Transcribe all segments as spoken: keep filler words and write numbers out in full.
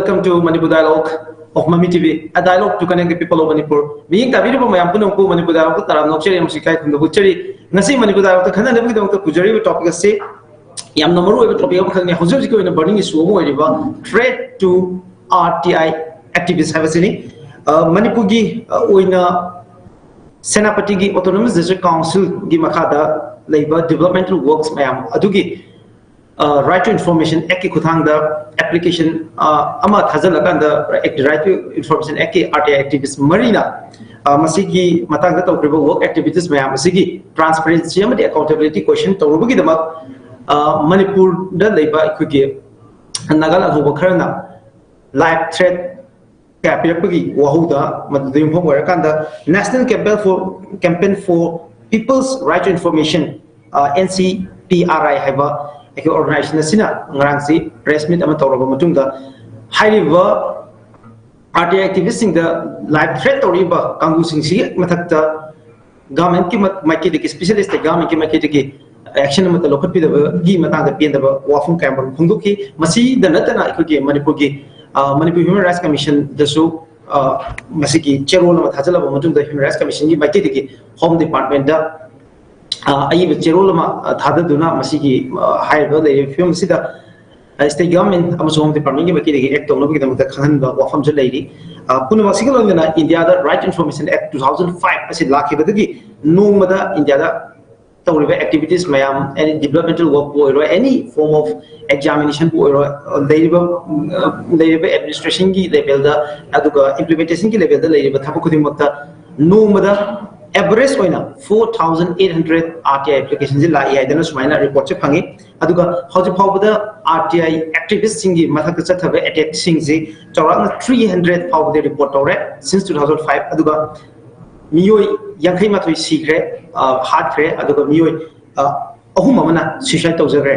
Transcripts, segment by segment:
Welcome to Manipur Dialogue of Mami T V, a dialogue to connect the people of Manipur. ꯃꯤꯠꯌꯦꯡ ꯇꯥꯕꯤꯔꯤꯕ ꯃꯌꯥꯝ ꯄꯨꯝꯅꯃꯛꯄꯨ ꯃꯅꯤꯄꯨꯔ ꯗꯥꯏꯂꯣꯛꯇ ꯇꯔꯥꯝꯅ ꯑꯣꯛꯆꯔꯤ ꯑꯃꯁꯨꯡ ꯏꯀꯥꯏ ꯈꯨꯝꯅꯕ ꯎꯠꯆꯔꯤ꯫ ꯉꯁꯤ ꯃꯅꯤꯄꯨꯔ ꯗꯥꯏꯂꯣꯛꯇ ꯈꯟꯅꯅꯕꯒꯤꯗꯃꯛꯇ ꯄꯨꯖꯔꯤꯕ ꯇꯣꯄꯤꯛ ꯑꯁꯤ ꯌꯥꯝꯅ ꯃꯔꯨꯑꯣꯏꯕ ꯇꯣꯄꯤꯛ ꯑꯃꯈꯛꯅꯤ꯫ ꯍꯧꯖꯤꯛ ꯍꯧꯖꯤꯛꯀꯤ ꯑꯣꯏꯅ ꯕꯔꯅꯤꯡ ꯏꯁꯨ ꯑꯃ ꯑꯣꯏꯔꯤꯕ threat to R T I activist ꯍꯥꯏꯕꯁꯤꯅꯤ꯫ ꯑ, ꯃꯅꯤꯄꯨꯔꯒꯤ, ꯑ, ꯑꯣꯏꯅ ꯁꯦꯅꯥꯄꯇꯤꯒꯤ Autonomous District Council ꯒꯤ ꯃꯈꯥꯗ ꯂꯩꯕ developmental works ꯃꯌꯥꯝ ꯑꯗꯨꯒꯤ, ꯑ, Right to Information Act ꯀꯤ ꯈꯨꯠꯊꯥꯡꯗ application, ꯑ, ꯑꯃ ꯊꯥꯖꯤꯜꯂꯀꯥꯟꯗ Act, Right to Information Act ꯀꯤ R T I activist ꯃꯔꯤꯅ, ꯑ, ꯃꯁꯤꯒꯤ ꯃꯇꯥꯡꯗ ꯇꯧꯈ꯭ꯔꯤꯕ work activities ꯃꯌꯥꯝ ꯑꯁꯤꯒꯤ transparency ꯑꯃꯗꯤ accountability question ꯇꯧꯔꯨꯕꯒꯤꯗꯃꯛ, ꯑ, ꯃꯅꯤꯄꯨꯔꯗ ꯂꯩꯕ ꯑꯩꯈꯣꯏꯒꯤ ꯅꯥꯒꯥ ꯂꯥꯜꯍꯧꯕ ꯈꯔꯅ live threat ꯀꯌꯥ ꯄꯤꯔꯛꯄꯒꯤ ꯋꯥꯍꯧꯗ ꯃꯗꯨꯗ ꯌꯨꯝꯐꯝ ꯑꯣꯏꯔꯀꯥꯟꯗ National Campaign for, Campaign for People's Right to Information, ꯑ, N C P R I ꯍꯥꯏꯕ ꯑꯩꯈꯣꯏ organization ꯑꯁꯤꯅ ꯉꯔꯥꯡꯁꯤ press meet ꯑꯃ ꯇꯧꯔꯕ ꯃꯇꯨꯡꯗ ꯍꯥꯏꯔꯤꯕ R T I activist ꯁꯤꯡꯗ live threat ꯇꯧꯔꯛꯏꯕ ꯀꯥꯡꯕꯨꯁꯤꯡꯁꯤꯒꯤ ꯃꯊꯛꯇ government ꯀꯤ ꯃ-, ꯃꯥꯏꯀꯩꯗꯒꯤ, specialist government ꯀꯤ ꯃꯥꯏꯀꯩꯗꯒꯤ action ꯑꯃꯠꯇ ꯂꯧꯈꯠꯄꯤꯗꯕꯒꯤ ꯃꯇꯥꯡꯗ ꯄꯦꯟꯗꯕ ꯋꯥꯐꯝ ꯀꯌꯥ ꯃꯔꯨꯝ ꯐꯣꯡꯗꯣꯛꯈꯤ꯫ ꯃꯁꯤꯗ ꯅꯠꯇꯅ ꯑꯩꯈꯣꯏꯒꯤ ꯃꯅꯤꯄꯨꯔꯒꯤ, ꯑ, Manipur Human Rights Commission ꯗꯁꯨ, ꯑ, ꯃꯁꯤꯒꯤ ꯆꯦꯔꯣꯜ ꯑꯃ ꯊꯥꯖꯤꯜꯂꯕ ꯃꯇꯨꯡꯗ Human Rights Commission ꯒꯤ ꯃꯥꯏꯀꯩꯗꯒꯤ Home Department ꯇ, ꯑ, ꯑꯏꯕ ꯆꯦꯔꯣꯜ ꯑꯃ, ꯑ, ꯊꯥꯗꯗꯨꯅ ꯃꯁꯤꯒꯤ, ꯑ, ꯍꯥꯏꯔꯤꯕ ꯂꯩꯔꯤꯕ ꯐꯤꯕꯝ ꯑꯁꯤꯗ, ꯑ, state government ꯑꯃꯁꯨꯡ Home Department ꯀꯤ ꯃꯥꯏꯀꯩꯗꯒꯤ act ꯇꯧꯅꯕꯒꯤꯗꯃꯛꯇ ꯈꯪꯍꯟꯕ ꯋꯥꯐꯝꯁꯨ ꯂꯩꯔꯤ꯫ ꯑ, ꯄꯨꯝꯅꯃꯛꯁꯤꯒ ꯂꯣꯏꯅꯅ ꯏꯟꯗꯤꯌꯥꯗ Right Information Act two thousand five ꯑꯁꯤ ꯂꯥꯛꯈꯤꯕꯗꯒꯤ ꯅꯣꯡꯃꯗ ꯏꯟꯗꯤꯌꯥꯗ ꯇꯧꯔꯤꯕ activities ꯃꯌꯥꯝ, any developmental work ꯄꯨ ꯑꯣꯏꯔꯣ, any form of examination ꯄꯨ ꯑꯣꯏꯔꯣ, ꯂꯩꯔꯤꯕ, ꯂꯩꯔꯤꯕ administration ꯒꯤ level ꯗ, ꯑꯗꯨꯒ implementation ꯒꯤ level ꯗ ꯂꯩꯔꯤꯕ ꯊꯕꯛ ꯈꯨꯗꯤꯡꯃꯛꯇ ꯅꯣꯡꯃꯗ average ꯑꯣꯏꯅ four thousand eight hundred R T I application ꯁꯤ ꯂꯥꯛꯏ ꯍꯥꯏꯗꯅ ꯁꯨꯃꯥꯏꯅ report ꯁꯦ ꯐꯪꯉꯤ꯫ ꯑꯗꯨꯒ ꯍꯧꯖꯤꯛ ꯐꯥꯎꯕꯗ R T I activist ꯁꯤꯡꯒꯤ ꯃꯊꯛꯇ ꯆꯠꯊꯕ attack ꯁꯤꯡꯁꯤ ꯆꯥꯎꯔꯥꯛꯅ three hundred ꯐꯥꯎꯕꯗꯤ report ꯇꯧꯔꯦ since two thousand five꯫ ꯑꯗꯨꯒ ꯃꯤꯑꯣꯏ ꯌꯥꯡꯈꯩ ꯃꯥꯊꯣꯏ ꯁꯤꯈ꯭ꯔꯦ, ꯑ, ꯍꯥꯠꯈ꯭ꯔꯦ, ꯑꯗꯨꯒ ꯃꯤꯑꯣꯏ, ꯑ, ꯑꯍꯨꯝ ꯑꯃꯅ suicide ꯇꯧꯖꯈ꯭ꯔꯦ꯫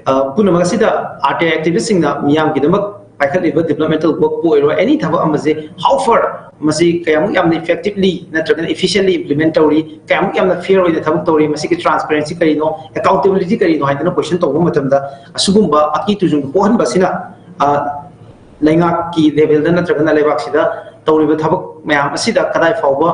ꯑ, ꯄꯨꯝꯅꯃꯛ ꯑꯁꯤꯗ R T I activist ꯁꯤꯡꯅ ꯃꯤꯌꯥꯝꯒꯤꯗꯃꯛ ꯄꯥꯏꯈꯠꯂꯤꯕ developmental work ꯄꯨ ꯑꯣꯏꯔꯣ, any ꯊꯕꯛ ꯑꯃꯁꯦ how far ꯃꯁꯤ ꯀꯌꯥꯃꯨꯛ ꯌꯥꯝꯅ effectively ꯅꯠꯇ꯭ꯔꯒꯅ efficiently implement ꯇꯧꯔꯤ, ꯀꯌꯥꯃꯨꯛ ꯌꯥꯝꯅ fair ꯑꯣꯏꯅ ꯊꯕꯛ ꯇꯧꯔꯤ, ꯃꯁꯤꯒꯤ transparency ꯀꯔꯤꯅꯣ, accountability ꯀꯔꯤꯅꯣ ꯍꯥꯏꯗꯅ question ꯇꯧꯕ ꯃꯇꯝꯗ ꯑꯁꯤꯒꯨꯝꯕ ꯑꯀꯤ ꯇꯨꯖꯨꯡ ꯄꯣꯛꯍꯟꯕ ꯑꯁꯤꯅ, ꯑ, ꯂꯩꯉꯥꯛꯀꯤ ꯂꯦꯚꯦꯜꯗ ꯅꯠꯇ꯭ꯔꯒꯅ ꯂꯩꯕꯥꯛꯁꯤꯗ ꯇꯧꯔꯤꯕ ꯊꯕꯛ ꯃꯌꯥꯝ ꯑꯁꯤꯗ ꯀꯗꯥꯏ ꯐꯥꯎꯕ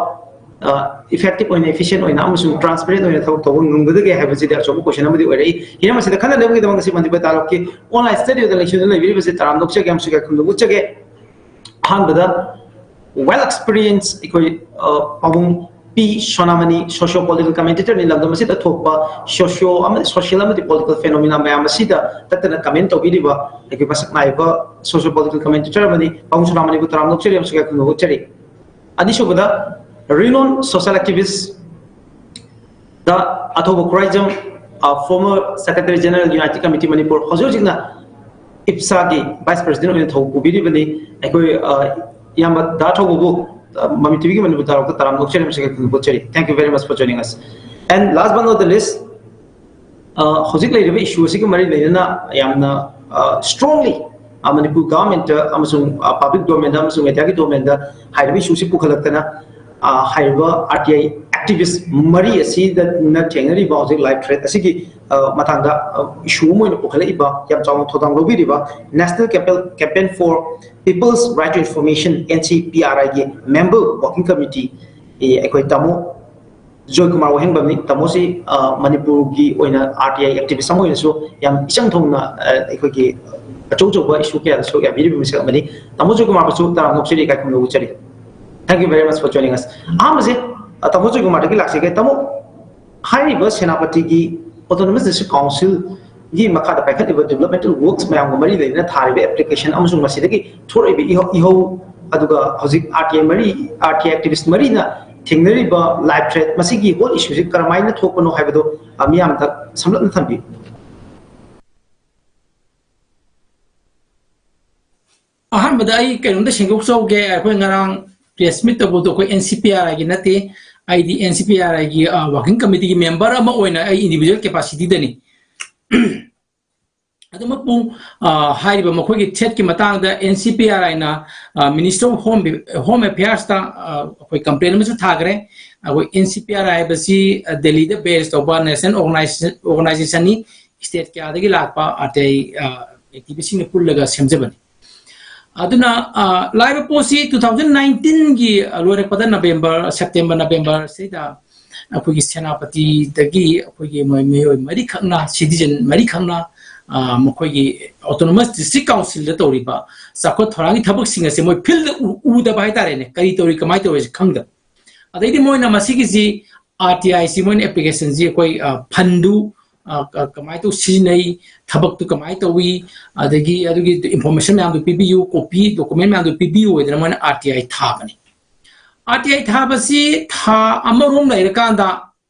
ꯏꯐꯦꯛꯇꯤꯚ ꯑꯣꯏꯅ, ꯏꯐꯤꯁꯤꯌꯦꯟ ꯑꯣꯏꯅ ꯑꯃꯁꯨꯡ ꯇ꯭ꯔꯥꯟꯁꯄꯦꯔꯦꯟ ꯑꯣꯏꯅ ꯊꯕꯛ ꯇꯧꯕ ꯉꯝꯒꯗꯒꯦ ꯍꯥꯏꯕꯁꯤꯗꯤ ꯑꯆꯧꯕ ꯀꯣꯏꯁꯟ ꯑꯃꯗꯤ ꯑꯣꯏꯔꯛꯏ꯫ ꯍꯤꯔꯝ ꯑꯁꯤꯗ ꯈꯟꯅ ꯅꯩꯅꯕꯒꯤꯗꯃꯛ ꯉꯁꯤ ꯃꯅꯤꯄꯨꯔ ꯇꯥꯂꯣꯛꯀꯤ ꯑꯣꯟꯂꯥꯏꯟ ꯁ꯭ꯇꯗꯤꯑꯣꯗ ꯂꯩꯁꯤꯟꯗꯨꯅ ꯂꯩꯕꯤꯔꯤꯕꯁꯤ ꯇꯔꯥꯝꯅ ꯑꯣꯛꯆꯒꯦ ꯑꯃꯁꯨꯡ ꯏꯀꯥꯏ ꯈꯨꯝꯅꯕ ꯎꯠꯆꯒꯦ꯫ ꯑꯍꯥꯟꯕꯗ, ꯋꯦꯜ ꯑꯦꯛꯁꯄꯤꯔꯤꯌꯦꯟꯁ ꯑꯩꯈꯣꯏ ꯄꯥꯕꯨꯡ ꯄꯤ ꯁꯣꯅꯥꯃꯅꯤ, ꯁꯣꯁꯤꯌꯣ ꯄꯣꯂꯤꯇꯤꯀꯦꯜ ꯀꯃꯦꯟꯇꯦꯇꯔꯅꯤ, ꯂꯝꯗꯝ ꯑꯁꯤꯗ ꯊꯣꯛꯄ ꯁꯣꯁꯤꯌꯣ ꯑꯃꯗꯤ ꯁꯣꯁꯤꯌꯦꯜ ꯑꯃꯗꯤ ꯄꯣꯂꯤꯇꯤꯀꯦꯜ ꯐꯦꯅꯣꯃꯤꯅꯥ ꯃꯌꯥꯝ ꯑꯁꯤꯗ ꯇꯠꯇꯅ ꯀꯃꯦꯟ ꯇꯧꯕꯤꯔꯤꯕ ꯑꯩꯈꯣꯏ ꯃꯁꯛ ꯅꯥꯏꯕ ꯁꯣꯁꯤꯌꯣ ꯄꯣꯂꯤꯇꯤꯀꯦꯜ ꯀꯃꯦꯟꯇꯦꯇꯔ ꯑꯃꯅꯤ꯫ ꯄꯥꯕꯨꯡ ꯁꯣꯅꯥꯃꯅꯤꯕꯨ ꯇꯔꯥꯝꯅ ꯑꯣꯛꯆꯔꯤ ꯑꯃꯁꯨꯡ ꯏꯀꯥꯏ ꯈꯨꯝꯅꯕ ꯎꯠꯆꯔꯤ꯫ ꯑꯅꯤꯁꯨꯕꯗ, ꯔꯤꯅꯣꯟ ꯁꯣꯁꯤꯌꯦꯜ ꯑꯦꯛꯇꯤꯚꯤꯁ ꯗ ꯑꯊꯧꯕ Khuraijam, former Secretary General United Committee Manipur, ꯍꯧꯖꯤꯛ ꯍꯧꯖꯤꯛꯅ ꯏꯞꯁꯥꯒꯤ ꯚꯥꯏꯁ ꯄ꯭ꯔꯦꯁꯤꯗꯦꯟ ꯑꯣꯏꯅ ꯊꯧ ꯄꯨꯕꯤꯔꯤꯕꯅꯤ꯫ ꯑꯩꯈꯣꯏ ꯏꯌꯥꯝꯕ ꯗꯥ ꯊꯧꯕꯕꯨ ꯃꯃꯤ ꯇꯤꯚꯤꯒꯤ ꯃꯅꯤꯄꯨꯔ ꯇꯥꯔꯣꯛꯇ ꯇꯔꯥꯝꯅ ꯑꯣꯛꯆꯔꯤ ꯑꯃꯁꯨꯡ ꯏꯀꯥꯏ ꯈꯨꯝꯅꯕ ꯎꯠꯆꯔꯤ꯫ Thank you very much for joining us. And last but not the least, ꯍꯧꯖꯤꯛ ꯂꯩꯔꯤꯕ ꯏꯁꯨ ꯑꯁꯤꯒ ꯃꯔꯤ ꯂꯩꯅꯅ ꯌꯥꯝꯅ ꯁ꯭ꯇꯔꯣꯡꯂꯤ ꯃꯅꯤꯄꯨꯔ ꯒꯚꯔꯟꯃꯦꯟꯠꯇ ꯑꯃꯁꯨꯡ ꯄꯕ꯭ꯂꯤꯛ ꯗꯣꯃꯦꯟꯗ ꯑꯃꯁꯨꯡ ꯃꯦꯗꯤꯌꯥꯒꯤ ꯗꯣꯃꯦꯟꯗ ꯍꯥꯏꯔꯤꯕ ꯏꯁꯨꯁꯤ ꯄꯨꯈꯠꯂꯛꯇꯅ, ꯍꯥꯏꯔꯤꯕ ꯑꯥꯔ ꯇꯤ ꯑꯥꯏ ꯑꯦꯛꯇꯤꯚꯤꯁ꯭ꯠ ꯃꯔꯤ ꯑꯁꯤꯗꯅ ꯊꯦꯡꯅꯔꯤꯕ ꯍꯧꯖꯤꯛ ꯂꯥꯏꯐ ꯊ꯭ꯔꯦꯠ ꯑꯁꯤꯒꯤ ꯃꯇꯥꯡꯗ ꯏꯁꯨ ꯑꯃ ꯑꯣꯏꯅ ꯄꯨꯈꯠꯂꯛꯏꯕ, ꯌꯥꯝ ꯆꯥꯎꯅ ꯊꯧꯗꯥꯡ ꯂꯧꯕꯤꯔꯤꯕ National Campaign for People's Right to Information, N C P R I ꯒꯤ ꯃꯦꯝꯕꯔ ꯋꯥꯔꯀꯤꯡ ꯀꯃꯤꯇꯤ ꯑꯩꯈꯣꯏ ꯇꯥꯃꯣ ꯖꯣꯏꯀꯨꯃꯥꯔ ꯋꯥꯍꯦꯡꯕꯝꯅꯤ꯫ ꯇꯥꯃꯣꯁꯤ ꯃꯅꯤꯄꯨꯔꯒꯤ ꯑꯣꯏꯅ ꯑꯥꯔ ꯇꯤ ꯑꯥꯏ ꯑꯦꯛꯇꯤꯚꯤꯁ꯭ꯠ ꯑꯃ ꯑꯣꯏꯅꯁꯨ ꯌꯥꯝ ꯏꯆꯪ ꯊꯧꯅ ꯑꯩꯈꯣꯏꯒꯤ ꯑꯆꯧ ꯑꯆꯧꯕ ꯏꯁꯨ ꯀꯌꯥꯗ ꯁꯔꯨꯛ ꯌꯥꯕꯤꯔꯤꯕ ꯃꯤꯁꯛ ꯑꯃꯅꯤ꯫ ꯇꯥꯃꯣ ꯖꯣꯏꯀꯨꯃꯥꯔꯕꯨꯁꯨ ꯇꯔꯥꯝꯅ ꯑꯣꯛꯆꯔꯤ, ꯏꯀꯥꯏ ꯈꯨꯝꯅꯕ ꯎꯠꯆꯔꯤ꯫ Thank you very much for joining us. ꯑꯍꯥꯟꯕꯁꯦ, ꯇꯥꯃꯣ ꯖꯣꯏꯀꯨꯃꯥꯔꯗꯒꯤ ꯂꯥꯛꯆꯒꯦ꯫ ꯇꯥꯃꯣ, ꯍꯥꯏꯔꯤꯕ ꯁꯦꯅꯥꯄꯇꯤꯒꯤ ꯑꯣꯇꯣꯅꯣꯃꯁ ꯗꯤꯁꯇ꯭ꯔꯤꯛ ꯀꯥꯎꯟꯁꯤꯜꯒꯤ ꯃꯈꯥꯗ ꯄꯥꯏꯈꯠꯂꯤꯕ ꯗꯤꯕ꯭ꯂꯞꯃꯦꯟꯇꯦꯜ ꯋꯥꯔꯛꯁ ꯃꯌꯥꯝꯒ ꯃꯔꯤ ꯂꯩꯅꯅ ꯊꯥꯔꯤꯕ ꯑꯦꯄ꯭ꯂꯤꯀꯦꯁꯟ ꯑꯃꯁꯨꯡ ꯃꯁꯤꯗꯒꯤ ꯊꯣꯔꯛꯏꯕ ꯏꯍꯧ, ꯏꯍꯧ, ꯑꯗꯨꯒ ꯍꯧꯖꯤꯛ ꯑꯥꯔ ꯇꯤ ꯑꯥꯏ ꯃꯔꯤ, ꯑꯥꯔ ꯇꯤ ꯑꯥꯏ ꯑꯦꯛꯇꯤꯚꯤꯁ꯭ꯠ ꯃꯔꯤꯅ ꯊꯦꯡꯅꯔꯤꯕ ꯂꯥꯏꯐ ꯊ꯭ꯔꯦꯠ, ꯃꯁꯤꯒꯤ ꯍꯣꯜ ꯏꯁꯨꯁꯤ ꯀꯔꯝꯍꯥꯏꯅ ꯊꯣꯛꯄꯅꯣ ꯍꯥꯏꯕꯗꯣ ꯃꯤꯌꯥꯝꯗ ꯁꯝꯂꯞꯅ ꯊꯝꯕꯤꯌꯨ꯫ ꯑꯍꯥꯟꯕꯗ ꯑꯩ ꯀꯩꯅꯣꯝꯇ ꯁꯦꯡꯗꯣꯛꯆꯍꯧꯒꯦ꯫ ꯑꯩꯈꯣꯏ ꯉꯔꯥꯡ ꯄ꯭ꯔꯦꯁ ꯃꯤꯠ ꯇꯧꯕꯗꯣ ꯑꯩꯈꯣꯏ ꯑꯦꯟ ꯁꯤ ꯄꯤ ꯑꯥꯔ ꯑꯥꯏꯒꯤ ꯅꯠꯇꯦ, ꯑꯩꯗꯤ ꯑꯦꯟ ꯁꯤ ꯄꯤ ꯑꯥꯔ ꯑꯥꯏꯒꯤ ꯋꯥꯔꯀꯤꯡ ꯀꯃꯤꯇꯤꯒꯤ ꯃꯦꯝꯕꯔ ꯑꯃ ꯑꯣꯏꯅ ꯑꯩ ꯏꯟꯗꯤꯕꯤꯖꯨꯋꯦꯜ ꯀꯦꯄꯥꯁꯤꯇꯤꯗꯅꯤ꯫ ꯑꯗꯨꯃꯛꯄꯨ, ꯍꯥꯏꯔꯤꯕ ꯃꯈꯣꯏꯒꯤ ꯊ꯭ꯔꯦꯠꯀꯤ ꯃꯇꯥꯡꯗ ꯑꯦꯟ ꯁꯤ ꯄꯤ ꯑꯥꯔ ꯑꯥꯏꯅ ꯃꯤꯅꯤꯁꯇꯔ ꯑꯣꯐ ꯍꯣꯝ, ꯍꯣꯝ ꯑꯦꯐꯤꯌꯔꯁꯇ ꯑꯩꯈꯣꯏ ꯀꯝꯄ꯭ꯂꯦꯟ ꯑꯃꯁꯨ ꯊꯥꯈ꯭ꯔꯦ꯫ ꯑꯩꯈꯣꯏ ꯑꯦꯟ ꯁꯤ ꯄꯤ ꯑꯥꯔ ꯑꯥꯏ ꯍꯥꯏꯕꯁꯤ ꯗꯦꯜꯂꯤꯗ ꯕꯦꯁ ꯇꯧꯕ ꯅꯦꯁꯅꯦꯜ ꯑꯣꯔꯒꯅꯥꯏꯖꯦꯁꯟꯅꯤ꯫ ꯁ꯭ꯇꯦꯠ ꯀꯌꯥꯗꯒꯤ ꯂꯥꯛꯄ ꯑꯇꯩ ꯑꯦꯛꯇꯤꯚꯤꯁ꯭ꯠꯁꯤꯡꯅ ꯄꯨꯜꯂꯒ ꯁꯦꯝꯖꯕꯅꯤ꯫ ꯑꯗꯨꯅ, ꯑ, ꯂꯥꯛꯏꯕ ꯄꯣꯠꯁꯤ two thousand nineteen ꯒꯤ ꯂꯣꯏꯔꯛꯄꯗ November, September, November ꯁꯤꯗ ꯑꯩꯈꯣꯏꯒꯤ ꯁꯦꯅꯥꯄꯇꯤꯗꯒꯤ ꯑꯩꯈꯣꯏꯒꯤ ꯃꯣꯏ ꯃꯤꯑꯣꯏ ꯃꯔꯤꯈꯛꯅ, citizen ꯃꯔꯤꯈꯛꯅ, ꯑ, ꯃꯈꯣꯏꯒꯤ Autonomous District Council ꯗ ꯇꯧꯔꯤꯕ ꯆꯥꯎꯈꯠ ꯊꯧꯔꯥꯡꯒꯤ ꯊꯕꯛꯁꯤꯡ ꯑꯁꯦ ꯃꯣꯏ field ꯗ ꯎ-, ꯎꯗꯕ ꯍꯥꯏꯇꯥꯔꯦꯅꯦ, ꯀꯔꯤ ꯇꯧꯔꯤ, ꯀꯃꯥꯏꯅ ꯇꯧꯔꯤ ꯍꯥꯏꯁꯦ ꯈꯪꯗꯕ꯫ ꯑꯗꯩꯗꯤ ꯃꯣꯏꯅ ꯃꯁꯤꯒꯤꯁꯤ, R T I ꯁꯤ ꯃꯣꯏꯅ application ꯁꯤ ꯑꯩꯈꯣꯏ, ꯑ, fund ꯗꯨ, ꯑ, ꯀ-, ꯀꯃꯥꯏꯅ ꯇꯧ ꯁꯤꯖꯤꯟꯅꯩ, ꯊꯕꯛꯇꯨ ꯀꯃꯥꯏꯅ ꯇꯧꯏ, ꯑꯗꯒꯤ ꯑꯗꯨꯒꯤ information ꯃꯌꯥꯝꯗꯨ ꯄꯤꯕꯤꯌꯨ, copy, document ꯃꯌꯥꯝꯗꯨ ꯄꯤꯕꯤꯌꯨ ꯍꯥꯏꯗꯅ ꯃꯣꯏꯅ R T I ꯊꯥꯕꯅꯤ꯫ R T I ꯊꯥꯕꯁꯤ ꯊꯥ ꯑꯃꯔꯣꯝ ꯂꯩꯔꯀꯥꯟꯗ,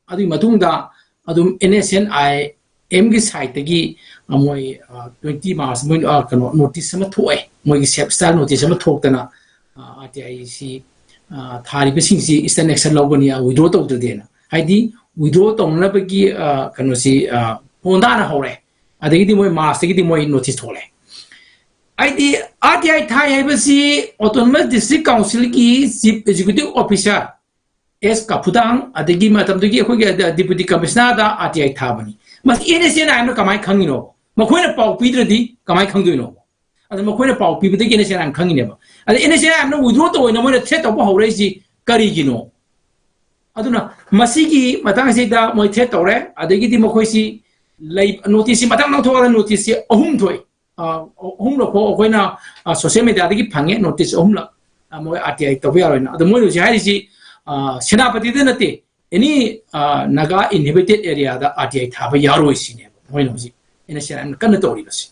ꯑꯗꯨꯒꯤ ꯃꯇꯨꯡꯗ ꯑꯗꯨꯝ N S N I M ꯒꯤ side ꯇꯒꯤ, ꯑ, ꯃꯣꯏ, ꯑ, twenty March ꯃꯣꯏ, ꯑ, ꯀꯩꯅꯣ, notice ꯑꯃ ꯊꯣꯛꯑꯦ, ꯃꯣꯏꯒꯤ self style notice ꯑꯃ ꯊꯣꯛꯇꯅ, ꯑ, R T I ꯁꯤ, ꯑ, ꯊꯥꯔꯤꯕꯁꯤꯡꯁꯤ instant action ꯂꯧꯒꯅꯤ, ꯑ, withdraw ꯇꯧꯗ꯭ꯔꯗꯤꯅ꯫ ꯍꯥꯏꯗꯤ withdraw ꯇꯧꯅꯅꯕꯒꯤ, ꯑ, ꯀꯩꯅꯣꯁꯤ, ꯑ, ꯄꯣꯟꯗꯥꯅ ꯍꯧꯔꯦ꯫ ꯑꯗꯒꯤꯗꯤ ꯃꯣꯏ March ꯇꯒꯤꯗꯤ ꯃꯣꯏ notice ꯊꯣꯛꯂꯛꯑꯦ꯫ ꯍꯥꯏꯗꯤ R T I ꯊꯥꯏ ꯍꯥꯏꯕꯁꯤ Autonomous District Council ꯒꯤ Chief Executive Officer S ꯀꯥꯐꯨꯗꯥꯡ, ꯑꯗꯒꯤ ꯃꯇꯝꯗꯨꯒꯤ ꯑꯩꯈꯣꯏꯒꯤ Deputy Commissioner the R T I ꯊꯥꯕꯅꯤ꯫ ꯃꯁꯤ N S N I M ꯅ ꯀꯃꯥꯏꯅ ꯈꯪꯉꯤꯅꯣ? ꯃꯈꯣꯏꯅ ꯄꯥꯎ ꯄꯤꯗ꯭ꯔꯗꯤ ꯀꯃꯥꯏꯅ ꯈꯪꯗꯣꯏꯅꯣ? ꯑꯗ ꯃꯈꯣꯏꯅ ꯄꯥꯎ ꯄꯤꯕꯗꯒꯤ N S N I M ꯈꯪꯉꯤꯅꯦꯕ꯫ ꯑꯗ N S N I M ꯅ withdraw ꯇꯧꯑꯣꯅ ꯃꯣꯏꯅ threat ꯇꯧꯕ ꯍꯧꯔꯛꯏꯁꯤ ꯀꯔꯤꯒꯤꯅꯣ? ꯑꯗꯨꯅ ꯃꯁꯤꯒꯤ ꯃꯇꯥꯡꯁꯤꯗ ꯃꯣꯏ threat ꯇꯧꯔꯦ꯫ ꯑꯗꯒꯤꯗꯤ ꯃꯈꯣꯏꯁꯤ ꯂꯩ-, notice ꯁꯤ ꯃꯊꯪ ꯃꯊꯪ ꯊꯣꯛꯑꯒ notice ꯁꯤ ꯑꯍꯨꯝ ꯊꯣꯛꯏ꯫ ꯑ, ꯑꯍꯨꯝꯂꯛ ꯐꯥꯎ ꯑꯩꯈꯣꯏꯅ, ꯑ, social media ꯗꯒꯤ ꯐꯪꯉꯦ, notice ꯑꯍꯨꯝꯂꯛ꯫ ꯑ, ꯃꯣꯏ R T I ꯇꯧꯕ ꯌꯥꯔꯣꯏꯅ꯫ ꯑꯗꯣ ꯃꯣꯏꯅ ꯍꯧꯖꯤꯛ ꯍꯥꯏꯔꯤꯁꯤ, ꯑ, ꯁꯦꯅꯥꯄꯇꯤꯗ ꯅꯠꯇꯦ, any, ꯑ, Naga inhabited area the R T I ꯊꯥꯕ ꯌꯥꯔꯣꯏ ꯁꯤꯅꯦꯕ ꯃꯣꯏꯅ ꯍꯧꯖꯤꯛ N S N I M ꯅ ꯀꯟꯅ ꯇꯧꯔꯤꯕꯁꯤ꯫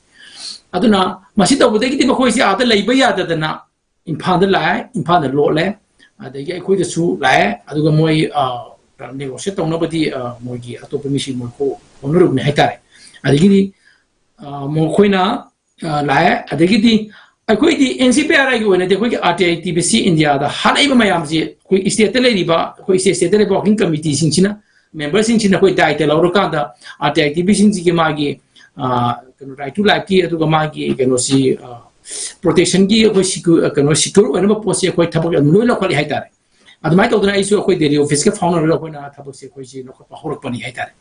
ꯑꯗꯨꯅ ꯃꯁꯤ ꯇꯧꯕꯗꯒꯤꯗꯤ ꯃꯈꯣꯏꯁꯤ ꯑꯥꯗ ꯂꯩꯕ ꯌꯥꯗꯗꯅ ꯏꯝꯐꯥꯜꯗ ꯂꯥꯛꯑꯦ, ꯏꯝꯐꯥꯜꯗ ꯂꯣꯠꯂꯦ, ꯑꯗꯒꯤ ꯑꯩꯈꯣꯏꯗꯁꯨ ꯂꯥꯛꯑꯦ, ꯑꯗꯨꯒ ꯃꯣꯏ, ꯑ, negotiate ꯇꯧꯅꯕꯗꯤ, ꯑ, ꯃꯣꯏꯒꯤ ꯑꯇꯣꯞꯄ ꯃꯤꯁꯤꯡ ꯃꯣꯏ ꯀꯣ-, ꯍꯣꯠꯅꯔꯨꯕꯅꯤ ꯍꯥꯏꯇꯥꯔꯦ꯫ ꯑꯗꯒꯤꯗꯤ, ꯑ, ꯃꯈꯣꯏꯅ, ꯑ, ꯂꯥꯛꯑꯦ, ꯑꯗꯒꯤꯗꯤ ꯑꯩꯈꯣꯏꯗꯤ N C P R I ꯒꯤ ꯑꯣꯏꯅꯗꯤ ꯑꯩꯈꯣꯏꯒꯤ R T I T B C India ꯗ ꯍꯥꯠꯂꯛꯏꯕ ꯃꯌꯥꯝꯁꯤ ꯑꯩꯈꯣꯏ state ꯇ ꯂꯩꯔꯤꯕ, ꯑꯩꯈꯣꯏ state state ꯇ ꯂꯩꯕ working committee ꯁꯤꯡꯁꯤꯅ, member ꯁꯤꯡꯁꯤꯅ ꯑꯩꯈꯣꯏ ꯗꯥꯏꯇ ꯂꯧꯔꯀꯥꯟꯗ R T I T B ꯁꯤꯡꯁꯤꯒꯤ ꯃꯥꯒꯤ, ꯑ, ꯀꯩꯅꯣ, right to life ꯀꯤ, ꯑꯗꯨꯒ ꯃꯥꯒꯤ ꯀꯩꯅꯣꯁꯤ, ꯑ, protection ꯒꯤ ꯑꯩꯈꯣꯏ secu-, ꯀꯩꯅꯣ, secure ꯑꯣꯏꯅꯕ ꯄꯣꯠꯁꯤ ꯑꯩꯈꯣꯏ ꯊꯕꯛ ꯑꯗꯨꯝ ꯂꯣꯏ ꯂꯧꯈꯠꯂꯤ ꯍꯥꯏꯇꯥꯔꯦ꯫ ꯑꯗꯨꯃꯥꯏꯅ ꯇꯧꯗꯅ ꯑꯩꯁꯨ ꯑꯩꯈꯣꯏ Delhi office ꯀ ꯐꯥꯎꯅꯔꯒ ꯑꯩꯈꯣꯏꯅ ꯊꯕꯛꯁꯦ ꯑꯩꯈꯣꯏꯁꯤ ꯂꯧꯈꯠꯄ ꯍꯧꯔꯛꯄꯅꯤ ꯍꯥꯏꯇꯥꯔꯦ꯫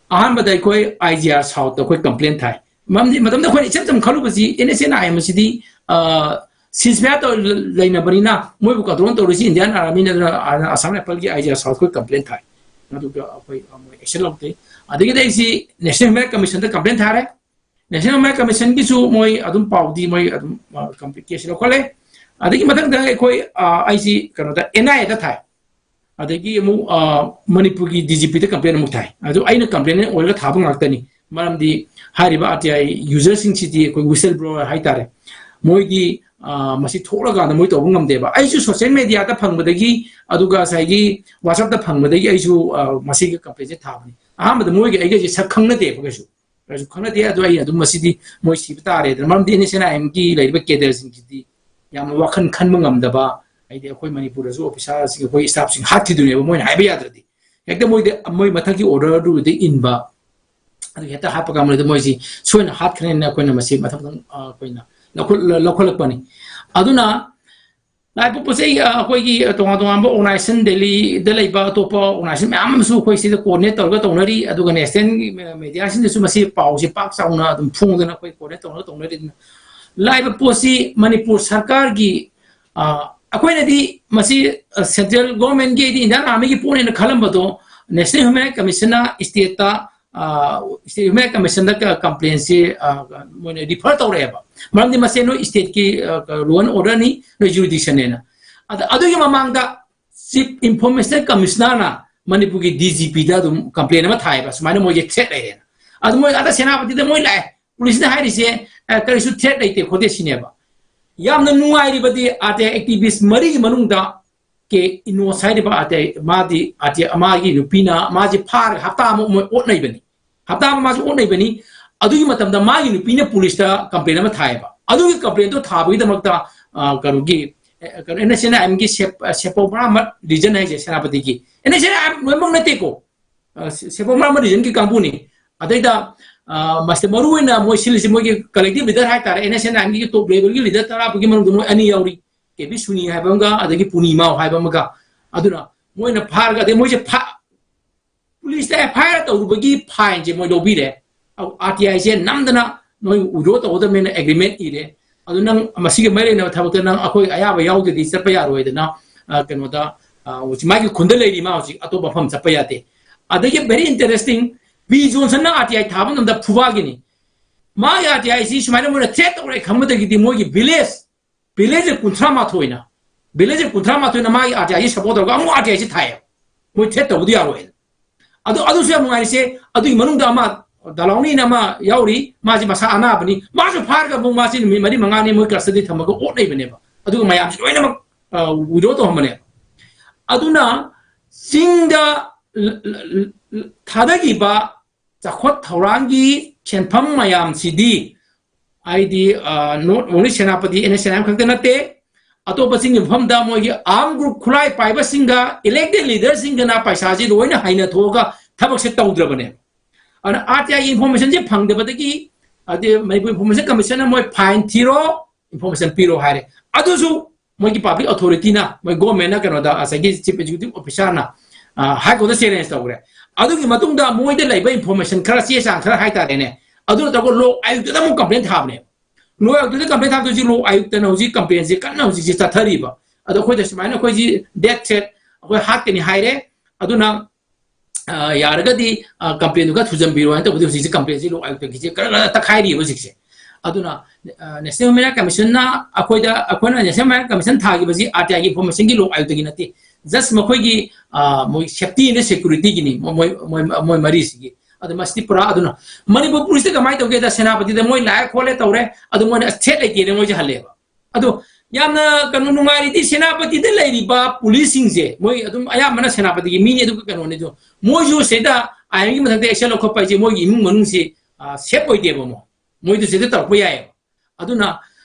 ꯑꯍꯥꯟꯕꯗ ꯑꯩꯈꯣꯏ I G R South ꯇ ꯑꯩꯈꯣꯏ complaint ꯊꯥꯏ꯫ ꯃꯔꯝꯗꯤ ꯃꯇꯝꯗ ꯑꯩꯈꯣꯏꯅ ꯏꯆꯝ ꯆꯝ ꯈꯜꯂꯨꯕꯁꯤ N S N I M ꯑꯁꯤꯗꯤ ꯁꯤꯖ ꯐꯌꯥꯔ ꯂꯩꯅꯕꯅꯤꯅ ꯃꯣꯏꯕꯨ ꯀꯟꯇ꯭ꯔꯣꯜ ꯇꯧꯔꯤꯁꯤ ꯏꯟꯗꯤꯌꯥꯟ ꯑꯥꯔꯃꯤꯅ, ꯑꯗꯨꯅ ꯑꯁꯥꯝ ꯔꯥꯏꯐꯜꯒꯤ ꯑꯥꯏ ꯖꯤ ꯑꯥꯔ ꯁꯥꯎꯠ ꯑꯩꯈꯣꯏ ꯀꯝꯄ꯭ꯂꯦꯟ ꯊꯥꯏ꯫ ꯑꯗꯨꯒ ꯑꯩꯈꯣꯏ ꯃꯣꯏ ꯑꯦꯛꯁꯟ ꯂꯧꯗꯦ꯫ ꯑꯗꯒꯤꯗꯤ ꯑꯩꯁꯤ ꯅꯦꯁꯅꯦꯜ ꯍ꯭ꯌꯨꯃꯦꯟ ꯔꯥꯏꯠ ꯀꯃꯤꯁꯟꯗ ꯀꯝꯄ꯭ꯂꯦꯟ ꯊꯥꯔꯦ꯫ ꯅꯦꯁꯅꯦꯜ ꯍ꯭ꯌꯨꯃꯦꯟ ꯔꯥꯏꯠ ꯀꯃꯤꯁꯟꯒꯤꯁꯨ ꯃꯣꯏ ꯑꯗꯨꯝ ꯄꯥꯎꯗꯤ ꯃꯣꯏ ꯑꯗꯨꯝ ꯀꯦꯁ ꯂꯧꯈꯠꯂꯦ꯫ ꯑꯗꯒꯤ ꯃꯊꯪꯗ ꯑꯩꯈꯣꯏ ꯑꯩꯁꯤ ꯀꯩꯅꯣꯗ ꯑꯦꯟ ꯑꯥꯏ ꯑꯦꯗ ꯊꯥꯏ꯫ ꯑꯗꯒꯤ ꯑꯃꯨꯛ ꯃꯅꯤꯄꯨꯔꯒꯤ ꯗꯤ ꯖꯤ ꯄꯤꯗ ꯀꯝꯄ꯭ꯂꯦꯟ ꯑꯃꯨꯛ ꯊꯥꯏ꯫ ꯑꯗꯨ ꯑꯩꯅ ꯀꯝꯄ꯭ꯂꯦꯟ ꯑꯣꯏꯔꯒ ꯊꯥꯕ ꯉꯥꯛꯇꯅꯤ꯫ ꯃꯔꯝꯗꯤ ꯍꯥꯏꯔꯤꯕ ꯑꯥꯔ ꯇꯤ ꯑꯥꯏ ꯌꯨꯖꯔꯁꯤꯡꯁꯤꯗꯤ ꯑꯩꯈꯣꯏ ꯋꯤꯁꯜ ꯕ꯭ꯂꯣꯋꯔ ꯍꯥꯏꯇꯥꯔꯦ꯫ ꯃꯣꯏꯒꯤ ꯃꯁꯤ ꯊꯣꯛꯂꯀꯥꯟꯗ ꯃꯣꯏ ꯇꯧꯕ ꯉꯝꯗꯦꯕ꯫ ꯑꯩꯁꯨ ꯁꯣꯁꯤꯌꯦꯜ ꯃꯦꯗꯤꯌꯥꯗ ꯐꯪꯕꯗꯒꯤ, ꯑꯗꯨꯒ ꯉꯁꯥꯏꯒꯤ ꯋꯥꯆꯞꯇ ꯐꯪꯕꯗꯒꯤ ꯑꯩꯁꯨ ꯃꯁꯤꯒꯤ ꯀꯝꯄ꯭ꯂꯦꯟꯁꯦ ꯊꯥꯕꯅꯤ꯫ ꯑꯍꯥꯟꯕꯗ ꯃꯣꯏꯒ ꯑꯩꯒꯁꯦ ꯁꯛ ꯈꯪꯅꯗꯦꯕ ꯀꯩꯁꯨ꯫ ꯀꯩꯁꯨ ꯈꯪꯅꯗꯦ꯫ ꯑꯗꯨ ꯑꯩ ꯑꯗꯨꯝ ꯃꯁꯤꯗꯤ ꯃꯣꯏ ꯁꯤꯕ ꯇꯥꯔꯦꯗꯅ꯫ ꯃꯔꯝꯗꯤ ꯑꯦꯟ ꯑꯦꯁ ꯑꯦꯟ ꯑꯥꯏ ꯑꯦꯝꯒꯤ ꯂꯩꯔꯤꯕ ꯀꯦꯗꯔꯁꯤꯡꯁꯤꯗꯤ ꯌꯥꯝꯅ ꯋꯥꯈꯜ ꯈꯟꯕ ꯉꯝꯗꯕ, ꯍꯥꯏꯗꯤ ꯑꯩꯈꯣꯏ ꯃꯅꯤꯄꯨꯔꯗꯁꯨ ꯑꯣꯐꯤꯁꯥꯔꯁꯤꯡ, ꯑꯩꯈꯣꯏ ꯁ꯭ꯇꯥꯐꯁꯤꯡ ꯍꯥꯠꯈꯤꯗꯣꯏꯅꯦꯕ ꯃꯣꯏꯅ ꯍꯥꯏꯕ ꯌꯥꯗ꯭ꯔꯗꯤ꯫ ꯍꯦꯛꯇ ꯃꯣꯏꯗꯤ ꯃꯣꯏ ꯃꯊꯛꯀꯤ ꯑꯣꯔꯗꯔꯗꯨꯗ ꯏꯟꯕ꯫ ꯑꯗꯨ ꯍꯦꯛꯇ ꯍꯥꯠꯄ ꯀꯥꯡꯕꯨꯗ ꯃꯣꯏꯁꯤ ꯁꯣꯏꯅ ꯍꯥꯠꯈ꯭ꯔꯦꯅ ꯑꯩꯈꯣꯏꯅ ꯃꯁꯤ ꯃꯊꯪ ꯃꯊꯪ ꯑꯩꯈꯣꯏꯅ ꯂꯧꯈꯠꯂꯛꯄꯅꯤ꯫ ꯑꯗꯨꯅ ꯂꯥꯏ ꯄꯣꯛꯄꯁꯦ ꯑꯩꯈꯣꯏꯒꯤ ꯇꯣꯉꯥꯟ ꯇꯣꯉꯥꯟꯕ ꯑꯣꯔꯒꯅꯥꯏꯖꯦꯁꯟ, ꯗꯦꯜꯂꯤꯗ ꯂꯩꯕ ꯑꯇꯣꯞꯄ ꯑꯣꯔꯒꯅꯥꯏꯖꯦꯁꯟ ꯃꯌꯥꯝ ꯑꯃꯁꯨ ꯑꯩꯈꯣꯏ ꯁꯤꯗ ꯀꯣꯑꯣꯔꯗꯤꯅꯦꯠ ꯇꯧꯔꯒ ꯇꯧꯅꯔꯤ꯫ ꯑꯗꯨꯒ ꯅꯦꯁꯅꯦꯜꯒꯤ ꯃꯦꯗꯤꯌꯥꯁꯤꯡꯗꯁꯨ ꯃꯁꯤ ꯄꯥꯎꯁꯤ ꯄꯥꯛ ꯆꯥꯎꯅ ꯑꯗꯨꯝ ꯐꯣꯡꯗꯅ ꯑꯩꯈꯣꯏ ꯀꯣꯑꯣꯔꯗꯤꯅꯦꯠ ꯇꯧꯔꯒ ꯇꯧꯅꯔꯤꯗꯅ꯫ ꯂꯥꯛꯏꯕ ꯄꯣꯠꯁꯤ ꯃꯅꯤꯄꯨꯔ ꯁꯔꯀꯥꯔꯒꯤ ꯑꯩꯈꯣꯏꯅꯗꯤ ꯃꯁꯤ ꯁꯦꯟꯇ꯭ꯔꯦꯜ ꯒꯣꯔꯃꯦꯟꯒꯤ ꯍꯥꯏꯗꯤ ꯏꯟꯗꯤꯌꯥꯟ ꯑꯥꯔꯃꯤꯒꯤ ꯄꯣꯠꯅꯦꯅ ꯈꯜꯂꯝꯕꯗꯣ ꯅꯦꯁꯅꯦꯜ ꯍ꯭ꯌꯨꯃꯦꯟ ꯔꯥꯏꯠ ꯀꯃꯤꯁꯟꯅ ꯁ꯭ꯇꯦꯠꯇ ꯍ꯭ꯌꯨꯃꯦꯟ ꯔꯥꯏꯠ ꯀꯃꯤꯁꯟꯗ ꯀꯝꯄ꯭ꯂꯦꯟꯁꯤ ꯃꯣꯏꯅ ꯔꯤꯐꯔ ꯇꯧꯔꯛꯑꯦꯕ꯫ ꯃꯔꯝꯗꯤ ꯃꯁꯦ ꯅꯣꯏ ꯁ꯭ꯇꯦꯠꯀꯤ ꯂꯣ ꯑꯦꯟ ꯑꯣꯔꯗꯔꯅꯤ, ꯅꯣꯏ ꯖꯨꯔꯤꯗꯤꯛꯁꯟꯅꯦꯅ꯫ ꯑꯗ ꯑꯗꯨꯒꯤ ꯃꯃꯥꯡꯗ ꯆꯤꯐ ꯏꯟꯐꯣꯔꯃꯦꯁꯟ ꯀꯃꯤꯁꯅꯔꯅ ꯃꯅꯤꯄꯨꯔꯒꯤ ꯗꯤ ꯖꯤ ꯄꯤꯗ ꯑꯗꯨꯝ ꯀꯝꯄ꯭ꯂꯦꯟ ꯑꯃ ꯊꯥꯏꯑꯕ, ꯁꯨꯃꯥꯏꯅ ꯃꯣꯏꯒꯤ ꯊ꯭ꯔꯦꯠ ꯂꯩꯔꯦꯅ꯫ ꯑꯗꯨ ꯃꯣꯏ ꯑꯥꯗ ꯁꯦꯅꯥꯄꯇꯤꯗ ꯃꯣꯏ ꯂꯥꯛꯑꯦ, ꯄꯨꯂꯤꯁꯅ ꯍꯥꯏꯔꯤꯁꯦ ꯀꯔꯤꯁꯨ ꯊ꯭ꯔꯦꯠ ꯂꯩꯇꯦ ꯈꯣꯠꯇꯦ ꯁꯤꯅꯦꯕ꯫ ꯌꯥꯝꯅ ꯅꯨꯡꯉꯥꯏꯔꯤꯕꯗꯤ ꯑꯥꯔ ꯇꯤ ꯑꯥꯏ ꯑꯦꯛꯇꯤꯚꯤꯁ ꯃꯔꯤꯒꯤ ꯃꯅꯨꯡꯗ ꯀꯦ ꯏꯅꯣꯁ ꯍꯥꯏꯔꯤꯕ ꯑꯥꯔ ꯇꯤ ꯑꯥꯏ ꯃꯥꯗꯤ ꯑꯥꯔ ꯇꯤ ꯑꯥꯏ ꯃꯥꯒꯤ ꯅꯨꯄꯤꯅ ꯃꯥꯁꯦ ꯐꯥꯔꯒ ꯍꯞꯇꯥ ꯑꯃ ꯃꯣꯏ ꯑꯣꯠꯅꯩꯕꯅꯤ꯫ ꯍꯞꯇꯥ ꯑꯃ ꯃꯥꯁꯨ ꯑꯣꯠꯅꯩꯕꯅꯤ꯫ ꯑꯗꯨꯒꯤ ꯃꯇꯝꯗ ꯃꯥꯒꯤ ꯅꯨꯄꯤꯅ ꯄꯨꯂꯤꯁꯇ ꯀꯝꯄ꯭ꯂꯦꯟ ꯑꯃ ꯊꯥꯏꯌꯦꯕ꯫ ꯑꯗꯨꯒꯤ ꯀꯝꯄ꯭ꯂꯦꯟꯗꯣ ꯊꯥꯕꯒꯤꯗꯃꯛꯇ ꯀꯩꯅꯣꯒꯤ ꯀꯩꯅꯣ ꯑꯦꯟ ꯑꯦꯁ ꯑꯦꯟ ꯑꯥꯏ ꯑꯦꯝꯒꯤ ꯁꯦꯄꯣ ꯕ꯭ꯔꯥꯍꯃꯠ ꯔꯤꯖꯟ ꯍꯥꯏꯁꯦ ꯁꯦꯅꯥꯄꯇꯤꯒꯤ N S N I M ꯂꯣꯏꯅꯃꯛ ꯅꯠꯇꯦꯀꯣ꯫ ꯁꯦꯄꯣ ꯕ꯭ꯔꯥꯍꯃꯠ ꯔꯤꯖꯟꯒꯤ ꯀꯥꯡꯕꯨꯅꯤ꯫ ꯑꯗꯩꯗ ꯃꯁꯤꯗ ꯃꯔꯨ ꯑꯣꯏꯅ ꯃꯣꯏ ꯁꯤꯜꯂꯤꯁꯤ ꯃꯣꯏꯒꯤ ꯀꯂꯦꯛꯇꯤꯚ ꯂꯤꯗꯔ ꯍꯥꯏꯇꯥꯔꯦ, ꯑꯦꯟ ꯑꯦꯁ ꯑꯦꯟ ꯑꯥꯏ ꯑꯦꯝꯒꯤ ꯇꯣꯞ ꯂꯦꯚꯦꯜꯒꯤ ꯂꯤꯗꯔ ꯇꯔꯥ ꯐꯥꯎꯒꯤ ꯃꯅꯨꯡꯗ ꯃꯣꯏ ꯑꯅꯤ ꯌꯥꯎꯔꯤ꯫ ꯀꯦ ꯄꯤ ꯁꯨꯅꯤ ꯍꯥꯏꯕ ꯑꯃꯒ ꯑꯗꯒꯤ ꯄꯨꯅꯤꯃꯥꯎ ꯍꯥꯏꯕ ꯑꯃꯒ꯫ ꯑꯗꯨꯅ ꯃꯣꯏꯅ ꯐꯥꯔꯒ ꯑꯗꯩ ꯃꯣꯏꯁꯦ ꯄꯨꯂꯤꯁꯇ ꯑꯦꯐ ꯑꯥꯏ ꯑꯥꯔ ꯇꯧꯔꯨꯕꯒꯤ ꯐꯥꯏꯟꯁꯦ ꯃꯣꯏ ꯂꯧꯕꯤꯔꯦ꯫ ꯑꯥꯔ ꯇꯤ ꯑꯥꯏꯁꯦ ꯅꯝꯗꯅ ꯅꯣꯏ withdraw ꯇꯧꯒꯗꯕꯅꯦꯅ ꯑꯦꯒ꯭ꯔꯤꯃꯦꯟ ꯏꯔꯦ꯫ ꯑꯗꯨ ꯅꯪ ꯃꯁꯤꯒ ꯃꯔꯤ ꯂꯩꯅꯕ ꯊꯕꯛꯇ ꯅꯪ ꯑꯩꯈꯣꯏ ꯑꯌꯥꯕ ꯌꯥꯎꯗ꯭ꯔꯗꯤ ꯆꯠꯄ ꯌꯥꯔꯣꯏꯗꯅ, ꯑ, ꯀꯩꯅꯣꯗ, ꯑ, ꯍꯧꯖꯤꯛ ꯃꯥꯒꯤ ꯈꯨꯟꯗ ꯂꯩꯔꯤ, ꯃꯥ ꯍꯧꯖꯤꯛ ꯑꯇꯣꯞꯄ ꯃꯐꯝ ꯆꯠꯄ ꯌꯥꯗꯦ꯫ ꯑꯗꯒꯤ very interesting, ꯄꯤ ꯖꯣꯟꯁꯟꯅ ꯑꯥꯔ ꯇꯤ ꯑꯥꯏ ꯊꯥꯕ ꯃꯇꯝꯗ ꯐꯨꯕꯥꯒꯤꯅꯤ꯫ ꯃꯥꯒꯤ ꯑꯥꯔ ꯇꯤ ꯑꯥꯏꯁꯤ ꯁꯨꯃꯥꯏꯅ ꯃꯣꯏꯅ ꯊ꯭ꯔꯦꯠ ꯇꯧꯔꯦ ꯈꯪꯕꯗꯒꯤꯗꯤ ꯃꯣꯏꯒꯤ ꯚꯤꯂꯦꯖ, ꯚꯤꯂꯦꯖ ꯀꯨꯟꯊ꯭ꯔꯥ ꯃꯥꯊꯣꯏꯅ, ꯚꯤꯂꯦꯖ ꯀꯨꯟꯊ꯭ꯔꯥ ꯃꯥꯊꯣꯏꯅ ꯃꯥꯒꯤ ꯑꯥꯔ ꯇꯤ ꯑꯥꯏꯁꯤ ꯁꯄꯣꯔꯠ ꯇꯧꯔꯒ ꯑꯃꯨꯛ ꯑꯥꯔ ꯇꯤ ꯑꯥꯏꯁꯤ ꯊꯥꯏꯌꯦ꯫ ꯃꯣꯏ ꯊ꯭ꯔꯦꯠ ꯇꯧꯕꯗꯤ ꯌꯥꯔꯣꯏ꯫ ꯑꯗꯨ, ꯑꯗꯨꯁꯨ ꯌꯥꯝ ꯅꯨꯡꯉꯥꯏꯔꯤꯁꯦ꯫ ꯑꯗꯨꯒꯤ ꯃꯅꯨꯡꯗ ꯑꯃ, ꯗꯥꯂꯥꯎꯅꯤꯅ ꯑꯃ ꯌꯥꯎꯔꯤ, ꯃꯥꯁꯤ ꯃꯁꯥ ꯑꯅꯥꯕꯅꯤ, ꯃꯥꯁꯨ ꯐꯥꯔꯒ ꯑꯃꯨꯛ ꯃꯥꯁꯤ ꯅꯨꯃꯤꯠ ꯃꯔꯤ ꯃꯉꯥꯅꯤ ꯃꯣꯏ ꯀꯁꯇꯗꯤ ꯊꯝꯃꯒ ꯑꯣꯠ ꯂꯩꯕꯅꯦꯕ꯫ ꯑꯗꯨꯒ ꯃꯌꯥꯝꯁꯤ ꯂꯣꯏꯅꯃꯛ, ꯑ, withdraw ꯇꯧꯍꯟꯕꯅꯦꯕ꯫ ꯑꯗꯨꯅ ꯆꯤꯡꯗ ꯊꯥꯗꯈꯤꯕ ꯆꯥꯎꯈꯠ ꯊꯧꯔꯥꯡꯒꯤ ꯁꯦꯟꯐꯝ ꯃꯌꯥꯝꯁꯤꯗꯤ, ꯍꯥꯏꯗꯤ, ꯑ, not only ꯁꯦꯅꯥꯄꯇꯤ, N S N I M ꯈꯛꯇ ꯅꯠꯇꯦ, ꯑꯇꯣꯞꯄꯁꯤꯡꯒꯤ ꯃꯐꯝꯗ ꯃꯣꯏꯒꯤ arm group ꯈꯨꯠꯂꯥꯏ ꯄꯥꯏꯕꯁꯤꯡꯒ elected leaderꯁꯤꯡꯒꯅ ꯄꯩꯁꯥꯁꯤ ꯂꯣꯏꯅ ꯍꯩꯅꯊꯣꯛꯑꯒ ꯊꯕꯛꯁꯦ ꯇꯧꯗ꯭ꯔꯕꯅꯦ꯫ ꯑꯗꯨꯅ ꯑꯥꯔ ꯇꯤ ꯑꯥꯏꯒꯤ informationꯁꯦ ꯐꯪꯗꯕꯗꯒꯤ, ꯑꯗꯩ ꯃꯅꯤꯄꯨꯔ Information Commissionꯅ ꯃꯣꯏ fine ꯊꯤꯔꯣ, information ꯄꯤꯔꯣ ꯍꯥꯏꯔꯦ꯫ ꯑꯗꯨꯁꯨ ꯃꯣꯏꯒꯤ public authorityꯅ, ꯃꯣꯏ governmentꯅ ꯀꯩꯅꯣꯗ, ꯉꯁꯥꯏꯒꯤ chief executive officerꯅ, ꯑ, High Courtꯇ challenge ꯇꯧꯈ꯭ꯔꯦ꯫ ꯑꯗꯨꯒꯤ ꯃꯇꯨꯡꯗ ꯃꯣꯏꯗ ꯂꯩꯕ information ꯈꯔ, ꯆꯦ ꯆꯥꯡ ꯈꯔ ꯍꯥꯏꯇꯥꯔꯦꯅꯦ, ꯑꯗꯨꯅ ꯇꯧꯔꯒ ꯂꯣ ꯑꯥꯌꯨꯛꯇꯗ ꯑꯃꯨꯛ complaint ꯊꯥꯕꯅꯦ꯫ ꯂꯣ ꯑꯥꯌꯨꯛꯇꯗ complaint ꯊꯥꯕꯗꯣ ꯍꯧꯖꯤꯛ ꯂꯣ ꯑꯥꯌꯨꯛꯇꯅ ꯍꯧꯖꯤꯛ complaintꯁꯦ ꯀꯟꯅ ꯍꯧꯖꯤꯛꯁꯦ ꯆꯠꯊꯔꯤꯕ꯫ ꯑꯗꯣ ꯑꯩꯈꯣꯏꯗ ꯁꯨꯃꯥꯏꯅ ꯑꯩꯈꯣꯏꯁꯤ death threat ꯑꯩꯈꯣꯏ ꯍꯥꯠꯀꯅꯤ ꯍꯥꯏꯔꯦ꯫ ꯑꯗꯨꯅ, ꯑ, ꯌꯥꯔꯒꯗꯤ, ꯑ, complaintꯗꯨ ꯈꯔ ꯊꯨꯖꯟꯕꯤꯔꯣ ꯍꯥꯏꯅ ꯇꯧꯕꯗꯤ ꯍꯧꯖꯤꯛꯁꯦ complaintꯁꯦ ꯂꯣ ꯑꯥꯌꯨꯛꯇꯒꯤꯁꯦ ꯀꯔ ꯀꯔ ꯇꯛꯈꯥꯏꯔꯤꯕ ꯍꯧꯖꯤꯛꯁꯦ꯫ ꯑꯗꯨꯅ, ꯑ, National Human Rights Commissionꯅ ꯑꯩꯈꯣꯏꯗ, ꯑꯩꯈꯣꯏꯅ National Human Rights Commission ꯊꯥꯈꯤꯕꯁꯤ ꯑꯥꯔ ꯇꯤ ꯑꯥꯏꯒꯤ informationꯒꯤ ꯂꯣ ꯑꯥꯌꯨꯛꯇꯒꯤ ꯅꯠꯇꯦ꯫ Just ꯃꯈꯣꯏꯒꯤ, ꯑ, ꯃꯣꯏ safety and securityꯒꯤꯅꯤ, ꯃꯣꯏ, ꯃꯣꯏ, ꯃꯣꯏ ꯃꯔꯤꯁꯤꯒꯤ꯫ ꯑꯗꯨ ꯃꯁꯤꯗꯤ ꯄꯨꯔꯥ ꯑꯗꯨꯅ ꯃꯅꯤꯄꯨꯔ policeꯇ ꯀꯃꯥꯏꯅ ꯇꯧꯒꯦꯗ, ꯁꯦꯅꯥꯄꯇꯤꯗ ꯃꯣꯏ ꯂꯥꯛꯑꯦ ꯈꯣꯠꯂꯦ ꯇꯧꯔꯦ, ꯑꯗꯨ ꯃꯣꯏꯅ ꯑꯁ threat ꯂꯩꯇꯦꯅ ꯃꯣꯏꯁꯦ ꯍꯜꯂꯦꯕ꯫ ꯑꯗꯣ ꯌꯥꯝꯅ ꯀꯩꯅꯣ ꯅꯨꯡꯉꯥꯏꯔꯤꯗꯤ ꯁꯦꯅꯥꯄꯇꯤꯗ ꯂꯩꯔꯤꯕ policeꯁꯤꯡꯁꯦ, ꯃꯣꯏ ꯑꯗꯨꯝ ꯑꯌꯥꯝꯕꯅ ꯁꯦꯅꯥꯄꯇꯤꯒꯤ ꯃꯤꯅꯤ, ꯑꯗꯨꯒ ꯀꯩꯅꯣꯅꯤ ꯑꯗꯣ, ꯃꯣꯏꯁꯨ ꯁꯤꯗ ꯑꯥꯏ ꯑꯦꯝꯒꯤ ꯃꯊꯛꯇ action ꯂꯧꯈꯠꯄ ꯍꯥꯏꯁꯦ ꯃꯣꯏꯒꯤ ꯏꯃꯨꯡ ꯃꯅꯨꯡꯁꯤ, ꯑ, safe ꯑꯣꯏꯗꯦꯕ꯫ ꯃꯣꯏ, ꯃꯣꯏꯗꯨ ꯁꯤꯗ ꯇꯧꯔꯛꯄ ꯌꯥꯏꯌꯦꯕ꯫ ꯑꯗꯨꯅ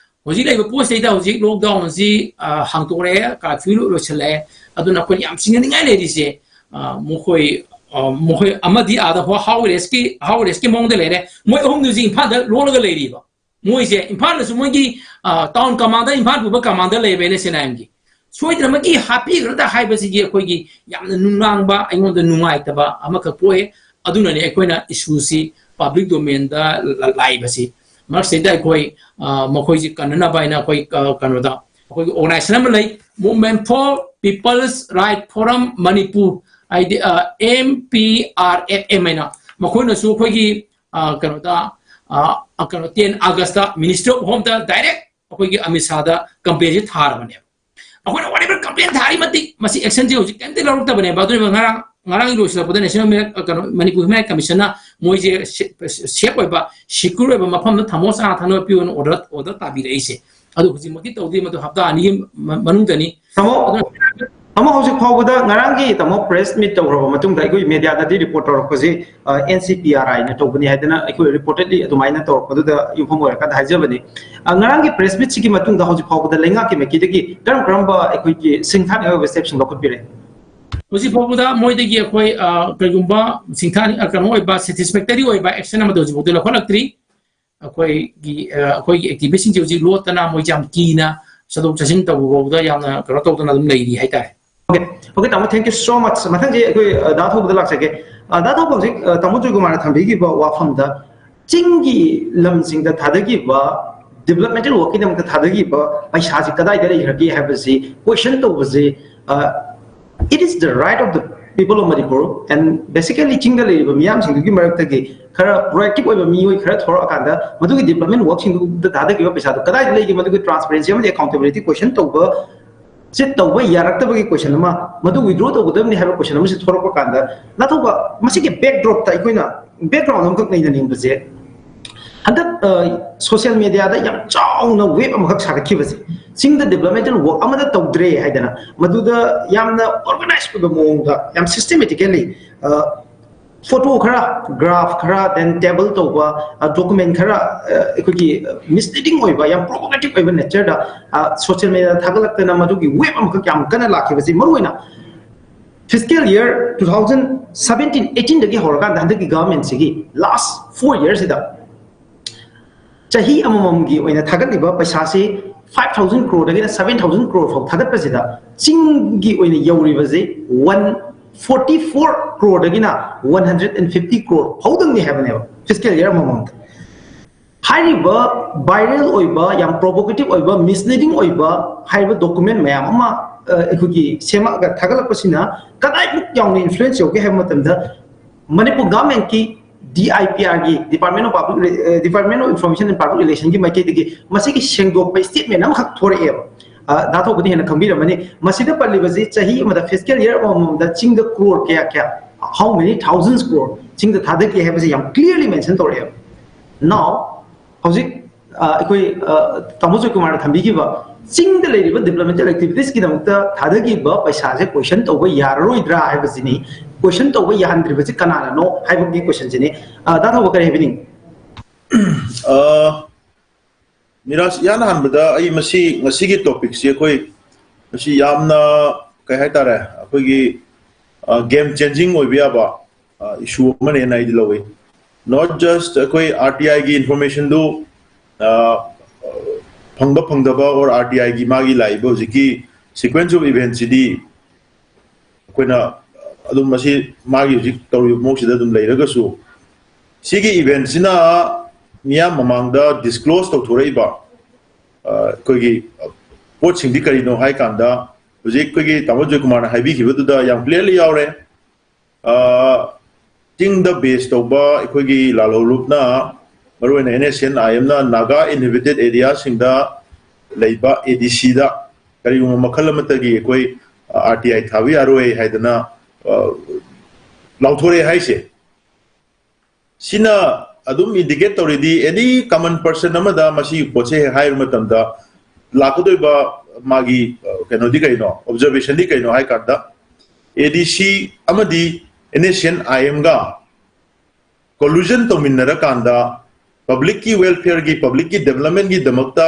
ꯍꯧꯖꯤꯛ ꯂꯩꯕ ꯄꯣꯠꯁꯤꯗꯩꯗ ꯍꯧꯖꯤꯛ lockdown ꯑꯁꯤ, ꯑ, ꯍꯥꯡꯇꯣꯛꯂꯛꯑꯦ, curfew ꯂꯣꯏꯁꯤꯜꯂꯛꯑꯦ꯫ ꯑꯗꯨꯅ ꯑꯩꯈꯣꯏꯅ ꯌꯥꯝ ꯆꯤꯡꯅꯅꯤꯡꯉꯥꯏ ꯂꯩꯔꯤꯁꯦ, ꯑ, ꯃꯈꯣꯏ, ꯑ, ꯃꯈꯣꯏ ꯑꯃꯗꯤ ꯑꯥꯗ ꯍꯣ-, house arrestꯀꯤ, house arrestꯀꯤ ꯃꯑꯣꯡꯗ ꯂꯩꯔꯦ, ꯃꯣꯏ ꯑꯍꯨꯝꯗꯨꯁꯨ ꯏꯝꯐꯥꯜꯗ ꯂꯣꯠꯂꯒ ꯂꯩꯔꯤꯕ꯫ ꯃꯣꯏꯁꯦ ꯏꯝꯐꯥꯜꯗꯁꯨ ꯃꯣꯏꯒꯤ, ꯑ, town commander, ꯏꯝꯐꯥꯜ ꯄꯨꯕ commander ꯂꯩꯕ ꯑꯦꯟ ꯑꯦꯁ ꯑꯦꯟ ꯑꯥꯏ ꯑꯦꯝꯒꯤ꯫ ꯁꯣꯏꯗꯅꯃꯛꯀꯤ ꯍꯥꯠꯄꯤꯈ꯭ꯔꯗ ꯍꯥꯏꯕꯁꯤꯒꯤ ꯑꯩꯈꯣꯏꯒꯤ ꯌꯥꯝꯅ ꯅꯨꯡꯅꯥꯡꯕ, ꯑꯩꯉꯣꯟꯗ ꯅꯨꯡꯉꯥꯏꯇꯕ ꯑꯃꯈꯛ ꯄꯣꯛꯑꯦ꯫ ꯑꯗꯨꯅꯅꯦ ꯑꯩꯈꯣꯏꯅ issueꯁꯤ, ꯄꯕ꯭ꯂꯤꯛ ꯗꯣꯃꯦꯟꯗ ꯂꯥꯛꯏꯕꯁꯤ꯫ ꯃꯔꯛꯁꯤꯗ ꯑꯩꯈꯣꯏ ꯃꯈꯣꯏꯁꯤ ꯀꯟꯅꯅꯕ ꯍꯥꯏꯅ ꯑꯩꯈꯣꯏ ꯀꯩꯅꯣꯗ ꯑꯩꯈꯣꯏꯒꯤ ꯑꯣꯔꯒꯅꯥꯏꯖꯦꯁꯟ ꯑꯃ ꯂꯩ, Movement for People's Right Forum Manipur, ꯍꯥꯏꯗꯤ M P R F M ꯍꯥꯏꯅ꯫ ꯃꯈꯣꯏꯅꯁꯨ ꯑꯩꯈꯣꯏꯒꯤ ꯀꯩꯅꯣꯗ ꯀꯩꯅꯣ ꯇꯦꯟ ꯑꯥꯒꯁꯇ ꯃꯤꯅꯤꯁꯇ꯭ꯔꯤ ꯑꯣꯐ ꯍꯣꯝꯗ ꯗꯥꯏꯔꯦꯛ ꯑꯩꯈꯣꯏꯒꯤ ꯑꯃꯤꯠ ꯁꯥꯗ ꯀꯝꯄ꯭ꯂꯦꯟꯁꯦ ꯊꯥꯔꯕꯅꯦꯕ꯫ ꯑꯩꯈꯣꯏꯅ whatever complaint ꯊꯥꯔꯤ ꯃꯇꯤꯛ ꯃꯁꯤ actionꯁꯦ ꯍꯧꯖꯤꯛ ꯀꯩꯝꯇ ꯂꯧꯔꯛꯇꯕꯅꯦꯕ꯫ ꯑꯗꯨꯅ ꯉꯔꯥꯡ ꯉꯔꯥꯡꯒꯤ ꯂꯣꯏꯁꯤꯜꯂꯛꯄꯗ National Human Right, ꯀꯩꯅꯣ, Manipur Human Rights Commissionꯅ ꯃꯣꯏꯁꯦ safe ꯑꯣꯏꯕ, secure ꯑꯣꯏꯕ ꯃꯐꯝꯗ ꯊꯝꯃꯣ, ꯆꯥꯅ ꯊꯛꯅꯕ ꯄꯤꯌꯣꯅ order order ꯇꯥꯕꯤꯔꯛꯏꯁꯦ꯫ ꯑꯗꯨ ꯍꯧꯖꯤꯛꯃꯛꯇꯤ ꯇꯧꯗ꯭ꯔꯤ, ꯃꯗꯨ ꯍꯞꯇꯥ ꯑꯅꯤꯒꯤ ꯃꯅꯨꯡꯗꯅꯤ꯫ ꯇꯥꯃꯣ, ꯑꯗꯨꯅ ꯇꯥꯃꯣ, ꯍꯧꯖꯤꯛ ꯐꯥꯎꯕꯗ ꯉꯔꯥꯡꯒꯤ ꯇꯥꯃꯣ press meet ꯇꯧꯈ꯭ꯔꯕ ꯃꯇꯨꯡꯗ ꯑꯩꯈꯣꯏ mediaꯗꯗꯤ report ꯇꯧꯔꯛꯄꯁꯤ, ꯑ, N C P R Iꯅ ꯇꯧꯕꯅꯤ ꯍꯥꯏꯗꯅ ꯑꯩꯈꯣꯏ reportedly ꯑꯗꯨꯃꯥꯏꯅ ꯇꯧꯔꯛꯄꯗꯨꯗ ꯌꯨꯝꯐꯝ ꯑꯣꯏꯔꯀꯥꯟꯗ ꯍꯥꯏꯖꯕꯅꯤ꯫ ꯑ, ꯉꯔꯥꯡꯒꯤ press meetꯁꯤꯒꯤ ꯃꯇꯨꯡꯗ ꯍꯧꯖꯤꯛ ꯐꯥꯎꯕꯗ ꯂꯩꯉꯥꯛꯀꯤ ꯃꯥꯏꯀꯩꯗꯒꯤ ꯀꯔꯝ ꯀꯔꯝꯕ ꯑꯩꯈꯣꯏꯒꯤ ꯁꯤꯡꯊꯥꯅꯤꯡꯉꯥꯏ ꯑꯣꯏꯕ stepꯁꯤꯡ ꯂꯧꯈꯠꯄꯤꯔꯦ? ꯍꯧꯖꯤꯛ ꯐꯥꯎꯕꯗ ꯃꯣꯏꯗꯒꯤ ꯑꯩꯈꯣꯏ, ꯑ, ꯀꯩꯒꯨꯝꯕ ꯁꯤꯡꯊꯥꯅꯤꯡ-, ꯑ, ꯀꯩꯅꯣ ꯑꯣꯏꯕ, satisfactory ꯑꯣꯏꯕ action ꯑꯃꯗꯤ ꯍꯧꯖꯤꯛ ꯐꯥꯎꯗ ꯂꯧꯈꯠꯂꯛꯇ꯭ꯔꯤ꯫ ꯑꯩꯈꯣꯏꯒꯤ, ꯑ, ꯑꯩꯈꯣꯏꯒꯤ activistꯁꯤꯡꯁꯦ ꯍꯧꯖꯤꯛ ꯂꯣꯠꯇꯅ ꯃꯣꯏꯁꯦ ꯌꯥꯝ ꯀꯤꯅ ꯆꯠꯊꯣꯛ ꯆꯠꯁꯤꯟ ꯇꯧꯕ ꯐꯥꯎꯕꯗ ꯌꯥꯝꯅ ꯀꯩꯅꯣ ꯇꯧꯗꯅ ꯑꯗꯨꯝ ꯂꯩꯔꯤ ꯍꯥꯏꯇꯥꯔꯦ꯫ Okay, okay, ꯇꯥꯃꯣ, thank you so much꯫ ꯃꯊꯪꯁꯦ ꯑꯩꯈꯣꯏ, ꯑ, ꯗꯥ ꯊꯧꯕꯗ ꯂꯥꯛꯆꯒꯦ꯫ ꯑ, ꯗꯥ ꯊꯧꯕ, ꯍꯧꯖꯤꯛ, ꯑ, ꯇꯥꯃꯣ ꯖꯣꯏꯀꯨꯃꯥꯔꯅ ꯊꯝꯕꯤꯈꯤꯕ ꯋꯥꯐꯝꯗ ꯆꯤꯡꯒꯤ ꯂꯝꯁꯤꯡꯗ ꯊꯥꯗꯈꯤꯕ developmental workꯀꯤꯗꯃꯛꯇ ꯊꯥꯗꯈꯤꯕ ꯄꯩꯁꯥꯁꯤ ꯀꯗꯥꯏꯗ ꯂꯩꯈ꯭ꯔꯒꯦ ꯍꯥꯏꯕꯁꯤ question ꯇꯧꯕꯁꯤ, ꯑ, it is the right of the people of Manipur, and basically ꯆꯤꯡꯗ ꯂꯩꯔꯤꯕ ꯃꯤꯌꯥꯝꯁꯤꯡꯗꯨꯒꯤ ꯃꯔꯛꯇꯒꯤ ꯈꯔ proactive ꯑꯣꯏꯕ ꯃꯤꯑꯣꯏ ꯈꯔ ꯊꯣꯔꯛꯑꯀꯥꯟꯗ ꯃꯗꯨꯒꯤ development workꯁꯤꯡꯗꯨꯗ ꯊꯥꯗꯈꯤꯕ ꯄꯩꯁꯥꯗꯣ ꯀꯗꯥꯏꯗ ꯂꯩꯒꯦ, ꯃꯗꯨꯒꯤ transparency ꯑꯃꯗꯤ accountability question ꯇꯧꯕ ꯁꯤ ꯇꯧꯕ ꯌꯥꯔꯛꯇꯕꯒꯤ question ꯑꯃ, ꯃꯗꯨ withdraw ꯇꯧꯒꯗꯕꯅꯤ ꯍꯥꯏꯕ question ꯑꯃꯁꯤ ꯊꯣꯔꯛꯄ ꯀꯥꯟꯗ, ꯅꯥꯊꯧꯕ, ꯃꯁꯤꯒꯤ backdropꯇ ꯑꯩꯈꯣꯏꯅ background ꯑꯃꯈꯛ ꯅꯩꯅꯅꯤꯡꯕꯁꯦ, ꯍꯟꯗꯛ, ꯑ, social mediaꯗ ꯌꯥꯝ ꯆꯥꯎꯅ wave ꯑꯃꯈꯛ ꯁꯥꯒꯠꯈꯤꯕꯁꯦ, ꯆꯤꯡꯗ developmental work ꯑꯃꯠꯇ ꯇꯧꯗ꯭ꯔꯦ ꯍꯥꯏꯗꯅ, ꯃꯗꯨꯗ ꯌꯥꯝꯅ organized ꯑꯣꯏꯕ ꯃꯑꯣꯡꯗ, ꯌꯥꯝ systematically, ꯑ, photo ꯈꯔ, graph ꯈꯔ, then table ꯇꯧꯕ, ꯑ, document ꯈꯔ, ꯑ, ꯑꯩꯈꯣꯏꯒꯤ misleading ꯑꯣꯏꯕ, ꯌꯥꯝ provocative ꯑꯣꯏꯕ natureꯗ, ꯑ, social mediaꯗ ꯊꯥꯒꯠꯂꯛꯇꯅ ꯃꯗꯨꯒꯤ wave ꯑꯃꯈꯛ ꯌꯥꯝ ꯀꯟꯅ ꯂꯥꯛꯈꯤꯕꯁꯤ, ꯃꯔꯨꯑꯣꯏꯅ fiscal year two thousand seventeen eighteenꯗꯒꯤ ꯍꯧꯔꯀꯥꯟꯗ ꯍꯟꯗꯛꯀꯤ governmentꯁꯤꯒꯤ last four yearꯁꯤꯗ ꯆꯍꯤ ꯑꯃꯃꯝꯒꯤ ꯑꯣꯏꯅ ꯊꯥꯒꯠꯂꯤꯕ ꯄꯩꯁꯥꯁꯤ five thousand croreꯗꯒꯤꯅ seven thousand crore ꯐꯥꯎ ꯊꯥꯒꯠꯄꯁꯤꯗ ꯆꯤꯡꯒꯤ ꯑꯣꯏꯅ ꯌꯧꯔꯤꯕꯁꯤ one ꯐꯣꯔꯇꯤ ꯐꯣꯔ ꯀ꯭ꯔꯣꯔꯗꯒꯤꯅ one hundred and fifty crore ꯐꯥꯎꯗꯪꯅꯤ ꯍꯥꯏꯕꯅꯦꯕ ꯐꯤꯁꯀꯦꯜ ꯌꯔ ꯑꯃꯃꯝꯗ꯫ ꯍꯥꯏꯔꯤꯕ ꯚꯥꯏꯔꯦꯜ ꯑꯣꯏꯕ, ꯌꯥꯝ ꯄ꯭ꯔꯣꯚꯣꯀꯦꯇꯤꯚ ꯑꯣꯏꯕ, ꯃꯤꯁꯂꯤꯗꯤꯡ ꯑꯣꯏꯕ ꯍꯥꯏꯔꯤꯕ ꯗꯣꯀꯨꯃꯦꯟ ꯃꯌꯥꯝ ꯑꯃ ꯑ, ꯑꯩꯈꯣꯏꯒꯤ ꯁꯦꯝꯃꯛꯑꯒ ꯊꯥꯒꯠꯂꯛꯄꯁꯤꯅ ꯀꯗꯥꯏꯃꯨꯛ ꯌꯥꯝꯅ ꯏꯟꯐ꯭ꯂꯨꯌꯦꯟꯁ ꯌꯧꯒꯦ ꯍꯥꯏꯕ ꯃꯇꯝꯗ, Manipur ꯒꯚꯔꯟꯃꯦꯟꯠꯀꯤ D I P ꯑꯥꯔꯒꯤ, Department of Public Re- ꯑ, Department of Information and Public Relationꯒꯤ ꯃꯥꯏꯀꯩꯗꯒꯤ ꯃꯁꯤꯒꯤ ꯁꯦꯡꯗꯣꯛꯄ ꯁ꯭ꯇꯦꯠꯃꯦꯟ ꯑꯃꯈꯛ ꯊꯣꯔꯛꯑꯦꯕ꯫ ꯑ, ꯗꯥ ꯊꯧꯕꯅ ꯍꯦꯟꯅ ꯈꯪꯕꯤꯔꯝꯃꯅꯤ꯫ ꯃꯁꯤꯗ ꯄꯜꯂꯤꯕꯁꯤ ꯆꯍꯤ ꯑꯃꯗ ꯐꯤꯁꯀꯦꯜ ꯌꯔ ꯑꯃꯃꯝꯗ ꯆꯤꯡꯗ ꯀ꯭ꯔꯣꯔ ꯀꯌꯥ ꯀꯌꯥ, how many thousands crore ꯆꯤꯡꯗ ꯊꯥꯗꯈꯤ ꯍꯥꯏꯕꯁꯤ ꯌꯥꯝ ꯀ꯭ꯂꯤꯌꯔꯂꯤ ꯃꯦꯟꯁꯟ ꯇꯧꯔꯛꯑꯦꯕ꯫ Now, ꯍꯧꯖꯤꯛ ꯑ, ꯑꯩꯈꯣꯏ ꯑ, ꯇꯥꯃꯣ ꯖꯣꯏꯀꯨꯃꯥꯔꯅ ꯊꯝꯕꯤꯈꯤꯕ ꯆꯤꯡꯗ ꯂꯩꯔꯤꯕ ꯗꯤꯕ꯭ꯂꯞꯃꯦꯟꯇꯦꯜ ꯑꯦꯛꯇꯤꯚꯤꯇꯤꯁꯀꯤꯗꯃꯛꯇ ꯊꯥꯗꯈꯤꯕ ꯄꯩꯁꯥꯁꯦ ꯀꯣꯏꯁꯟ ꯇꯧꯕ ꯌꯥꯔꯔꯣꯏꯗ꯭ꯔꯥ ꯍꯥꯏꯕꯁꯤꯅꯤ꯫ ꯀꯣꯏꯁꯟ ꯇꯧꯕ ꯌꯥꯍꯟꯗ꯭ꯔꯤꯕꯁꯤ ꯀꯅꯥꯅꯅꯣ ꯍꯥꯏꯕꯒꯤ ꯀꯣꯏꯁꯟꯁꯤꯅꯤ꯫ ꯑ, ꯗꯥ ꯊꯧꯕ ꯀꯔꯤ ꯍꯥꯏꯕꯤꯅꯤꯡꯉꯤ? ꯑ, ꯃꯤꯔꯥꯖ, ꯏꯍꯥꯟ ꯍꯥꯟꯕꯗ ꯑꯩ ꯃꯁꯤ, ꯉꯁꯤꯒꯤ ꯇꯣꯄꯤꯛꯁꯤ ꯑꯩꯈꯣꯏ ꯃꯁꯤ ꯌꯥꯝꯅ, ꯀꯩ ꯍꯥꯏꯇꯥꯔꯦ, ꯑꯩꯈꯣꯏꯒꯤ ꯒꯦꯝ ꯆꯦꯟꯖꯤꯡ ꯑꯣꯏꯕ ꯌꯥꯕ ꯏꯁꯨ ꯑꯃꯅꯦꯅ ꯑꯩꯗꯤ ꯂꯧꯏ꯫ Not just ꯑꯩꯈꯣꯏ ꯑꯥꯔ ꯇꯤ ꯑꯥꯏꯒꯤ ꯏꯟꯐꯣꯔꯃꯦꯁꯟꯗꯨ ꯐꯪꯕ ꯐꯪꯗꯕ ꯑꯣꯔ ꯑꯥꯔ ꯇꯤ ꯑꯥꯏꯒꯤ ꯃꯥꯒꯤ ꯂꯥꯛꯏꯕ ꯍꯧꯖꯤꯛꯀꯤ sequence of eventꯁꯤꯗꯤ ꯑꯩꯈꯣꯏꯅ ꯑꯗꯨꯝ ꯃꯁꯤ ꯃꯥꯒꯤ ꯍꯧꯖꯤꯛ ꯇꯧꯔꯤꯕ ꯃꯑꯣꯡꯁꯤꯗ ꯑꯗꯨꯝ ꯂꯩꯔꯒꯁꯨ, ꯁꯤꯒꯤ ꯏꯚꯦꯟꯠꯁꯤꯅ ꯃꯤꯌꯥꯝ ꯃꯃꯥꯡꯗ ꯗꯤꯁꯀ꯭ꯂꯣꯁ ꯇꯧꯊꯣꯔꯛꯏꯕ ꯑ, ꯑꯩꯈꯣꯏꯒꯤ ꯄꯣꯠꯁꯤꯡꯗꯤ ꯀꯔꯤꯅꯣ ꯍꯥꯏ ꯀꯥꯟꯗ, ꯍꯧꯖꯤꯛ ꯑꯩꯈꯣꯏꯒꯤ ꯇꯥꯃꯣ ꯖꯣꯏꯀꯨꯃꯥꯔꯅ ꯍꯥꯏꯕꯤꯈꯤꯕꯗꯨꯗ ꯌꯥꯝ ꯀ꯭ꯂꯤꯌꯔꯂꯤ ꯌꯥꯎꯔꯦ꯫ ꯑ, ꯆꯤꯡꯗ ꯕꯦꯁ ꯇꯧꯕ ꯑꯩꯈꯣꯏꯒꯤ ꯂꯥꯜꯍꯧꯂꯨꯞꯅ, ꯃꯔꯨꯑꯣꯏꯅ and S N I ꯑꯦꯝꯅ Naga ꯏꯟꯍꯦꯕꯤꯇꯦꯠ ꯑꯦꯔꯤꯌꯥꯁꯤꯡꯗ ꯂꯩꯕ ꯑꯦ ꯗꯤ ꯁꯤꯗ ꯀꯔꯤꯒꯨꯝꯕ ꯃꯈꯜ ꯑꯃꯠꯇꯒꯤ ꯑꯩꯈꯣꯏ ꯑꯥꯔ ꯇꯤ ꯑꯥꯏ ꯊꯥꯕ ꯌꯥꯔꯣꯏ ꯍꯥꯏꯗꯅ, ꯑ, ꯂꯥꯎꯊꯣꯔꯛꯑꯦ ꯍꯥꯏꯁꯦ꯫ ꯁꯤꯅ ꯑꯗꯨꯝ ꯏꯟꯗꯤꯀꯦꯠ ꯇꯧꯔꯤꯗꯤ, ꯑꯦꯅꯤ ꯀꯃꯟ ꯄꯔꯁꯟ ꯑꯃꯗ ꯃꯁꯤꯒꯤ ꯄꯣꯠꯁꯦ ꯍꯦꯛ ꯍꯥꯏꯕ ꯃꯇꯝꯗ ꯂꯥꯛꯀꯗꯣꯏꯕ ꯃꯥꯒꯤ, ꯑ, ꯀꯩꯅꯣꯗꯤ ꯀꯩꯅꯣ, ꯑꯣꯕꯖꯔꯕꯦꯁꯟꯗꯤ ꯀꯩꯅꯣ ꯍꯥꯏ ꯀꯥꯟꯗ, ꯑꯦ ꯗꯤ ꯁꯤ ꯑꯃꯗꯤ ꯑꯦꯟ ꯑꯦꯁ ꯑꯦꯟ ꯑꯥꯏ ꯑꯦꯝꯒ ꯀꯣꯂꯨꯖꯟ ꯇꯧꯃꯤꯟꯅꯔꯀꯥꯟꯗ ꯄꯕ꯭ꯂꯤꯛꯀꯤ ꯋꯦꯜꯐꯤꯌꯔꯒꯤ, ꯄꯕ꯭ꯂꯤꯛꯀꯤ ꯗꯦꯕꯂꯞꯃꯦꯟꯒꯤꯗꯃꯛꯇ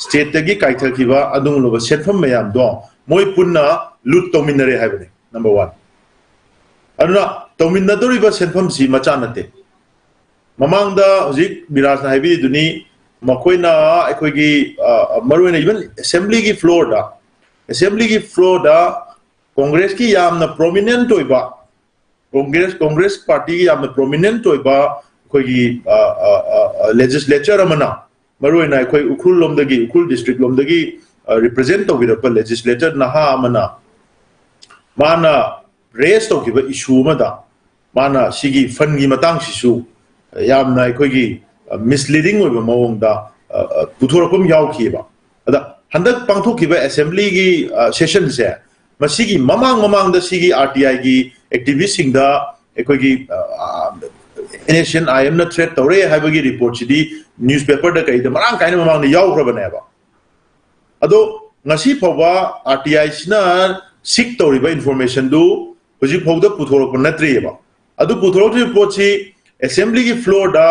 ꯁ꯭ꯇꯦꯠꯇꯒꯤ ꯀꯥꯏꯊꯈꯤꯕ ꯑꯗꯨꯒꯨꯝꯂꯕ ꯁꯦꯟꯐꯝ ꯃꯌꯥꯝꯗꯣ ꯃꯣꯏ ꯄꯨꯟꯅ ꯂꯨꯠ ꯇꯧꯃꯤꯟꯅꯔꯦ ꯍꯥꯏꯕꯅꯤ, ꯅꯝꯕꯔ ꯋꯥꯟ꯫ ꯑꯗꯨꯅ ꯇꯧꯃꯤꯟꯅꯗꯧꯔꯤꯕ ꯁꯦꯟꯐꯝꯁꯤ ꯃꯆꯥ ꯅꯠꯇꯦ꯫ ꯃꯃꯥꯡꯗ ꯍꯧꯖꯤꯛ ꯕꯤꯔꯥꯖꯅ ꯍꯥꯏꯕꯤꯔꯤꯗꯨꯅꯤ, ꯃꯈꯣꯏꯅ ꯑꯩꯈꯣꯏꯒꯤ, ꯑ, ꯃꯔꯨꯑꯣꯏꯅ ꯏꯚꯟ ꯑꯦꯁꯦꯝꯕ꯭ꯂꯤꯒꯤ ꯐ꯭ꯂꯣꯔꯗ, ꯑꯦꯁꯦꯝꯕ꯭ꯂꯤꯒꯤ ꯐ꯭ꯂꯣꯔꯗ ꯀꯣꯡꯒ꯭ꯔꯦꯁꯀꯤ ꯌꯥꯝꯅ ꯄ꯭ꯔꯣꯃꯤꯅꯦꯟꯠ ꯑꯣꯏꯕ, ꯀꯣꯡꯒ꯭ꯔꯦꯁ ꯀꯣꯡꯒ꯭ꯔꯦꯁ ꯄꯥꯔꯇꯤꯒꯤ ꯌꯥꯝꯅ ꯄ꯭ꯔꯣꯃꯤꯅꯦꯟꯠ ꯑꯣꯏꯕ ꯑꯩꯈꯣꯏꯒꯤ ꯂꯦꯖꯤꯁꯂꯦꯆꯔ ꯑꯃꯅ, ꯃꯔꯨꯑꯣꯏꯅ ꯑꯩꯈꯣꯏ ꯎꯈ꯭ꯔꯨꯜ ꯂꯣꯝꯗꯒꯤ, ꯎꯈ꯭ꯔꯨꯜ ꯗꯤꯁꯇ꯭ꯔꯤꯛ ꯂꯣꯝꯗꯒꯤ ꯔꯤꯄ꯭ꯔꯖꯦꯟꯠ ꯇꯧꯕꯤꯔꯛꯄ ꯂꯦꯖꯤꯁꯂꯦꯆꯔ ꯅꯍꯥ ꯑꯃꯅ ꯃꯥꯅ ꯔꯦꯖ ꯇꯧꯈꯤꯕ ꯏꯁꯨ ꯑꯃꯗ ꯃꯥꯅ ꯁꯤꯒꯤ ꯐꯟꯒꯤ ꯃꯇꯥꯡꯁꯤꯁꯨ ꯌꯥꯝꯅ ꯑꯩꯈꯣꯏꯒꯤ ꯃꯤꯁꯂꯤꯗꯤꯡ ꯑꯣꯏꯕ ꯃꯑꯣꯡꯗ ꯄꯨꯊꯣꯔꯛꯄ ꯑꯃ ꯌꯥꯎꯈꯤꯑꯕ꯫ ꯑꯗ ꯍꯟꯗꯛ ꯄꯥꯡꯊꯣꯛꯈꯤꯕ ꯑꯦꯁꯦꯝꯕ꯭ꯂꯤꯒꯤ ꯁꯦꯁꯟꯁꯦ, ꯃꯁꯤꯒꯤ ꯃꯃꯥꯡ ꯃꯃꯥꯡꯗ ꯁꯤꯒꯤ ꯑꯥꯔ ꯇꯤ ꯑꯥꯏꯒꯤ ꯑꯦꯛꯇꯤꯚꯤꯁꯁꯤꯡꯗ ꯑꯩꯈꯣꯏꯒꯤ ꯑꯦꯟ ꯑꯦꯁ ꯑꯦꯟ ꯑꯥꯏ ꯑꯦꯝꯅ ꯊ꯭ꯔꯦꯠ ꯇꯧꯔꯦ ꯍꯥꯏꯕꯒꯤ ꯔꯤꯄꯣꯔꯠꯁꯤꯗꯤ ꯅ꯭ꯌꯨꯁꯄꯦꯄꯔꯗ ꯀꯩꯗ ꯃꯔꯥꯡ ꯀꯥꯏꯅ ꯃꯃꯥꯡꯗ ꯌꯥꯎꯈ꯭ꯔꯕꯅꯦꯕ꯫ ꯑꯗꯣ ꯉꯁꯤ ꯐꯥꯎꯕ ꯑꯥꯔ ꯇꯤ ꯑꯥꯏꯁꯤꯅ ꯁꯤꯛ ꯇꯧꯔꯤꯕ ꯏꯟꯐꯣꯔꯃꯦꯁꯟꯗꯨ ꯍꯧꯖꯤꯛ ꯐꯥꯎꯗ ꯄꯨꯊꯣꯔꯛꯄ ꯅꯠꯇ꯭ꯔꯤꯑꯕ꯫ ꯑꯗꯨ ꯄꯨꯊꯣꯔꯛꯇ꯭ꯔꯤꯕ ꯄꯣꯠꯁꯤ ꯑꯦꯁꯦꯝꯕ꯭ꯂꯤꯒꯤ ꯐ꯭ꯂꯣꯔꯗ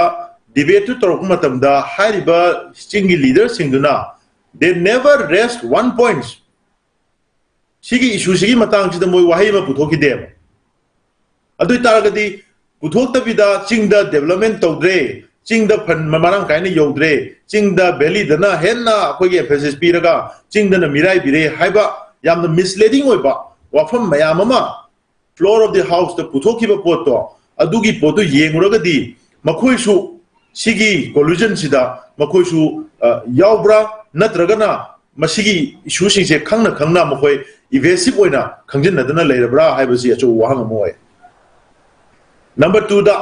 ꯗꯤꯕꯦꯠꯇꯨ ꯇꯧꯔꯛꯄ ꯃꯇꯝꯗ ꯍꯥꯏꯔꯤꯕ ꯆꯤꯡꯒꯤ ꯂꯤꯗꯔꯁꯤꯡꯗꯨꯅ they never raised one point꯫ ꯁꯤꯒꯤ ꯏꯁꯨꯁꯤꯒꯤ ꯃꯇꯥꯡꯁꯤꯗ ꯃꯣꯏ ꯋꯥꯍꯩ ꯑꯃ ꯄꯨꯊꯣꯛꯈꯤꯗꯦꯕ꯫ ꯑꯗꯨ ꯑꯣꯏ ꯇꯥꯔꯒꯗꯤ ꯄꯨꯊꯣꯛꯇꯕꯤꯗ ꯆꯤꯡꯗ ꯗꯦꯕꯂꯞꯃꯦꯟ ꯇꯧꯗ꯭ꯔꯦ, ꯆꯤꯡꯗ ꯐꯟ ꯃꯔꯥꯡ ꯀꯥꯏꯅ ꯌꯧꯗ꯭ꯔꯦ, ꯆꯤꯡꯗ ꯚꯦꯂꯤꯗꯅ ꯍꯦꯟꯅ ꯑꯩꯈꯣꯏꯒꯤ ꯑꯦꯝꯐꯦꯁꯤꯁ ꯄꯤꯔꯒ ꯆꯤꯡꯗꯅ ꯃꯤꯔꯥꯏꯕꯤꯔꯦ ꯍꯥꯏꯕ ꯌꯥꯝꯅ ꯃꯤꯁꯂꯤꯗꯤꯡ ꯑꯣꯏꯕ ꯋꯥꯐꯝ ꯃꯌꯥꯝ ꯑꯃ ꯐ꯭ꯂꯣꯔ ꯑꯣꯐ ꯗꯤ ꯍꯥꯎꯁꯇ ꯄꯨꯊꯣꯛꯈꯤꯕ ꯄꯣꯠꯇꯣ, ꯑꯗꯨꯒꯤ ꯄꯣꯠꯇꯨ ꯌꯦꯡꯉꯨꯔꯒꯗꯤ ꯃꯈꯣꯏꯁꯨ ꯁꯤꯒꯤ ꯀꯣꯂꯨꯖꯟꯁꯤꯗ ꯃꯈꯣꯏꯁꯨ ꯌꯥꯎꯕ꯭ꯔꯥ, ꯅꯠꯇ꯭ꯔꯒꯅ ꯃꯁꯤꯒꯤ ꯏꯁꯨꯁꯤꯡꯁꯦ ꯈꯪꯅ ꯈꯪꯅ ꯃꯈꯣꯏ ꯏꯚꯦꯁꯤꯞ ꯑꯣꯏꯅ ꯈꯪꯖꯤꯟꯅꯗꯅ ꯂꯩꯔꯕ꯭ꯔꯥ ꯍꯥꯏꯕꯁꯤ ꯑꯆꯧꯕ ꯋꯥꯍꯪ ꯑꯃ ꯑꯣꯏ꯫ ꯅꯝꯕꯔ ꯇꯨꯗ,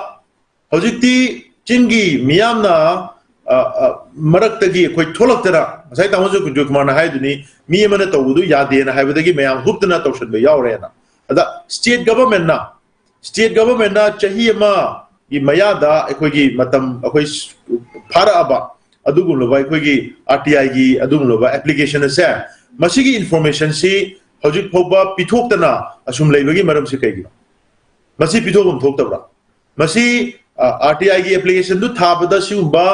ꯍꯧꯖꯤꯛꯇꯤ ꯆꯤꯡꯒꯤ ꯃꯤꯌꯥꯝꯅ ꯃꯔꯛꯇꯒꯤ ꯑꯩꯈꯣꯏ ꯊꯣꯛꯂꯛꯇꯅ, ꯉꯁꯥꯏ ꯇꯥꯃꯣ ꯖꯣꯏꯀꯨꯃꯥꯔꯅ ꯍꯥꯏꯗꯨꯅꯤ, ꯃꯤ ꯑꯃꯅ ꯇꯧꯕꯗꯨ ꯌꯥꯗꯦꯅ ꯍꯥꯏꯕꯗꯒꯤ ꯃꯌꯥꯝ ꯍꯨꯞꯇꯅ ꯇꯧꯁꯟꯕ ꯌꯥꯎꯔꯦꯅ꯫ ꯑꯗ ꯁ꯭ꯇꯦꯠ ꯒꯚꯔꯟꯃꯦꯟꯠꯅ ꯁ꯭ꯇꯦꯠ ꯒꯚꯔꯟꯃꯦꯟꯠꯅ ꯆꯍꯤ ꯑꯃꯒꯤ ꯃꯌꯥꯗ ꯑꯩꯈꯣꯏꯒꯤ ꯃꯇꯝ ꯑꯩꯈꯣꯏ ꯐꯥꯔꯛꯑꯕ ꯑꯗꯨꯒꯨꯝꯂꯕ ꯑꯩꯈꯣꯏꯒꯤ ꯑꯥꯔ ꯇꯤ ꯑꯥꯏꯒꯤ ꯑꯗꯨꯒꯨꯝꯂꯕ ꯑꯦꯄ꯭ꯂꯤꯀꯦꯁꯟ ꯑꯁꯦ, ꯃꯁꯤꯒꯤ ꯏꯟꯐꯣꯔꯃꯦꯁꯟꯁꯤ ꯍꯧꯖꯤꯛ ꯐꯥꯎꯕ ꯄꯤꯊꯣꯛꯇꯅ ꯑꯁꯨꯝ ꯂꯩꯕꯒꯤ ꯃꯔꯝꯁꯤ ꯀꯩꯒꯤꯅꯣ? ꯃꯁꯤ ꯄꯤꯊꯣꯛꯐꯝ ꯊꯣꯛꯇꯕ꯭ꯔꯥ? ꯃꯁꯤ ꯑꯥꯔ ꯇꯤ ꯑꯥꯏꯒꯤ ꯑꯦꯄ꯭ꯂꯤꯀꯦꯁꯟꯗꯨ ꯊꯥꯕꯗ ꯁꯤꯒꯨꯝꯕ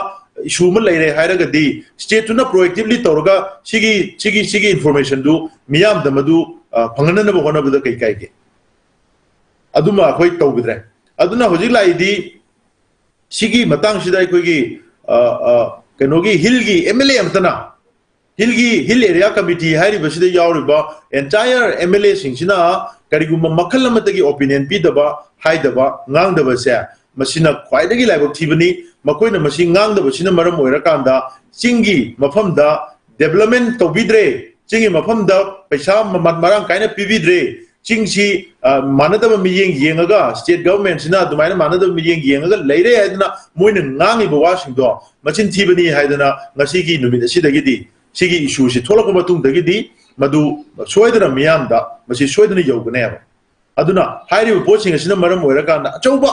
ꯏꯁꯨ ꯑꯃ ꯂꯩꯔꯦ ꯍꯥꯏꯔꯒꯗꯤ ꯁ꯭ꯇꯦꯠꯇꯨꯅ ꯄ꯭ꯔꯣꯑꯦꯛꯇꯤꯚꯂꯤ ꯇꯧꯔꯒ ꯁꯤꯒꯤ ꯁꯤꯒꯤ ꯁꯤꯒꯤ ꯏꯟꯐꯣꯔꯃꯦꯁꯟꯗꯨ ꯃꯤꯌꯥꯝꯗ ꯃꯗꯨ ꯐꯪꯍꯟꯅꯅꯕ ꯍꯣꯠꯅꯕꯗ ꯀꯩ ꯀꯥꯏꯒꯦ? ꯑꯗꯨꯃ ꯑꯩꯈꯣꯏ ꯇꯧꯈꯤꯗ꯭ꯔꯦ꯫ ꯑꯗꯨꯅ ꯍꯧꯖꯤꯛ ꯂꯥꯛꯏꯗꯤ ꯁꯤꯒꯤ ꯃꯇꯥꯡꯁꯤꯗ ꯑꯩꯈꯣꯏꯒꯤ ꯀꯩꯅꯣꯒꯤ ꯍꯤꯜꯒꯤ ꯑꯦꯝ ꯑꯦꯜ ꯑꯦ ꯑꯃꯇꯅ ꯍꯤꯜꯒꯤ ꯍꯤꯜ ꯑꯦꯔꯤꯌꯥ ꯀꯃꯤꯇꯤ ꯍꯥꯏꯔꯤꯕꯁꯤꯗ ꯌꯥꯎꯔꯤꯕ ꯑꯦꯟꯇꯥꯌꯔ ꯑꯦꯝ ꯑꯦꯜ ꯑꯦꯁꯤꯡꯁꯤꯅ ꯀꯔꯤꯒꯨꯝꯕ ꯃꯈꯜ ꯑꯃꯠꯇꯒꯤ ꯑꯣꯄꯤꯅꯤꯌꯟ ꯄꯤꯗꯕ, ꯍꯥꯏꯗꯕ, ꯉꯥꯡꯗꯕꯁꯦ, ꯃꯁꯤꯅ ꯈ꯭ꯋꯥꯏꯗꯒꯤ ꯂꯥꯏꯕꯛ ꯊꯤꯕꯅꯤ꯫ ꯃꯈꯣꯏꯅ ꯃꯁꯤ ꯉꯥꯡꯗꯕꯁꯤꯅ ꯃꯔꯝ ꯑꯣꯏꯔꯀꯥꯟꯗ ꯆꯤꯡꯒꯤ ꯃꯐꯝꯗ ꯗꯦꯕꯂꯞꯃꯦꯟ ꯇꯧꯕꯤꯗ꯭ꯔꯦ, ꯆꯤꯡꯒꯤ ꯃꯐꯝꯗ ꯄꯩꯁꯥ ꯃꯃꯜ ꯃꯔꯥꯡ ꯀꯥꯏꯅ ꯄꯤꯕꯤꯗ꯭ꯔꯦ, ꯆꯤꯡꯁꯤ ꯃꯥꯟꯅꯗꯕ ꯃꯤꯠꯌꯦꯡ ꯌꯦꯡꯉꯒ, ꯁ꯭ꯇꯦꯠ ꯒꯚꯔꯟꯃꯦꯟꯠꯁꯤꯅ ꯑꯗꯨꯃꯥꯏꯅ ꯃꯥꯟꯅꯗꯕ ꯃꯤꯠꯌꯦꯡ ꯌꯦꯡꯉꯒ ꯂꯩꯔꯦ ꯍꯥꯏꯗꯅ ꯃꯣꯏꯅ ꯉꯥꯡꯉꯤꯕ ꯋꯥꯁꯤꯡꯗꯣ ꯃꯆꯤꯟ ꯊꯤꯕꯅꯤ ꯍꯥꯏꯗꯅ ꯉꯁꯤꯒꯤ ꯅꯨꯃꯤꯠ ꯑꯁꯤꯗꯒꯤꯗꯤ, ꯁꯤꯒꯤ ꯏꯁꯨꯁꯤ ꯊꯣꯛꯂꯛꯄ ꯃꯇꯨꯡꯗꯒꯤꯗꯤ ꯃꯗꯨ ꯁꯣꯏꯗꯅ ꯃꯤꯌꯥꯝꯗ ꯃꯁꯤ ꯁꯣꯏꯗꯅ ꯌꯧꯒꯅꯦꯕ꯫ ꯑꯗꯨꯅ ꯍꯥꯏꯔꯤꯕ ꯄꯣꯠꯁꯤꯡ ꯑꯁꯤꯅ ꯃꯔꯝ ꯑꯣꯏꯔꯀꯥꯟꯗ ꯑꯆꯧꯕ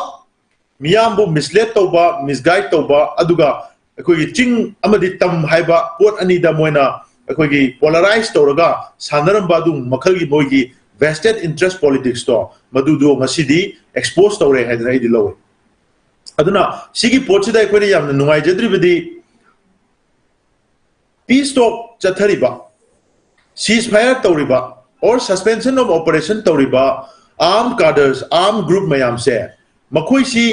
ꯃꯤꯌꯥꯝꯕꯨ ꯃꯤꯁꯂꯦꯠ ꯇꯧꯕ, ꯃꯤꯁꯒꯥꯏꯗ ꯇꯧꯕ, ꯑꯗꯨꯒ ꯑꯩꯈꯣꯏꯒꯤ ꯆꯤꯡ ꯑꯃꯗꯤ ꯇꯝ ꯍꯥꯏꯕ ꯄꯣꯠ ꯑꯅꯤꯗ ꯃꯣꯏꯅ ꯑꯩꯈꯣꯏꯒꯤ ꯄꯣꯂꯔꯥꯏꯁ ꯇꯧꯔꯒ ꯁꯥꯟꯅꯔꯝꯕ ꯑꯗꯨꯒꯨꯝꯕ ꯃꯈꯜꯒꯤ ꯃꯣꯏꯒꯤ ꯚꯦꯁꯇꯦꯠ ꯏꯟꯇꯔꯦꯁ ꯄꯣꯂꯤꯇꯤꯛꯁꯇꯣ ꯃꯗꯨꯗꯣ ꯉꯁꯤꯗꯤ ꯑꯦꯛꯁꯄꯣꯖ ꯇꯧꯔꯦ ꯍꯥꯏꯗꯅ ꯑꯩꯗꯤ ꯂꯧꯋꯦ꯫ ꯑꯗꯨꯅ ꯁꯤꯒꯤ ꯄꯣꯠꯁꯤꯗ ꯑꯩꯈꯣꯏꯅ ꯌꯥꯝꯅ ꯅꯨꯡꯉꯥꯏꯖꯗ꯭ꯔꯤꯕꯗꯤ ꯄꯤꯁ ꯇꯣꯛ ꯆꯠꯊꯔꯤꯕ, ꯁꯤꯖ ꯐꯥꯌꯔ ꯇꯧꯔꯤꯕ, ꯑꯣꯔ ꯁꯁꯄꯦꯟꯁꯟ ꯑꯣꯐ ꯑꯣꯄꯔꯦꯁꯟ ꯇꯧꯔꯤꯕ ꯑꯥꯔꯝ ꯀꯥꯗꯔꯁ, ꯑꯥꯔꯝ ꯒ꯭ꯔꯨꯞ ꯃꯌꯥꯝꯁꯦ, ꯃꯈꯣꯏꯁꯤ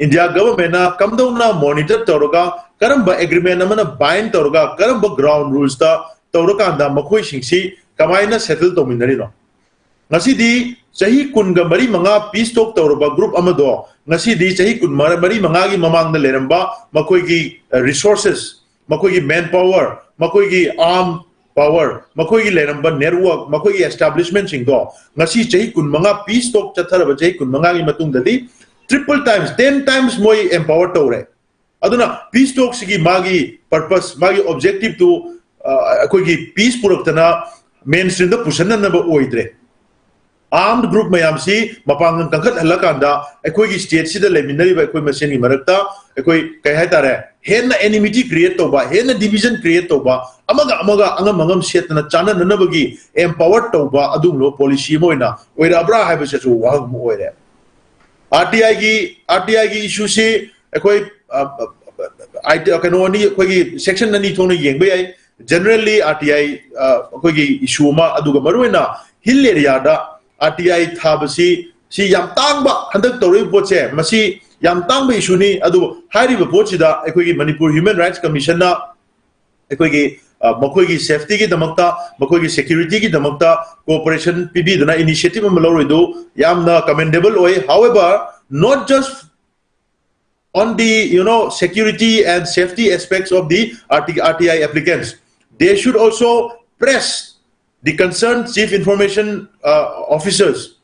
ꯏꯟꯗꯤꯌꯥ ꯒꯚꯔꯟꯃꯦꯟꯠꯅ ꯀꯝꯗꯧꯅ ꯃꯣꯅꯤꯇꯔ ꯇꯧꯔꯒ, ꯀꯔꯝꯕ ꯑꯦꯒ꯭ꯔꯤꯃꯦꯟ ꯑꯃꯅ ꯕꯥꯏꯟ ꯇꯧꯔꯒ, ꯀꯔꯝꯕ ꯒ꯭ꯔꯥꯎꯟ ꯔꯨꯜꯁꯇ ꯇꯧꯔꯀꯥꯟꯗ ꯃꯈꯣꯏꯁꯤꯡꯁꯤ ꯀꯃꯥꯏꯅ ꯁꯦꯇꯜ ꯇꯧꯃꯤꯟꯅꯔꯤꯅꯣ? ꯉꯁꯤꯗꯤ ꯆꯍꯤ ꯀꯨꯟꯒ ꯃꯔꯤ ꯃꯉꯥ ꯄꯤꯁ ꯇꯣꯛ ꯇꯧꯔꯕ ꯒ꯭ꯔꯨꯞ ꯑꯃꯗꯣ ꯉꯁꯤꯗꯤ ꯆꯍꯤ ꯀꯨꯟ ꯃꯔꯤ ꯃꯉꯥꯒꯤ ꯃꯃꯥꯡꯗ ꯂꯩꯔꯝꯕ ꯃꯈꯣꯏꯒꯤ ꯔꯤꯁꯣꯔꯁꯦꯁ, ꯃꯈꯣꯏꯒꯤ ꯃꯦꯟ ꯄꯥꯋꯔ, ꯃꯈꯣꯏꯒꯤ ꯑꯥꯔꯝ ꯄꯥꯋꯔ, ꯃꯈꯣꯏꯒꯤ ꯂꯩꯔꯝꯕ ꯅꯦꯠꯋꯔꯛ, ꯃꯈꯣꯏꯒꯤ ꯑꯦꯁꯇꯥꯕ꯭ꯂꯤꯁꯃꯦꯟꯁꯤꯡꯗꯣ ꯉꯁꯤ ꯆꯍꯤ ꯀꯨꯟ ꯃꯉꯥ ꯄꯤꯁ ꯇꯣꯛ ꯆꯠꯊꯔꯕ ꯆꯍꯤ ꯀꯨꯟ ꯃꯉꯥꯒꯤ ꯃꯇꯨꯡꯗꯗꯤ ꯇ꯭ꯔꯤꯄꯜ ꯇꯥꯏꯝꯁ, ꯇꯦꯟ ꯇꯥꯏꯝꯁ ꯃꯣꯏ ꯑꯦꯝꯄꯥꯋꯔ ꯇꯧꯔꯦ꯫ ꯑꯗꯨꯅ ꯄꯤꯁ ꯇꯣꯛꯁꯤꯒꯤ ꯃꯥꯒꯤ ꯄꯔꯄꯁ, ꯃꯥꯒꯤ ꯑꯣꯕꯖꯦꯛꯇꯤꯞꯇꯨ ꯑꯩꯈꯣꯏꯒꯤ ꯄꯤꯁ ꯄꯨꯔꯛꯇꯅ ꯃꯦꯟ ꯁ꯭ꯇ꯭ꯔꯤꯝꯗ ꯄꯨꯁꯟꯅꯅꯕ ꯑꯣꯏꯗ꯭ꯔꯦ꯫ ꯑꯥꯔꯝ ꯒ꯭ꯔꯨꯞ ꯃꯌꯥꯝꯁꯤ ꯃꯄꯥꯡꯒꯜ ꯀꯟꯈꯠꯍꯜꯂꯀꯥꯟꯗ ꯑꯩꯈꯣꯏꯒꯤ ꯁ꯭ꯇꯦꯠꯁꯤꯗ ꯂꯩꯃꯤꯟꯅꯔꯤꯕ ꯑꯩꯈꯣꯏ ꯃꯁꯦꯟꯒꯤ ꯃꯔꯛꯇ ꯑꯩꯈꯣꯏ ꯀꯩ ꯍꯥꯏꯇꯥꯔꯦ, ꯍꯦꯟꯅ ꯑꯦꯅꯤꯃꯤꯇꯤ ꯀ꯭ꯔꯤꯌꯦꯠ ꯇꯧꯕ, ꯍꯦꯟꯅ ꯗꯤꯚꯤꯖꯟ ꯀ꯭ꯔꯤꯌꯦꯠ ꯇꯧꯕ, ꯑꯃꯒ ꯑꯃꯒ ꯑꯉꯝ ꯑꯉꯝ ꯁꯦꯠꯇꯅ ꯆꯥꯟꯅꯅꯅꯕꯒꯤ ꯑꯦꯝꯄꯥꯋꯔ ꯇꯧꯕ ꯑꯗꯨꯒꯨꯝꯂꯕ ꯄꯣꯂꯤꯁꯤ ꯑꯃ ꯑꯣꯏꯅ ꯑꯣꯏꯔꯛꯑꯕ꯭ꯔꯥ ꯍꯥꯏꯕꯁꯤꯁꯨ ꯋꯥꯍꯪ ꯑꯃ ꯑꯣꯏꯔꯦ꯫ ꯑꯥꯔ ꯇꯤ ꯑꯥꯏꯒꯤ, ꯑꯥꯔ ꯇꯤ ꯑꯥꯏꯒꯤ ꯏꯁꯨꯁꯤ ꯑꯩꯈꯣꯏ ꯀꯩꯅꯣ ꯑꯅꯤ, ꯑꯩꯈꯣꯏꯒꯤ ꯁꯦꯛꯁꯟ ꯑꯅꯤ ꯊꯣꯛꯅ ꯌꯦꯡꯕ ꯌꯥꯏ꯫ ꯖꯦꯅꯔꯦꯜꯂꯤ ꯑꯥꯔ ꯇꯤ ꯑꯥꯏ ꯑꯩꯈꯣꯏꯒꯤ ꯏꯁꯨ ꯑꯃ, ꯑꯗꯨꯒ ꯃꯔꯨꯑꯣꯏꯅ ꯍꯤꯜ ꯑꯦꯔꯤꯌꯥꯗ ꯑꯥꯔ ꯇꯤ ꯑꯥꯏ ꯊꯥꯕꯁꯤ, ꯁꯤ ꯌꯥꯝ ꯇꯥꯡꯕ, ꯍꯟꯗꯛ ꯇꯧꯔꯛꯏꯕ ꯄꯣꯠꯁꯦ ꯃꯁꯤ ꯌꯥꯝ ꯇꯥꯡꯕ ꯏꯁꯨꯅꯤ꯫ ꯑꯗꯨꯕꯨ ꯍꯥꯏꯔꯤꯕ ꯄꯣꯠꯁꯤꯗ ꯑꯩꯈꯣꯏꯒꯤ ꯃꯅꯤꯄꯨꯔ ꯍ꯭ꯌꯨꯃꯦꯟ ꯔꯥꯏꯠꯁ ꯀꯃꯤꯁꯟꯅ ꯑꯩꯈꯣꯏꯒꯤ ꯃꯈꯣꯏꯒꯤ ꯁꯦꯐꯇꯤꯒꯤꯗꯃꯛꯇ, ꯃꯈꯣꯏꯒꯤ ꯁꯦꯀ꯭ꯌꯨꯔꯤꯇꯤꯒꯤꯗꯃꯛꯇ ꯀꯣꯑꯣꯄꯔꯦꯁꯟ ꯄꯤꯕꯤꯗꯨꯅ ꯏꯅꯤꯁꯤꯌꯦꯇꯤꯚ ꯑꯃ ꯂꯧꯔꯣꯏꯗꯨ ꯌꯥꯝꯅ ꯀꯃꯦꯟꯗꯦꯕꯜ ꯑꯣꯏ꯫ However, not just on the, you know, security and safety aspects of the R T, R T I applicants, they should also press the concerned chief information uh, officers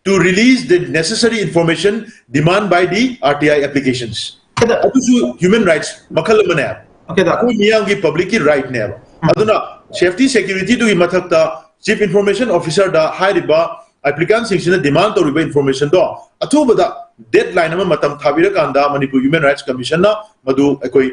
to release the necessary information demand by the R T I applications. ꯑꯗꯨꯁꯨ human rights ꯃꯈꯜ ꯑꯃꯅꯦ꯫ ꯑꯩꯈꯣꯏ ꯃꯤꯌꯥꯝꯒꯤ ꯄꯕ꯭ꯂꯤꯛꯀꯤ ꯔꯥꯏꯠꯅꯦꯕ꯫ ꯑꯗꯨꯅ safety ꯁꯦꯀ꯭ꯌꯨꯔꯤꯇꯤꯗꯨꯒꯤ ꯃꯊꯛꯇ chief information ꯑꯣꯐꯤꯁꯔꯗ ꯍꯥꯏꯔꯤꯕ ꯑꯦꯄ꯭ꯂꯤꯀꯥꯟꯁꯤꯡꯁꯤꯅ ꯗꯤꯃꯥꯟ ꯇꯧꯔꯤꯕ ꯏꯟꯐꯣꯔꯃꯦꯁꯟꯗꯣ ꯑꯊꯨꯕꯗ ꯗꯦꯠ ꯂꯥꯏꯟ ꯑꯃ ꯃꯇꯝ ꯊꯥꯕꯤꯔꯀꯥꯟꯗ ꯃꯅꯤꯄꯨꯔ ꯍ꯭ꯌꯨꯃꯦꯟ ꯔꯥꯏꯠꯁ ꯀꯃꯤꯁꯟꯅ ꯃꯗꯨ ꯑꯩꯈꯣꯏ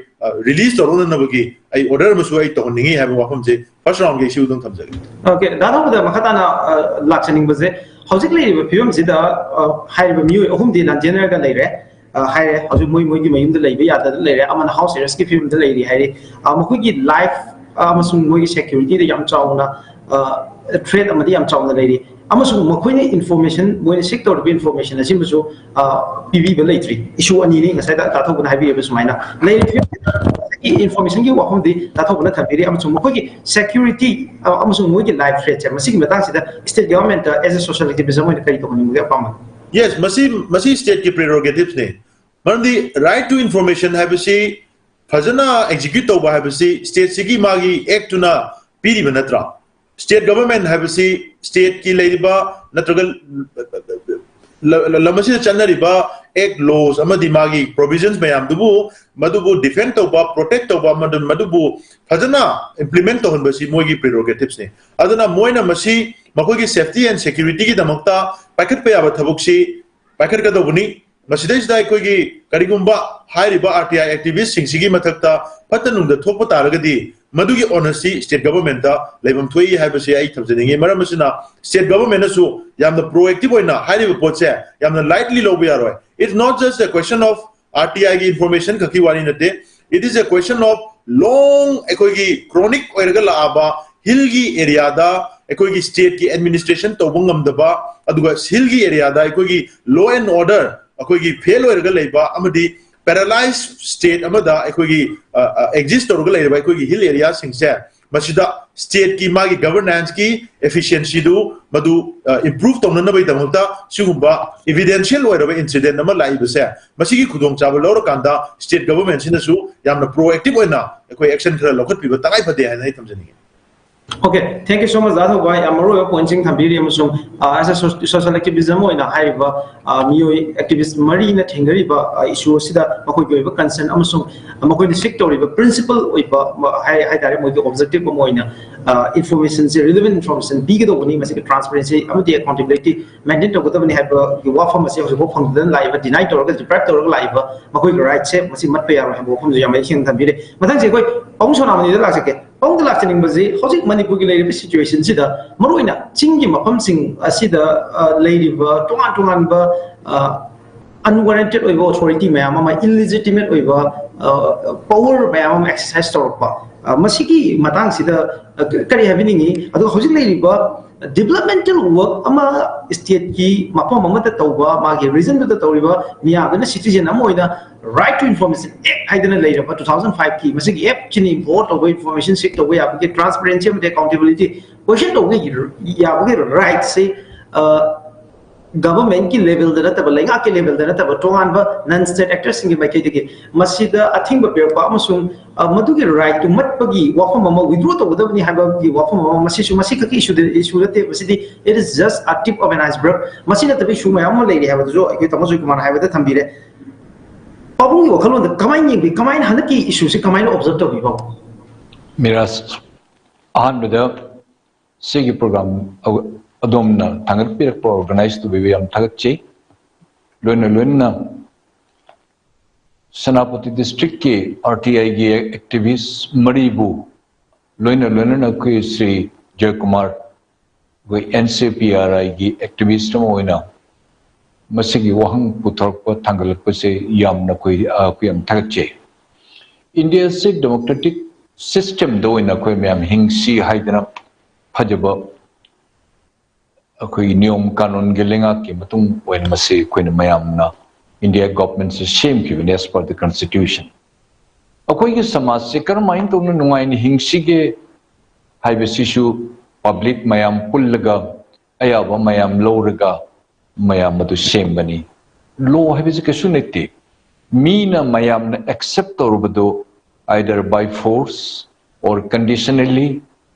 ꯔꯤꯂꯤꯖ ꯇꯧꯔꯛꯅꯅꯕꯒꯤ ꯑꯩ ꯑꯣꯔꯗꯔ ꯑꯃꯁꯨ ꯑꯩ ꯇꯧꯍꯟꯅꯤꯡꯉꯤ ꯍꯥꯏꯕ ꯋꯥꯐꯝꯁꯦ ꯐꯥꯔꯁ ꯔꯥꯎꯟꯒꯤ ꯏꯁꯨ ꯑꯗꯨꯝ ꯊꯝꯖꯒꯦ꯫ ꯑꯣꯀꯦ, ꯗꯥ ꯊꯧꯕꯗ ꯃꯈꯥ ꯇꯥꯅ, ꯑ, ꯂꯥꯛꯆꯅꯤꯡꯕꯁꯦ, ꯍꯧꯖꯤꯛ ꯂꯩꯔꯤꯕ ꯐꯤꯕꯝꯁꯤꯗ, ꯑ, ꯍꯥꯏꯔꯤꯕ ꯃꯤꯑꯣꯏ ꯑꯍꯨꯝꯗꯤ ꯂꯥꯟꯖꯦꯟꯅꯔꯒ ꯂꯩꯔꯦ, ꯑ, ꯍꯥꯏꯔꯦ, ꯍꯧꯖꯤꯛ ꯃꯣꯏ ꯃꯣꯏꯒꯤ ꯃꯌꯨꯝꯗ ꯂꯩꯕ ꯌꯥꯗꯗꯅ ꯂꯩꯔꯦ, ꯑꯃꯅ ꯍꯥꯎꯁ ꯑꯦꯔꯦꯁꯀꯤ ꯐꯤꯕꯝꯗ ꯂꯩꯔꯤ ꯍꯥꯏꯔꯤ, ꯑ, ꯃꯈꯣꯏꯒꯤ ꯂꯥꯏꯐ, ꯑ, ꯑꯃꯁꯨꯡ ꯃꯣꯏꯒꯤ ꯁꯦꯀ꯭ꯌꯨꯔꯤꯇꯤꯗ ꯌꯥꯝ ꯆꯥꯎꯅ, ꯑ, ꯊ꯭ꯔꯦꯠ ꯑꯃꯗꯤ ꯌꯥꯝ ꯆꯥꯎꯅ ꯂꯩꯔꯤ, ꯑꯃꯁꯨꯡ ꯃꯈꯣꯏꯅ ꯏꯟꯐꯣꯔꯃꯦꯁꯟ, ꯃꯣꯏꯅ ꯁꯤꯛ ꯇꯧꯔꯤꯕ ꯏꯟꯐꯣꯔꯃꯦꯁꯟ ꯑꯁꯤꯃꯁꯨ, ꯑ, ꯄꯤꯕꯤꯕ ꯂꯩꯇ꯭ꯔꯤ꯫ ꯏꯁꯨ ꯑꯅꯤꯅꯤ ꯉꯁꯥꯏꯗ ꯗꯥ ꯊꯧꯕꯅ ꯍꯥꯏꯕꯤꯔꯤꯕ ꯁꯨꯃꯥꯏꯅ ꯂꯩꯔꯤꯕ ꯐꯤꯕꯝꯁꯤꯗ ꯏꯟꯐꯣꯔꯃꯦꯁꯟꯒꯤ ꯋꯥꯐꯝꯗꯤ ꯗꯥ ꯊꯧꯕꯅ ꯊꯝꯕꯤꯔꯤ, ꯑꯃꯁꯨꯡ ꯃꯈꯣꯏꯒꯤ ꯁꯦꯀ꯭ꯌꯨꯔꯤꯇꯤ, ꯑ, ꯑꯃꯁꯨꯡ ꯃꯣꯏꯒꯤ ꯂꯥꯏꯐ ꯊ꯭ꯔꯦꯠꯁꯦ ꯃꯁꯤꯒꯤ ꯃꯇꯥꯡꯁꯤꯗ state ꯒꯚꯔꯟꯃꯦꯟꯠꯇ as a social activist ꯑꯃ ꯑꯣꯏꯅ ꯀꯔꯤ ꯇꯧꯍꯟꯅꯤꯡꯕꯒꯦ ꯑꯄꯥꯝꯕ? ꯌꯦꯁ, ꯃꯁꯤ, ꯃꯁꯤ ꯁ꯭ꯇꯦꯠꯀꯤ ꯄ꯭ꯔꯤꯔꯣꯒꯦꯇꯤꯚꯁꯅꯤ꯫ ꯃꯔꯝꯗꯤ ꯔꯥꯏꯠ ꯇꯨ ꯏꯟꯐꯣꯔꯃꯦꯁꯟ ꯍꯥꯏꯕꯁꯤ ꯐꯖꯅ ꯑꯦꯛꯖꯤꯀ꯭ꯌꯨꯠ ꯇꯧꯕ ꯍꯥꯏꯕꯁꯤ ꯁ꯭ꯇꯦꯠꯁꯤꯒꯤ ꯃꯥꯒꯤ ꯑꯦꯛꯇꯨꯅ ꯄꯤꯔꯤꯕ ꯅꯠꯇ꯭ꯔꯥ? ꯁ꯭ꯇꯦꯠ ꯒꯚꯔꯟꯃꯦꯟꯠ ꯍꯥꯏꯕꯁꯤ ꯁ꯭ꯇꯦꯠꯀꯤ ꯂꯩꯔꯤꯕ ꯅꯠꯇ꯭ꯔꯒ ꯂ-, ꯂ-, ꯂꯝ ꯑꯁꯤꯗ ꯆꯠꯅꯔꯤꯕ ꯑꯦꯛ, ꯂꯣꯁ ꯑꯃꯗꯤ ꯃꯥꯒꯤ ꯄ꯭ꯔꯣꯚꯤꯖꯟꯁ ꯃꯌꯥꯝꯗꯨꯕꯨ, ꯃꯗꯨꯕꯨ ꯗꯤꯐꯦꯟ ꯇꯧꯕ, ꯄ꯭ꯔꯣꯇꯦꯛ ꯇꯧꯕ, ꯃꯗꯨ-, ꯃꯗꯨꯕꯨ ꯐꯖꯅ ꯏꯝꯄ꯭ꯂꯤꯃꯦꯟꯠ ꯇꯧꯍꯟꯕꯁꯤ ꯃꯣꯏꯒꯤ ꯄ꯭ꯔꯤꯔꯣꯒꯦꯇꯤꯚꯁꯅꯤ꯫ ꯑꯗꯨꯅ ꯃꯣꯏꯅ ꯃꯁꯤ ꯃꯈꯣꯏꯒꯤ ꯁꯦꯐꯇꯤ ꯑꯦꯟ ꯁꯦꯀ꯭ꯌꯨꯔꯤꯇꯤꯒꯤꯗꯃꯛꯇ ꯄꯥꯏꯈꯠꯄ ꯌꯥꯕ ꯊꯕꯛꯁꯤ ꯄꯥꯏꯈꯠꯀꯗꯧꯕꯅꯤ꯫ ꯃꯁꯤꯗꯩꯁꯤꯗ ꯑꯩꯈꯣꯏꯒꯤ ꯀꯔꯤꯒꯨꯝꯕ ꯍꯥꯏꯔꯤꯕ ꯑꯥꯔ ꯇꯤ ꯑꯥꯏ ꯑꯦꯛꯇꯤꯚꯤꯁ꯭ꯠꯁꯤꯡꯁꯤꯒꯤ ꯃꯊꯛꯇ ꯐꯠꯇ ꯅꯨꯡꯗ ꯊꯣꯛꯄ ꯇꯥꯔꯒꯗꯤ ꯃꯗꯨꯒꯤ ꯑꯣꯅꯔꯁꯤ ꯁ꯭ꯇꯦꯠ ꯒꯚꯔꯟꯃꯦꯟꯠꯇ ꯂꯩꯐꯝ ꯊꯣꯛꯏ ꯍꯥꯏꯕꯁꯤ ꯑꯩ ꯊꯝꯖꯅꯤꯡꯉꯤ꯫ ꯃꯔꯝ ꯑꯁꯤꯅ ꯁ꯭ꯇꯦꯠ ꯒꯚꯔꯟꯃꯦꯟꯠꯅꯁꯨ ꯌꯥꯝꯅ ꯄ꯭ꯔꯣꯑꯦꯛꯇꯤꯚ ꯑꯣꯏꯅ ꯍꯥꯏꯔꯤꯕ ꯄꯣꯠꯁꯦ ꯌꯥꯝꯅ ꯂꯥꯏꯠꯂꯤ ꯂꯧꯕ ꯌꯥꯔꯣꯏ꯫ It's not just a question of R T I ꯒꯤ ꯏꯟꯐꯣꯔꯃꯦꯁꯟ ꯈꯛꯀꯤ ꯋꯥꯔꯤ ꯅꯠꯇꯦ, it is a question of long ꯑꯩꯈꯣꯏꯒꯤ ꯀ꯭ꯔꯣꯅꯤꯛ ꯑꯣꯏꯔꯒ ꯂꯥꯛꯑꯕ ꯍꯤꯜꯒꯤ ꯑꯦꯔꯤꯌꯥꯗ ꯑꯩꯈꯣꯏꯒꯤ ꯁ꯭ꯇꯦꯠꯀꯤ ꯑꯦꯗꯃꯤꯅꯤꯁꯇ꯭ꯔꯦꯁꯟ ꯇꯧꯕ ꯉꯝꯗꯕ, ꯑꯗꯨꯒ ꯍꯤꯜꯒꯤ ꯑꯦꯔꯤꯌꯥꯗ ꯑꯩꯈꯣꯏꯒꯤ ꯂꯣ ꯑꯦꯟ ꯑꯣꯔꯗꯔ ꯑꯩꯈꯣꯏꯒꯤ ꯐꯦꯜ ꯑꯣꯏꯔꯒ ꯂꯩꯕ ꯑꯃꯗꯤ ꯄꯦꯔꯥꯂꯥꯏꯁ ꯁ꯭ꯇꯦꯠ ꯑꯃꯗ ꯑꯩꯈꯣꯏꯒꯤ ꯑꯦꯛꯖꯤꯁ ꯇꯧꯔꯒ ꯂꯩꯔꯤꯕ ꯑꯩꯈꯣꯏꯒꯤ ꯍꯤꯜ ꯑꯦꯔꯤꯌꯥꯁꯤꯡꯁꯦ, ꯃꯁꯤꯗ ꯁ꯭ꯇꯦꯠꯀꯤ ꯃꯥꯒꯤ ꯒꯚꯔꯅꯥꯟꯁꯀꯤ ꯑꯦꯐꯤꯁꯤꯌꯦꯟꯁꯤꯗꯨ ꯃꯗꯨ ꯏꯝꯄ꯭ꯔꯨꯚ ꯇꯧꯅꯅꯕꯒꯤꯗꯃꯛꯇ ꯁꯤꯒꯨꯝꯕ ꯏꯚꯤꯗꯦꯟꯁꯤꯌꯦꯜ ꯑꯣꯏꯔꯕ ꯏꯟꯁꯤꯗꯦꯟ ꯑꯃ ꯂꯥꯛꯏꯕꯁꯦ, ꯃꯁꯤꯒꯤ ꯈꯨꯗꯣꯡꯆꯥꯕ ꯂꯧꯔꯀꯥꯟꯗ ꯁ꯭ꯇꯦꯠ ꯒꯚꯔꯅꯃꯦꯟꯁꯤꯅꯁꯨ ꯌꯥꯝꯅ ꯄ꯭ꯔꯣꯑꯦꯛꯇꯤꯚ ꯑꯣꯏꯅ ꯑꯩꯈꯣꯏ ꯑꯦꯛꯁꯟ ꯈꯔ ꯂꯧꯈꯠꯄꯤꯕ ꯇꯉꯥꯏ ꯐꯗꯦ ꯍꯥꯏꯅ ꯑꯩ ꯊꯝꯖꯅꯤꯡꯉꯤ꯫ Okay, thank you so much, ꯙꯥ ꯊꯧꯕꯥꯏ꯫ ꯌꯥꯝ ꯃꯔꯨ ꯑꯣꯏꯕ ꯄꯣꯏꯟꯠꯁꯤꯡ ꯊꯝꯕꯤꯔꯤ, ꯑꯃꯁꯨꯡ ꯑꯦꯁ ꯑꯦ ꯁꯣꯁꯤꯌꯦꯜ ꯑꯦꯛꯇꯤꯚꯤꯖꯝ ꯑꯣꯏꯅ ꯍꯥꯏꯔꯤꯕ ꯑ, ꯃꯤꯑꯣꯏ ꯑꯦꯛꯇꯤꯚꯤꯁ꯭ꯠ ꯃꯔꯤꯅ ꯊꯦꯡꯅꯔꯤꯕ ꯏꯁꯨ ꯑꯁꯤꯗ ꯃꯈꯣꯏꯒꯤ ꯑꯣꯏꯕ ꯀꯟꯁꯔꯟ ꯑꯃꯁꯨꯡ ꯃꯈꯣꯏꯅ ꯁꯤꯛ ꯇꯧꯔꯤꯕ ꯄ꯭ꯔꯤꯟꯁꯤꯄꯜ ꯑꯣꯏꯕ ꯍꯥꯏ ꯍꯥꯏꯇꯥꯔꯦ, ꯃꯣꯏꯒꯤ ꯑꯣꯕꯖꯦꯛꯇꯤꯚ ꯑꯃ ꯑꯣꯏꯅ ꯏꯟꯐꯣꯔꯃꯦꯁꯟꯁꯦ, ꯔꯤꯂꯤꯚꯦꯟ ꯏꯟꯐꯣꯔꯃꯦꯁꯟ ꯄꯤꯒꯗꯧꯕꯅꯤ꯫ ꯃꯁꯤꯒꯤ ꯇ꯭ꯔꯥꯟꯁꯄꯔꯦꯟꯁꯤ ꯑꯃꯗꯤ ꯑꯦꯀꯥꯎꯟꯇꯦꯕꯤꯂꯤꯇꯤ ꯃꯦꯟꯇꯦꯟ ꯇꯧꯒꯗꯕꯅꯤ ꯍꯥꯏꯕꯒꯤ ꯋꯥꯐꯝ ꯑꯁꯤ ꯍꯧꯖꯤꯛꯐꯥꯎ ꯐꯪꯗꯅ ꯂꯥꯛꯏꯕ, ꯗꯤꯅꯥꯏ ꯇꯧꯔꯒ, ꯗꯤꯄ꯭ꯔꯥꯏꯚ ꯇꯧꯔꯒ ꯂꯥꯛꯏꯕ ꯃꯈꯣꯏꯒꯤ ꯔꯥꯏꯠꯁꯦ ꯃꯁꯤ ꯃꯠꯄ ꯌꯥꯔꯣꯏ ꯍꯥꯏꯕ ꯋꯥꯐꯝꯁꯨ ꯌꯥꯝ ꯃꯌꯦꯛ ꯁꯦꯡꯅ ꯊꯝꯕꯤꯔꯦ꯫ ꯃꯊꯪꯁꯦ ꯑꯩꯈꯣꯏ ꯄꯥꯕꯨꯡ ꯁꯣꯅꯥꯃꯅꯤꯗ ꯂꯥꯛꯆꯒꯦ꯫ ꯄꯥꯕꯨꯡꯗ ꯂꯥꯛꯆꯅꯤꯡꯕꯁꯤ ꯍꯧꯖꯤꯛ ꯃꯅꯤꯄꯨꯔꯒꯤ ꯂꯩꯔꯤꯕ ꯁꯤꯆꯨꯋꯦꯁꯟꯁꯤꯗ ꯃꯔꯨꯑꯣꯏꯅ ꯆꯤꯡꯒꯤ ꯃꯐꯝꯁꯤꯡ ꯑꯁꯤꯗ ꯑ, ꯂꯩꯔꯤꯕ ꯇꯣꯉꯥꯟ ꯇꯣꯉꯥꯟꯕ ꯑꯟꯋꯥꯔꯦꯟꯇꯦꯠ ꯑꯣꯏꯕ ꯑꯣꯊꯣꯔꯤꯇꯤ ꯃꯌꯥꯝ ꯑꯃ, ꯏꯜꯂꯤꯖꯤꯇꯤꯃꯦꯠ ꯑꯣꯏꯕ ꯄꯋꯔ ꯃꯌꯥꯝ ꯑꯃ ꯑꯦꯛꯁꯔꯁꯥꯏꯁ ꯇꯧꯔꯛꯄ, ꯑ, ꯃꯁꯤꯒꯤ ꯃꯇꯥꯡꯁꯤꯗ ꯑ, ꯀꯔꯤ ꯍꯥꯏꯕꯤꯅꯤꯡꯉꯤ? ꯑꯗꯨꯒ ꯍꯧꯖꯤꯛ ꯂꯩꯔꯤꯕ ꯗꯤꯕꯂꯞꯃꯦꯟꯇꯦꯜ ꯋꯥꯔꯛ ꯑꯃ ꯁ꯭ꯇꯦꯠꯀꯤ ꯃꯐꯝ ꯑꯃꯗ ꯇꯧꯕ, ꯃꯥꯒꯤ ꯔꯤꯖꯟꯗꯨꯗ ꯇꯧꯔꯤꯕ ꯃꯤꯌꯥꯝꯗꯨꯅ ꯁꯤꯇꯤꯖꯦꯟ ꯑꯃ ꯑꯣꯏꯅ ꯔꯥꯏꯠ ꯇꯨ ꯏꯟꯐꯣꯔꯃꯦꯁꯟ ꯑꯦꯛ ꯍꯥꯏꯗꯅ ꯂꯩꯔꯕ ꯇꯨ ꯊꯥꯎꯖꯟ ꯐꯥꯏꯚꯀꯤ, ꯃꯁꯤꯒꯤ ꯑꯦꯛꯁꯤꯅ ꯏꯝꯄꯣꯔꯠ ꯇꯧꯕ, ꯏꯟꯐꯣꯔꯃꯦꯁꯟ ꯁꯤꯛ ꯇꯧꯕ ꯌꯥꯕꯒꯤ, ꯇ꯭ꯔꯥꯟꯁꯄꯔꯦꯟꯁꯤ ꯑꯃꯗꯤ ꯑꯦꯀꯥꯎꯟꯇꯦꯕꯤꯂꯤꯇꯤ ꯀꯣꯏꯁꯟ ꯇꯧꯕꯒꯤ ꯌꯥꯕꯒꯤ ꯔꯥꯏꯠꯁꯤ ꯒꯚꯔꯟꯃꯦꯟꯠꯀꯤ ꯂꯦꯚꯦꯜꯗ ꯅꯠꯇꯕ, ꯂꯩꯉꯥꯛꯀꯤ ꯂꯦꯚꯦꯜꯗ ꯅꯠꯇꯕ, ꯇꯣꯉꯥꯟꯕ ꯅꯟ ꯁ꯭ꯇꯦꯠ ꯑꯦꯛꯇꯔꯁꯤꯡꯒꯤ ꯃꯥꯏꯀꯩꯗꯒꯤ ꯃꯁꯤꯗ ꯑꯊꯤꯡꯕ ꯄꯤꯔꯛꯄ ꯑꯃꯁꯨꯡ ꯑ, ꯃꯗꯨꯒꯤ ꯔꯥꯏꯠꯇꯨ ꯃꯠꯄꯒꯤ ꯋꯥꯐꯝ ꯑꯃ, ꯋꯤꯗ꯭ꯔꯣ ꯇꯧꯒꯗꯕꯅꯤ ꯍꯥꯏꯕꯒꯤ ꯋꯥꯐꯝ ꯑꯃ, ꯃꯁꯤꯁꯨ ꯃꯁꯤꯈꯛꯀꯤ ꯏꯁꯨꯗ, ꯏꯁꯨ ꯅꯠꯇꯦ, ꯃꯁꯤꯗꯤ it is just a tip of an iceberg꯫ ꯃꯁꯤ ꯅꯠꯇꯕ ꯏꯁꯨ ꯃꯌꯥꯝ ꯑꯃ ꯂꯩꯔꯤ ꯍꯥꯏꯕꯗꯨꯁꯨ ꯑꯩꯈꯣꯏ ꯇꯥꯃꯣ ꯖꯣꯏꯀꯨꯃꯥꯔꯅ ꯍꯥꯏꯕꯗ ꯊꯝꯕꯤꯔꯦ꯫ ꯄꯥꯕꯨꯡꯒꯤ ꯋꯥꯈꯜꯂꯣꯟꯗ ꯀꯃꯥꯏꯅ ꯌꯦꯡꯕꯤ, ꯀꯃꯥꯏꯅ ꯍꯟꯗꯛꯀꯤ ꯏꯁꯨꯁꯤ ꯀꯃꯥꯏꯅ ꯑꯣꯕꯖꯔꯕ ꯇꯧꯕꯤ, ꯄꯥꯕꯨꯡ? ꯃꯤꯔꯥꯖ, ꯑꯍꯥꯟꯕꯗ ꯁꯤꯒꯤ ꯄ꯭ꯔꯣꯒ꯭ꯔꯥꯝ ꯑꯗꯣꯝꯅ ꯊꯥꯡꯒꯠꯄꯤꯔꯛꯄ, ꯑꯣꯔꯒꯅꯥꯏꯖ ꯇꯧꯕꯤꯕ ꯌꯥꯝ ꯊꯥꯒꯠꯆꯩ꯫ ꯂꯣꯏꯅ ꯂꯣꯏꯅꯅ ꯁꯦꯅꯥꯄꯇꯤ ꯗꯤꯁꯇ꯭ꯔꯤꯛꯀꯤ ꯑꯥꯔ ꯇꯤ ꯑꯥꯏꯒꯤ ꯑꯦꯛꯇꯤꯚꯤꯁ ꯃꯔꯤꯕꯨ, ꯂꯣꯏꯅ ꯂꯣꯏꯅꯅ ꯑꯩꯈꯣꯏ ꯁ꯭ꯔꯤ ꯖꯣꯏꯀꯨꯃꯥꯔ, ꯑꯩꯈꯣꯏ ꯑꯦꯟ ꯁꯤ ꯄꯤ ꯑꯥꯔ ꯑꯥꯏꯒꯤ ꯑꯦꯛꯇꯤꯚꯤꯁ ꯑꯃ ꯑꯣꯏꯅ ꯃꯁꯤꯒꯤ ꯋꯥꯍꯪ ꯄꯨꯊꯣꯔꯛꯄ, ꯊꯥꯡꯒꯠꯂꯛꯄꯁꯦ ꯌꯥꯝꯅ ꯑꯩꯈꯣꯏ, ꯑꯩꯈꯣꯏ ꯌꯥꯝ ꯊꯥꯒꯠꯆꯩ꯫ ꯏꯟꯗꯤꯌꯥꯁꯤ ꯗꯦꯃꯣꯀ꯭ꯔꯦꯇꯤꯛ ꯁꯤꯁꯇꯦꯝꯗ ꯑꯣꯏꯅ ꯑꯩꯈꯣꯏ ꯃꯌꯥꯝ ꯍꯤꯡꯁꯤ ꯍꯥꯏꯗꯅ ꯐꯖꯕ ꯑꯩꯈꯣꯏꯒꯤ ꯅꯤꯌꯣꯝ ꯀꯥꯅꯨꯟꯒꯤ ꯂꯩꯉꯥꯛꯀꯤ ꯃꯇꯨꯡ ꯑꯣꯏꯅ ꯃꯁꯤ ꯑꯩꯈꯣꯏꯅ ꯃꯌꯥꯝꯅ India government ꯁꯦ ꯁꯦꯝꯈꯤꯕꯅꯤ as per the constitution. ꯑꯩꯈꯣꯏꯒꯤ ꯁꯃꯥꯖꯁꯦ ꯀꯔꯝꯍꯥꯏꯅ ꯇꯧꯅ ꯅꯨꯡꯉꯥꯏꯅ ꯍꯤꯡꯁꯤꯒꯦ ꯍꯥꯏꯕꯁꯤꯁꯨ public ꯃꯌꯥꯝ ꯄꯨꯜꯂꯒ, ꯑꯌꯥꯕ ꯃꯌꯥꯝ ꯂꯧꯔꯒ ꯃꯌꯥꯝ ꯑꯗꯨ ꯁꯦꯝꯕꯅꯤ꯫ Law ꯍꯥꯏꯕꯁꯤ ꯀꯩꯁꯨ ꯅꯠꯇꯦ꯫ ꯃꯤꯅ, ꯃꯌꯥꯝꯅ accept ꯇꯧꯔꯕꯗꯨ, either by force or conditionally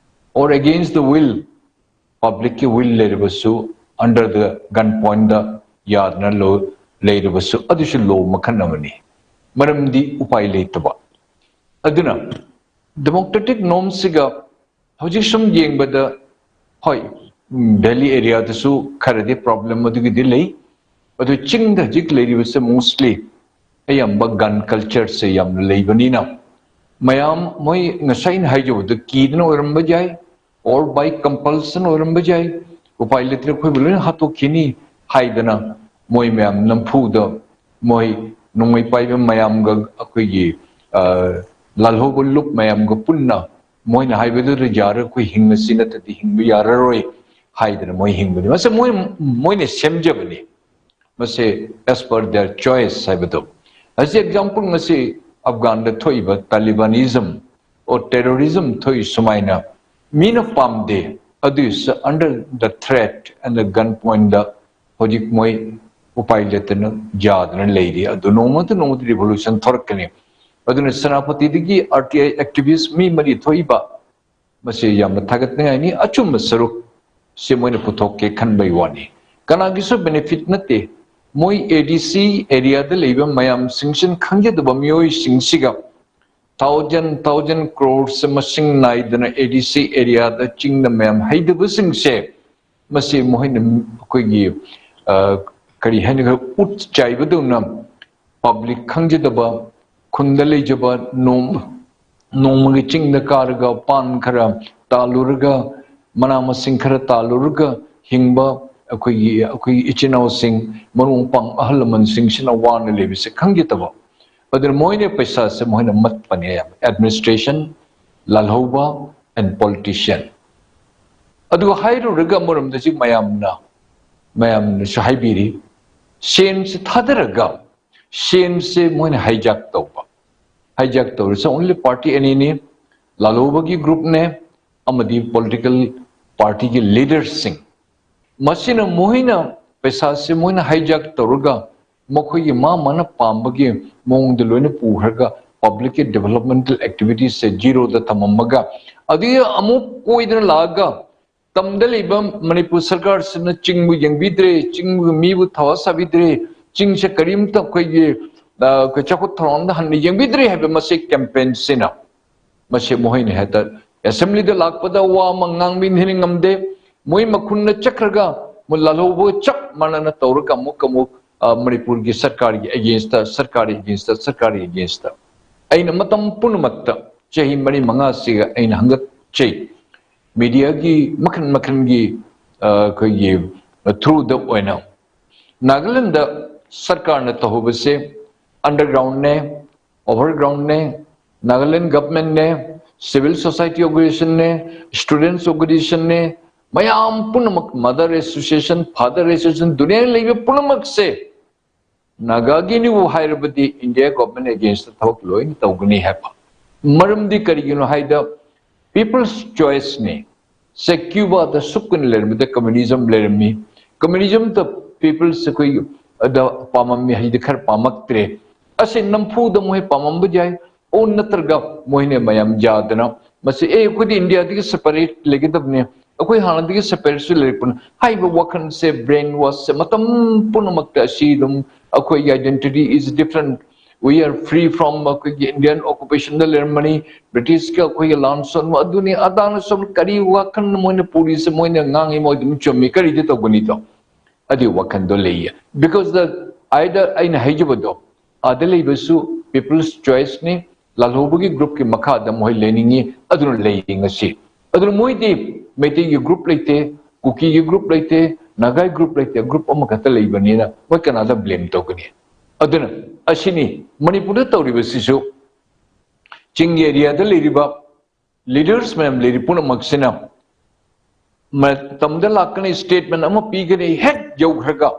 or against the will, public ꯀꯤ will ꯂꯩꯔꯕꯁꯨ, under the gun point ꯗ ꯌꯥꯗꯅ ꯂꯣ-, ꯂꯩꯔꯕꯁꯨ, ꯑꯗꯨꯁꯨ law ꯃꯈꯜ ꯑꯃꯅꯤ꯫ ꯃꯔꯝꯗꯤ ꯎꯄꯥꯏ ꯂꯩꯇꯕ꯫ ꯑꯗꯨꯅ democratic norms ꯁꯤꯒ ꯍꯧꯖꯤꯛ ꯁꯨꯝ ꯌꯦꯡꯕꯗ, ꯍꯣꯏ, ꯎꯝ, valley area ꯗꯁꯨ ꯈꯔꯗꯤ problem ꯑꯗꯨꯒꯤꯗꯤ ꯂꯩ꯫ ꯑꯗꯨ ꯆꯤꯡꯗ ꯍꯧꯖꯤꯛ ꯂꯩꯔꯤꯕꯁꯦ mostly ꯑꯌꯥꯝꯕ gun culture ꯁꯦ ꯌꯥꯝꯅ ꯂꯩꯕꯅꯤꯅ, ꯃꯌꯥꯝ ꯃꯣꯏ ꯉꯁꯥꯏ ꯑꯩꯅ ꯍꯥꯏꯖꯕꯗꯣ ꯀꯤꯗꯅ ꯑꯣꯏꯔꯝꯕ ꯌꯥꯏ, or by compulsion ꯑꯣꯏꯔꯝꯕ ꯌꯥꯏ, ꯎꯄꯥꯏ ꯂꯩꯇ꯭ꯔꯦ, ꯑꯩꯈꯣꯏꯕꯨ ꯂꯣꯏꯅ ꯍꯥꯠꯇꯣꯛꯈꯤꯅꯤ ꯍꯥꯏꯗꯅ ꯃꯣꯏ ꯃꯌꯥꯝ ꯅꯝꯐꯨꯗ ꯃꯣꯏ ꯅꯣꯡꯃꯩ ꯄꯥꯏꯕ ꯃꯌꯥꯝꯒ ꯑꯩꯈꯣꯏꯒꯤ, ꯑ, ꯂꯥꯜꯍꯧꯕ ꯂꯨꯞ ꯃꯌꯥꯝꯒ ꯄꯨꯟꯅ ꯃꯣꯏꯅ ꯍꯥꯏꯕꯗꯨꯗ ꯌꯥꯔꯣꯏ, ꯑꯩꯈꯣꯏ ꯍꯤꯡꯉꯁꯤ ꯅꯠꯇ꯭ꯔꯗꯤ ꯍꯤꯡꯕ ꯌꯥꯔꯔꯣꯏ ꯍꯥꯏꯗꯅ ꯃꯣꯏ ꯍꯤꯡꯕꯅꯤ꯫ ꯃꯁꯤ ꯃꯣꯏ, ꯃꯣꯏꯅ ꯁꯦꯝꯖꯕꯅꯤ꯫ ꯃꯁꯤ as per their choice ꯍꯥꯏꯕꯗꯣ꯫ ꯍꯧꯖꯤꯛ example ꯉꯁꯤ ꯑꯐꯒꯥꯟꯗ ꯊꯣꯛꯏꯕ Talibanism or terrorism ꯊꯣꯛꯏ ꯁꯨꯃꯥꯏꯅ ꯃꯤꯅ ꯄꯥꯝꯗꯦ, ꯑꯗꯨꯏꯁꯨ under the threat and the gun point ꯗ ꯍꯧꯖꯤꯛ ꯃꯣꯏ ꯎꯄꯥꯏ ꯂꯩꯇꯅ ꯌꯥꯗꯅ ꯂꯩꯔꯤ꯫ ꯑꯗꯨ ꯅꯣꯡꯃꯇ ꯅꯣꯡꯃꯇ revolution ꯊꯣꯔꯛꯀꯅꯤ꯫ ꯑꯗꯨꯅ ꯁꯦꯅꯥꯄꯇꯤꯗꯒꯤ R T I activist ꯃꯤ ꯃꯔꯤ ꯊꯣꯛꯏꯕ, ꯃꯁꯤ ꯌꯥꯝꯅ ꯊꯥꯒꯠꯅꯤꯡꯉꯥꯏꯅꯤ꯫ ꯑꯆꯨꯝꯕ ꯁꯔꯨꯛ ꯁꯤ ꯃꯣꯏꯅ ꯄꯨꯊꯣꯛꯀꯦ ꯈꯟꯕꯒꯤ ꯋꯥꯅꯤ꯫ ꯀꯅꯥꯒꯤꯁꯨ benefit ꯅꯠꯇꯦ꯫ ꯃꯣꯏ A D C area ꯗ ꯂꯩꯕ ꯃꯌꯥꯝꯁꯤꯡꯁꯤꯅ ꯈꯪꯖꯗꯕ ꯃꯤꯑꯣꯏꯁꯤꯡꯁꯤꯒ thousand, thousand crores ꯃꯁꯤꯡ ꯅꯥꯏꯗꯅ A D C area ꯗ ꯆꯤꯡꯗ ꯃꯌꯥꯝ ꯍꯩꯗꯕꯁꯤꯡꯁꯦ, ꯃꯁꯤ ꯃꯈꯣꯏꯅ ꯑꯩꯈꯣꯏꯒꯤ, ꯑ, ꯀꯔꯤ ꯍꯥꯏꯅ, ꯎꯠ ꯆꯥꯏꯕꯗꯧꯅ public ꯈꯪꯖꯗꯕ, ꯈꯨꯟꯗ ꯂꯩꯖꯕ ꯅꯣꯡ-, ꯅꯣꯡꯃꯒꯤ ꯆꯤꯡꯗ ꯀꯥꯔꯒ ꯄꯥꯟ ꯈꯔ ꯇꯥꯜꯂꯨꯔꯒ, ꯃꯅꯥ ꯃꯁꯤꯡ ꯈꯔ ꯇꯥꯜꯂꯨꯔꯒ ꯍꯤꯡꯕ ꯑꯩꯈꯣꯏꯒꯤ, ꯑꯩꯈꯣꯏꯒꯤ ꯏꯆꯤꯟ ꯏꯅꯥꯎꯁꯤꯡ, ꯃꯔꯨꯞ ꯃꯄꯥꯡ, ꯑꯍꯜ ꯂꯃꯟꯁꯤꯡꯁꯤꯅ ꯋꯥꯅ ꯂꯩꯕꯁꯦ ꯈꯪꯖꯗꯕ꯫ ꯑꯗꯨꯅ ꯃꯣꯏꯅ ꯄꯩꯁꯥꯁꯦ ꯃꯣꯏꯅ ꯃꯠꯄꯅꯦ꯫ Administration, ꯂꯥꯜꯍꯧꯕ, and politician꯫ ꯑꯗꯨꯒ ꯍꯥꯏꯔꯨꯔꯒ ꯑꯃꯔꯣꯝꯗ ꯍꯧꯖꯤꯛ ꯃꯌꯥꯝꯅ, ꯃꯌꯥꯝꯅꯁꯨ ꯍꯥꯏꯕꯤꯔꯤ, ꯁꯦꯟꯁꯦ ꯊꯥꯗꯔꯒ ꯁꯦꯟꯁꯦ ꯃꯣꯏꯅ hijack ꯇꯧꯕ꯫ Hijack ꯇꯧꯔꯤꯁꯦ only party ꯑꯅꯤꯅꯤ, ꯂꯥꯜꯍꯧꯕꯒꯤ groupꯅꯦ ꯑꯃꯗꯤ political partyꯒꯤ leaderꯁꯤꯡ꯫ ꯃꯁꯤꯅ ꯃꯣꯏꯅ ꯄꯩꯁꯥꯁꯦ ꯃꯣꯏꯅ hijack ꯇꯧꯔꯒ ꯃꯈꯣꯏꯒꯤ ꯃꯥ ꯃꯥꯅ ꯄꯥꯝꯕꯒꯤ ꯃꯑꯣꯡꯗ ꯂꯣꯏꯅ ꯄꯨꯈ꯭ꯔꯒ publicꯀꯤ developmental activitiesꯁꯦ zeroꯗ ꯊꯝꯃꯝꯃꯒ, ꯑꯗꯨꯒꯤ ꯑꯃꯨꯛ ꯀꯣꯏꯗꯅ ꯂꯥꯛꯑꯒ ꯇꯝꯗ ꯂꯩꯕ ꯃꯅꯤꯄꯨꯔ ꯁꯔꯀꯥꯔꯁꯤꯅ ꯆꯤꯡꯕꯨ ꯌꯦꯡꯕꯤꯗ꯭ꯔꯦ, ꯆꯤꯡꯕꯨ ꯃꯤꯕꯨ ꯊꯋꯥ ꯁꯥꯕꯤꯗ꯭ꯔꯦ, ꯆꯤꯡꯁꯦ ꯀꯔꯤꯝꯇ ꯑꯩꯈꯣꯏꯒꯤ, ꯑ, ꯑꯩꯈꯣꯏ ꯆꯥꯎꯈꯠ ꯊꯧꯔꯥꯡꯗ ꯍꯟꯅ ꯌꯦꯡꯕꯤꯗ꯭ꯔꯦ ꯍꯥꯏꯕ ꯃꯁꯤ campaignꯁꯤꯅ ꯃꯁꯤ ꯃꯈꯣꯏꯅ ꯍꯦꯛꯇ assemblyꯗ ꯂꯥꯛꯄꯗ ꯋꯥ ꯑꯃ ꯉꯥꯡꯕꯤꯅ ꯉꯝꯗꯦ꯫ ꯃꯣꯏ ꯃꯈꯨꯟꯗ ꯆꯠꯈ꯭ꯔꯒ ꯃꯣꯏ ꯂꯥꯜꯍꯧꯕ ꯆꯞ ꯃꯥꯟꯅꯅ ꯇꯧꯔꯒ ꯑꯃꯨꯛ ꯑꯃꯨꯛ, ꯑ, ꯃꯅꯤꯄꯨꯔꯒꯤ ꯁꯔꯀꯥꯔꯒꯤ againstꯇ, ꯁꯔꯀꯥꯔꯒꯤ againstꯇ, ꯁꯔꯀꯥꯔꯒꯤ againstꯇ꯫ ꯑꯩꯅ ꯃꯇꯝ ꯄꯨꯝꯅꯃꯛꯇ ꯆꯍꯤ ꯃꯔꯤ ꯃꯉꯥꯁꯤꯒ ꯑꯩꯅ ꯍꯪꯒꯠꯆꯩ꯫ Mediaꯒꯤ ꯃꯈꯜ ꯃꯈꯜꯒꯤ, ꯑ, ꯑꯩꯈꯣꯏꯒꯤ throughꯗ ꯑꯣꯏꯅ ꯅꯥꯒꯥꯂꯦꯟꯗ ꯁꯔꯀꯥꯔꯅ ꯇꯧꯍꯧꯕꯁꯦ undergroundꯅꯦ, overgroundꯅꯦ, ꯅꯥꯒꯥꯂꯦꯟ governmentꯅꯦ, civil society organizationꯅꯦ, students organizationꯅꯦ, ꯃꯌꯥꯝ ꯄꯨꯝꯅꯃꯛ, mother association, father association, ꯗꯨꯅꯤꯌꯥ ꯂꯩꯕ ꯄꯨꯝꯅꯃꯛꯁꯦ ꯅꯥꯒꯥꯒꯤꯅꯤꯕꯨ ꯍꯥꯏꯔꯕꯗꯤ India government againstꯇ ꯊꯕꯛ ꯂꯣꯏꯅ ꯇꯧꯒꯅꯤ ꯍꯥꯏꯕ꯫ ꯃꯔꯝꯗꯤ ꯀꯔꯤꯒꯤꯅꯣ ꯍꯥꯏꯗ people's choiceꯅꯤ꯫ ꯁꯦ ꯀ꯭ꯌꯨꯕꯥꯗ ꯁꯨꯛ ꯀꯨꯏꯅ ꯂꯩꯔꯝꯕꯗ communism ꯂꯩꯔꯝꯃꯤ꯫ Communismꯇ peopleꯁꯦ ꯑꯩꯈꯣꯏ ꯑꯗ ꯄꯥꯝꯃꯝꯃꯤ, ꯍꯧꯖꯤꯛꯇꯤ ꯈꯔ ꯄꯥꯝꯃꯛꯇ꯭ꯔꯦ꯫ ꯑꯁꯤ ꯅꯝꯐꯨꯗ ꯃꯣꯏ ꯄꯥꯝꯃꯝꯕ ꯌꯥꯏ, ꯑꯣ ꯅꯠꯇ꯭ꯔꯒ ꯃꯣꯏꯅ ꯃꯌꯥꯝ ꯌꯥꯗꯅ ꯃꯁꯤ, "ꯑꯦ, ꯑꯩꯈꯣꯏꯗꯤ Indiaꯗꯒꯤ separate ꯂꯩꯒꯗꯕꯅꯤ, ꯑꯩꯈꯣꯏ ꯍꯥꯟꯅꯗꯒꯤ separateꯁꯨ ꯂꯩꯔꯛꯄꯅꯤ" ꯍꯥꯏꯕ ꯋꯥꯈꯜꯁꯦ, brainwashꯁꯦ ꯃꯇꯝ ꯄꯨꯝꯅꯃꯛꯇ ꯑꯁꯤ ꯑꯗꯨꯝ ꯑꯩꯈꯣꯏꯒꯤ identity is different, we are free from ꯑꯩꯈꯣꯏꯒꯤ Indian occupationꯗ ꯂꯩꯔꯝꯕꯅꯤ, Britishꯀ ꯑꯩꯈꯣꯏꯒꯤ ꯂꯥꯟ ꯁꯣꯟꯕ ꯑꯗꯨꯅꯤ ꯑꯗꯥꯅ ꯁꯣꯟꯕ ꯀꯔꯤ ꯋꯥꯈꯜ ꯃꯣꯏꯅ ꯄꯨꯔꯤꯁꯦ, ꯃꯣꯏꯅ ꯉꯥꯡꯉꯤ ꯃꯣꯏ ꯑꯗꯨꯝ ꯆꯨꯝꯃꯤ, ꯀꯔꯤꯗꯤ ꯇꯧꯒꯅꯤꯗꯣ? ꯑꯗꯨꯒꯤ ꯋꯥꯈꯜꯗꯣ ꯂꯩꯌꯦ꯫ Because the, either ꯑꯩꯅ ꯍꯥꯏꯖꯕꯗꯣ, ꯑꯥꯗ ꯂꯩꯕꯁꯨ people's choiceꯅꯤ, ꯂꯥꯜꯍꯧꯕꯒꯤ groupꯀꯤ ꯃꯈꯥꯗ ꯃꯣꯏ ꯂꯩꯅꯤꯡꯉꯤ, ꯑꯗꯨꯅ ꯂꯩꯔꯤ ꯉꯁꯤ꯫ ꯑꯗꯨꯅ ꯃꯣꯏꯗꯤ ꯃꯩꯇꯩꯒꯤ group ꯂꯩꯇꯦ, ꯀꯨꯀꯤꯒꯤ group ꯂꯩꯇꯦ, ꯅꯥꯒꯥꯒꯤ group ꯂꯩꯇꯦ, group ꯑꯃꯈꯛꯇ ꯂꯩꯕꯅꯤꯅ ꯃꯣꯏ ꯀꯅꯥꯗ blame ꯇꯧꯒꯅꯤ? ꯑꯗꯨꯅ ꯑꯁꯤꯅꯤ ꯃꯅꯤꯄꯨꯔꯗ ꯇꯧꯔꯤꯕꯁꯤꯁꯨ, ꯆꯤꯡꯒꯤ areaꯗ ꯂꯩꯔꯤꯕ leaders ꯃꯌꯥꯝ ꯂꯩꯔꯤ ꯄꯨꯝꯅꯃꯛꯁꯤꯅ ꯃꯇꯝꯗ ꯂꯥꯛꯀꯅꯤ, statement ꯑꯃ ꯄꯤꯒꯅꯤ, ꯍꯦꯛ ꯌꯧꯈ꯭ꯔꯒ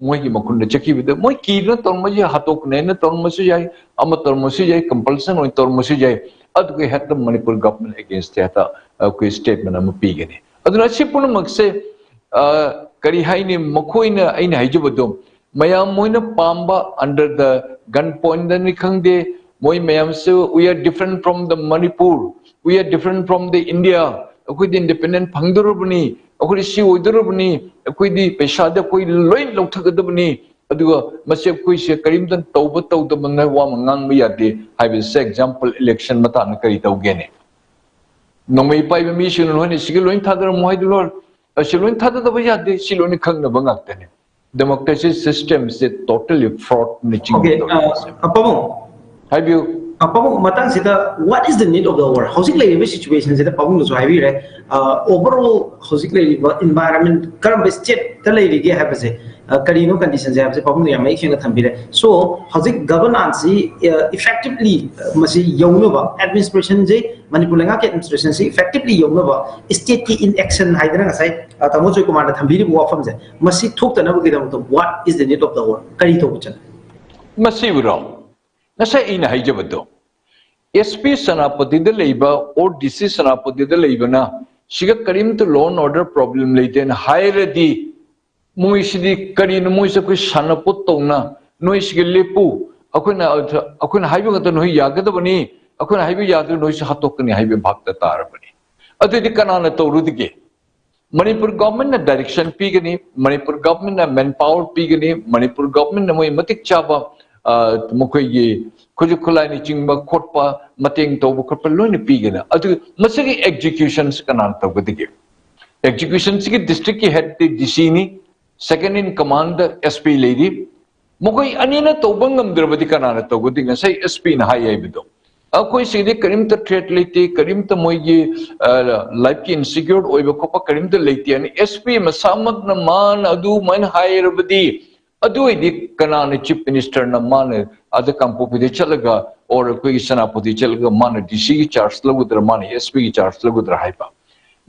ꯃꯣꯏꯒꯤ ꯃꯈꯨꯟꯗ ꯆꯠꯈꯤꯕꯗ ꯃꯣꯏ ꯀꯤꯗꯨꯅ ꯇꯧꯔꯝꯕꯁꯨ ꯌꯥꯏ, ꯍꯥꯠꯇꯣꯛꯀꯅꯦꯅ ꯇꯧꯔꯝꯕꯁꯨ ꯌꯥꯏ, ꯑꯃ ꯇꯧꯔꯝꯕꯁꯨ ꯌꯥꯏ, ꯀꯝꯄꯜꯁꯟ ꯑꯣꯏꯅ ꯇꯧꯔꯝꯕꯁꯨ ꯌꯥꯏ꯫ ꯑꯗꯨꯒ ꯍꯦꯛꯇ ꯃꯅꯤꯄꯨꯔ ꯒꯚꯔꯟꯃꯦꯟ ꯑꯦꯒꯦꯟꯁꯇ ꯍꯦꯛꯇ ꯑꯩꯈꯣꯏ ꯁ꯭ꯇꯦꯠꯃꯦꯟ ꯑꯃ ꯄꯤꯒꯅꯤ꯫ ꯑꯗꯨꯅ ꯑꯁꯤ ꯄꯨꯝꯅꯃꯛꯁꯦ, ꯑ, ꯀꯔꯤ ꯍꯥꯏꯅꯤ, ꯃꯈꯣꯏꯅ, ꯑꯩꯅ ꯍꯥꯏꯖꯕꯗꯣ, ꯃꯌꯥꯝ ꯃꯣꯏꯅ ꯄꯥꯝꯕ under the gun pointꯗꯅꯤ ꯈꯪꯗꯦ, ꯃꯣꯏ ꯃꯌꯥꯝꯁꯨ "We are different from the Manipur, we are different from the India, ꯑꯩꯈꯣꯏꯗꯤ ꯏꯟꯗꯤꯄꯦꯟꯗꯦꯟ ꯐꯪꯗꯧꯔꯕꯅꯤ, ꯑꯩꯈꯣꯏꯗꯤ ꯁꯤ ꯑꯣꯏꯗꯧꯔꯕꯅꯤ, ꯑꯩꯈꯣꯏꯗꯤ ꯄꯩꯁꯥꯗ ꯑꯩꯈꯣꯏ ꯂꯣꯏ ꯂꯧꯊꯒꯗꯕꯅꯤ, ꯑꯗꯨꯒ ꯃꯁꯤ ꯑꯩꯈꯣꯏꯁꯦ ꯀꯔꯤꯝꯇ ꯇꯧꯕ ꯇꯧꯗꯕꯅ ꯋꯥ ꯑꯃ ꯉꯥꯡꯕ ꯌꯥꯗꯦ" ꯍꯥꯏꯕꯁꯦ, ꯑꯦꯛꯖꯥꯝꯄꯜ, ꯏꯂꯦꯛꯁꯟ ꯃꯇꯥꯡꯗ ꯀꯔꯤ ꯇꯧꯒꯦꯅꯦ? ꯅꯣꯡꯃꯩ ꯄꯥꯏꯕ ꯃꯤꯁꯤꯡꯅ ꯅꯣꯏꯅ ꯁꯤꯒꯤ ꯂꯣꯏ ꯊꯥꯗꯔꯝꯃꯣ ꯍꯥꯏꯗꯨ ꯂꯣꯏ, ꯑꯁꯤ ꯂꯣꯏ ꯊꯥꯗꯗꯕ ꯌꯥꯗꯦ, ꯁꯤ ꯂꯣꯏꯅ ꯈꯪꯅꯕ ꯉꯥꯛꯇꯅꯤ꯫ ꯗꯦꯃꯣꯀ꯭ꯔꯦꯁꯤ ꯁꯤꯁꯇꯦꯝꯁꯦ totally fraudꯅꯆꯤꯡꯕ ꯑꯣꯀꯦ, ꯇꯧꯔꯤꯕꯁꯦ꯫ ꯑ, ꯄꯥꯕꯨꯡ, ꯍꯥꯏꯕꯤꯌꯨ꯫ ꯑ, ꯄꯥꯕꯨꯡ, ꯃꯇꯥꯡꯁꯤꯗ, what is the need of the war? ꯍꯧꯖꯤꯛ ꯂꯩꯔꯤꯕ ꯁꯤꯆꯨꯋꯦꯁꯟꯁꯤꯗ ꯄꯥꯕꯨꯡꯅꯁꯨ ꯍꯥꯏꯕꯤꯔꯦ, ꯑ, overall ꯍꯧꯖꯤꯛ ꯂꯩꯔꯤꯕ ꯏꯟꯚꯥꯏꯔꯟꯃꯦꯟ ꯀꯔꯝꯕ ꯁ꯭ꯇꯦꯠꯇ ꯂꯩꯔꯤꯒꯦ ꯍꯥꯏꯕꯁꯦ, ꯑ, ꯀꯔꯤꯅꯣ ꯀꯟꯗꯤꯁꯟꯁꯦ ꯍꯥꯏꯕꯁꯦ ꯄꯥꯕꯨꯡꯅ ꯌꯥꯝ ꯃꯌꯦꯛ ꯁꯦꯡꯅ ꯊꯝꯕꯤꯔꯦ꯫ So, ꯍꯧꯖꯤꯛ ꯒꯚꯔꯅꯥꯟꯁꯁꯤ, ꯑ, ꯏꯐꯦꯛꯇꯤꯚꯂꯤ, ꯑ, ꯃꯁꯤ ꯌꯧꯅꯕ, ꯑꯦꯗꯃꯤꯅꯤꯁꯇ꯭ꯔꯦꯁꯟꯁꯤ, ꯃꯅꯤꯄꯨꯔ ꯂꯩꯉꯥꯛꯀꯤ ꯑꯦꯗꯃꯤꯅꯤꯁꯇ꯭ꯔꯦꯁꯟꯁꯤ ꯏꯐꯦꯛꯇꯤꯚꯂꯤ ꯌꯧꯅꯕ ꯁ꯭ꯇꯦꯠꯀꯤ ꯏꯟꯑꯦꯛꯁꯟ ꯍꯥꯏꯗꯅ ꯉꯁꯥꯏ, ꯑ, ꯇꯥꯃꯣ ꯖꯣꯏꯀꯨꯃꯥꯔꯅ ꯊꯝꯕꯤꯔꯤꯕ ꯋꯥꯐꯝꯁꯦ, ꯃꯁꯤ ꯊꯣꯛꯇꯅꯕꯒꯤꯗꯃꯛꯇ what is the need of the war? ꯀꯔꯤ ꯇꯧꯕ ꯆꯪꯉꯤ? ꯃꯁꯤꯕꯨꯔꯣ? ꯉꯁꯥꯏ ꯑꯩꯅ ꯍꯥꯏꯖꯕꯗꯣ, ꯑꯦꯁ ꯄꯤ ꯁꯦꯅꯥꯄꯇꯤꯗ ꯂꯩꯕ or ꯗꯤ ꯁꯤ ꯁꯦꯅꯥꯄꯇꯤꯗ ꯂꯩꯕꯅ ꯁꯤꯒ ꯀꯔꯤꯝꯇ law and order problem ꯂꯩꯇꯦꯅ ꯍꯥꯏꯔꯗꯤ, ꯃꯣꯏꯁꯤꯗꯤ ꯀꯔꯤꯅꯣ? ꯃꯣꯏꯁꯦ ꯑꯩꯈꯣꯏ ꯁꯥꯟꯅꯄꯣꯠ ꯇꯧꯅ, "ꯅꯣꯏ ꯁꯤꯒ ꯂꯦꯞꯄꯨ, ꯑꯩꯈꯣꯏꯅ, ꯑꯩꯈꯣꯏꯅ ꯍꯥꯏꯕ ꯉꯥꯛꯇ ꯅꯣꯏ ꯌꯥꯒꯗꯕꯅꯤ, ꯑꯩꯈꯣꯏꯅ ꯍꯥꯏꯕ ꯌꯥꯗ꯭ꯔꯦ, ꯅꯣꯏꯁꯦ ꯍꯥꯠꯇꯣꯛꯀꯅꯤ" ꯍꯥꯏꯕ ꯚꯥꯞꯇ ꯇꯥꯔꯕꯅꯤ꯫ ꯑꯗꯨꯗꯤ ꯀꯅꯥꯅ ꯇꯧꯔꯨꯗꯒꯦ? ꯃꯅꯤꯄꯨꯔ ꯒꯚꯔꯟꯃꯦꯟꯠꯅ ꯗꯥꯏꯔꯦꯛꯁꯟ ꯄꯤꯒꯅꯤ, ꯃꯅꯤꯄꯨꯔ ꯒꯚꯔꯟꯃꯦꯟꯠꯅ ꯃꯦꯟ ꯄꯥꯋꯔ ꯄꯤꯒꯅꯤ, ꯃꯅꯤꯄꯨꯔ ꯒꯚꯔꯟꯃꯦꯟꯠꯅ ꯃꯣꯏ ꯃꯇꯤꯛ ꯆꯥꯕ, ꯑ, ꯃꯈꯣꯏꯒꯤ ꯈꯨꯠꯁꯨ ꯈꯨꯠꯂꯥꯏꯅꯆꯤꯡꯕ ꯈꯣꯠꯄ, ꯃꯇꯦꯡ ꯇꯧꯕ ꯈꯣꯠꯄ ꯂꯣꯏꯅ ꯄꯤꯒꯅꯤ꯫ ꯑꯗꯨ ꯃꯁꯤꯒꯤ ꯑꯦꯛꯖꯤꯀ꯭ꯌꯨꯁꯟꯁꯤ ꯀꯅꯥꯅ ꯇꯧꯒꯗꯒꯦ? ꯑꯦꯛꯖꯤꯀ꯭ꯌꯨꯁꯟꯁꯤꯒꯤ ꯗꯤꯁꯇ꯭ꯔꯤꯛꯀꯤ ꯍꯦꯗꯇꯤ ꯗꯤ ꯁꯤꯅꯤ, second in commandꯗ ꯑꯦꯁ ꯄꯤ ꯂꯩꯔꯤ꯫ ꯃꯈꯣꯏ ꯑꯅꯤꯅ ꯇꯧꯕ ꯉꯝꯗ꯭ꯔꯕꯗꯤ ꯀꯅꯥꯅ ꯇꯧꯒꯗꯒꯦ? ꯉꯁꯥꯏ ꯑꯦꯁ ꯄꯤꯅ ꯍꯥꯏ ꯍꯥꯏꯕꯗꯣ꯫ ꯑꯩꯈꯣꯏ ꯁꯤꯗꯤ ꯀꯔꯤꯝꯇ ꯊ꯭ꯔꯦꯠ ꯂꯩꯇꯦ, ꯀꯔꯤꯝꯇ ꯃꯣꯏꯒꯤ, ꯑ, ꯂꯥꯏꯐꯀꯤ ꯏꯟꯁꯤꯀ꯭ꯌꯣꯔ ꯑꯣꯏꯕ ꯈꯣꯠꯄ ꯀꯔꯤꯝꯇ ꯂꯩꯇꯦ ꯍꯥꯏꯅ ꯑꯦꯁ ꯄꯤ ꯃꯁꯥꯃꯛꯅ ꯃꯥꯅ ꯑꯗꯨꯃꯥꯏꯅ ꯍꯥꯏꯔꯕꯗꯤ, ꯑꯗꯨ ꯑꯣꯏꯗꯤ ꯀꯅꯥꯅ ꯆꯤꯐ ꯃꯤꯅꯤꯁꯇꯔꯅ ꯃꯥꯅ ꯑꯗ ꯀꯥꯡꯄꯣꯛꯄꯤꯗ ꯆꯠꯂꯒ, or ꯑꯩꯈꯣꯏꯒꯤ ꯁꯦꯅꯥꯄꯇꯤ ꯆꯠꯂꯒ ꯃꯥꯅ ꯗꯤ ꯁꯤꯒꯤ ꯆꯥꯔꯖ ꯂꯧꯒꯗ꯭ꯔꯥ, ꯃꯥꯅ ꯑꯦꯁ ꯄꯤꯒꯤ ꯆꯥꯔꯖ ꯂꯧꯒꯗ꯭ꯔꯥ ꯍꯥꯏꯕ?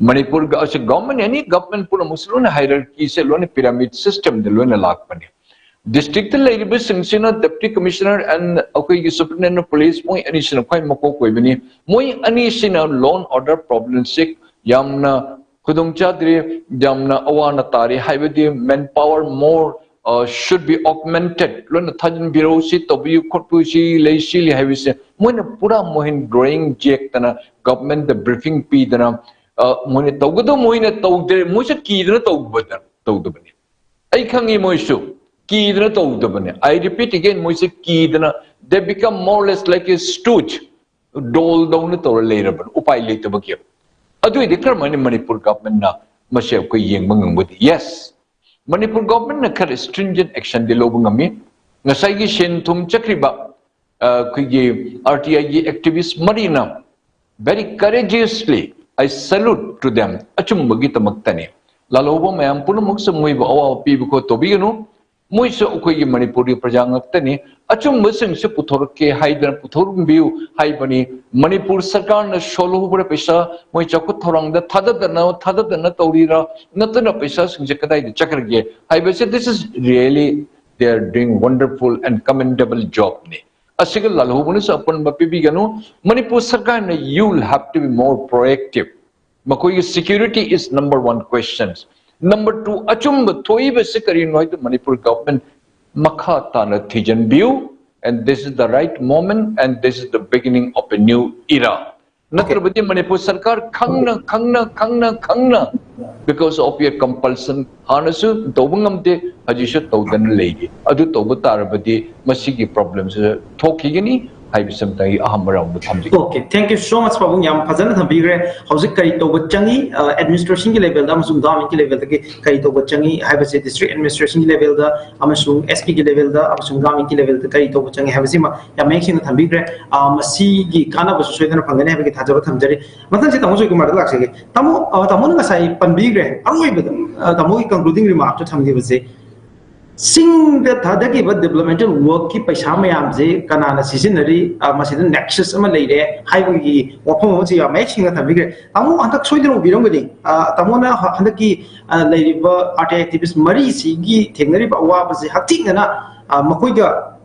ꯃꯅꯤꯄꯨꯔꯒ ꯑꯁꯤ ꯒꯣꯔꯃꯦꯟ, ꯑꯦꯅꯤ ꯒꯣꯔꯃꯦꯟ ꯄꯨꯝꯅꯃꯛꯁꯨ ꯂꯣꯏꯅ ꯍꯥꯏꯔꯀꯤꯁꯦ ꯂꯣꯏꯅ ꯄꯤꯔꯥꯃꯤꯗ ꯁꯤꯁꯇꯦꯝꯗ ꯂꯣꯏꯅ ꯂꯥꯛꯄꯅꯤ꯫ ꯗꯤꯁꯇ꯭ꯔꯤꯛꯇ ꯂꯩꯔꯤꯕꯁꯤꯡꯁꯤꯅ ꯗꯦꯄ꯭ꯌꯨꯇꯤ ꯀꯃꯤꯁꯅꯔ ꯑꯦꯟ ꯑꯩꯈꯣꯏꯒꯤ ꯁꯨꯄꯔꯤꯟꯇꯦꯟꯗꯦꯟ ꯑꯣꯐ ꯄꯨꯂꯤꯁ, ꯃꯣꯏ ꯑꯅꯤꯁꯤꯅ ꯈ꯭ꯋꯥꯏ ꯃꯀꯣꯛ ꯑꯣꯏꯕꯅꯤ꯫ ꯃꯣꯏ ꯑꯅꯤꯁꯤꯅ ꯂꯣ ꯑꯦꯟ ꯑꯣꯔꯗꯔ ꯄ꯭ꯔꯣꯕ꯭ꯂꯦꯝꯁꯤ ꯌꯥꯝꯅ ꯈꯨꯗꯣꯡ ꯆꯥꯗ꯭ꯔꯤ, ꯌꯥꯝꯅ ꯑꯋꯥ ꯑꯅꯥ ꯇꯥꯔꯤ, ꯍꯥꯏꯕꯗꯤ manpower more should be augmented, ꯂꯣꯏꯅ ꯊꯥꯖꯤꯟꯕꯤꯔꯛꯎ, ꯁꯤ ꯇꯧꯕꯤꯌꯨ ꯈꯣꯠꯄꯤꯌꯨ, ꯁꯤ ꯂꯩ ꯁꯤ ꯂꯩ ꯍꯥꯏꯕꯁꯦ ꯃꯣꯏꯅ ꯄꯨꯔꯥ ꯃꯣꯏꯅ ꯗ꯭ꯔꯣꯌꯤꯡ ꯌꯦꯛꯇꯅ ꯒꯣꯔꯃꯦꯟꯗ ꯕ꯭ꯔꯤꯐꯤꯡ ꯄꯤꯗꯅ ꯃꯣꯏꯅ ꯇꯧꯒꯗꯧ, ꯃꯣꯏꯅ ꯇꯧꯗ꯭ꯔꯦ, ꯃꯣꯏꯁꯨ ꯀꯤꯗꯅ ꯇꯧꯕꯗ ꯇꯧꯗꯕꯅꯤ꯫ ꯑꯩ ꯈꯪꯉꯤ ꯃꯣꯏꯁꯨ ꯀꯤꯗꯅ ꯇꯧꯗꯕꯅꯤ꯫ I repeat again, ꯃꯣꯏꯁꯦ ꯀꯤꯗꯅ, they become more or less like a stooge, ꯗꯣꯜꯗꯧꯅ ꯇꯧꯔ ꯂꯩꯔꯕꯅꯤ ꯎꯄꯥꯏ ꯂꯩꯇꯕꯒꯤ꯫ ꯑꯗꯨꯏꯗꯤ ꯀꯔꯝꯍꯥꯏꯅ ꯃꯅꯤꯄꯨꯔ ꯒꯣꯔꯃꯦꯟꯅ ꯃꯁꯤ ꯑꯩꯈꯣꯏ ꯌꯦꯡꯕ ꯉꯝꯒꯅꯤ? ꯌꯦꯁ, ꯃꯅꯤꯄꯨꯔ ꯒꯣꯔꯃꯦꯟꯅ ꯈꯔ ꯁ꯭ꯇ꯭ꯔꯤꯟꯖꯦꯟ ꯑꯦꯛꯁꯟꯗꯤ ꯂꯧꯕ ꯉꯝꯃꯤ꯫ ꯉꯁꯥꯏꯒꯤ ꯁꯦꯟ ꯊꯨꯝ ꯆꯠꯈ꯭ꯔꯤꯕ ꯑꯩꯈꯣꯏꯒꯤ ꯑꯥꯔ ꯇꯤ ꯑꯥꯏꯒꯤ ꯑꯦꯛꯇꯤꯚꯤꯁ ꯃꯔꯤꯅ very courageously, I salute to them, ꯑꯆꯨꯝꯕꯒꯤꯗꯃꯛꯇꯅꯤ꯫ ꯂꯥꯜꯍꯧꯕ ꯃꯌꯥꯝ ꯄꯨꯝꯅꯃꯛꯁꯨ ꯃꯣꯏꯕꯨ ꯑꯋꯥꯕ ꯄꯤꯕ ꯈꯣꯠ ꯇꯧꯕꯤꯒꯅꯨ꯫ ꯃꯣꯏꯁꯨ ꯑꯩꯈꯣꯏꯒꯤ ꯃꯅꯤꯄꯨꯔꯒꯤ ꯄ꯭ꯔꯖꯥ ꯉꯥꯛꯇꯅꯤ꯫ ꯑꯆꯨꯝꯕꯁꯤꯡꯁꯨ ꯄꯨꯊꯣꯔꯛꯀꯦ ꯍꯥꯏꯗꯅ ꯄꯨꯊꯣꯔꯛꯄꯤꯌꯨ ꯍꯥꯏꯕꯅꯤ꯫ ꯃꯅꯤꯄꯨꯔ ꯁꯔꯀꯥꯔꯅ ꯁꯣꯜꯍꯧꯕ꯭ꯔꯥ ꯄꯩꯁꯥ, ꯃꯣꯏ ꯆꯥꯎꯈꯠ ꯊꯧꯔꯥꯡꯗ ꯊꯥꯗꯗꯅ ꯊꯥꯗꯗꯅ ꯇꯧꯔꯤꯔꯥ, ꯅꯠꯇꯅ ꯄꯩꯁꯥꯁꯤꯡꯁꯦ ꯀꯗꯥꯏꯗ ꯆꯠꯈ꯭ꯔꯒꯦ ꯍꯥꯏꯕꯁꯦ, this is really, they are doing wonderful and commendable job ꯅꯤ꯫ ꯑꯁꯤꯒ ꯂꯥꯜꯍꯧꯕꯅꯁꯨ ꯑꯄꯟꯕ ꯄꯤꯕꯤꯒꯅꯨ꯫ ꯃꯅꯤꯄꯨꯔ ꯁꯔꯀꯥꯔꯅ, you will have to be more proactive. ꯃꯈꯣꯏꯒꯤ security is number one questions. Number two, ꯑꯆꯨꯝꯕ ꯊꯣꯛꯏꯕꯁꯤ ꯀꯔꯤꯅꯣ ꯍꯥꯏꯗꯨ ꯃꯅꯤꯄꯨꯔ ꯒꯣꯔꯃꯦꯟ ꯃꯈꯥ ꯇꯥꯅ ꯊꯤꯖꯤꯟꯕꯤꯌꯨ, and this is the right moment and this is the beginning of a new era. ꯅꯠꯇ꯭ꯔꯕꯗꯤ ꯃꯅꯤꯄꯨꯔ ꯁꯔꯀꯥꯔ ꯈꯪꯅ ꯈꯪꯅ ꯈꯪꯅ ꯈꯪꯅ, because of your compulsion, ꯍꯥꯟꯅꯁꯨ ꯇꯧꯕ ꯉꯝꯗꯦ, ꯍꯧꯖꯤꯛꯁꯨ ꯇꯧꯗꯅ ꯂꯩꯔꯤ꯫ ꯑꯗꯨ ꯇꯧꯕ ꯇꯥꯔꯕꯗꯤ ꯃꯁꯤꯒꯤ ꯄ꯭ꯔꯣꯕ꯭ꯂꯦꯝꯁꯤ ꯊꯣꯛꯈꯤꯒꯅꯤ ꯍꯥꯏꯕꯁꯤ ꯑꯝꯇ ꯑꯩ ꯑꯍꯥꯟꯕ ꯔꯥꯎꯟꯗ ꯊꯝꯖꯒꯦ꯫ Okay, thank you so much, ꯄꯥꯕꯨꯡ꯫ ꯌꯥꯝ ꯐꯖꯅ ꯊꯝꯕꯤꯈ꯭ꯔꯦ꯫ ꯍꯧꯖꯤꯛ ꯀꯔꯤ ꯇꯧꯕ ꯆꯪꯉꯤ, ꯑꯦꯗꯃꯤꯅꯤꯁꯇ꯭ꯔꯦꯁꯟꯒꯤ ꯂꯦꯚꯦꯜꯗ ꯑꯃꯁꯨꯡ ꯒꯚꯔꯟꯃꯦꯟꯠꯀꯤ ꯂꯦꯚꯦꯜꯗꯒꯤ ꯀꯔꯤ ꯇꯧꯕ ꯆꯪꯉꯤ ꯍꯥꯏꯕꯁꯦ, ꯗꯤꯁꯇ꯭ꯔꯤꯛ ꯑꯦꯗꯃꯤꯅꯤꯁꯇ꯭ꯔꯦꯁꯟꯒꯤ ꯂꯦꯚꯦꯜꯗ ꯑꯃꯁꯨꯡ ꯑꯦꯁ ꯄꯤꯒꯤ ꯂꯦꯚꯦꯜꯗ ꯑꯃꯁꯨꯡ ꯒꯚꯔꯟꯃꯦꯟꯠꯀꯤ ꯂꯦꯚꯦꯜꯗ ꯀꯔꯤ ꯇꯧꯕ ꯆꯪꯉꯤ ꯍꯥꯏꯕꯁꯤꯃ ꯌꯥꯝ ꯃꯌꯦꯛ ꯁꯦꯡꯅ ꯊꯝꯕꯤꯈ꯭ꯔꯦ꯫ ꯑ, ꯃꯁꯤꯒꯤ ꯀꯥꯟꯅꯕꯁꯨ ꯁꯣꯏꯗꯅ ꯐꯪꯒꯅꯤ ꯍꯥꯏꯕꯒꯤ ꯊꯥꯖꯕ ꯊꯝꯖꯔꯤ꯫ ꯃꯊꯪꯁꯤ ꯇꯥꯃꯣ ꯖꯣꯏꯀꯨꯃꯥꯔꯗ ꯂꯥꯛꯆꯒꯦ꯫ ꯇꯥꯃꯣ, ꯑ, ꯇꯥꯃꯣꯅ ꯉꯁꯥꯏ ꯄꯟꯕꯤꯈ꯭ꯔꯦ, ꯑꯔꯣꯏꯕꯗ, ꯑ, ꯇꯥꯃꯣꯒꯤ concluding remarkꯇ ꯊꯝꯈꯤꯕꯁꯦ, ꯆꯤꯡꯗ ꯊꯥꯗꯈꯤꯕ developmental workꯀꯤ ꯄꯩꯁꯥ ꯃꯌꯥꯝꯁꯦ ꯀꯅꯥꯅ ꯁꯤꯖꯤꯟꯅꯔꯤ? ꯑ, ꯃꯁꯤꯗ nexus ꯑꯃ ꯂꯩꯔꯦ ꯍꯥꯏꯕꯒꯤ ꯋꯥꯐꯝ ꯑꯃꯁꯨ ꯌꯥꯝ ꯃꯌꯦꯛ ꯁꯦꯡꯅ ꯊꯝꯕꯤꯈ꯭ꯔꯦ꯫ ꯇꯥꯃꯣ, ꯍꯟꯗꯛ ꯁꯣꯏꯗꯅ ꯎꯕꯤꯔꯝꯒꯅꯤ꯫ ꯑ, ꯇꯥꯃꯣꯅ ꯍ-, ꯍꯟꯗꯛꯀꯤ, ꯑ, ꯂꯩꯔꯤꯕ R T I activist ꯃꯔꯤꯁꯤꯒꯤ ꯊꯦꯡꯅꯔꯤꯕ ꯑꯋꯥꯕꯁꯦ ꯍꯛꯊꯦꯡꯅꯅ, ꯑ, ꯃꯈꯣꯏꯒ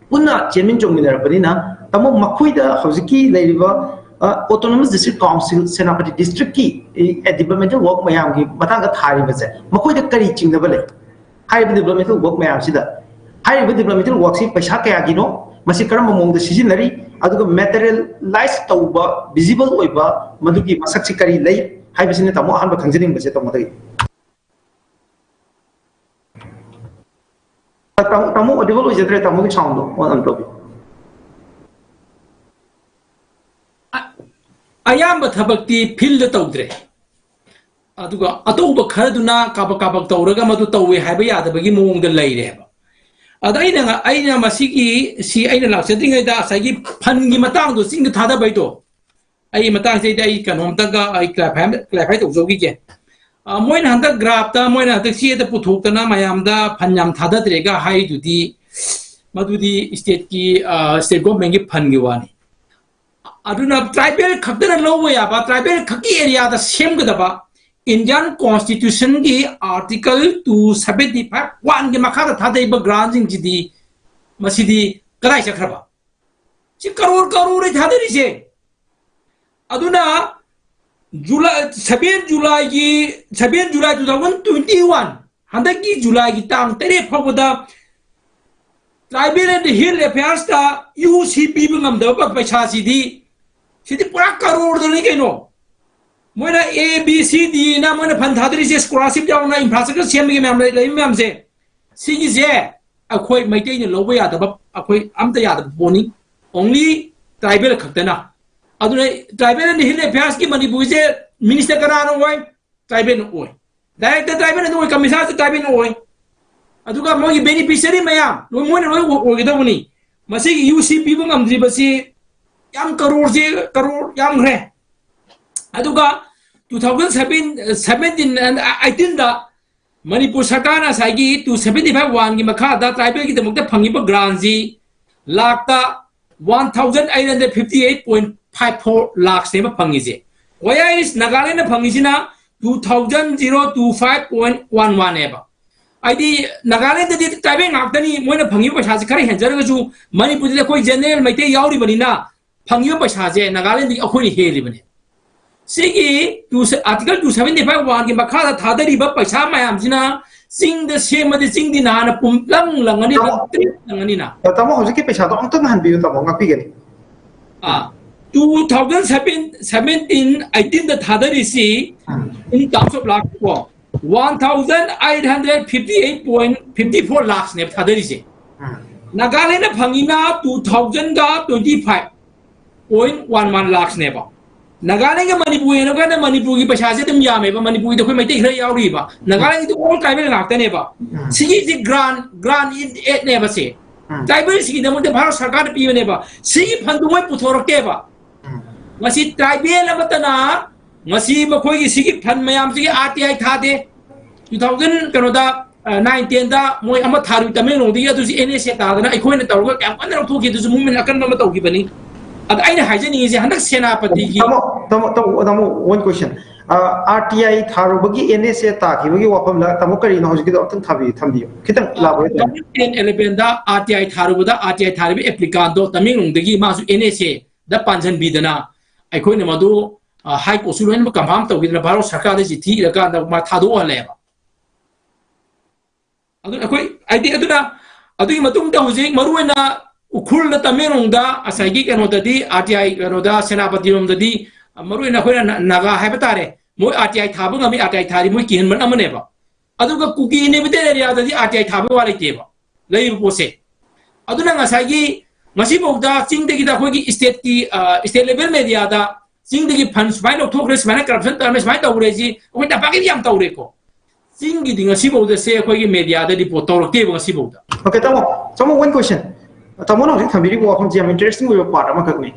ꯄꯨꯟꯅ ꯆꯦꯟꯃꯤꯟ ꯆꯣꯡꯃꯤꯟꯅꯔꯛꯄꯅꯤꯅ꯫ ꯇꯥꯃꯣ, ꯃꯈꯣꯏꯗ ꯍꯧꯖꯤꯛꯀꯤ ꯂꯩꯔꯤꯕ, ꯑ, Autonomous District Council ꯁꯦꯅꯥꯄꯇꯤ districtꯀꯤ, ꯑ, developmental work ꯃꯌꯥꯝꯒꯤ ꯃꯇꯥꯡꯗ ꯊꯥꯔꯤꯕꯁꯦ ꯃꯈꯣꯏꯗ ꯀꯔꯤ ꯆꯤꯡꯅꯕ ꯂꯩ? ꯍꯥꯏꯔꯤꯕ developmental work ꯃꯌꯥꯝꯁꯤꯗ, ꯍꯥꯏꯔꯤꯕ developmental workꯁꯤ ꯄꯩꯁꯥ ꯀꯌꯥꯒꯤꯅꯣ, ꯃꯁꯤ ꯀꯔꯝꯕ ꯃꯑꯣꯡꯗ ꯁꯤꯖꯤꯟꯅꯔꯤ, ꯑꯗꯨꯒ materialize ꯇꯧꯕ, visible ꯑꯣꯏꯕ, ꯃꯗꯨꯒꯤ ꯃꯁꯛꯁꯤ ꯀꯔꯤ ꯂꯩ ꯍꯥꯏꯕꯁꯤꯅ ꯇꯥꯃꯣ ꯑꯍꯥꯟꯕ ꯈꯪꯖꯅꯤꯡꯕꯁꯦ ꯇꯥꯃꯣꯗꯒꯤ꯫ ꯇꯥꯃꯣ, ꯇꯥꯃꯣ audible ꯑꯣꯏꯖꯗ꯭ꯔꯦ, ꯇꯥꯃꯣꯒꯤ soundꯗꯣ on ꯑꯝꯇ ꯇꯧꯕꯤꯌꯨ꯫ ꯑ-, ꯑꯌꯥꯝꯕ ꯊꯕꯛꯇꯤ fieldꯇ ꯇꯧꯗ꯭ꯔꯦ꯫ ꯑꯗꯨꯒ ꯑꯇꯧꯕ ꯈꯔꯗꯨꯅ ꯀꯥꯕꯛ ꯀꯥꯕꯛ ꯇꯧꯔꯒ ꯃꯗꯨ ꯇꯧꯋꯦ ꯍꯥꯏꯕ ꯌꯥꯗꯕꯒꯤ ꯃꯑꯣꯡꯗ ꯂꯩꯔꯦꯕ꯫ ꯑꯗ ꯑꯩꯅ ꯉ-, ꯑꯩꯅ ꯃꯁꯤꯒꯤ, ꯁꯤ ꯑꯩꯅ ꯂꯥꯛꯆꯗ꯭ꯔꯤꯉꯩꯗ ꯉꯁꯥꯏꯒꯤ fundꯀꯤ ꯃꯇꯥꯡꯗꯣ ꯆꯤꯡꯗ ꯊꯥꯗꯕꯩꯗꯣ, ꯑꯩ ꯃꯇꯥꯡꯁꯤꯗ ꯑꯩ ꯀꯩꯅꯣꯝꯇꯒ ꯑꯩ clarify ꯑꯃ, clarify ꯇꯧꯖꯍꯧꯈꯤꯒꯦ꯫ ꯑ, ꯃꯣꯏꯅ ꯍꯟꯗꯛ graphꯇ, ꯃꯣꯏꯅ ꯍꯟꯗꯛ ꯆꯦꯗ ꯄꯨꯊꯣꯛꯇꯅ ꯃꯌꯥꯝꯗ fund ꯌꯥꯝ ꯊꯥꯗꯗ꯭ꯔꯦꯒ ꯍꯥꯏꯗꯨꯗꯤ, ꯃꯗꯨꯗꯤ stateꯀꯤ, ꯑ, state governmentꯀꯤ fundꯀꯤ ꯋꯥꯅꯤ꯫ ꯑꯗꯨꯅ tribal ꯈꯛꯇꯅ ꯂꯧꯕ ꯌꯥꯕ, tribal ꯈꯛꯀꯤ areaꯗ ꯁꯦꯝꯒꯗꯕ Indian Constitutionꯒꯤ Article two seventy five oneꯒꯤ ꯃꯈꯥꯗ ꯊꯥꯗꯔꯤꯕ grantꯁꯤꯡꯁꯤꯗꯤ, ꯃꯁꯤꯗꯤ ꯀꯗꯥꯏ ꯆꯠꯈ꯭ꯔꯕ? ꯁꯤ ꯀꯔꯣꯔ ꯀꯔꯣꯔ ꯊꯥꯗꯔꯤꯁꯦ꯫ ꯑꯗꯨꯅ July, seven Julyꯒꯤ, seven July two thousand twenty one, ꯍꯟꯗꯛꯀꯤ Julyꯒꯤ ꯇꯥꯡ ꯇꯔꯦꯠ ꯐꯥꯎꯕꯗ Tribal and Hill Affairsꯇ UC ꯄꯤꯕ ꯉꯝꯗꯕ ꯄꯩꯁꯥꯁꯤꯗꯤ, ꯁꯤꯗꯤ ꯄꯨꯔꯥ ꯀꯔꯣꯔꯗꯅꯤ ꯀꯩꯅꯣ꯫ ꯃꯣꯏꯅ A B C Dꯅ ꯃꯣꯏꯅ fund ꯊꯥꯗꯔꯤꯁꯦ, scholarship ꯌꯥꯎꯅ infrastructure ꯁꯦꯝꯕꯒꯤ ꯃꯌꯥꯝ ꯂꯩ-, ꯂꯩꯕ ꯃꯌꯥꯝꯁꯦ, ꯁꯤꯒꯤꯁꯦ ꯑꯩꯈꯣꯏ ꯃꯩꯇꯩꯅ ꯂꯧꯕ ꯌꯥꯗꯕ, ꯑꯩꯈꯣꯏ ꯑꯝꯇ ꯌꯥꯗꯕ ꯄꯣꯠꯅꯤ꯫ Only tribal ꯈꯛꯇꯅ꯫ ꯑꯗꯨꯅ Tribal and Hill Affairsꯀꯤ ꯃꯅꯤꯄꯨꯔꯒꯤꯁꯦ minister ꯀꯅꯥꯅ ꯑꯣꯏ? Tribalꯅ ꯑꯣꯏ꯫ Director tribalꯅ ꯑꯣꯏ, commissionerꯁꯨ tribalꯅ ꯑꯣꯏ꯫ ꯑꯗꯨꯒ ꯃꯣꯏꯒꯤ beneficiary ꯃꯌꯥꯝ ꯂꯣꯏ, ꯃꯣꯏꯅ ꯂꯣꯏ ꯑꯣꯏ-, ꯑꯣꯏꯒꯗꯧꯕꯅꯤ꯫ ꯃꯁꯤꯒꯤ UC ꯄꯤꯕ ꯉꯝꯗ꯭ꯔꯤꯕꯁꯤ ꯌꯥꯝ ꯀꯔꯣꯔꯁꯦ, ꯀꯔꯣꯔ ꯌꯥꯝꯈ꯭ꯔꯦ꯫ ꯑꯗꯨꯒ two thousand seven, seventeen and eighteenꯗ Manipur ꯁꯔꯀꯥꯔꯅ ꯉꯁꯥꯏꯒꯤ two seventy five one ꯒꯤ ꯃꯈꯥꯗ tribal ꯒꯤꯗꯃꯛꯇ ꯐꯪꯉꯤꯕ grant ꯁꯤ ꯂꯥꯛꯇ one thousand eight hundred fifty eight point five four lakhs ꯅꯦꯕ ꯐꯪꯉꯤꯁꯦ꯫ Whereas Nagaland ꯐꯪꯉꯤꯁꯤꯅ two thousand zero two five point one one ꯅꯦꯕ꯫ ꯍꯥꯏꯗꯤ ꯅꯥꯒꯥꯂꯦꯟꯗꯗꯤ tribal ꯉꯥꯛꯇꯅꯤ, ꯃꯣꯏꯅ ꯐꯪꯉꯤꯕ ꯄꯩꯁꯥꯁꯦ ꯈꯔ ꯍꯦꯟꯖꯔꯒꯁꯨ, ꯃꯅꯤꯄꯨꯔꯗꯗꯤ ꯑꯩꯈꯣꯏ general ꯃꯩꯇꯩ ꯌꯥꯎꯔꯤꯕꯅꯤꯅ ꯐꯪꯉꯤꯕ ꯄꯩꯁꯥꯁꯦ ꯅꯥꯒꯥꯂꯦꯟꯗꯒꯤ ꯑꯩꯈꯣꯏꯅ ꯍꯦꯜꯂꯤꯕꯅꯤ꯫ ꯁꯤꯒꯤ two, Article two seventy five one ꯒꯤ ꯃꯈꯥꯗ ꯊꯥꯗꯔꯤꯕ ꯄꯩꯁꯥ ꯃꯌꯥꯝꯁꯤꯅ ꯆꯤꯡꯗ ꯁꯦꯝꯃꯗꯤ ꯆꯤꯡꯗꯤ ꯅꯍꯥꯟꯅ ꯄꯨꯝꯂꯪ ꯂꯪꯉꯅꯤ, ꯇꯥꯃꯣ, ꯇ꯭ꯔꯤꯞ ꯂꯪꯉꯅꯤꯅ꯫ ꯑ, ꯇꯥꯃꯣ, ꯍꯧꯖꯤꯛꯀꯤ ꯄꯩꯁꯥꯗꯣ ꯑꯃꯨꯛꯇꯪ ꯍꯟꯕꯤꯌꯨ, ꯇꯥꯃꯣ, ꯉꯥꯛꯄꯤꯒꯅꯤ꯫ ꯑꯥ, two thousand seventeen eighteen the ꯊꯥꯗꯔꯤꯁꯤ, um. In terms of lakh ꯀꯣ, one thousand eight hundred fifty eight point fifty four lakhs ꯅꯦꯕ ꯊꯥꯗꯔꯤꯁꯦ꯫ ꯎꯝ꯫ Nagaland ꯐꯪꯉꯤꯅ two thousand twenty five point one one lakhs ꯅꯦꯕ꯫ ꯅꯥꯒꯥꯂꯦꯟꯒ ꯃꯅꯤꯄꯨꯔ ꯌꯦꯡꯅꯕ ꯀꯥꯟꯗ ꯃꯅꯤꯄꯨꯔꯒꯤ ꯄꯩꯁꯥꯁꯦ ꯑꯗꯨꯝ ꯌꯥꯝꯃꯦꯕ, ꯃꯅꯤꯄꯨꯔꯒꯤꯗꯤ ꯑꯩꯈꯣꯏ ꯃꯩꯇꯩ ꯈꯔ ꯌꯥꯎꯔꯤꯕ, ꯅꯥꯒꯥꯂꯦꯟꯒꯤꯗꯤ all tribal ꯉꯥꯛꯇꯅꯦꯕ꯫ ꯎꯝ꯫ ꯁꯤꯒꯤꯁꯤ grant, grant in aid ꯅꯦꯕ ꯁꯦ꯫ ꯎꯝ꯫ Tribal ꯁꯤꯒꯤꯗꯃꯛꯇ ꯚꯥꯔꯠ ꯁꯔꯀꯥꯔꯅ ꯄꯤꯕꯅꯦꯕ꯫ ꯁꯤꯒꯤ fund ꯗꯨ ꯃꯣꯏ ꯄꯨꯊꯣꯔꯛꯇꯦꯕ꯫ ꯎꯝ꯫ ꯃꯁꯤ tribal ꯑꯃꯠꯇꯅ ꯉꯁꯤ ꯃꯈꯣꯏꯒꯤ ꯁꯤꯒꯤ fund ꯃꯌꯥꯝꯁꯤꯒꯤ R T I ꯊꯥꯗꯦ꯫ Two thousand ꯀꯩꯅꯣꯗ, ꯑ, nine ten ꯗ ꯃꯣꯏ ꯑꯃ ꯊꯥꯔꯨꯏ ꯇꯃꯦꯡꯂꯣꯡꯗꯒꯤ, ꯑꯗꯨꯁꯨ N S A ꯇꯥꯗꯅ ꯑꯩꯈꯣꯏꯅ ꯇꯧꯔꯒ ꯌꯥꯝ ꯀꯟꯅ ꯂꯧꯊꯣꯛꯈꯤ, ꯑꯗꯨꯁꯨ movement ꯑꯀꯟꯕ ꯑꯃ ꯇꯧꯈꯤꯕꯅꯤ꯫ ꯑꯗ ꯑꯩꯅ ꯍꯥꯏꯖꯅꯤꯡꯉꯤꯁꯦ ꯍꯟꯗꯛ ꯁꯦꯅꯥꯄꯇꯤꯒꯤ ꯇꯥꯃꯣ, ꯇꯥꯃꯣ, ꯇꯥꯃꯣ, ꯇꯥꯃꯣ, one question. ꯑ, R T I ꯊꯥꯔꯨꯕꯒꯤ N S A ꯇꯥꯈꯤꯕꯒꯤ ꯋꯥꯐꯝꯗ ꯇꯥꯃꯣ ꯀꯔꯤꯅꯣ ꯍꯧꯖꯤꯛꯀꯤꯗꯣ ꯑꯃꯇꯪ ꯊꯥꯕꯤꯌꯨ, ꯊꯝꯕꯤꯌꯨ꯫ ꯈꯤꯇꯪ elaborate ꯑꯣꯏꯅ꯫ Ten eleven the R T I ꯊꯥꯔꯨꯕꯗ R T I ꯊꯥꯔꯤꯕ applicant ꯗꯣ ꯇꯃꯦꯡꯂꯣꯡꯗꯒꯤ ꯃꯥꯁꯨ N S A ꯗ ꯄꯥꯟꯁꯤꯟꯕꯤꯗꯅ ꯑꯩꯈꯣꯏꯅ ꯃꯗꯨ, ꯑ, High Court ꯁꯨ ꯂꯣꯏꯅꯃꯛ confirm ꯇꯧꯈꯤꯗꯅ ꯚꯥꯔꯠ ꯁꯔꯀꯥꯔꯗ ꯆꯤꯊꯤ ꯏꯔꯀꯥꯟꯗ ꯃꯥ ꯊꯥꯗꯣꯛꯍꯜꯂꯦꯕ꯫ ꯑꯗꯨ ꯑꯩꯈꯣꯏ ꯍꯥꯏꯗꯤ ꯑꯗꯨꯅ ꯑꯗꯨꯒꯤ ꯃꯇꯨꯡꯗ ꯍꯧꯖꯤꯛ ꯃꯔꯨꯑꯣꯏꯅ ꯎꯈ꯭ꯔꯨꯜꯗ, ꯇꯃꯦꯡꯂꯣꯡꯗ, ꯉꯁꯥꯏꯒꯤ ꯀꯩꯅꯣꯗꯗꯤ R T I ꯀꯩꯅꯣꯗ ꯁꯦꯅꯥꯄꯇꯤꯔꯣꯝꯗꯗꯤ, ꯑ, ꯃꯔꯨꯑꯣꯏꯅ ꯑꯩꯈꯣꯏꯅ ꯅ-, ꯅꯥꯒꯥ ꯍꯥꯏꯕ ꯇꯥꯔꯦ, ꯃꯣꯏ R T I ꯊꯥꯕ ꯉꯝꯃꯤ, R T I ꯊꯥꯔꯤ, ꯃꯣꯏ ꯀꯤꯍꯟꯕ ꯑꯃꯅꯦꯕ꯫ ꯑꯗꯨꯒ ꯀꯨꯀꯤ inhabited area ꯗꯗꯤ R T I ꯊꯥꯕꯒꯤ ꯋꯥ ꯂꯩꯇꯦꯕ, ꯂꯩꯔꯤꯕ ꯄꯣꯠꯁꯦ꯫ ꯑꯗꯨꯅ ꯉꯁꯥꯏꯒꯤ ꯉꯁꯤꯐꯥꯎꯗ ꯆꯤꯡꯗꯒꯤꯗ ꯑꯩꯈꯣꯏꯒꯤ state ꯀꯤ, ꯑ, state level media ꯗ ꯆꯤꯡꯗꯒꯤ fund ꯁꯨꯃꯥꯏꯅ ꯂꯧꯊꯣꯛꯈ꯭ꯔꯦ, ꯁꯨꯃꯥꯏꯅ corruption ꯇꯧꯔꯝꯃꯦ, ꯁꯨꯃꯥꯏꯅ ꯇꯧꯈ꯭ꯔꯦ ꯁꯤ ꯑꯩꯈꯣꯏ ꯇꯝꯄꯥꯛꯀꯤꯗꯤ ꯌꯥꯝ ꯇꯧꯔꯦꯀꯣ꯫ ꯆꯤꯡꯒꯤꯗꯤ ꯉꯁꯤꯐꯥꯎꯗ ꯁꯦ ꯑꯩꯈꯣꯏꯒꯤ media ꯗ report ꯇꯧꯔꯛꯇꯦꯕ ꯉꯁꯤꯐꯥꯎꯗ꯫ Okay, ꯇꯥꯃꯣ, ꯇꯥꯃꯣ, one question. ꯇꯥꯃꯣꯅ ꯍꯧꯖꯤꯛ ꯊꯝꯕꯤꯔꯤꯕ ꯋꯥꯐꯝꯁꯤ ꯌꯥꯝ interesting ꯑꯣꯏꯕ part ꯑꯃꯈꯛꯅꯤ꯫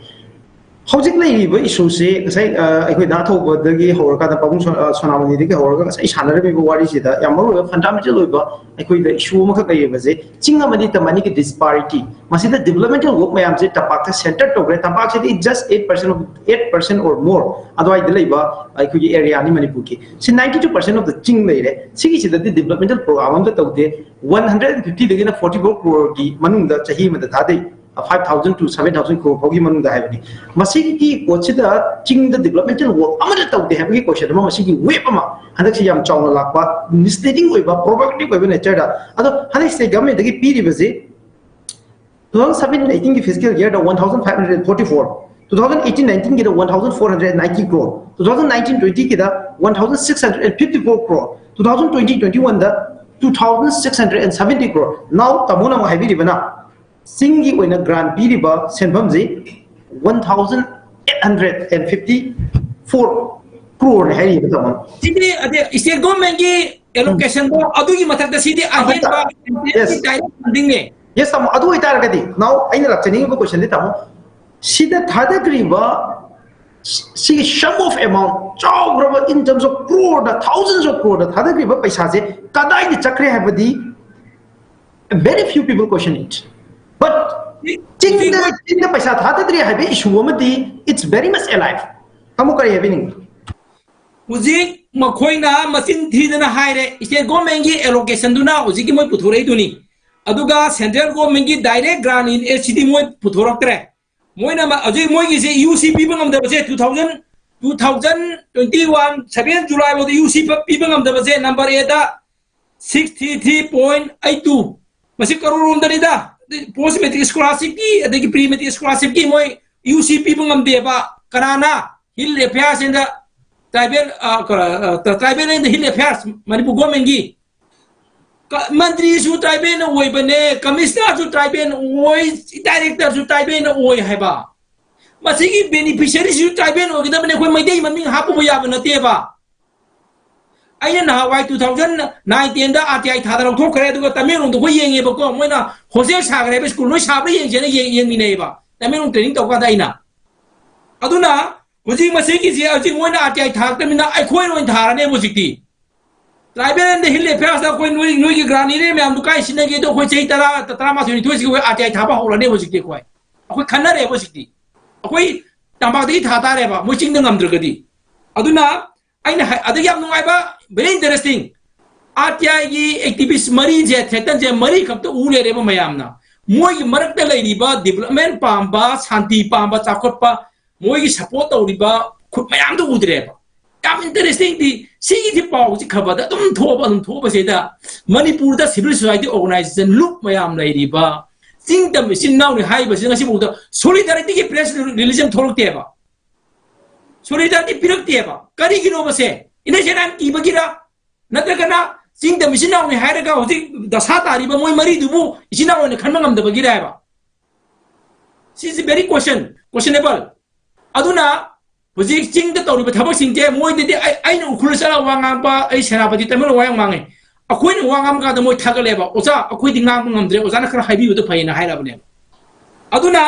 ꯍꯧꯖꯤꯛ ꯂꯩꯔꯤꯕ ꯏꯁꯨꯁꯤ ꯉꯁꯥꯏ ꯑ, ꯑꯩꯈꯣꯏ ꯗꯥ ꯊꯧꯕꯗꯒꯤ ꯍꯧꯔꯀꯥꯟꯗ ꯄꯥꯕꯨꯡ ꯁꯣ- ꯑ, ꯁꯣꯅꯥꯃꯅꯤꯗꯒꯤ ꯍꯧꯔꯒ ꯉꯁꯥꯏ ꯁꯥꯟꯅꯔꯝꯃꯤꯕ ꯋꯥꯔꯤꯁꯤꯗ ꯌꯥꯝ ꯃꯔꯨ ꯑꯣꯏꯕ ꯐꯟꯗꯥꯃꯦꯟꯇꯦꯜ ꯑꯣꯏꯕ ꯑꯩꯈꯣꯏꯗ ꯏꯁꯨ ꯑꯃꯈꯛ ꯂꯩꯔꯤꯕꯁꯦ, ꯆꯤꯡ ꯑꯃꯗꯤ ꯇꯝ ꯑꯅꯤꯒꯤ ꯗꯤꯁꯄꯥꯔꯤꯇꯤ꯫ ꯃꯁꯤꯗ ꯗꯤꯕꯂꯞꯃꯦꯟꯇꯦꯜ ꯋꯥꯔꯛ ꯃꯌꯥꯝꯁꯦ ꯇꯝꯄꯥꯛꯇ ꯁꯦꯟꯇꯔ ꯇꯧꯈ꯭ꯔꯦ꯫ ꯇꯝꯄꯥꯛꯁꯤꯗꯤ just eight percent of eight percent or more ꯑꯗꯨꯋꯥꯏꯗ ꯂꯩꯕ ꯑꯩꯈꯣꯏꯒꯤ ꯑꯦꯔꯤꯌꯥꯅꯤ ꯃꯅꯤꯄꯨꯔꯒꯤ꯫ ꯁꯤ ninety two percent of the ꯆꯤꯡ ꯂꯩꯔꯦ꯫ ꯁꯤꯒꯤꯁꯤꯗꯗꯤ ꯗꯤꯕꯂꯞꯃꯦꯟꯇꯦꯜ ꯄ꯭ꯔꯣꯒ꯭ꯔꯥꯝ ꯑꯝꯇ ꯇꯧꯗꯦ꯫ One hundred and fifty ꯗꯒꯤꯅ forty four crore ꯒꯤ ꯃꯅꯨꯡꯗ ꯆꯍꯤ ꯑꯃꯗ ꯊꯥꯗꯩ꯫ Five thousand to seven thousand crore ꯐꯥꯎꯒꯤ ꯃꯅꯨꯡꯗ ꯍꯥꯏꯕꯅꯤ꯫ ꯃꯁꯤꯒꯤ ꯄꯣꯠꯁꯤꯗ ꯆꯤꯡꯗ ꯗꯤꯕꯂꯞꯃꯦꯟꯇꯦꯜ ꯋꯥꯔꯛ ꯑꯃꯠꯇ ꯇꯧꯗꯦ ꯍꯥꯏꯕꯒꯤ ꯀꯣꯏꯁꯟ ꯑꯃ, ꯃꯁꯤꯒꯤ ꯋꯦꯕ ꯑꯃ ꯍꯟꯗꯛꯁꯤ ꯌꯥꯝ ꯆꯥꯎꯅ ꯂꯥꯛꯄ, ꯃꯤꯁꯂꯤꯗꯤꯡ ꯑꯣꯏꯕ, ꯄ꯭ꯔꯣꯚꯣꯀꯦꯇꯤꯚ ꯑꯣꯏꯕ ꯅꯦꯆꯔꯗ꯫ ꯑꯗꯣ ꯍꯟꯗꯛ ꯁ꯭ꯇꯦꯠ ꯒꯚꯔꯟꯃꯦꯟꯠꯇꯒꯤ ꯄꯤꯔꯤꯕꯁꯤ two thousand seventeen eighteen ꯒꯤ ꯐꯤꯁꯀꯦꯜ ꯌꯔꯗ one thousand five hundred forty four, two thousand eighteen nineteen ꯒꯤꯗ one thousand four hundred ninety crore, two thousand nineteen twenty ꯒꯤꯗ one thousand six hundred and fifty four crore, two thousand twenty twenty one the two thousand six hundred and seventy crore꯫ Now ꯇꯥꯃꯣꯅ ꯑꯃꯨꯛ ꯍꯥꯏꯕꯤꯔꯤꯕꯅ ꯆꯤꯡꯒꯤ ꯑꯣꯏꯅ ꯒ꯭ꯔꯥꯟ ꯄꯤꯔꯤꯕ ꯁꯦꯟꯐꯝꯁꯤ one thousand eight hundred and fifty four crore ꯅꯦ ꯍꯥꯏꯔꯤꯕ ꯇꯥꯃꯣꯅ꯫ ꯁꯤꯗꯤ ꯑꯗꯩ state ꯒꯣꯔꯃꯦꯟꯒꯤ ꯑꯦꯂꯣꯀꯦꯁꯟꯗꯣ ꯑꯗꯨꯒꯤ ꯃꯊꯛꯇ ꯁꯤꯗꯤ ꯑꯍꯦꯟꯕ Yes. ꯗꯥꯏꯔꯦꯛ ꯐꯟꯗꯤꯡꯅꯦ꯫ Yes ꯇꯥꯃꯣ, ꯑꯗꯨ ꯑꯣꯏꯇꯥꯔꯒꯗꯤ now ꯑꯩꯅ ꯂꯥꯛꯆꯅꯤꯡꯉꯤꯕ ꯀꯣꯏꯁꯟꯗꯤ ꯇꯥꯃꯣ, ꯁꯤꯗ ꯊꯥꯗꯈ꯭ꯔꯤꯕ ꯁꯤꯒꯤ sum of amount ꯆꯥꯎꯈ꯭ꯔꯕ in terms of crore the, thousands of crore ꯗ ꯊꯥꯗꯈ꯭ꯔꯤꯕ ꯄꯩꯁꯥꯁꯦ ꯀꯗꯥꯏꯗ ꯆꯠꯈ꯭ꯔꯦ ꯍꯥꯏꯕꯗꯤ very few people question it. But ꯆꯤꯡꯗ ꯆꯤꯡꯗ ꯄꯩꯁꯥ ꯊꯥꯗꯗ꯭ꯔꯦ ꯍꯥꯏꯕ ꯏꯁꯨ ꯑꯃꯗꯤ it's very much alive. ꯇꯥꯃꯣ ꯀꯔꯤ ꯍꯥꯏꯕꯤꯅꯤꯡꯕ? ꯍꯧꯖꯤꯛ ꯃꯈꯣꯏꯅ ꯃꯆꯤꯟ ꯊꯤꯗꯅ ꯍꯥꯏꯔꯦ, ꯁ꯭ꯇꯦꯠ ꯒꯣꯔꯃꯦꯟꯒꯤ ꯑꯦꯂꯣꯀꯦꯁꯟꯗꯨꯅ ꯍꯧꯖꯤꯛꯀꯤ ꯃꯣꯏ ꯄꯨꯊꯣꯔꯛꯏꯗꯨꯅꯤ꯫ ꯑꯗꯨꯒ ꯁꯦꯟꯇ꯭ꯔꯦꯜ ꯒꯣꯔꯃꯦꯟꯒꯤ ꯗꯥꯏꯔꯦꯛ ꯒ꯭ꯔꯥꯟ ꯏꯟ ꯑꯦꯁ ꯁꯤꯗꯤ ꯃꯣꯏ ꯄꯨꯊꯣꯔꯛꯇ꯭ꯔꯦ꯫ ꯃꯣꯏꯅ ꯃ- ꯍꯧꯖꯤꯛ ꯃꯣꯏꯒꯤꯁꯦ ꯌꯨ ꯁꯤ ꯄꯤꯕ ꯉꯝꯗꯕꯁꯦ two thousand, two thousand twenty one seven July ꯐꯥꯎꯗ ꯌꯨ ꯁꯤ ꯄꯤꯕ ꯉꯝꯗꯕꯁꯦ ꯅꯝꯕꯔ ꯑꯦꯗ six three three point eight two, ꯃꯁꯤ ꯀꯔꯣꯔ ꯔꯣꯝꯗꯅꯤꯗ꯫ ꯄꯣꯁ ꯃꯦꯇ꯭ꯔꯤꯛ ꯁ꯭ꯀꯣꯂꯥꯔꯁꯤꯞꯀꯤ ꯑꯗꯒꯤ ꯄ꯭ꯔꯤ ꯃꯦꯇ꯭ꯔꯤꯛ ꯁ꯭ꯀꯣꯂꯥꯔꯁꯤꯞꯀꯤ ꯃꯣꯏ ꯌꯨ ꯁꯤ ꯄꯤꯕ ꯉꯝꯗꯦꯕ꯫ ꯀꯅꯥꯅ? Hill affairs and tribal, tribal and hill affairs, Manipur ꯒꯣꯔꯃꯦꯟꯒꯤ꯫ ꯃꯟꯇ꯭ꯔꯤꯁꯨ ꯇ꯭ꯔꯥꯏꯕꯦꯜꯅ ꯑꯣꯏꯕꯅꯦ, ꯀꯃꯤꯁꯅꯔꯁꯨ ꯇ꯭ꯔꯥꯏꯕꯦꯜ ꯑꯣꯏ, ꯗꯥꯏꯔꯦꯛꯇꯔꯁꯨ ꯇ꯭ꯔꯥꯏꯕꯦꯜꯅ ꯑꯣꯏ ꯍꯥꯏꯕ꯫ ꯃꯁꯤꯒꯤ ꯕꯦꯅꯤꯐꯤꯁꯤꯌꯔꯤꯁꯨ ꯇ꯭ꯔꯥꯏꯕꯦꯜ ꯑꯣꯏꯒꯗꯕꯅꯦ, ꯑꯩꯈꯣꯏ ꯃꯩꯇꯩ ꯃꯃꯤꯡ ꯍꯥꯞꯄꯨꯕ ꯌꯥꯕ ꯅꯠꯇꯦꯕ꯫ ꯑꯩꯅ ꯅꯍꯥꯟꯋꯥꯏ two thousand nine ten ꯗ ꯑꯥꯔ ꯇꯤ ꯑꯥꯏ ꯊꯥꯗ ꯂꯧꯊꯣꯛꯈ꯭ꯔꯦ, ꯑꯗꯨꯒ ꯇꯃꯦꯡꯂꯣꯡꯗ ꯑꯩꯈꯣꯏ ꯌꯦꯡꯉꯦꯕꯀꯣ, ꯃꯣꯏꯅ ꯍꯣꯁꯇꯦꯜ ꯁꯥꯈ꯭ꯔꯦꯕ, ꯁ꯭ꯀꯨꯜ ꯂꯣꯏ ꯁꯥꯕ꯭ꯔꯥ ꯌꯦꯡꯁꯦꯅ ꯌꯦꯡ- ꯌꯦꯡꯃꯤꯟꯅꯩꯌꯦꯕ, ꯇꯃꯦꯡꯂꯣꯡ ꯇ꯭ꯔꯦꯅꯤꯡ ꯇꯧꯀꯥꯟꯗ ꯑꯩꯅ꯫ ꯑꯗꯨꯅ ꯍꯧꯖꯤꯛ ꯃꯁꯤꯒꯤꯁꯤ ꯍꯧꯖꯤꯛ ꯃꯣꯏꯅ ꯑꯥꯔ ꯇꯤ ꯑꯥꯏ ꯊꯥꯔꯛꯇꯕꯅꯤꯅ ꯑꯩꯈꯣꯏ ꯑꯣꯏꯅ ꯊꯥꯔꯅꯦꯕ ꯍꯧꯖꯤꯛꯇꯤ꯫ Tribal and Hill Affairs ꯗ ꯑꯩꯈꯣꯏ ꯅꯣꯏ, ꯅꯣꯏꯒꯤ grant area ꯃꯌꯥꯝꯗꯨ ꯀꯥꯏ ꯁꯤꯟꯅꯒꯦꯗꯣ ꯑꯩꯈꯣꯏ ꯆꯍꯤ ꯇꯔꯥ, ꯇꯔꯥꯃꯥꯊꯣꯏ, ꯅꯤꯊꯣꯏꯁꯤꯒꯤ ꯑꯩꯈꯣꯏ ꯑꯥꯔ ꯇꯤ ꯑꯥꯏ ꯊꯥꯕ ꯍꯧꯔꯅꯦꯕ ꯍꯧꯖꯤꯛꯇꯤ ꯑꯩꯈꯣꯏ꯫ ꯑꯩꯈꯣꯏ ꯈꯟꯅꯔꯦꯕ ꯍꯧꯖꯤꯛꯇꯤ꯫ ꯑꯩꯈꯣꯏ ꯇꯝꯄꯥꯛꯇꯒꯤ ꯊꯥ ꯇꯥꯔꯦꯕ, ꯃꯣꯏ ꯆꯤꯡꯗ ꯉꯝꯗ꯭ꯔꯒꯗꯤ꯫ ꯑꯗꯨꯅ ꯑꯩꯅ ꯍꯥꯏ-, ꯑꯗꯒꯤ ꯌꯥꯝ ꯅꯨꯡꯉꯥꯏꯕ, very interesting, ꯑꯥꯔ ꯇꯤ ꯑꯥꯏꯒꯤ activist ꯃꯔꯤꯁꯦ, threaten ꯁꯦ ꯃꯔꯤꯈꯛꯇ ꯎ ꯂꯩꯔꯦꯕ ꯃꯌꯥꯝꯅ꯫ ꯃꯣꯏꯒꯤ ꯃꯔꯛꯇ ꯂꯩꯔꯤꯕ development ꯄꯥꯝꯕ, ꯁꯥꯟꯇꯤ ꯄꯥꯝꯕ, ꯆꯥꯎꯈꯠꯄ, ꯃꯣꯏꯒꯤ support ꯇꯧꯔꯤꯕ ꯈꯨꯠ ꯃꯌꯥꯝꯗꯣ ꯎꯗ꯭ꯔꯦꯕ꯫ ꯌꯥꯝ interesting ꯗꯤ, ꯁꯤꯒꯤꯗꯤ ꯄꯥꯎꯁꯤ ꯈꯕꯔꯗ ꯑꯗꯨꯝ ꯊꯣꯛꯑꯕ, ꯑꯗꯨꯝ ꯊꯣꯛꯑꯕꯁꯤꯗ ꯃꯅꯤꯄꯨꯔꯗ civil society organization ꯂꯨꯞ ꯃꯌꯥꯝ ꯂꯩꯔꯤꯕ ꯆꯤꯡ ꯇꯝ ꯏꯆꯤꯟ ꯏꯅꯥꯎꯅꯤ ꯍꯥꯏꯔꯤꯕꯁꯤ ꯉꯁꯤꯐꯥꯎꯗ solidarity ꯒꯤ press release ꯑꯃ ꯊꯣꯛꯂꯛꯇꯦꯕ꯫ Solidarity ꯄꯤꯔꯛꯇꯦꯕ꯫ ꯀꯔꯤꯒꯤꯅꯣ ꯃꯁꯦ? Innocent ꯑꯃ ꯀꯤꯕꯒꯤꯔ? ꯅꯠꯇ꯭ꯔꯒꯅ ꯆꯤꯡ ꯇꯝ ꯏꯆꯤꯟ ꯏꯅꯥꯎꯅꯤ ꯍꯥꯏꯔꯒ ꯍꯧꯖꯤꯛ ꯗꯁꯥ ꯇꯥꯔꯤꯕ ꯃꯣꯏ ꯃꯔꯤꯗꯨꯕꯨ ꯏꯆꯤꯟ ꯏꯅꯥꯎ ꯑꯣꯏꯅ ꯈꯟꯕ ꯉꯝꯗꯕꯒꯤꯔ ꯍꯥꯏꯕ? This is very question, questionable. ꯑꯗꯨꯅ ꯍꯧꯖꯤꯛ ꯆꯤꯡꯗ ꯇꯧꯔꯤꯕ ꯊꯕꯛꯁꯤꯡꯁꯦ ꯃꯣꯏꯗꯗꯤ ꯑꯩ, ꯑꯩꯅ ꯎꯈ꯭ꯔꯨꯜ ꯆꯠꯂꯒ ꯋꯥ ꯉꯥꯡꯕ, ꯑꯩ ꯁꯦꯅꯥꯄꯇꯤ ꯇꯃꯦꯡꯂꯣꯡ ꯋꯥ ꯌꯥꯝ ꯉꯥꯡꯉꯦ꯫ ꯑꯩꯈꯣꯏꯅ ꯋꯥ ꯉꯥꯡꯕ ꯀꯥꯟꯗ ꯃꯣꯏ ꯊꯥꯒꯠꯂꯦꯕ, "ꯑꯣꯖꯥ, ꯑꯩꯈꯣꯏꯗꯤ ꯉꯥꯡꯕ ꯉꯝꯗ꯭ꯔꯦ, ꯑꯣꯖꯥꯅ ꯈꯔ ꯍꯥꯏꯕꯤꯕꯗꯣ ꯐꯩꯌꯦꯅ" ꯍꯥꯏꯔꯕꯅꯦꯕ꯫ ꯑꯗꯨꯅ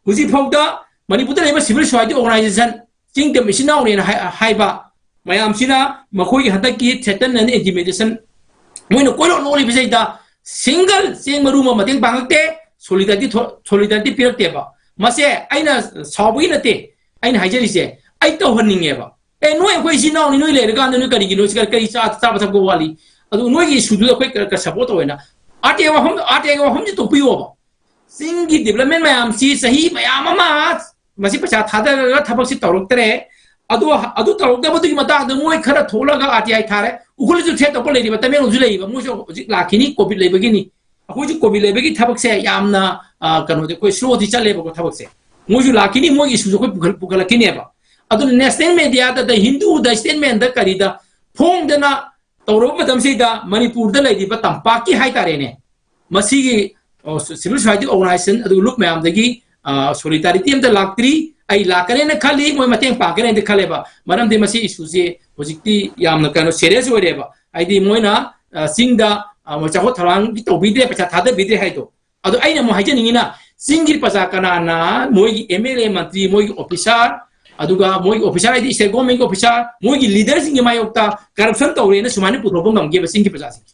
ꯍꯧꯖꯤꯛ ꯐꯥꯎꯗ ꯃꯅꯤꯄꯨꯔꯗ ꯂꯩꯕ civil society organization, ꯆꯤꯡ ꯇꯝ ꯏꯆꯤꯟ ꯏꯅꯥꯎꯅꯦꯅ ꯍꯥꯏ-, ꯍꯥꯏꯕ ꯃꯌꯥꯝꯁꯤꯅ ꯃꯈꯣꯏꯒꯤ ꯍꯟꯗꯛꯀꯤ threaten and intimidation ꯃꯣꯏꯅ ꯀꯣꯏꯂꯣꯠ ꯂꯣꯠꯂꯤꯕꯁꯤꯗ single ꯆꯦꯡ ꯃꯔꯨ ꯑꯃ ꯃꯇꯦꯡ ꯄꯥꯡꯉꯛꯇꯦ, solidarity ꯊꯣ-, solidarity ꯄꯤꯔꯛꯇꯦꯕ꯫ ꯃꯁꯦ ꯑꯩꯅ ꯁꯥꯎꯕꯒꯤ ꯅꯠꯇꯦ, ꯑꯩꯅ ꯍꯥꯏꯖꯔꯤꯁꯦ ꯑꯩ ꯇꯧꯍꯟꯅꯤꯡꯉꯦꯕ꯫ ꯑꯦ, ꯅꯣꯏ ꯑꯩꯈꯣꯏ ꯏꯆꯤꯟ ꯏꯅꯥꯎꯅꯤ, ꯅꯣꯏ ꯂꯩꯔꯀꯥꯟꯗ ꯅꯣꯏ ꯀꯔꯤꯒꯤꯅꯣ ꯁꯤ ꯀꯔꯤ, ꯀꯔꯤ ꯆꯥ-, ꯆꯥꯕ ꯊꯛꯄ ꯋꯥꯠꯂꯤ? ꯑꯗꯨ ꯅꯣꯏꯒꯤ issue ꯗꯨꯗ ꯑꯩꯈꯣꯏ ꯀ-, ꯀ-, support ꯇꯧꯋꯦꯅ꯫ ꯑꯥꯔ ꯇꯤ ꯑꯥꯏ ꯋꯥꯐꯝ, ꯑꯥꯔ ꯇꯤ ꯑꯥꯏꯒꯤ ꯋꯥꯐꯝꯁꯦ ꯇꯣꯛꯄꯤꯌꯣꯕ꯫ ꯆꯤꯡꯒꯤ development ꯃꯌꯥꯝꯁꯤ ꯆꯍꯤ ꯃꯌꯥꯝ ꯑꯃ ꯃꯁꯤ ꯄꯩꯁꯥ ꯊꯥꯗꯔꯒ ꯊꯕꯛꯁꯤ ꯇꯧꯔꯛꯇ꯭ꯔꯦ꯫ ꯑꯗꯨ, ꯑꯗꯨ ꯇꯧꯔꯛꯇꯕꯗꯨꯒꯤ ꯃꯇꯥꯡꯗ ꯃꯣꯏ ꯈꯔ ꯊꯣꯛꯂꯒ ꯑꯥꯔ ꯇꯤ ꯑꯥꯏ ꯊꯥꯔꯦ꯫ ꯎꯈ꯭ꯔꯨꯜꯁꯨ threat ꯇꯧꯕ ꯂꯩꯔꯤꯕ, ꯇꯃꯦꯡꯂꯣꯡꯁꯨ ꯂꯩꯔꯤꯕ, ꯃꯣꯏꯁꯨ ꯍꯧꯖꯤꯛ ꯂꯥꯛꯈꯤꯅꯤ, COVID ꯂꯩꯕꯒꯤꯅꯤ꯫ ꯑꯩꯈꯣꯏꯁꯨ COVID ꯂꯩꯕꯒꯤ ꯊꯕꯛꯁꯦ ꯌꯥꯝꯅ, ꯑ, ꯀꯩꯅꯣꯗꯤ ꯑꯩꯈꯣꯏ slow ꯗꯤ ꯆꯠꯂꯦꯕꯀꯣ ꯊꯕꯛꯁꯦ꯫ ꯃꯣꯏꯁꯨ ꯂꯥꯛꯈꯤꯅꯤ, ꯃꯣꯏꯒꯤ issue ꯁꯨ ꯑꯩꯈꯣꯏ ꯄꯨꯈꯠ-, ꯄꯨꯈꯠꯂꯛꯈꯤꯅꯦꯕ꯫ ꯑꯗꯨꯅ national media the, The Hindu the, statement ꯗ, ꯀꯔꯤꯗ ꯐꯣꯡꯗꯅ ꯇꯧꯔꯕ ꯃꯇꯝꯁꯤꯗ ꯃꯅꯤꯄꯨꯔꯗ ꯂꯩꯔꯤꯕ ꯇꯝꯄꯥꯛꯀꯤ ꯍꯥꯏꯇꯥꯔꯦꯅꯦ, ꯃꯁꯤꯒꯤ, ꯑ, civil society organization ꯑꯗꯨꯒ ꯂꯨꯞ ꯃꯌꯥꯝꯗꯒꯤ, ꯑ, solidarity ꯑꯝꯇ ꯂꯥꯛꯇ꯭ꯔꯤ꯫ ꯑꯩ ꯂꯥꯛꯀꯅꯦꯅ ꯈꯜꯂꯤ, ꯃꯣꯏ ꯃꯇꯦꯡ ꯄꯥꯡꯒꯅꯦꯅ ꯈꯜꯂꯦꯕ꯫ ꯃꯔꯝꯗꯤ ꯃꯁꯤ issue ꯁꯦ ꯍꯧꯖꯤꯛꯇꯤ ꯌꯥꯝꯅ ꯀꯩꯅꯣ serious ꯑꯣꯏꯔꯦꯕ꯫ ꯍꯥꯏꯗꯤ ꯃꯣꯏꯅ, ꯑ, ꯆꯤꯡꯗ, ꯑ, ꯃꯣꯏ ꯆꯥꯎꯈꯠ ꯊꯧꯔꯥꯡꯒꯤ ꯇꯧꯕꯤꯗ꯭ꯔꯦ, ꯄꯩꯁꯥ ꯊꯥꯗꯕꯤꯗ꯭ꯔꯦ ꯍꯥꯏꯗꯣ꯫ ꯑꯗꯣ ꯑꯩꯅ ꯑꯃꯨꯛ ꯍꯥꯏꯖꯅꯤꯡꯉꯤꯅ, ꯆꯤꯡꯒꯤ ꯄ꯭ꯔꯖꯥ ꯀꯅꯥꯅ ꯃꯣꯏꯒꯤ ꯑꯦꯝ ꯑꯦꯜ ꯑꯦ, ꯃꯟꯇ꯭ꯔꯤ, ꯃꯣꯏꯒꯤ ꯑꯣꯐꯤꯁꯥꯔ, ꯑꯗꯨꯒ ꯃꯣꯏꯒꯤ ꯑꯣꯐꯤꯁꯥꯔ ꯍꯥꯏꯗꯤ ꯁ꯭ꯇꯦꯠ ꯒꯣꯔꯃꯦꯟꯒꯤ ꯑꯣꯐꯤꯁꯥꯔ, ꯃꯣꯏꯒꯤ ꯂꯤꯗꯔꯁꯤꯡꯒꯤ ꯃꯥꯌꯣꯛꯇ ꯀꯔꯞꯁꯟ ꯇꯧꯔꯦꯅ ꯁꯨꯃꯥꯏꯅ ꯄꯨꯊꯣꯛꯄ ꯉꯝꯒꯦꯕ ꯆꯤꯡꯒꯤ ꯄ꯭ꯔꯖꯥꯁꯤꯡꯁꯦ?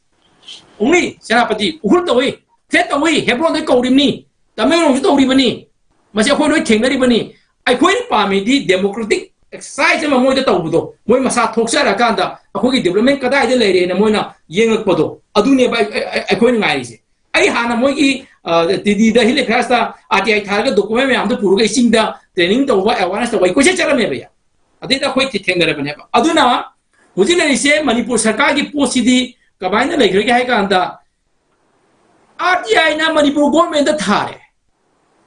ꯑꯣꯡꯂꯤ ꯁꯦꯅꯥꯄꯇꯤ, ꯎꯈ꯭ꯔꯨꯜ ꯇꯧꯏ, ꯊ꯭ꯔꯦꯠ ꯇꯧꯏ, ꯍꯦꯕ꯭ꯔꯣꯟꯗ ꯀꯧꯔꯤꯕꯅꯤ, ꯇꯃꯦꯡꯂꯣꯡꯁꯨ ꯇꯧꯔꯤꯕꯅꯤ꯫ ꯃꯁꯤ ꯑꯩꯈꯣꯏ ꯂꯣꯏ ꯊꯦꯡꯅꯔꯤꯕꯅꯤ꯫ ꯑꯩꯈꯣꯏꯅ ꯄꯥꯝꯃꯤꯗꯤ ꯗꯦꯃꯣꯀ꯭ꯔꯦꯇꯤꯛ ꯑꯦꯛꯁꯔꯁꯥꯏꯁ ꯑꯃ ꯃꯣꯏꯗ ꯇꯧꯕꯗꯣ, ꯃꯣꯏ ꯃꯁꯥ ꯊꯣꯛꯆꯔꯀꯥꯟꯗ ꯑꯩꯈꯣꯏꯒꯤ ꯗꯤꯕ꯭ꯂꯞꯃꯦꯟ ꯀꯗꯥꯏꯗ ꯂꯩꯔꯦꯅ ꯃꯣꯏꯅ ꯌꯦꯡꯉꯛꯄꯗꯣ, ꯑꯗꯨꯅꯦꯕ ꯑꯩ-, ꯑꯩ-, ꯑꯩꯈꯣꯏꯅ ꯉꯥꯏꯔꯤꯁꯦ꯫ ꯑꯩ ꯍꯥꯟꯅ ꯃꯣꯏꯒꯤ, ꯑ, ꯗꯤꯜꯂꯤꯗ ꯍꯤꯜ ꯑꯦꯐꯤꯌꯔꯁꯇ ꯑꯥꯔ ꯇꯤ ꯑꯥꯏ ꯊꯥꯔꯒ ꯗꯣꯀꯨꯃꯦꯟ ꯃꯌꯥꯝꯗꯣ ꯄꯨꯔꯒ ꯑꯩ ꯆꯤꯡꯗ ꯇ꯭ꯔꯦꯅꯤꯡ ꯇꯧꯕ, ꯑꯦꯋꯥꯔꯅꯦꯁ ꯇꯧꯕ ꯑꯩ ꯀꯣꯏꯆꯠ ꯆꯠꯂꯝꯃꯦꯕ ꯑꯩ꯫ ꯑꯗꯩꯗ ꯑꯩꯈꯣꯏ ꯊꯦꯡꯅꯔꯕꯅꯦꯕ꯫ ꯑꯗꯨꯅ ꯍꯧꯖꯤꯛ ꯂꯩꯔꯤꯁꯦ ꯃꯅꯤꯄꯨꯔ ꯁꯔꯀꯥꯔꯒꯤ ꯄꯣꯠꯁꯤꯗꯤ ꯀꯃꯥꯏꯅ ꯂꯩꯈ꯭ꯔꯒꯦ ꯍꯥꯏ ꯀꯥꯟꯗ, ꯑꯥꯔ ꯇꯤ ꯑꯥꯏꯅ ꯃꯅꯤꯄꯨꯔ ꯒꯣꯔꯃꯦꯟꯗ ꯊꯥꯔꯦ,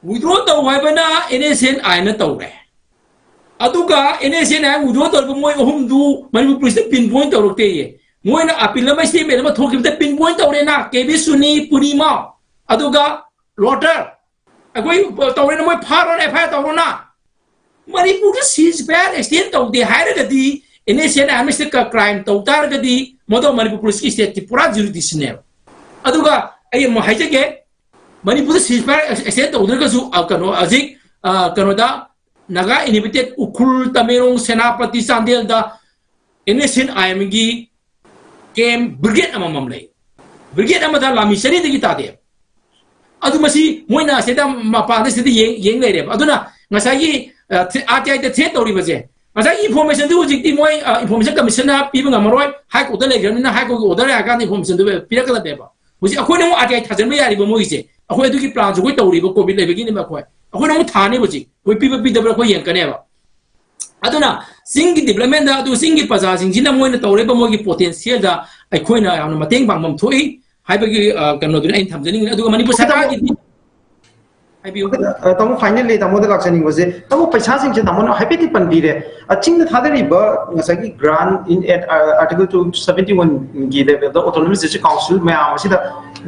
ꯋꯤꯗ꯭ꯔꯣ ꯇꯧ ꯍꯥꯏꯕꯅ ꯑꯦꯟ ꯑꯦꯁ ꯑꯦꯟ ꯑꯥꯏꯅ ꯇꯧꯔꯦ꯫ ꯑꯗꯨꯒ N S N I withdraw ꯇꯧꯔꯤꯕ ꯃꯣꯏ ꯑꯍꯨꯝꯗꯨ ꯃꯅꯤꯄꯨꯔ ꯄꯨꯂꯤꯁꯇ ꯄꯤꯟ ꯄꯣꯏꯟ ꯇꯧꯔꯛꯇꯦꯌꯦ꯫ ꯃꯣꯏꯅ ꯑꯄꯤꯜ ꯑꯃ, ꯁ꯭ꯇꯦꯠꯃꯦꯟ ꯑꯃ ꯊꯣꯛꯈꯤꯕꯗ ꯄꯤꯟ ꯄꯣꯏꯟ ꯇꯧꯔꯦꯅ, ꯀꯦ ꯕꯤ ꯁꯨꯅꯤ, ꯄꯨꯔꯅꯤꯃꯥ, ꯑꯗꯨꯒ ꯂꯣꯇꯔ, ꯑꯩꯈꯣꯏ ꯇꯧꯔꯦꯅ, ꯃꯣꯏ ꯐꯥꯔꯣꯅ, ꯑꯦꯐ ꯑꯥꯏ ꯑꯥꯔ ꯇꯧꯔꯣꯅ꯫ ꯃꯅꯤꯄꯨꯔꯗ ꯁꯤꯖ ꯐꯥꯌꯔ ꯑꯦꯛꯁꯇꯦꯟ ꯇꯧꯗꯦ ꯍꯥꯏꯔꯒꯗꯤ, ꯑꯦꯟ ꯑꯦꯁ ꯑꯦꯟ ꯑꯥꯏ ꯑꯃꯁꯤꯗ ꯀ꯭ꯔꯥꯏꯝ ꯇꯧ ꯇꯥꯔꯒꯗꯤ, ꯃꯗꯨ ꯃꯅꯤꯄꯨꯔ ꯄꯨꯂꯤꯁꯀꯤ ꯁ꯭ꯇꯦꯠꯀꯤ ꯄꯨꯔꯥ ꯖꯨꯔꯤꯗꯤꯛꯁꯟꯅꯦꯕ꯫ ꯑꯗꯨꯒ ꯑꯩ ꯑꯃꯨꯛ ꯍꯥꯏꯖꯒꯦ, ꯃꯅꯤꯄꯨꯔꯗ ꯁꯤꯖ ꯐꯥꯌꯔ ꯑꯦꯛꯁꯇꯦꯟ ꯇꯧꯗ꯭ꯔꯒꯁꯨ, ꯑ, ꯀꯩꯅꯣ, ꯍꯧꯖꯤꯛ, ꯑ, ꯀꯩꯅꯣꯗ, ꯅꯥꯒꯥ ꯏꯟꯍꯦꯕꯤꯇꯦꯠ ꯎꯈ꯭ꯔꯨꯜ, ꯇꯃꯦꯡꯂꯣꯡ, ꯁꯦꯅꯥꯄꯇꯤ, ꯆꯥꯟꯗꯦꯜꯗ ꯑꯦꯟ ꯑꯦꯁ ꯑꯦꯟ ꯑꯥꯏ ꯑꯦꯝꯒꯤ ꯀꯦꯝ ꯕ꯭ꯔꯤꯒꯦꯗ ꯑꯃꯃꯝ ꯂꯩ꯫ ꯕ꯭ꯔꯤꯒꯦꯗ ꯑꯃꯗ ꯂꯥꯟꯃꯤ ꯆꯅꯤꯗꯒꯤ ꯇꯥꯗꯦ꯫ ꯑꯗꯨ ꯃꯁꯤ ꯃꯣꯏꯅ ꯁꯤꯗ ꯃꯄꯥꯟꯗ ꯁꯤꯗ ꯌꯦꯡ, ꯌꯦꯡ ꯂꯩꯔꯦꯕ꯫ ꯑꯗꯨꯅ ꯉꯁꯥꯏꯒꯤ, ꯑ, ꯊ꯭ꯔꯦ-, ꯑꯥꯔ ꯇꯤ ꯑꯥꯏꯗ ꯊ꯭ꯔꯦꯠ ꯇꯧꯔꯤꯕꯁꯦ, ꯉꯁꯥꯏꯒꯤ ꯏꯟꯐꯣꯔꯃꯦꯁꯟꯗꯨ ꯍꯧꯖꯤꯛꯇꯤ ꯃꯣꯏ, ꯑ, ꯏꯟꯐꯣꯔꯃꯦꯁꯟ ꯀꯃꯤꯁꯟꯅ ꯄꯤꯕ ꯉꯝꯃꯔꯣꯏ, ꯍꯥꯏ ꯀꯣꯔꯠꯇ ꯂꯩꯈ꯭ꯔꯕꯅꯤꯅ ꯍꯥꯏ ꯀꯣꯔꯠꯀꯤ ꯑꯣꯔꯗꯔ ꯂꯥꯛꯑꯀꯥꯟꯗ ꯏꯟꯐꯣꯔꯃꯦꯁꯟꯗꯨ ꯄꯤꯔꯛꯀꯗꯕꯅꯦꯕ꯫ ꯍꯧꯖꯤꯛ ꯑꯩꯈꯣꯏꯅ ꯑꯃꯨꯛ ꯑꯥꯔ ꯇꯤ ꯑꯥꯏ ꯊꯥꯖꯤꯟꯕ ꯌꯥꯔꯤꯕ ꯃꯣꯏꯒꯤꯁꯦ, ꯑꯩꯈꯣꯏ ꯑꯗꯨꯒꯤ ꯄ꯭ꯂꯥꯟꯁꯨ ꯑꯩꯈꯣꯏ ꯇꯧꯔꯤꯕ, ꯀꯣꯚꯤꯗ ꯂꯩꯕꯒꯤꯅꯦꯕ ꯑꯩꯈꯣꯏ꯫ ꯑꯩꯈꯣꯏꯅ ꯑꯃꯨꯛ ꯊꯥꯅꯦꯕ ꯍꯧꯖꯤꯛ, ꯃꯣꯏ ꯄꯤꯕ ꯄꯤꯗꯕ꯭ꯔꯥ ꯑꯩꯈꯣꯏ ꯌꯦꯡꯉꯛꯀꯅꯦꯕ꯫ ꯑꯗꯨꯅ ꯆꯤꯡꯒꯤ ꯗꯤꯕ꯭ꯂꯞꯃꯦꯟꯗ, ꯑꯗꯨ ꯆꯤꯡꯒꯤ ꯄ꯭ꯔꯖꯥꯁꯤꯡꯁꯤꯅ ꯃꯣꯏꯅ ꯇꯧꯔꯤꯕ ꯃꯣꯏꯒꯤ ꯄꯣꯇꯦꯟꯁꯤꯌꯦꯜꯗ ꯑꯩꯈꯣꯏꯅ ꯌꯥꯝꯅ ꯃꯇꯦꯡ ꯄꯥꯡꯐꯝ ꯊꯣꯛꯏ ꯍꯥꯏꯕꯒꯤ, ꯑ, ꯀꯩꯅꯣꯗꯨꯅ ꯑꯩꯅ ꯊꯝꯖꯅꯤꯡꯉꯤ꯫ ꯑꯗꯨꯒ ꯃꯅꯤꯄꯨꯔ ꯁꯔꯀꯥꯔꯒꯤꯗꯤ ꯍꯥꯏꯕꯤꯌꯨ꯫ ꯑ, ꯇꯥꯃꯣ, finally ꯇꯥꯃꯣꯗ ꯂꯥꯛꯆꯅꯤꯡꯕꯁꯦ, ꯇꯥꯃꯣ, ꯄꯩꯁꯥꯁꯤꯡꯁꯦ ꯇꯥꯃꯣꯅ ꯍꯥꯏꯐꯦꯠꯇꯤ ꯄꯟꯕꯤꯔꯦ꯫ ꯑ, ꯆꯤꯡꯗ ꯊꯥꯗꯔꯤꯕ ꯉꯁꯥꯏꯒꯤ grant in at, ꯑ, Article two seventy one ꯒꯤ level ꯗ autonomous district council ꯃꯌꯥꯝ ꯑꯁꯤꯗ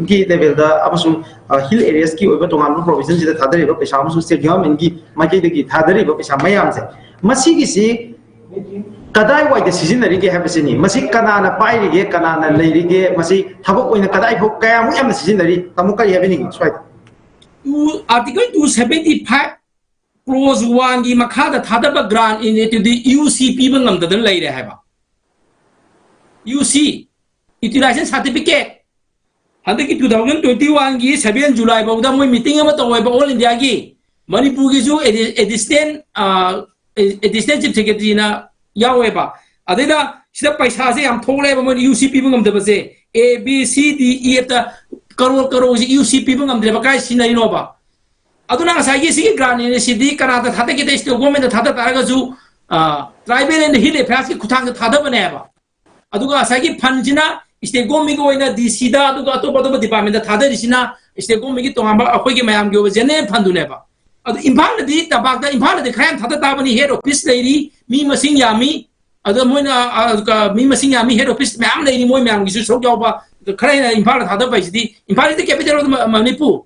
ꯒꯤ level ꯗ ꯑꯃꯁꯨꯡ, ꯑ, hill areas ꯀꯤ ꯑꯣꯏꯕ ꯇꯣꯉꯥꯟꯕ provision ꯁꯤꯗ ꯊꯥꯗꯔꯤꯕ ꯄꯩꯁꯥ ꯑꯃꯁꯨꯡ state government ꯀꯤ ꯃꯥꯏꯀꯩꯗꯒꯤ ꯊꯥꯗꯔꯤꯕ ꯄꯩꯁꯥ ꯃꯌꯥꯝꯁꯦ, ꯃꯁꯤꯒꯤꯁꯤ ꯀꯗꯥꯏꯋꯥꯏꯗ ꯁꯤꯖꯤꯟꯅꯔꯤꯒꯦ ꯍꯥꯏꯕꯁꯤꯅꯤ꯫ ꯃꯁꯤ ꯀꯅꯥꯅ ꯄꯥꯏꯔꯤꯒꯦ, ꯀꯅꯥꯅ ꯂꯩꯔꯤꯒꯦ, ꯃꯁꯤ ꯊꯕꯛ ꯑꯣꯏꯅ ꯀꯗꯥꯏꯐꯥꯎ ꯀꯌꯥꯃꯨꯛ ꯌꯥꯝꯅ ꯁꯤꯖꯤꯟꯅꯔꯤ? ꯇꯥꯃꯣ, ꯀꯔꯤ ꯍꯥꯏꯕꯤꯅꯤꯡꯉꯤ ꯁ꯭ꯋꯥꯏꯗ? Article two seventy five clause one ꯒꯤ ꯃꯈꯥꯗ ꯊꯥꯗꯕ grant in aid ꯇꯨꯗꯤ UC ꯄꯤꯕ ꯉꯝꯗꯗꯅ ꯂꯩꯔꯦ ꯍꯥꯏꯕ꯫ UC, utilization certificate, ꯍꯟꯗꯛꯀꯤ two thousand twenty one ꯒꯤ seven July ꯐꯥꯎꯗ ꯃꯣꯏ meeting ꯑꯃ ꯇꯧꯋꯦꯕ all India ꯒꯤ꯫ ꯃꯅꯤꯄꯨꯔꯒꯤꯁꯨ additional, additional chief secretary ꯅ ꯌꯥꯎꯋꯦꯕ꯫ ꯑꯗꯩꯗ ꯁꯤꯗ ꯄꯩꯁꯥꯁꯦ ꯌꯥꯝ ꯊꯣꯛꯂꯛꯑꯦꯕ ꯃꯣꯏꯅ UC ꯄꯤꯕ ꯉꯝꯗꯕꯁꯦ꯫ A, B, C, D, E ꯇ ꯀꯔꯣꯔ ꯀꯔꯣꯔꯁꯤ UC ꯄꯤꯕ ꯉꯝꯗ꯭ꯔꯦꯕ꯫ ꯀꯥꯏ ꯁꯤꯖꯤꯟꯅꯔꯤꯅꯣꯕ? ꯑꯗꯨꯅ ꯉꯁꯥꯏꯒꯤ ꯁꯤꯒꯤ grant ꯁꯤꯗꯤ ꯀꯅꯥꯗ ꯊꯥꯗꯒꯦꯗ state government ꯊꯥꯗ ꯇꯥꯔꯒꯁꯨ, tribal and hill affairs ꯀꯤ ꯈꯨꯠꯊꯥꯡꯗ ꯊꯥꯗꯕꯅꯦꯕ꯫ ꯑꯗꯨꯒ ꯉꯁꯥꯏꯒꯤ fund ꯁꯤꯅ state government ꯒꯤ ꯑꯣꯏꯅ DC ꯗ, ꯑꯗꯨꯒ ꯑꯇꯣꯞ ꯑꯇꯣꯞꯄ department ꯊꯥꯗꯔꯤꯁꯤꯅ state government ꯒꯤ ꯇꯣꯉꯥꯟꯕ ꯑꯩꯈꯣꯏꯒꯤ ꯃꯌꯥꯝꯒꯤ ꯑꯣꯏꯕ general fund ꯗꯨꯅꯦꯕ꯫ ꯑꯗꯨ ꯏꯝꯐꯥꯜꯗꯗꯤ, ꯇꯝꯄꯥꯛꯇ, ꯏꯝꯐꯥꯜꯗꯗꯤ ꯈꯔ ꯌꯥꯝ ꯊꯥꯗ ꯇꯥꯕꯅꯤ꯫ Head office ꯂꯩꯔꯤ, ꯃꯤ ꯃꯁꯤꯡ ꯌꯥꯝꯃꯤ, ꯑꯗ ꯃꯣꯏꯅ, ꯑ, ꯀ-, ꯃꯤ ꯃꯁꯤꯡ ꯌꯥꯝꯃꯤ, head office ꯃꯌꯥꯝ ꯂꯩꯔꯤ, ꯃꯣꯏ ꯃꯌꯥꯝꯒꯤꯁꯨ ꯁꯔꯨꯛ ꯌꯥꯎꯕ꯫ ꯑꯗ ꯈꯔ ꯍꯦꯟꯅ ꯏꯝꯐꯥꯜꯗ ꯊꯥꯗꯕ ꯍꯥꯏꯁꯤꯗꯤ, ꯏꯝꯐꯥꯜꯁꯤꯗꯤ capital of ꯃ-, ꯃꯅꯤꯄꯨꯔ,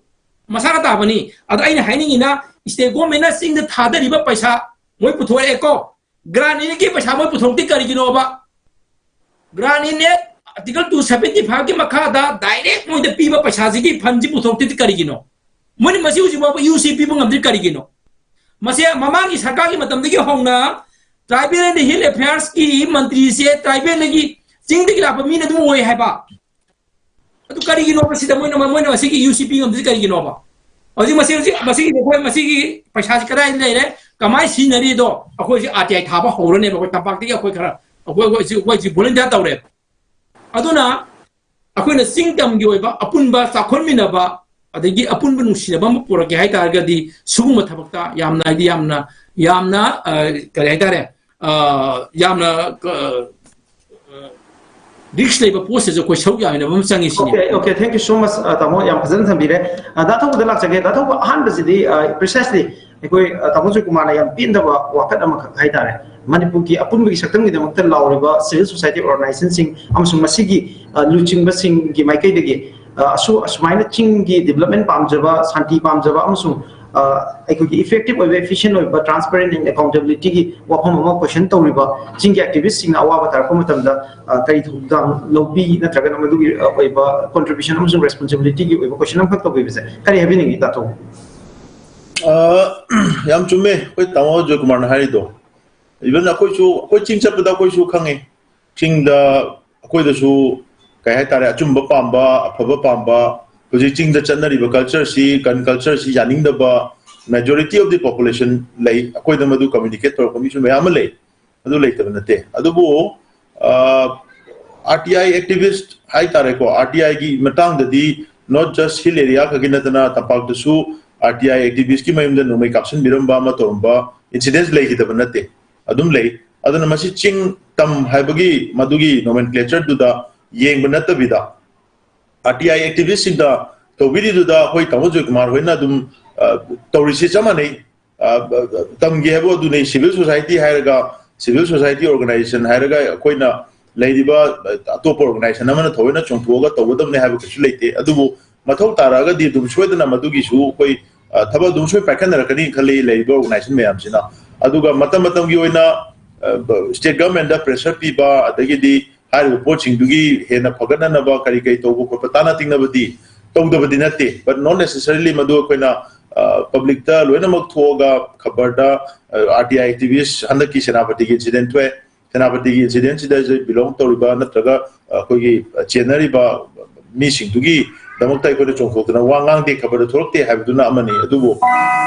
ꯃꯁꯥꯅ ꯇꯥꯕꯅꯤ꯫ ꯑꯗ ꯑꯩꯅ ꯍꯥꯏꯅꯤꯡꯉꯤꯅ, state government ꯅ ꯆꯤꯡꯗ ꯊꯥꯗꯔꯤꯕ ꯄꯩꯁꯥ ꯃꯣꯏ ꯄꯨꯊꯣꯛꯑꯦꯀꯣ, grant in aid ꯀꯤ ꯄꯩꯁꯥ ꯃꯣꯏ ꯄꯨꯊꯣꯛꯇꯤ ꯀꯔꯤꯒꯤꯅꯣꯕ? Grant in aid, Article two seventy five ꯀꯤ ꯃꯈꯥꯗ direct ꯃꯣꯏꯗ ꯄꯤꯕ ꯄꯩꯁꯥꯁꯤꯒꯤ fund ꯁꯤ ꯄꯨꯊꯣꯛꯇ꯭ꯔꯤꯗꯤ ꯀꯔꯤꯒꯤꯅꯣ? ꯃꯣꯏꯅ ꯃꯁꯤ ꯍꯧꯖꯤꯛ ꯐꯥꯎꯕ UC ꯄꯤꯕ ꯉꯝꯗ꯭ꯔꯤ ꯀꯔꯤꯒꯤꯅꯣ? ꯃꯁꯤ ꯃꯃꯥꯡꯒꯤ ꯁꯔꯀꯥꯔꯒꯤ ꯃꯇꯝꯗꯒꯤ ꯍꯧꯅ tribal and hill affairs ꯀꯤ ꯃꯟꯇ꯭ꯔꯤꯁꯦ tribal ꯗꯒꯤ, ꯆꯤꯡꯗꯒꯤ ꯂꯥꯛꯄ ꯃꯤꯅ ꯑꯗꯨꯝ ꯑꯣꯏ ꯍꯥꯏꯕ꯫ ꯑꯗꯨ ꯀꯔꯤꯒꯤꯅꯣꯕ ꯁꯤꯗ ꯃꯣꯏꯅ, ꯃꯣꯏꯅ ꯃꯁꯤꯒꯤ UC ꯄꯤ ꯉꯝꯗ꯭ꯔꯤꯁꯤ ꯀꯔꯤꯒꯤꯅꯣꯕ? ꯍꯧꯖꯤꯛ ꯃꯁꯤ, ꯍꯧꯖꯤꯛ ꯃꯁꯤꯒꯤ, ꯑꯩꯈꯣꯏ ꯃꯁꯤꯒꯤ ꯄꯩꯁꯥꯁꯤ ꯀꯗꯥꯏꯗ ꯂꯩꯔꯦ, ꯀꯃꯥꯏꯅ ꯁꯤꯖꯤꯟꯅꯔꯤꯗꯣ ꯑꯩꯈꯣꯏ ꯍꯧꯖꯤꯛ RTI ꯊꯥꯕ ꯍꯧꯔꯅꯦꯕ꯫ ꯑꯩꯈꯣꯏ ꯇꯝꯄꯥꯛꯇꯒꯤ ꯑꯩꯈꯣꯏ ꯈꯔ, ꯑꯩꯈꯣꯏ, ꯑꯩꯈꯣꯏ ꯍꯧꯖꯤꯛ, ꯑꯩꯈꯣꯏ ꯍꯧꯖꯤꯛ volunteer ꯇꯧꯔꯦ꯫ ꯑꯗꯨꯅ ꯑꯩꯈꯣꯏꯅ ꯆꯤꯡ ꯇꯝꯒꯤ ꯑꯣꯏꯕ ꯑꯄꯨꯟꯕ ꯆꯥꯎꯈꯠꯃꯤꯟꯅꯕ, ꯑꯗꯒꯤ ꯑꯄꯨꯟꯕ ꯅꯨꯡꯁꯤꯅꯕ ꯑꯃ ꯄꯨꯔꯛꯀꯦ ꯍꯥꯏ ꯇꯥꯔꯒꯗꯤ, ꯁꯤꯒꯨꯝꯕ ꯊꯕꯛꯇ ꯌꯥꯝꯅ, ꯍꯥꯏꯗꯤ ꯌꯥꯝꯅ, ꯌꯥꯝꯅ, ꯑ, ꯀꯔꯤ ꯍꯥꯏꯇꯥꯔꯦ, ꯑ, ꯌꯥꯝꯅ, ꯑ, risk ꯂꯩꯕ ꯄꯣꯠꯁꯤꯁꯨ ꯑꯩꯈꯣꯏ ꯁꯔꯨꯛ ꯌꯥꯃꯤꯟꯅꯕ ꯑꯃ ꯆꯪꯉꯤ ꯁꯤꯅꯤ꯫ Okay, okay, thank you so much, ꯑ, ꯇꯥꯃꯣ, ꯌꯥꯝ ꯐꯖꯅ ꯊꯝꯕꯤꯔꯦ꯫ ꯑ, ꯗꯥ ꯊꯧꯕꯗ ꯂꯥꯛꯆꯒꯦ꯫ ꯗꯥ ꯊꯧꯕ, ꯑꯍꯥꯟꯕꯁꯤꯗꯤ, ꯑ, precisely ꯑꯩꯈꯣꯏ, ꯑ, ꯇꯥꯃꯣ ꯖꯣꯏꯀꯨꯃꯥꯔꯅ ꯌꯥꯝ ꯄꯦꯟꯗꯕ ꯋꯥꯀꯠ ꯑꯃꯈꯛ ꯍꯥꯏꯇꯥꯔꯦ, ꯃꯅꯤꯄꯨꯔꯒꯤ ꯑꯄꯨꯟꯕꯒꯤ ꯁꯛꯇꯝꯒꯤꯗꯃꯛꯇ ꯂꯥꯎꯔꯤꯕ civil society organization ꯁꯤꯡ ꯑꯃꯁꯨꯡ ꯃꯁꯤꯒꯤ, ꯑ, ꯂꯨꯆꯤꯡꯕꯁꯤꯡꯒꯤ ꯃꯥꯏꯀꯩꯗꯒꯤ, ꯑ, ꯑꯁꯨ-, ꯑꯁꯨꯃꯥꯏꯅ ꯆꯤꯡꯒꯤ development ꯄꯥꯝꯖꯕ, ꯁꯥꯟꯇꯤ ꯄꯥꯝꯖꯕ ꯑꯃꯁꯨꯡ ꯑꯩꯈꯣꯏꯒꯤ effective ꯑꯣꯏꯕ, efficient ꯑꯣꯏꯕ, transparent and accountability ꯒꯤ ꯋꯥꯐꯝ ꯑꯃ question ꯇꯧꯔꯤꯕ ꯆꯤꯡꯒꯤ activist ꯁꯤꯡꯅ ꯑꯋꯥꯕ ꯇꯥꯔꯛꯄ ꯃꯇꯝꯗ ꯀꯔꯤ ꯊꯧꯗꯥꯡ ꯂꯧꯕꯤ, ꯅꯠꯇ꯭ꯔꯒꯅ ꯃꯗꯨꯒꯤ ꯑꯣꯏꯕ contribution ꯑꯃꯁꯨꯡ responsibility ꯒꯤ ꯑꯣꯏꯕ question ꯑꯃꯈꯛ ꯇꯧꯕꯤꯕꯁꯦ ꯀꯔꯤ ꯍꯥꯏꯕꯤꯅꯤꯡꯉꯤ, ꯇꯥꯊꯣꯛ? ꯌꯥꯝ ꯆꯨꯝꯃꯦ ꯑꯩꯈꯣꯏ ꯇꯥꯃꯣ ꯖꯣꯏꯀꯨꯃꯥꯔꯅ ꯍꯥꯏꯔꯤꯗꯣ꯫ Even ꯑꯩꯈꯣꯏꯁꯨ, ꯑꯩꯈꯣꯏ ꯆꯤꯡ ꯆꯠꯄꯗ ꯑꯩꯈꯣꯏꯁꯨ ꯈꯪꯉꯤ꯫ ꯆꯤꯡꯗ ꯑꯩꯈꯣꯏꯗꯁꯨ ꯀꯩ ꯍꯥꯏꯇꯥꯔꯦ, ꯑꯆꯨꯝꯕ ꯄꯥꯝꯕ, ꯑꯐꯕ ꯄꯥꯝꯕ, ꯍꯧꯖꯤꯛ ꯆꯤꯡꯗ ꯆꯠꯅꯔꯤꯕ culture ꯁꯤ, gun culture ꯁꯤ ꯌꯥꯅꯤꯡꯗꯕ majority of the population ꯂꯩ꯫ ꯑꯩꯈꯣꯏꯗ ꯃꯗꯨ communicate ꯇꯧꯔꯛꯄ ꯃꯤꯁꯨ ꯃꯌꯥꯝ ꯑꯃ ꯂꯩ꯫ ꯑꯗꯨ ꯂꯩꯇꯕ ꯅꯠꯇꯦ꯫ ꯑꯗꯨꯕꯨ RTI activist ꯍꯥꯏꯇꯥꯔꯦꯀꯣ, RTI ꯒꯤ ꯃꯇꯥꯡꯗꯗꯤ not just hill area ꯈꯛꯀꯤ ꯅꯠꯇꯅ ꯇꯝꯄꯥꯛꯇꯁꯨ RTI activist ꯀꯤ ꯃꯌꯨꯝꯗ ꯅꯣꯡꯃꯩ ꯀꯥꯞꯁꯤꯟꯕꯤꯔꯝꯕ ꯑꯃ ꯇꯧꯔꯝꯕ incidents ꯂꯩꯈꯤꯗꯕ ꯅꯠꯇꯦ, ꯑꯗꯨꯝ ꯂꯩ꯫ ꯑꯗꯨꯅ ꯃꯁꯤ ꯆꯤꯡ ꯇꯝ ꯍꯥꯏꯕꯒꯤ ꯃꯗꯨꯒꯤ nomenclature ꯗꯨꯗ ꯌꯦꯡꯕ ꯅꯠꯇꯕꯤꯗ, RTI activist ꯁꯤꯡꯗ ꯇꯧꯕꯤꯔꯤꯗꯨꯗ ꯑꯩꯈꯣꯏ ꯇꯥꯃꯣ ꯖꯣꯏꯀꯨꯃꯥꯔ ꯍꯣꯏꯅ ꯑꯗꯨꯝ ꯇꯧꯔꯤꯁꯤ ꯆꯞ ꯃꯥꯟꯅꯩ꯫ ꯇꯝꯒꯦ ꯍꯥꯏꯕ ꯑꯗꯨꯅꯤ꯫ Civil society ꯍꯥꯏꯔꯒ, civil society organization ꯍꯥꯏꯔꯒ ꯑꯩꯈꯣꯏꯅ ꯂꯩꯔꯤꯕ ꯑꯇꯣꯞꯄ organization ꯑꯃꯅ ꯊꯑꯣꯏꯅ ꯆꯣꯡꯊꯣꯛꯑꯒ ꯇꯧꯒꯗꯕꯅꯤ ꯍꯥꯏꯕ ꯀꯩꯁꯨ ꯂꯩꯇꯦ꯫ ꯑꯗꯨꯕꯨ ꯃꯊꯧ ꯇꯥꯔꯛꯑꯒꯗꯤ ꯑꯗꯨꯝ ꯁꯣꯏꯗꯅ ꯃꯗꯨꯒꯤꯁꯨ ꯑꯩꯈꯣꯏ ꯊꯕꯛ ꯑꯗꯨꯝ ꯁꯣꯏ ꯄꯥꯏꯈꯠꯅꯔꯛꯀꯅꯤ ꯈꯜꯂꯤ ꯂꯩꯔꯤꯕ organization ꯃꯌꯥꯝꯁꯤꯅ꯫ ꯑꯗꯨꯒ ꯃꯇꯝ ꯃꯇꯝꯒꯤ ꯑꯣꯏꯅ state government ꯗ pressure ꯄꯤꯕ, ꯑꯗꯒꯤꯗꯤ ꯍꯥꯏꯔꯤꯕ ꯄꯣꯠꯁꯤꯡꯗꯨꯒꯤ ꯍꯦꯟꯅ ꯐꯒꯠꯅꯅꯕ ꯀꯔꯤ ꯀꯔꯤ ꯇꯧꯕ ꯈꯣꯠꯄ, ꯇꯥꯅ ꯇꯤꯡꯅꯕꯗꯤ ꯇꯧꯗꯕꯗꯤ ꯅꯠꯇꯦ, but not necessarily ꯃꯗꯨ ꯑꯩꯈꯣꯏꯅ public ꯇ ꯂꯣꯏꯅꯃꯛ ꯊꯣꯛꯑꯒ ꯈꯕꯔꯗ RTI activist ꯍꯟꯗꯛꯀꯤ ꯁꯦꯅꯥꯄꯇꯤꯒꯤ incident ꯊꯣꯛꯑꯦ, ꯁꯦꯅꯥꯄꯇꯤꯒꯤ incident ꯁꯤꯗ belong ꯇꯧꯔꯤꯕ ꯅꯠꯇ꯭ꯔꯒ ꯑꯩꯈꯣꯏꯒꯤ ꯆꯦꯟꯅꯔꯤꯕ ꯃꯤꯁꯤꯡꯗꯨꯒꯤ ꯗꯃꯛꯇ ꯑꯩꯈꯣꯏꯅ ꯆꯣꯡꯊꯣꯛꯇꯅ ꯋꯥ ꯉꯥꯡꯗꯦ, ꯈꯕꯔꯗ ꯊꯣꯛꯂꯛꯇꯦ ꯍꯥꯏꯕꯗꯨꯅ ꯑꯃꯅꯤ꯫ ꯑꯗꯨꯕꯨ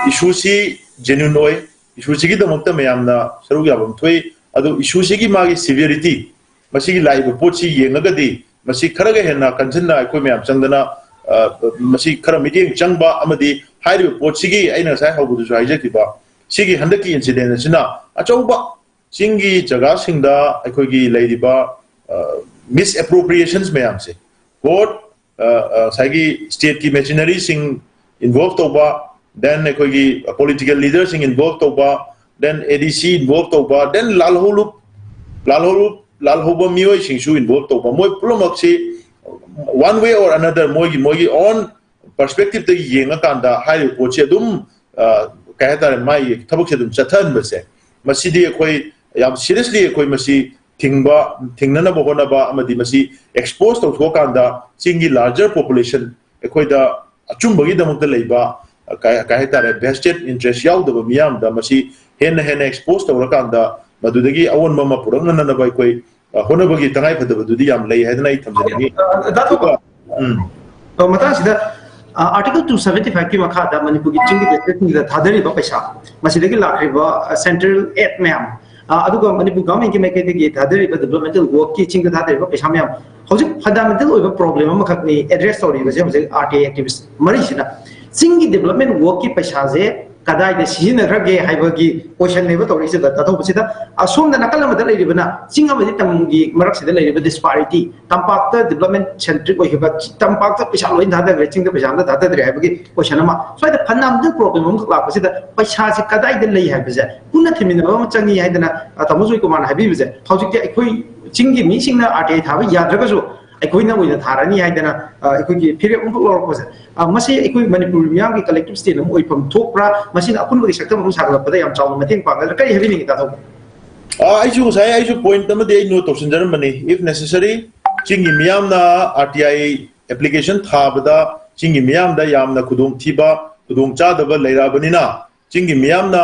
issue ꯁꯤ genuine ꯑꯣꯏ, issue ꯁꯤꯒꯤꯗꯃꯛꯇ ꯃꯌꯥꯝꯅ ꯁꯔꯨꯛ ꯌꯥꯐꯝ ꯊꯣꯛꯏ꯫ ꯑꯗꯨ issue ꯁꯤꯒꯤ ꯃꯥꯒꯤ severity, ꯃꯁꯤꯒꯤ ꯂꯥꯛꯏꯕ ꯄꯣꯠꯁꯤ ꯌꯦꯡꯉꯒꯗꯤ ꯃꯁꯤ ꯈꯔꯒ ꯍꯦꯟꯅ ꯀꯟꯁꯤꯟꯅ ꯑꯩꯈꯣꯏ ꯃꯌꯥꯝ ꯆꯪꯗꯅ ꯃꯁꯤ ꯈꯔ ꯃꯤꯠꯌꯦꯡ ꯆꯪꯕ ꯑꯃꯗꯤ ꯍꯥꯏꯔꯤꯕ ꯄꯣꯠꯁꯤꯒꯤ ꯑꯩꯅ ꯉꯁꯥꯏ ꯍꯧꯕꯗꯁꯨ ꯍꯥꯏꯖꯈꯤꯕ ꯁꯤꯒꯤ ꯍꯟꯗꯛꯀꯤ incident ꯑꯁꯤꯅ ꯑꯆꯧꯕ ꯆꯤꯡꯒꯤ ꯖꯒꯥꯁꯤꯡꯗ ꯑꯩꯈꯣꯏꯒꯤ ꯂꯩꯔꯤꯕ misappropriations ꯃꯌꯥꯝꯁꯦ, both ꯉꯁꯥꯏꯒꯤ state ꯀꯤ machinery ꯁꯤꯡ involve ꯇꯧꯕ, then ꯑꯩꯈꯣꯏꯒꯤ political leader ꯁꯤꯡ involve ꯇꯧꯕ, then ADC involve ꯇꯧꯕ, then ꯂꯥꯜꯍꯧꯂꯨꯞ, ꯂꯥꯜꯍꯧꯂꯨꯞ, ꯂꯥꯜꯍꯧꯕ ꯃꯤꯑꯣꯏꯁꯤꯡꯁꯨ involve ꯇꯧꯕ, ꯃꯣꯏ ꯄꯨꯝꯅꯃꯛꯁꯤ one way or another ꯃꯣꯏꯒꯤ, ꯃꯣꯏꯒꯤ own perspective ꯇꯒꯤ ꯌꯦꯡꯉꯀꯥꯟꯗ ꯍꯥꯏꯔꯤꯕ ꯄꯣꯠꯁꯤ ꯑꯗꯨꯝ ꯑ, ꯀꯩ ꯍꯥꯏꯇꯥꯔꯦ, ꯃꯥꯒꯤ ꯊꯕꯛꯁꯦ ꯑꯗꯨꯝ ꯆꯠꯊꯍꯟꯕꯁꯦ, ꯃꯁꯤꯗꯤ ꯑꯩꯈꯣꯏ ꯌꯥꯝ seriously ꯑꯩꯈꯣꯏ ꯃꯁꯤ ꯊꯤꯡꯕ, ꯊꯤꯡꯅꯅꯕ ꯍꯣꯠꯅꯕ, ꯑꯃꯗꯤ ꯃꯁꯤ expose ꯇꯧꯊꯣꯛꯑꯀꯥꯟꯗ ꯆꯤꯡꯒꯤ larger population, ꯑꯩꯈꯣꯏꯗ ꯑꯆꯨꯝꯕꯒꯤꯗꯃꯛꯇ ꯂꯩꯕ, ꯑ, ꯀꯩ, ꯀꯩ ꯍꯥꯏꯇꯥꯔꯦ, vested interest ꯌꯥꯎꯗꯕ ꯃꯤꯌꯥꯝꯗ ꯃꯁꯤ ꯍꯦꯟꯅ ꯍꯦꯟꯅ expose ꯇꯧꯔꯀꯥꯟꯗ ꯃꯗꯨꯗꯒꯤ ꯑꯑꯣꯟꯕ ꯑꯃ ꯄꯨꯔꯛꯅꯅꯕ ꯑꯩꯈꯣꯏ, ꯑ, ꯍꯣꯠꯅꯕꯒꯤ ꯇꯉꯥꯏꯐꯗꯕꯗꯨꯗꯤ ꯌꯥꯝ ꯂꯩ ꯍꯥꯏꯗꯅ ꯑꯩ ꯊꯝꯖꯅꯤꯡꯉꯤ꯫ ꯑ, ꯗꯥ ꯊꯣꯃꯥꯁ, ꯑꯗꯨꯒ, ꯎꯝ꯫ ꯑ, ꯃꯇꯥꯡꯁꯤꯗ, ꯑ, Article two seventy five ꯀꯤ ꯃꯈꯥꯗ ꯃꯅꯤꯄꯨꯔꯒꯤ ꯆꯤꯡꯒꯤ district ꯁꯤꯡꯗ ꯊꯥꯗꯔꯤꯕ ꯄꯩꯁꯥ, ꯃꯁꯤꯗꯒꯤ ꯂꯥꯛꯈ꯭ꯔꯤꯕ, ꯑ, central aid ꯃꯌꯥꯝ, ꯑ, ꯑꯗꯨꯒ ꯃꯅꯤꯄꯨꯔ government ꯀꯤ ꯃꯥꯏꯀꯩꯗꯒꯤ ꯊꯥꯗꯔꯤꯕ developmental work ꯀꯤ ꯆꯤꯡꯗ ꯊꯥꯗꯔꯤꯕ ꯄꯩꯁꯥ ꯃꯌꯥꯝ, ꯍꯧꯖꯤꯛ fundamental ꯑꯣꯏꯕ problem ꯑꯃꯈꯛꯅꯤ address ꯇꯧꯔꯤꯕꯁꯦ ꯍꯧꯖꯤꯛ R T I activist ꯃꯔꯤꯁꯤꯅ꯫ ꯆꯤꯡꯒꯤ development work ꯀꯤ ꯄꯩꯁꯥꯁꯦ ꯀꯗꯥꯏꯗ ꯁꯤꯖꯤꯟꯅꯈ꯭ꯔꯒꯦ ꯍꯥꯏꯕꯒꯤ question ꯅꯦꯕ ꯇꯧꯔꯛꯏꯁꯦ, ꯗꯥ ꯊꯧꯕꯁꯤꯗ꯫ ꯑꯁꯣꯝꯗ ꯅꯥꯀꯜ ꯑꯃꯗ ꯂꯩꯔꯤꯕꯅ ꯆꯤꯡ ꯑꯃꯗꯤ ꯇꯝꯒꯤ ꯃꯔꯛꯁꯤꯗ ꯂꯩꯔꯤꯕ disparity, ꯇꯝꯄꯥꯛꯇ development centric ꯑꯣꯏꯈꯤꯕ, ꯇꯝꯄꯥꯛꯇ ꯄꯩꯁꯥ ꯂꯣꯏ ꯊꯥꯗꯈ꯭ꯔꯦ, ꯆꯤꯡꯗ ꯄꯩꯁꯥ ꯑꯝꯇ ꯊꯥꯗꯗ꯭ꯔꯦ ꯍꯥꯏꯕꯒꯤ question ꯑꯃ꯫ ꯁ꯭ꯋꯥꯏꯗ fundamental problem ꯑꯃꯈꯛ ꯂꯥꯛꯄꯁꯤꯗ ꯄꯩꯁꯥꯁꯦ ꯀꯗꯥꯏꯗ ꯂꯩ ꯍꯥꯏꯕꯁꯦ ꯄꯨꯟꯅ ꯊꯤꯃꯤꯟꯅꯕ ꯑꯃ ꯆꯪꯉꯤ ꯍꯥꯏꯗꯅ, ꯑ, ꯇꯥꯃꯣ ꯖꯣꯏꯀꯨꯃꯥꯔꯅ ꯍꯥꯏꯕꯤꯕꯁꯦ, ꯍꯧꯖꯤꯛꯇꯤ ꯑꯩꯈꯣꯏ ꯆꯤꯡꯒꯤ ꯃꯤꯁꯤꯡꯅ R T I ꯊꯥꯕ ꯌꯥꯗ꯭ꯔꯒꯁꯨ ꯑꯩꯈꯣꯏꯅ ꯑꯣꯏꯅ ꯊꯥꯔꯅꯤ ꯍꯥꯏꯗꯅ, ꯑ, ꯑꯩꯈꯣꯏꯒꯤ ꯐꯤꯔꯦꯞ ꯑꯃꯈꯛ ꯂꯧꯔꯛꯄꯁꯦ, ꯑ, ꯃꯁꯤ ꯑꯩꯈꯣꯏ ꯃꯅꯤꯄꯨꯔ ꯃꯤꯌꯥꯝꯒꯤ collective stand ꯑꯃ ꯑꯣꯏꯐꯝ ꯊꯣꯛꯄ꯭ꯔꯥ? ꯃꯁꯤꯅ ꯑꯄꯨꯟꯕꯒꯤ ꯁꯛꯇꯝ ꯑꯃ ꯁꯥꯒꯠꯂꯛꯄꯗ ꯌꯥꯝ ꯆꯥꯎꯅ ꯃꯇꯦꯡ ꯄꯥꯡꯒꯗ꯭ꯔꯥ? ꯀꯔꯤ ꯍꯥꯏꯕꯤꯅꯤꯡꯉꯤ, ꯇꯥ ꯊꯧꯕ? ꯑ, ꯑꯩꯁꯨ ꯉꯁꯥꯏ ꯑꯩꯁꯨ point ꯑꯃꯗꯤ ꯑꯩ note ꯇꯧꯁꯤꯟꯖꯔꯝꯕꯅꯤ꯫ If necessary, ꯆꯤꯡꯒꯤ ꯃꯤꯌꯥꯝꯅ R T I application ꯊꯥꯕꯗ ꯆꯤꯡꯒꯤ ꯃꯤꯌꯥꯝꯗ ꯌꯥꯝꯅ ꯈꯨꯗꯣꯡꯊꯤꯕ, ꯈꯨꯗꯣꯡꯆꯥꯗꯕ ꯂꯩꯔꯛꯑꯕꯅꯤꯅ, ꯆꯤꯡꯒꯤ ꯃꯤꯌꯥꯝꯅ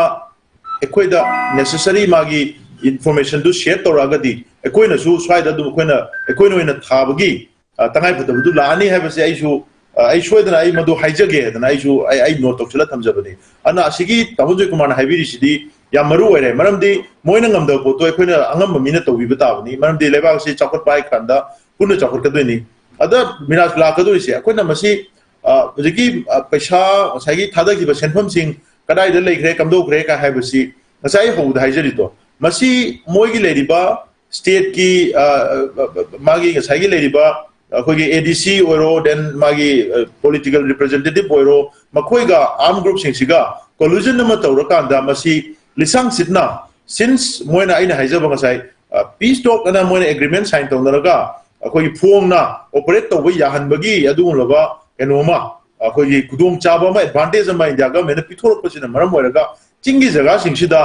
ꯑꯩꯈꯣꯏꯗ necessary ꯃꯥꯒꯤ information ꯗꯨ share ꯇꯧꯔꯛꯑꯒꯗꯤ, ꯑꯩꯈꯣꯏꯅꯁꯨ ꯁ꯭ꯋꯥꯏꯗ ꯑꯗꯨꯝ ꯑꯩꯈꯣꯏꯅ, ꯑꯩꯈꯣꯏꯅ ꯑꯣꯏꯅ ꯊꯥꯕꯒꯤ, ꯑ, ꯇꯉꯥꯏꯐꯗꯕꯗꯨ ꯂꯥꯛꯑꯅꯤ ꯍꯥꯏꯕꯁꯦ ꯑꯩꯁꯨ, ꯑ, ꯑꯩ ꯁꯣꯏꯗꯅ ꯑꯩ ꯃꯗꯨ ꯍꯥꯏꯖꯒꯦ ꯍꯥꯏꯗꯅ ꯑꯩꯁꯨ ꯑꯩ, ꯑꯩ note ꯇꯧꯁꯤꯜꯂ ꯊꯝꯖꯕꯅꯤ꯫ ꯑꯗꯨꯅ ꯑꯁꯤꯒꯤ ꯇꯥꯃꯣ ꯖꯣꯏꯀꯨꯃꯥꯔꯅ ꯍꯥꯏꯕꯤꯔꯤꯁꯤꯗꯤ ꯌꯥꯝ ꯃꯔꯨ ꯑꯣꯏꯔꯦ, ꯃꯔꯝꯗꯤ ꯃꯣꯏꯅ ꯉꯝꯗꯕ ꯄꯣꯠꯇꯣ ꯑꯩꯈꯣꯏꯅ ꯑꯉꯝꯕ ꯃꯤꯅ ꯇꯧꯕꯤꯕ ꯇꯥꯕꯅꯤ, ꯃꯔꯝꯗꯤ ꯂꯩꯕꯥꯛ ꯑꯁꯤ ꯆꯥꯎꯈꯠꯄ ꯍꯥꯏ ꯀꯥꯟꯗ ꯄꯨꯟꯅ ꯆꯥꯎꯈꯠꯀꯗꯣꯏꯅꯤ꯫ ꯑꯗ ꯃꯤꯔꯥꯖ ꯂꯥꯛꯀꯗꯣꯏꯁꯦ ꯑꯩꯈꯣꯏꯅ ꯃꯁꯤ, ꯑ, ꯍꯧꯖꯤꯛꯀꯤ, ꯑ, ꯄꯩꯁꯥ, ꯉꯁꯥꯏꯒꯤ ꯊꯥꯗꯈꯤꯕ ꯁꯦꯟꯐꯝꯁꯤꯡ ꯀꯗꯥꯏꯗ ꯂꯩꯈ꯭ꯔꯦ, ꯀꯝꯗꯧꯈ꯭ꯔꯦ ꯀꯥꯏ ꯍꯥꯏꯕꯁꯤ ꯉꯁꯥꯏ ꯑꯩ ꯍꯧꯕꯗ ꯍꯥꯏꯖꯔꯤꯗꯣ, ꯃꯁꯤ ꯃꯣꯏꯒꯤ ꯂꯩꯔꯤꯕ state ꯀꯤ, ꯑ, ꯑ, ꯃꯥꯒꯤ ꯉꯁꯥꯏꯒꯤ ꯂꯩꯔꯤꯕ ꯑꯩꯈꯣꯏꯒꯤ A D C ꯑꯣꯏꯔꯣ, then ꯃꯥꯒꯤ, ꯑ, political representative ꯑꯣꯏꯔꯣ, ꯃꯈꯣꯏꯒ armed group ꯁꯤꯡꯁꯤꯒ collusion ꯑꯃ ꯇꯧꯔꯀꯥꯟꯗ ꯃꯁꯤ ꯂꯤꯁꯥꯡ ꯁꯤꯠꯅ, since ꯃꯣꯏꯅ, ꯑꯩꯅ ꯍꯥꯏꯖꯕ ꯉꯁꯥꯏ, ꯑ, peace talk ꯑꯅ ꯃꯣꯏꯅ agreement sign ꯇꯧꯅꯔꯒ ꯑꯩꯈꯣꯏꯒꯤ ꯐꯣꯡꯅ operate ꯇꯧꯕ ꯌꯥꯍꯟꯕꯒꯤ ꯑꯗꯨꯒꯨꯝꯂꯕ ꯀꯩꯅꯣ ꯑꯃ, ꯑꯩꯈꯣꯏꯒꯤ ꯈꯨꯗꯣꯡꯆꯥꯕ ꯑꯃ, ꯑꯦꯗꯚꯥꯟꯇꯦꯖ ꯑꯃ ꯏꯟꯗꯤꯌꯥ ꯒꯚꯔꯟꯃꯦꯟꯠꯅ ꯄꯤꯊꯣꯔꯛꯄꯁꯤꯅ ꯃꯔꯝ ꯑꯣꯏꯔꯒ ꯆꯤꯡꯒꯤ ꯖꯒꯥꯁꯤꯡꯁꯤꯗ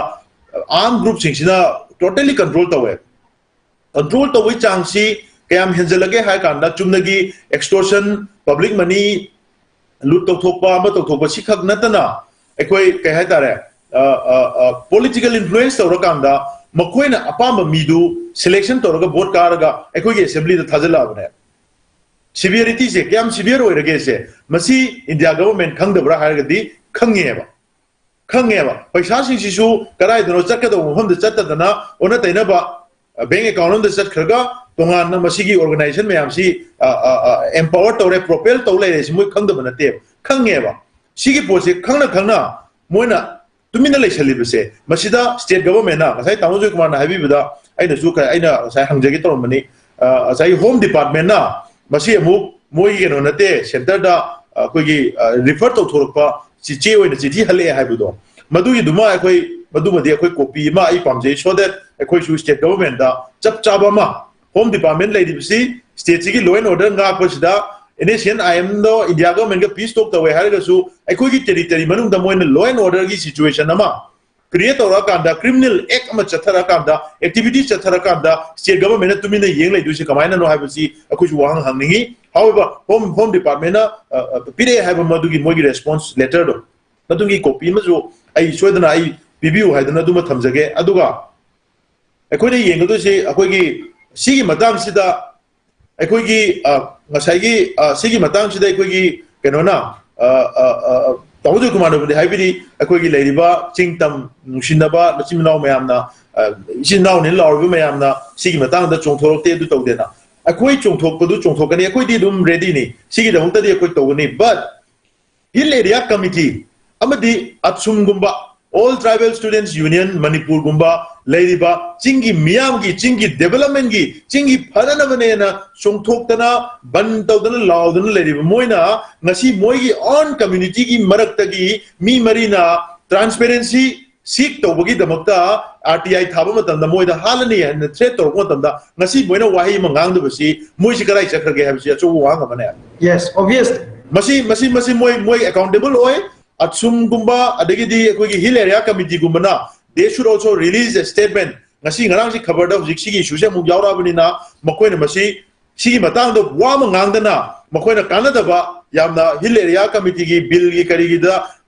ꯑꯥꯔꯝ ꯒ꯭ꯔꯨꯞꯁꯤꯡꯁꯤꯅ ꯇꯣꯇꯦꯂꯤ ꯀꯟꯇ꯭ꯔꯣꯜ ꯇꯧꯋꯦ꯫ ꯀꯟꯇ꯭ꯔꯣꯜ ꯇꯧꯕꯒꯤ ꯆꯥꯡꯁꯤ ꯀꯌꯥꯝ ꯍꯦꯟꯖꯜꯂꯒꯦ ꯍꯥꯏ ꯀꯥꯟꯗ, ꯆꯨꯝꯅꯒꯤ ꯑꯦꯛꯁꯇꯣꯔꯁꯟ, ꯄꯕ꯭ꯂꯤꯛ ꯃꯅꯤ ꯂꯨꯠ ꯇꯧꯊꯣꯛꯄ, ꯑꯃ ꯇꯧꯊꯣꯛꯄ, ꯁꯤꯈꯛ ꯅꯠꯇꯅ ꯑꯩꯈꯣꯏ ꯀꯩ ꯍꯥꯏꯇꯥꯔꯦ, ꯄꯣꯂꯤꯇꯤꯀꯦꯜ ꯏꯟꯐ꯭ꯂꯨꯌꯦꯟꯁ ꯇꯧꯔꯀꯥꯟꯗ ꯃꯈꯣꯏꯅ ꯑꯄꯥꯝꯕ ꯃꯤꯗꯨ ꯁꯦꯂꯦꯛꯁꯟ ꯇꯧꯔꯒ ꯚꯣꯠ ꯀꯥꯔꯒ ꯑꯩꯈꯣꯏꯒꯤ ꯑꯦꯁꯦꯝꯕ꯭ꯂꯤꯗ ꯊꯥꯖꯤꯜꯂꯛꯑꯕꯅꯦ꯫ ꯁꯤꯚꯤꯌꯔꯤꯇꯤꯁꯦ ꯀꯌꯥꯝ ꯁꯤꯚꯤꯌꯔ ꯑꯣꯏꯔꯒꯦꯁꯦ ꯃꯁꯤ ꯏꯟꯗꯤꯌꯥ ꯒꯚꯔꯟꯃꯦꯟꯠ ꯈꯪꯗꯕ꯭ꯔꯥ ꯍꯥꯏꯔꯒꯗꯤ ꯈꯪꯉꯦꯕ꯫ ꯈꯪꯉꯦꯕ꯫ ꯄꯩꯁꯥꯁꯤꯡꯁꯤꯁꯨ ꯀꯗꯥꯏꯗꯅꯣ ꯆꯠꯀꯗꯧꯕ ꯃꯐꯝꯗ ꯆꯠꯇꯗꯅ, ꯑꯣꯟꯅ ꯇꯩꯅꯕ ꯕꯦꯡꯛ ꯑꯦꯀꯥꯎꯟꯠ ꯑꯃꯗ ꯆꯠꯈ꯭ꯔꯒ ꯇꯣꯉꯥꯟꯅ ꯃꯁꯤꯒꯤ ꯑꯣꯔꯒꯅꯥꯏꯖꯦꯁꯟ ꯃꯌꯥꯝꯁꯤ ꯑꯦꯝꯄꯥꯋꯔ ꯇꯧꯔꯦ, ꯄ꯭ꯔꯣꯄꯦꯜ ꯇꯧ ꯂꯩꯔꯦ, ꯁꯤ ꯃꯣꯏ ꯈꯪꯗꯕ ꯅꯠꯇꯦꯕ, ꯈꯪꯉꯦꯕ꯫ ꯁꯤꯒꯤ ꯄꯣꯠꯁꯦ ꯈꯪꯅ ꯈꯪꯅ ꯃꯣꯏꯅ ꯇꯨꯃꯤꯟꯅ ꯂꯩꯁꯜꯂꯤꯕꯁꯦ, ꯃꯁꯤꯗ ꯁ꯭ꯇꯦꯠ ꯒꯚꯔꯟꯃꯦꯟꯠꯅ, ꯉꯁꯥꯏ ꯇꯥꯃꯣ ꯖꯣꯏꯀꯨꯃꯥꯔꯅ ꯍꯥꯏꯕꯤꯕꯗ ꯑꯩꯅꯁꯨ ꯈ-, ꯑꯩꯅ ꯉꯁꯥꯏ ꯍꯪꯖꯒꯦ ꯇꯧꯔꯝꯕꯅꯤ꯫ ꯑ, ꯉꯁꯥꯏ ꯍꯣꯝ ꯗꯤꯄꯥꯔꯠꯃꯦꯟꯠꯅ ꯃꯁꯤ ꯑꯃꯨꯛ ꯃꯣꯏꯒꯤ ꯀꯩꯅꯣ ꯅꯠꯇꯦ, ꯁꯦꯟꯇꯔꯗ ꯑꯩꯈꯣꯏꯒꯤ, ꯑ, ꯔꯤꯐꯔ ꯇꯧꯊꯣꯔꯛꯄ ꯆꯤ-, ꯆꯦ ꯑꯣꯏꯅ ꯆꯤꯊꯤ ꯍꯜꯂꯛꯑꯦ ꯍꯥꯏꯕꯗꯣ, ꯃꯗꯨꯒꯤꯗꯨꯃ ꯑꯩꯈꯣꯏ, ꯃꯗꯨꯃꯗꯤ ꯑꯩꯈꯣꯏ ꯀꯣꯄꯤ ꯑꯃ ꯑꯩ ꯄꯥꯝꯖꯩ, so that ꯑꯩꯈꯣꯏꯁꯨ ꯁ꯭ꯇꯦꯠ ꯒꯚꯔꯟꯃꯦꯟꯠꯇ ꯆꯞ ꯆꯥꯕ ꯑꯃ, ꯍꯣꯝ ꯗꯤꯄꯥꯔꯠꯃꯦꯟꯠ ꯂꯩꯔꯤꯕꯁꯤ ꯁ꯭ꯇꯦꯠꯁꯤꯒꯤ ꯂꯣ ꯑꯦꯟ ꯑꯣꯔꯗꯔ ꯉꯥꯛꯄꯁꯤꯗ, N S C N I ꯑꯦꯝꯗꯣ ꯏꯟꯗꯤꯌꯥ ꯒꯚꯔꯟꯃꯦꯟꯠꯀ ꯄꯤꯁ ꯇꯣꯛ ꯇꯧꯋꯦ ꯍꯥꯏꯔꯒꯁꯨ, ꯑꯩꯈꯣꯏꯒꯤ ꯇꯦꯔꯤꯇꯣꯔꯤ ꯃꯅꯨꯡꯗ ꯃꯣꯏꯅ ꯂꯣ ꯑꯦꯟ ꯑꯣꯔꯗꯔꯒꯤ ꯁꯤꯆꯨꯋꯦꯁꯟ ꯑꯃ ꯀ꯭ꯔꯤꯌꯦꯠ ꯇꯧꯔꯛꯑꯀꯥꯟꯗ, ꯀ꯭ꯔꯤꯃꯤꯅꯦꯜ ꯑꯦꯛ ꯑꯃ ꯆꯠꯊꯔꯛꯑꯀꯥꯟꯗ, ꯑꯦꯛꯇꯤꯚꯤꯇꯤ ꯆꯠꯊꯔꯛꯑꯀꯥꯟꯗ ꯁ꯭ꯇꯦꯠ ꯒꯚꯔꯟꯃꯦꯟꯠꯅ ꯇꯨꯃꯤꯟꯅ ꯌꯦꯡ ꯂꯩꯗꯣꯏꯁꯦ ꯀꯃꯥꯏꯅꯅꯣ ꯍꯥꯏꯕꯁꯤ ꯑꯩꯈꯣꯏꯁꯨ ꯋꯥꯍꯪ ꯍꯪꯅꯤꯡꯉꯤ꯫ However, ꯍꯣꯝ, ꯍꯣꯝ ꯗꯤꯄꯥꯔꯠꯃꯦꯟꯠꯅ, ꯑ, ꯑ, ꯄꯤꯔꯛꯑꯦ ꯍꯥꯏꯕ ꯃꯗꯨꯒꯤ ꯃꯣꯏꯒꯤ ꯔꯦꯁꯄꯣꯟꯁ ꯂꯦꯇꯔꯗꯣ, ꯃꯗꯨꯒꯤ ꯀꯣꯄꯤ ꯑꯃꯁꯨ ꯑꯩ ꯁꯣꯏꯗꯅ ꯑꯩ ꯄꯤꯕꯤꯌꯨ ꯍꯥꯏꯗꯨꯅ ꯑꯗꯨꯃ ꯊꯝꯖꯒꯦ꯫ ꯑꯗꯨꯒ ꯑꯩꯈꯣꯏꯅ ꯌꯦꯡꯒꯗꯣꯏꯁꯤ ꯑꯩꯈꯣꯏꯒꯤ ꯁꯤꯒꯤ ꯃꯇꯥꯡꯁꯤꯗ ꯑꯩꯈꯣꯏꯒꯤ, ꯑ, ꯉꯁꯥꯏꯒꯤ, ꯑ, ꯁꯤꯒꯤ ꯃꯇꯥꯡꯁꯤꯗ ꯑꯩꯈꯣꯏꯒꯤ ꯀꯩꯅꯣꯅ, ꯑ, ꯑ, ꯑ, ꯇꯥꯃꯣ ꯖꯣꯏꯀꯨꯃꯥꯔꯅꯕꯨꯗꯤ ꯍꯥꯏꯕꯤꯔꯤ, ꯑꯩꯈꯣꯏꯒꯤ ꯂꯩꯔꯤꯕ ꯆꯤꯡ ꯇꯝ ꯅꯨꯡꯁꯤꯅꯕ ꯃꯆꯤꯟ ꯃꯅꯥꯎ ꯃꯌꯥꯝꯅ, ꯑ, ꯏꯆꯤꯟ ꯏꯅꯥꯎꯅꯤ ꯂꯥꯎꯔꯤꯕ ꯃꯌꯥꯝꯅ ꯁꯤꯒꯤ ꯃꯇꯥꯡꯗ ꯆꯣꯡꯊꯣꯔꯛꯇꯦ, ꯑꯗꯨ ꯇꯧꯗꯦꯅ꯫ ꯑꯩꯈꯣꯏ ꯆꯣꯡꯊꯣꯛꯄꯗꯨ ꯆꯣꯡꯊꯣꯛꯀꯅꯤ, ꯑꯩꯈꯣꯏꯗꯤ ꯑꯗꯨꯝ ꯔꯦꯗꯤꯅꯤ, ꯁꯤꯒꯤꯗꯃꯛꯇꯗꯤ ꯑꯩꯈꯣꯏ ꯇꯧꯒꯅꯤ꯫ But Hill Area Committee ꯑꯃꯗꯤ ꯑꯠꯁꯨꯝꯒꯨꯝꯕ, All Tribal Students Union ꯃꯅꯤꯄꯨꯔꯒꯨꯝꯕ ꯂꯩꯔꯤꯕ ꯆꯤꯡꯒꯤ ꯃꯤꯌꯥꯝꯒꯤ, ꯆꯤꯡꯒꯤ ꯗꯦꯕꯂꯞꯃꯦꯟꯠꯀꯤ, ꯆꯤꯡꯒꯤ ꯐꯅꯅꯕꯅꯦꯅ ꯆꯣꯡꯊꯣꯛꯇꯅ, ꯕꯟ ꯇꯧꯗꯅ, ꯂꯥꯎꯗꯅ ꯂꯩꯔꯤꯕ ꯃꯣꯏꯅ ꯉꯁꯤ ꯃꯣꯏꯒꯤ ꯑꯣꯟ ꯀꯝꯃ꯭ꯌꯨꯅꯤꯇꯤꯒꯤ ꯃꯔꯛꯇꯒꯤ ꯃꯤ ꯃꯔꯤꯅ ꯇ꯭ꯔꯥꯟꯁꯄꯦꯔꯦꯟꯁꯤ ꯁꯤꯛ ꯇꯧꯕꯒꯤꯗꯃꯛꯇ ꯑꯥꯔ ꯇꯤ ꯑꯥꯏ ꯊꯥꯕ ꯃꯇꯝꯗ ꯃꯣꯏꯗ ꯍꯥꯠꯂꯅꯤ ꯍꯥꯏꯅ ꯊ꯭ꯔꯦꯠ ꯇꯧꯔꯛꯄ ꯃꯇꯝꯗ ꯉꯁꯤ ꯃꯣꯏꯅ ꯋꯥꯍꯩ ꯑꯃ ꯉꯥꯡꯗꯕꯁꯤ ꯃꯣꯏꯁꯤ ꯀꯗꯥꯏ ꯆꯠꯈ꯭ꯔꯒꯦ ꯍꯥꯏꯕꯁꯤ ꯑꯆꯧꯕ ꯋꯥꯍꯪ ꯑꯃꯅꯦ꯫ Yes, obvious. ꯃꯁꯤ ꯃꯁꯤ ꯃꯁꯤ ꯃꯣꯏ ꯃꯣꯏ ꯑꯦꯀꯥꯎꯟꯇꯦꯕꯜ ꯑꯣꯏ꯫ ꯑꯁꯨꯝꯒꯨꯝꯕ ꯑꯗꯒꯤꯗꯤ ꯑꯩꯈꯣꯏꯒꯤ ꯍꯤꯜ ꯑꯦꯔꯤꯌꯥ ꯀꯃꯤꯇꯤꯒꯨꯝꯕꯅ they should also release a statement. ꯉꯁꯤ ꯉꯔꯥꯡꯁꯤ ꯈꯕꯔꯗ ꯍꯧꯖꯤꯛ ꯁꯤꯒꯤ ꯏꯁꯨꯁꯦ ꯑꯃꯨꯛ ꯌꯥꯎꯔꯛꯑꯕꯅꯤꯅ ꯃꯈꯣꯏꯅ ꯃꯁꯤ ꯁꯤꯒꯤ ꯃꯇꯥꯡꯗ ꯋꯥ ꯑꯃ ꯉꯥꯡꯗꯅ ꯃꯈꯣꯏꯅ ꯀꯥꯟꯅꯗꯕ ꯌꯥꯝꯅ ꯍꯤꯜ ꯑꯦꯔꯤꯌꯥ ꯀꯃꯤꯇꯤꯒꯤ ꯕꯤꯜꯒꯤ ꯀꯔꯤꯒꯤꯗ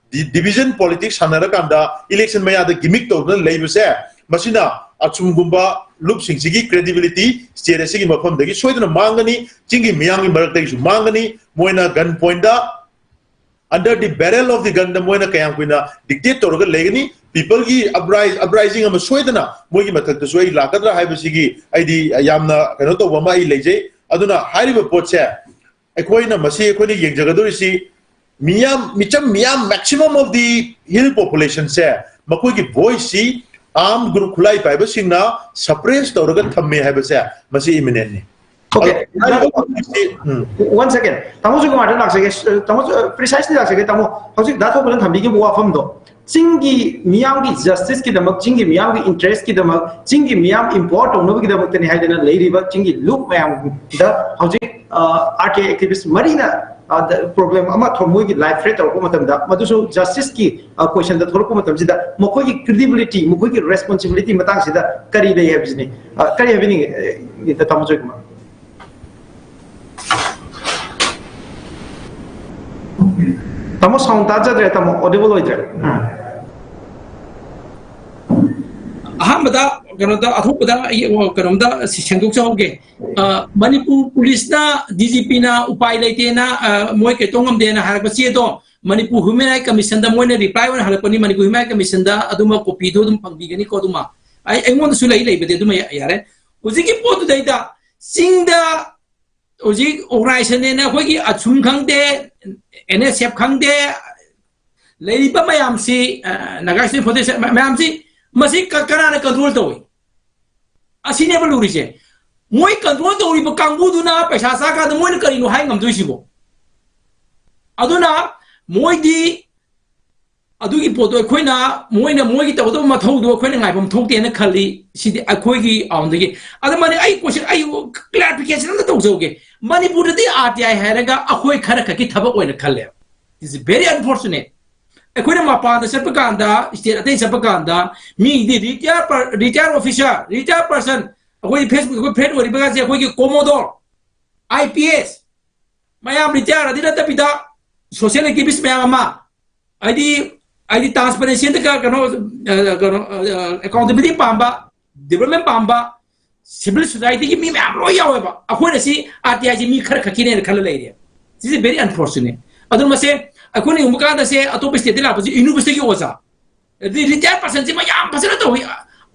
ꯗꯤꯕꯤꯖꯟ ꯄꯣꯂꯤꯇꯤꯛꯁ ꯁꯥꯟꯅꯔꯀꯥꯟꯗ ꯏꯂꯦꯛꯁꯟ ꯃꯌꯥꯗ ꯒꯤꯃꯤꯛ ꯇꯧꯗꯨꯅ ꯂꯩꯕꯁꯦ ꯃꯁꯤꯅ ꯑꯆꯨꯝꯒꯨꯝꯕ ꯂꯨꯞꯁꯤꯡꯁꯤꯒꯤ ꯀ꯭ꯔꯦꯗꯤꯕꯤꯂꯤꯇꯤ ꯁ꯭ꯇꯦꯠ ꯑꯁꯤꯒꯤ ꯃꯐꯝꯗꯒꯤ ꯁꯣꯏꯗꯅ ꯃꯥꯡꯒꯅꯤ꯫ ꯆꯤꯡꯒꯤ ꯃꯤꯌꯥꯝꯒꯤ ꯃꯔꯛꯇꯒꯤꯁꯨ ꯃꯥꯡꯒꯅꯤ꯫ ꯃꯣꯏꯅ ꯒꯟ ꯄꯣꯏꯟꯗ under the barrel of the gun ꯗ ꯃꯣꯏꯅ ꯀꯌꯥꯝ ꯀꯨꯏꯅ ꯗꯤꯛꯇꯦꯠ ꯇꯧꯔꯒ ꯂꯩꯒꯅꯤ? ꯄꯤꯄꯜꯒꯤ ꯑꯞꯔꯥꯏꯖꯤꯡ ꯑꯃ ꯁꯣꯏꯗꯅ ꯃꯣꯏꯒꯤ ꯃꯊꯛꯇꯁꯨ ꯑꯩ ꯂꯥꯛꯀꯗ꯭ꯔꯥ ꯍꯥꯏꯕꯁꯤꯒꯤ ꯑꯩꯗꯤ ꯌꯥꯝꯅ ꯀꯩꯅꯣ ꯇꯧꯕ ꯑꯃ ꯑꯩ ꯂꯩꯖꯩ꯫ ꯑꯗꯨꯅ ꯍꯥꯏꯔꯤꯕ ꯄꯣꯠꯁꯦ ꯑꯩꯈꯣꯏꯅ ꯃꯁꯤ ꯑꯩꯈꯣꯏꯅ ꯌꯦꯡꯖꯒꯗꯧꯔꯤꯁꯤ ꯃꯤꯌꯥꯝ ꯃꯤꯆꯝ ꯃꯤꯌꯥꯝ maximum of the hill population ꯁꯦ ꯃꯈꯣꯏꯒꯤ ꯚꯣꯏꯁꯁꯤ ꯑꯥꯔꯝ ꯒ꯭ꯔꯨꯞ ꯈꯨꯠꯂꯥꯏ ꯄꯥꯏꯕꯁꯤꯡꯅ ꯁꯄ꯭ꯔꯦꯁ ꯇꯧꯔꯒ ꯊꯝꯃꯦ ꯍꯥꯏꯕꯁꯦ ꯃꯁꯤ ꯏꯃꯤꯅꯦꯟꯅꯤ꯫ Okay. One second. ꯇꯥꯃꯣ ꯖꯣꯏꯀꯨꯃꯥꯔꯗ ꯂꯥꯛꯆꯒꯦ꯫ ꯇꯥꯃꯣ precisely ꯂꯥꯛꯆꯒꯦ ꯇꯥꯃꯣ꯫ ꯍꯧꯖꯤꯛ ꯗꯥ ꯊꯣꯛꯄꯅ ꯊꯝꯕꯤꯈꯤꯕ ꯋꯥꯐꯝꯗꯣ ꯆꯤꯡꯒꯤ ꯃꯤꯌꯥꯝꯒꯤ ꯖꯁꯇꯤꯁꯀꯤꯗꯃꯛ, ꯆꯤꯡꯒꯤ ꯃꯤꯌꯥꯝꯒꯤ ꯏꯟꯇꯔꯦꯁꯀꯤꯗꯃꯛ, ꯆꯤꯡꯒꯤ ꯃꯤꯌꯥꯝ empower ꯇꯧꯅꯕꯒꯤꯗꯃꯛꯇꯅꯤ ꯍꯥꯏꯗꯅ ꯂꯩꯔꯤꯕ ꯆꯤꯡꯒꯤ ꯂꯨꯞ ꯃꯌꯥꯝꯗ ꯍꯧꯖꯤꯛ ꯑꯥꯔ ꯇꯤ ꯑꯥꯏ ꯑꯦꯛꯇꯤꯚꯤꯁ ꯃꯔꯤꯅ ꯄ꯭ꯔꯣꯕ꯭ꯂꯦꯝ ꯑꯃ ꯃꯣꯏꯒꯤ ꯂꯥꯏꯐ ꯊ꯭ꯔꯦꯠ ꯇꯧꯔꯛꯄ ꯃꯇꯝꯗ ꯃꯗꯨꯁꯨ ꯖꯁꯇꯤꯁꯀꯤ ꯀꯣꯏꯁꯟꯗ ꯊꯣꯛꯂꯛꯄ ꯃꯇꯝꯁꯤꯗ ꯃꯈꯣꯏꯒꯤ ꯀ꯭ꯔꯤꯗꯤꯕꯤꯂꯤꯇꯤ, ꯃꯈꯣꯏꯒꯤ ꯔꯦꯁꯄꯣꯟꯁꯤꯕꯤꯂꯤꯇꯤ ꯃꯇꯥꯡꯁꯤꯗ ꯀꯔꯤ ꯂꯩ ꯍꯥꯏꯕꯁꯤꯅꯤ꯫ ꯀꯔꯤ ꯍꯥꯏꯕꯤꯅꯤꯡꯉꯤ ꯇꯥꯃꯣ ꯖꯣꯏꯀꯨꯃꯥꯔ? ꯇꯥꯃꯣ ꯁꯥꯎꯟ ꯇꯥꯖꯗ꯭ꯔꯦ ꯇꯥꯃꯣ, ꯑꯣꯗꯤꯕꯜ ꯑꯣꯏꯗ꯭ꯔꯦ꯫ ꯑꯍꯥꯟꯕꯗ ꯀꯩꯅꯣꯗ ꯑꯊꯣꯛꯄꯗ ꯑꯩ ꯀꯩꯅꯣꯝꯗ ꯁꯦꯡꯗꯣꯛꯆꯍꯧꯒꯦ꯫ ꯃꯅꯤꯄꯨꯔ ꯄꯨꯂꯤꯁꯅ ꯗꯤ ꯖꯤ ꯄꯤꯅ ꯎꯄꯥꯏ ꯂꯩꯇꯦꯅ, ꯃꯣꯏ ꯀꯩꯇꯧ ꯉꯝꯗꯦꯅ ꯍꯥꯏꯔꯛꯄ ꯆꯦꯗꯣ ꯃꯅꯤꯄꯨꯔ ꯍ꯭ꯌꯨꯃꯦꯟ ꯔꯥꯏꯠ ꯀꯃꯤꯁꯟꯗ ꯃꯣꯏꯅ ꯔꯤꯄ꯭ꯂꯥꯏ ꯑꯣꯏꯅ ꯍꯜꯂꯛꯄꯅꯤ꯫ ꯃꯅꯤꯄꯨꯔ ꯍ꯭ꯌꯨꯃꯦꯟ ꯔꯥꯏꯠ ꯀꯃꯤꯁꯟꯗ ꯑꯗꯨꯃ ꯀꯣꯄꯤꯗꯣ ꯑꯗꯨꯝ ꯐꯪꯕꯤꯒꯅꯤꯀꯣ꯫ ꯑꯗꯨꯃ ꯑꯩ ꯑꯩꯉꯣꯟꯗꯁꯨ ꯂꯩ, ꯂꯩꯕꯗꯤ ꯑꯗꯨꯃ ꯌꯥꯔꯦ꯫ ꯍꯧꯖꯤꯛꯀꯤ ꯄꯣꯠꯇꯨꯗꯩꯗ ꯆꯤꯡꯗ ꯍꯧꯖꯤꯛ ꯑꯣꯔꯒꯅꯥꯏꯖꯦꯁꯟꯅꯦꯅ ꯑꯩꯈꯣꯏꯒꯤ ꯑꯁꯨꯝ ꯈꯪꯗꯦ, ꯑꯦꯟ ꯑꯦꯁ ꯑꯦꯐ ꯈꯪꯗꯦ, ꯂꯩꯔꯤꯕ ꯃꯌꯥꯝꯁꯤ, ꯅꯥꯒꯥ ꯁ꯭ꯇꯦꯠ ꯐꯥꯎꯟꯗꯦꯁꯟ ꯃꯌꯥꯝꯁꯤ, ꯃꯁꯤ ꯀꯅꯥꯅ ꯀꯟꯇ꯭ꯔꯣꯜ ꯇꯧꯏ? ꯑꯁꯤꯅꯦꯕ ꯂꯨꯔꯤꯁꯦ꯫ ꯃꯣꯏ ꯀꯟꯇ꯭ꯔꯣꯜ ꯇꯧꯔꯤꯕ ꯀꯥꯡꯕꯨꯗꯨꯅ ꯄꯩꯁꯥ ꯆꯥꯀꯥꯟꯗ ꯃꯣꯏꯅ ꯀꯔꯤꯅꯣ ꯍꯥꯏ ꯉꯝꯗꯣꯏꯁꯤꯕꯣ? ꯑꯗꯨꯅ ꯃꯣꯏꯗꯤ ꯑꯗꯨꯒꯤ ꯄꯣꯠꯇꯣ ꯑꯩꯈꯣꯏꯅ, ꯃꯣꯏꯅ ꯃꯣꯏꯒꯤ ꯇꯧꯒꯗꯕ ꯃꯊꯧꯗꯣ ꯑꯩꯈꯣꯏꯅ ꯉꯥꯏꯐꯝ ꯊꯣꯛꯇꯦꯅ ꯈꯜꯂꯤ꯫ ꯁꯤꯗꯤ ꯑꯩꯈꯣꯏꯒꯤ ꯑꯥꯎꯟꯗꯒꯤ꯫ ꯑꯗꯨ ꯃꯥꯅꯤ, ꯑꯩ ꯀꯣꯏꯁꯟ, ꯑꯩ ꯀ꯭ꯂꯥꯔꯤꯐꯤꯀꯦꯁꯟ ꯑꯝꯇ ꯇꯧꯖꯍꯧꯒꯦ꯫ ꯃꯅꯤꯄꯨꯔꯗꯗꯤ ꯑꯥꯔ ꯇꯤ ꯑꯥꯏ ꯍꯥꯏꯔꯒ ꯑꯩꯈꯣꯏ ꯈꯔ ꯈꯛꯀꯤ ꯊꯕꯛ ꯑꯣꯏꯅ ꯈꯜꯂꯦ꯫ It's very unfortunate. ꯑꯩꯈꯣꯏꯅ ꯃꯄꯥꯟꯗ ꯆꯠꯄ ꯀꯥꯟꯗ, ꯁ꯭ꯇꯦꯠ ꯑꯇꯩ ꯆꯠꯄ ꯀꯥꯟꯗ, ꯃꯤꯗꯤ retire, retire officer, retire person, ꯑꯩꯈꯣꯏ ꯐꯦꯁꯕꯨꯛ ꯑꯩꯈꯣꯏ ꯐ꯭ꯔꯦꯟ ꯑꯣꯏꯔꯤꯕꯒꯁꯦ ꯑꯩꯈꯣꯏꯒꯤ ꯀꯣꯃꯣꯗꯣꯔ, ꯑꯥꯏ ꯄꯤ ꯑꯦꯁ, ꯃꯌꯥꯝ ꯔꯤꯇꯥꯌꯔ ꯑꯗꯨ ꯅꯠꯇꯕꯤꯗ ꯁꯣꯁꯤꯌꯦꯜ ꯑꯦꯛꯇꯤꯚꯤꯁ ꯃꯌꯥꯝ ꯑꯃ, ꯍꯥꯏꯗꯤ, ꯍꯥꯏꯗꯤ ꯇ꯭ꯔꯥꯟꯁꯄꯔꯦꯟꯁꯤꯗ ꯀ-, ꯀꯩꯅꯣ, ꯑ, ꯀꯩꯅꯣ, ꯑꯦꯀꯥꯎꯟꯇꯦꯕꯤꯂꯤꯇꯤ ꯄꯥꯝꯕ, ꯗꯤꯕꯂꯞꯃꯦꯟ ꯄꯥꯝꯕ, ꯁꯤꯚꯤꯜ ꯁꯣꯁꯥꯏꯇꯤꯒꯤ ꯃꯤ ꯃꯌꯥꯝ ꯂꯣꯏ ꯌꯥꯎꯋꯦꯕ꯫ ꯑꯩꯈꯣꯏꯅ ꯁꯤ ꯑꯥꯔ ꯇꯤ ꯑꯥꯏꯁꯤ ꯃꯤ ꯈꯔ ꯈꯛꯀꯤꯅꯦꯅ ꯈꯜꯂ ꯂꯩꯔꯦ꯫ This is very unfortunate. ꯑꯗꯨꯅ ꯃꯁꯦ ꯑꯩꯈꯣꯏꯅ ꯌꯦꯡꯕ ꯀꯥꯟꯗ ꯁꯦ ꯑꯇꯣꯞꯄ ꯁ꯭ꯇꯦꯠꯇꯒꯤ ꯂꯥꯛꯄꯁꯦ ꯌꯨꯅꯤꯚꯔꯁꯤꯇꯤꯒꯤ ꯑꯣꯖꯥ, ꯑꯗꯩ ꯔꯤꯇꯥꯌꯔ ꯄꯔꯁꯟꯁꯤ ꯃꯌꯥꯝ ꯐꯖꯅ ꯇꯧꯏ꯫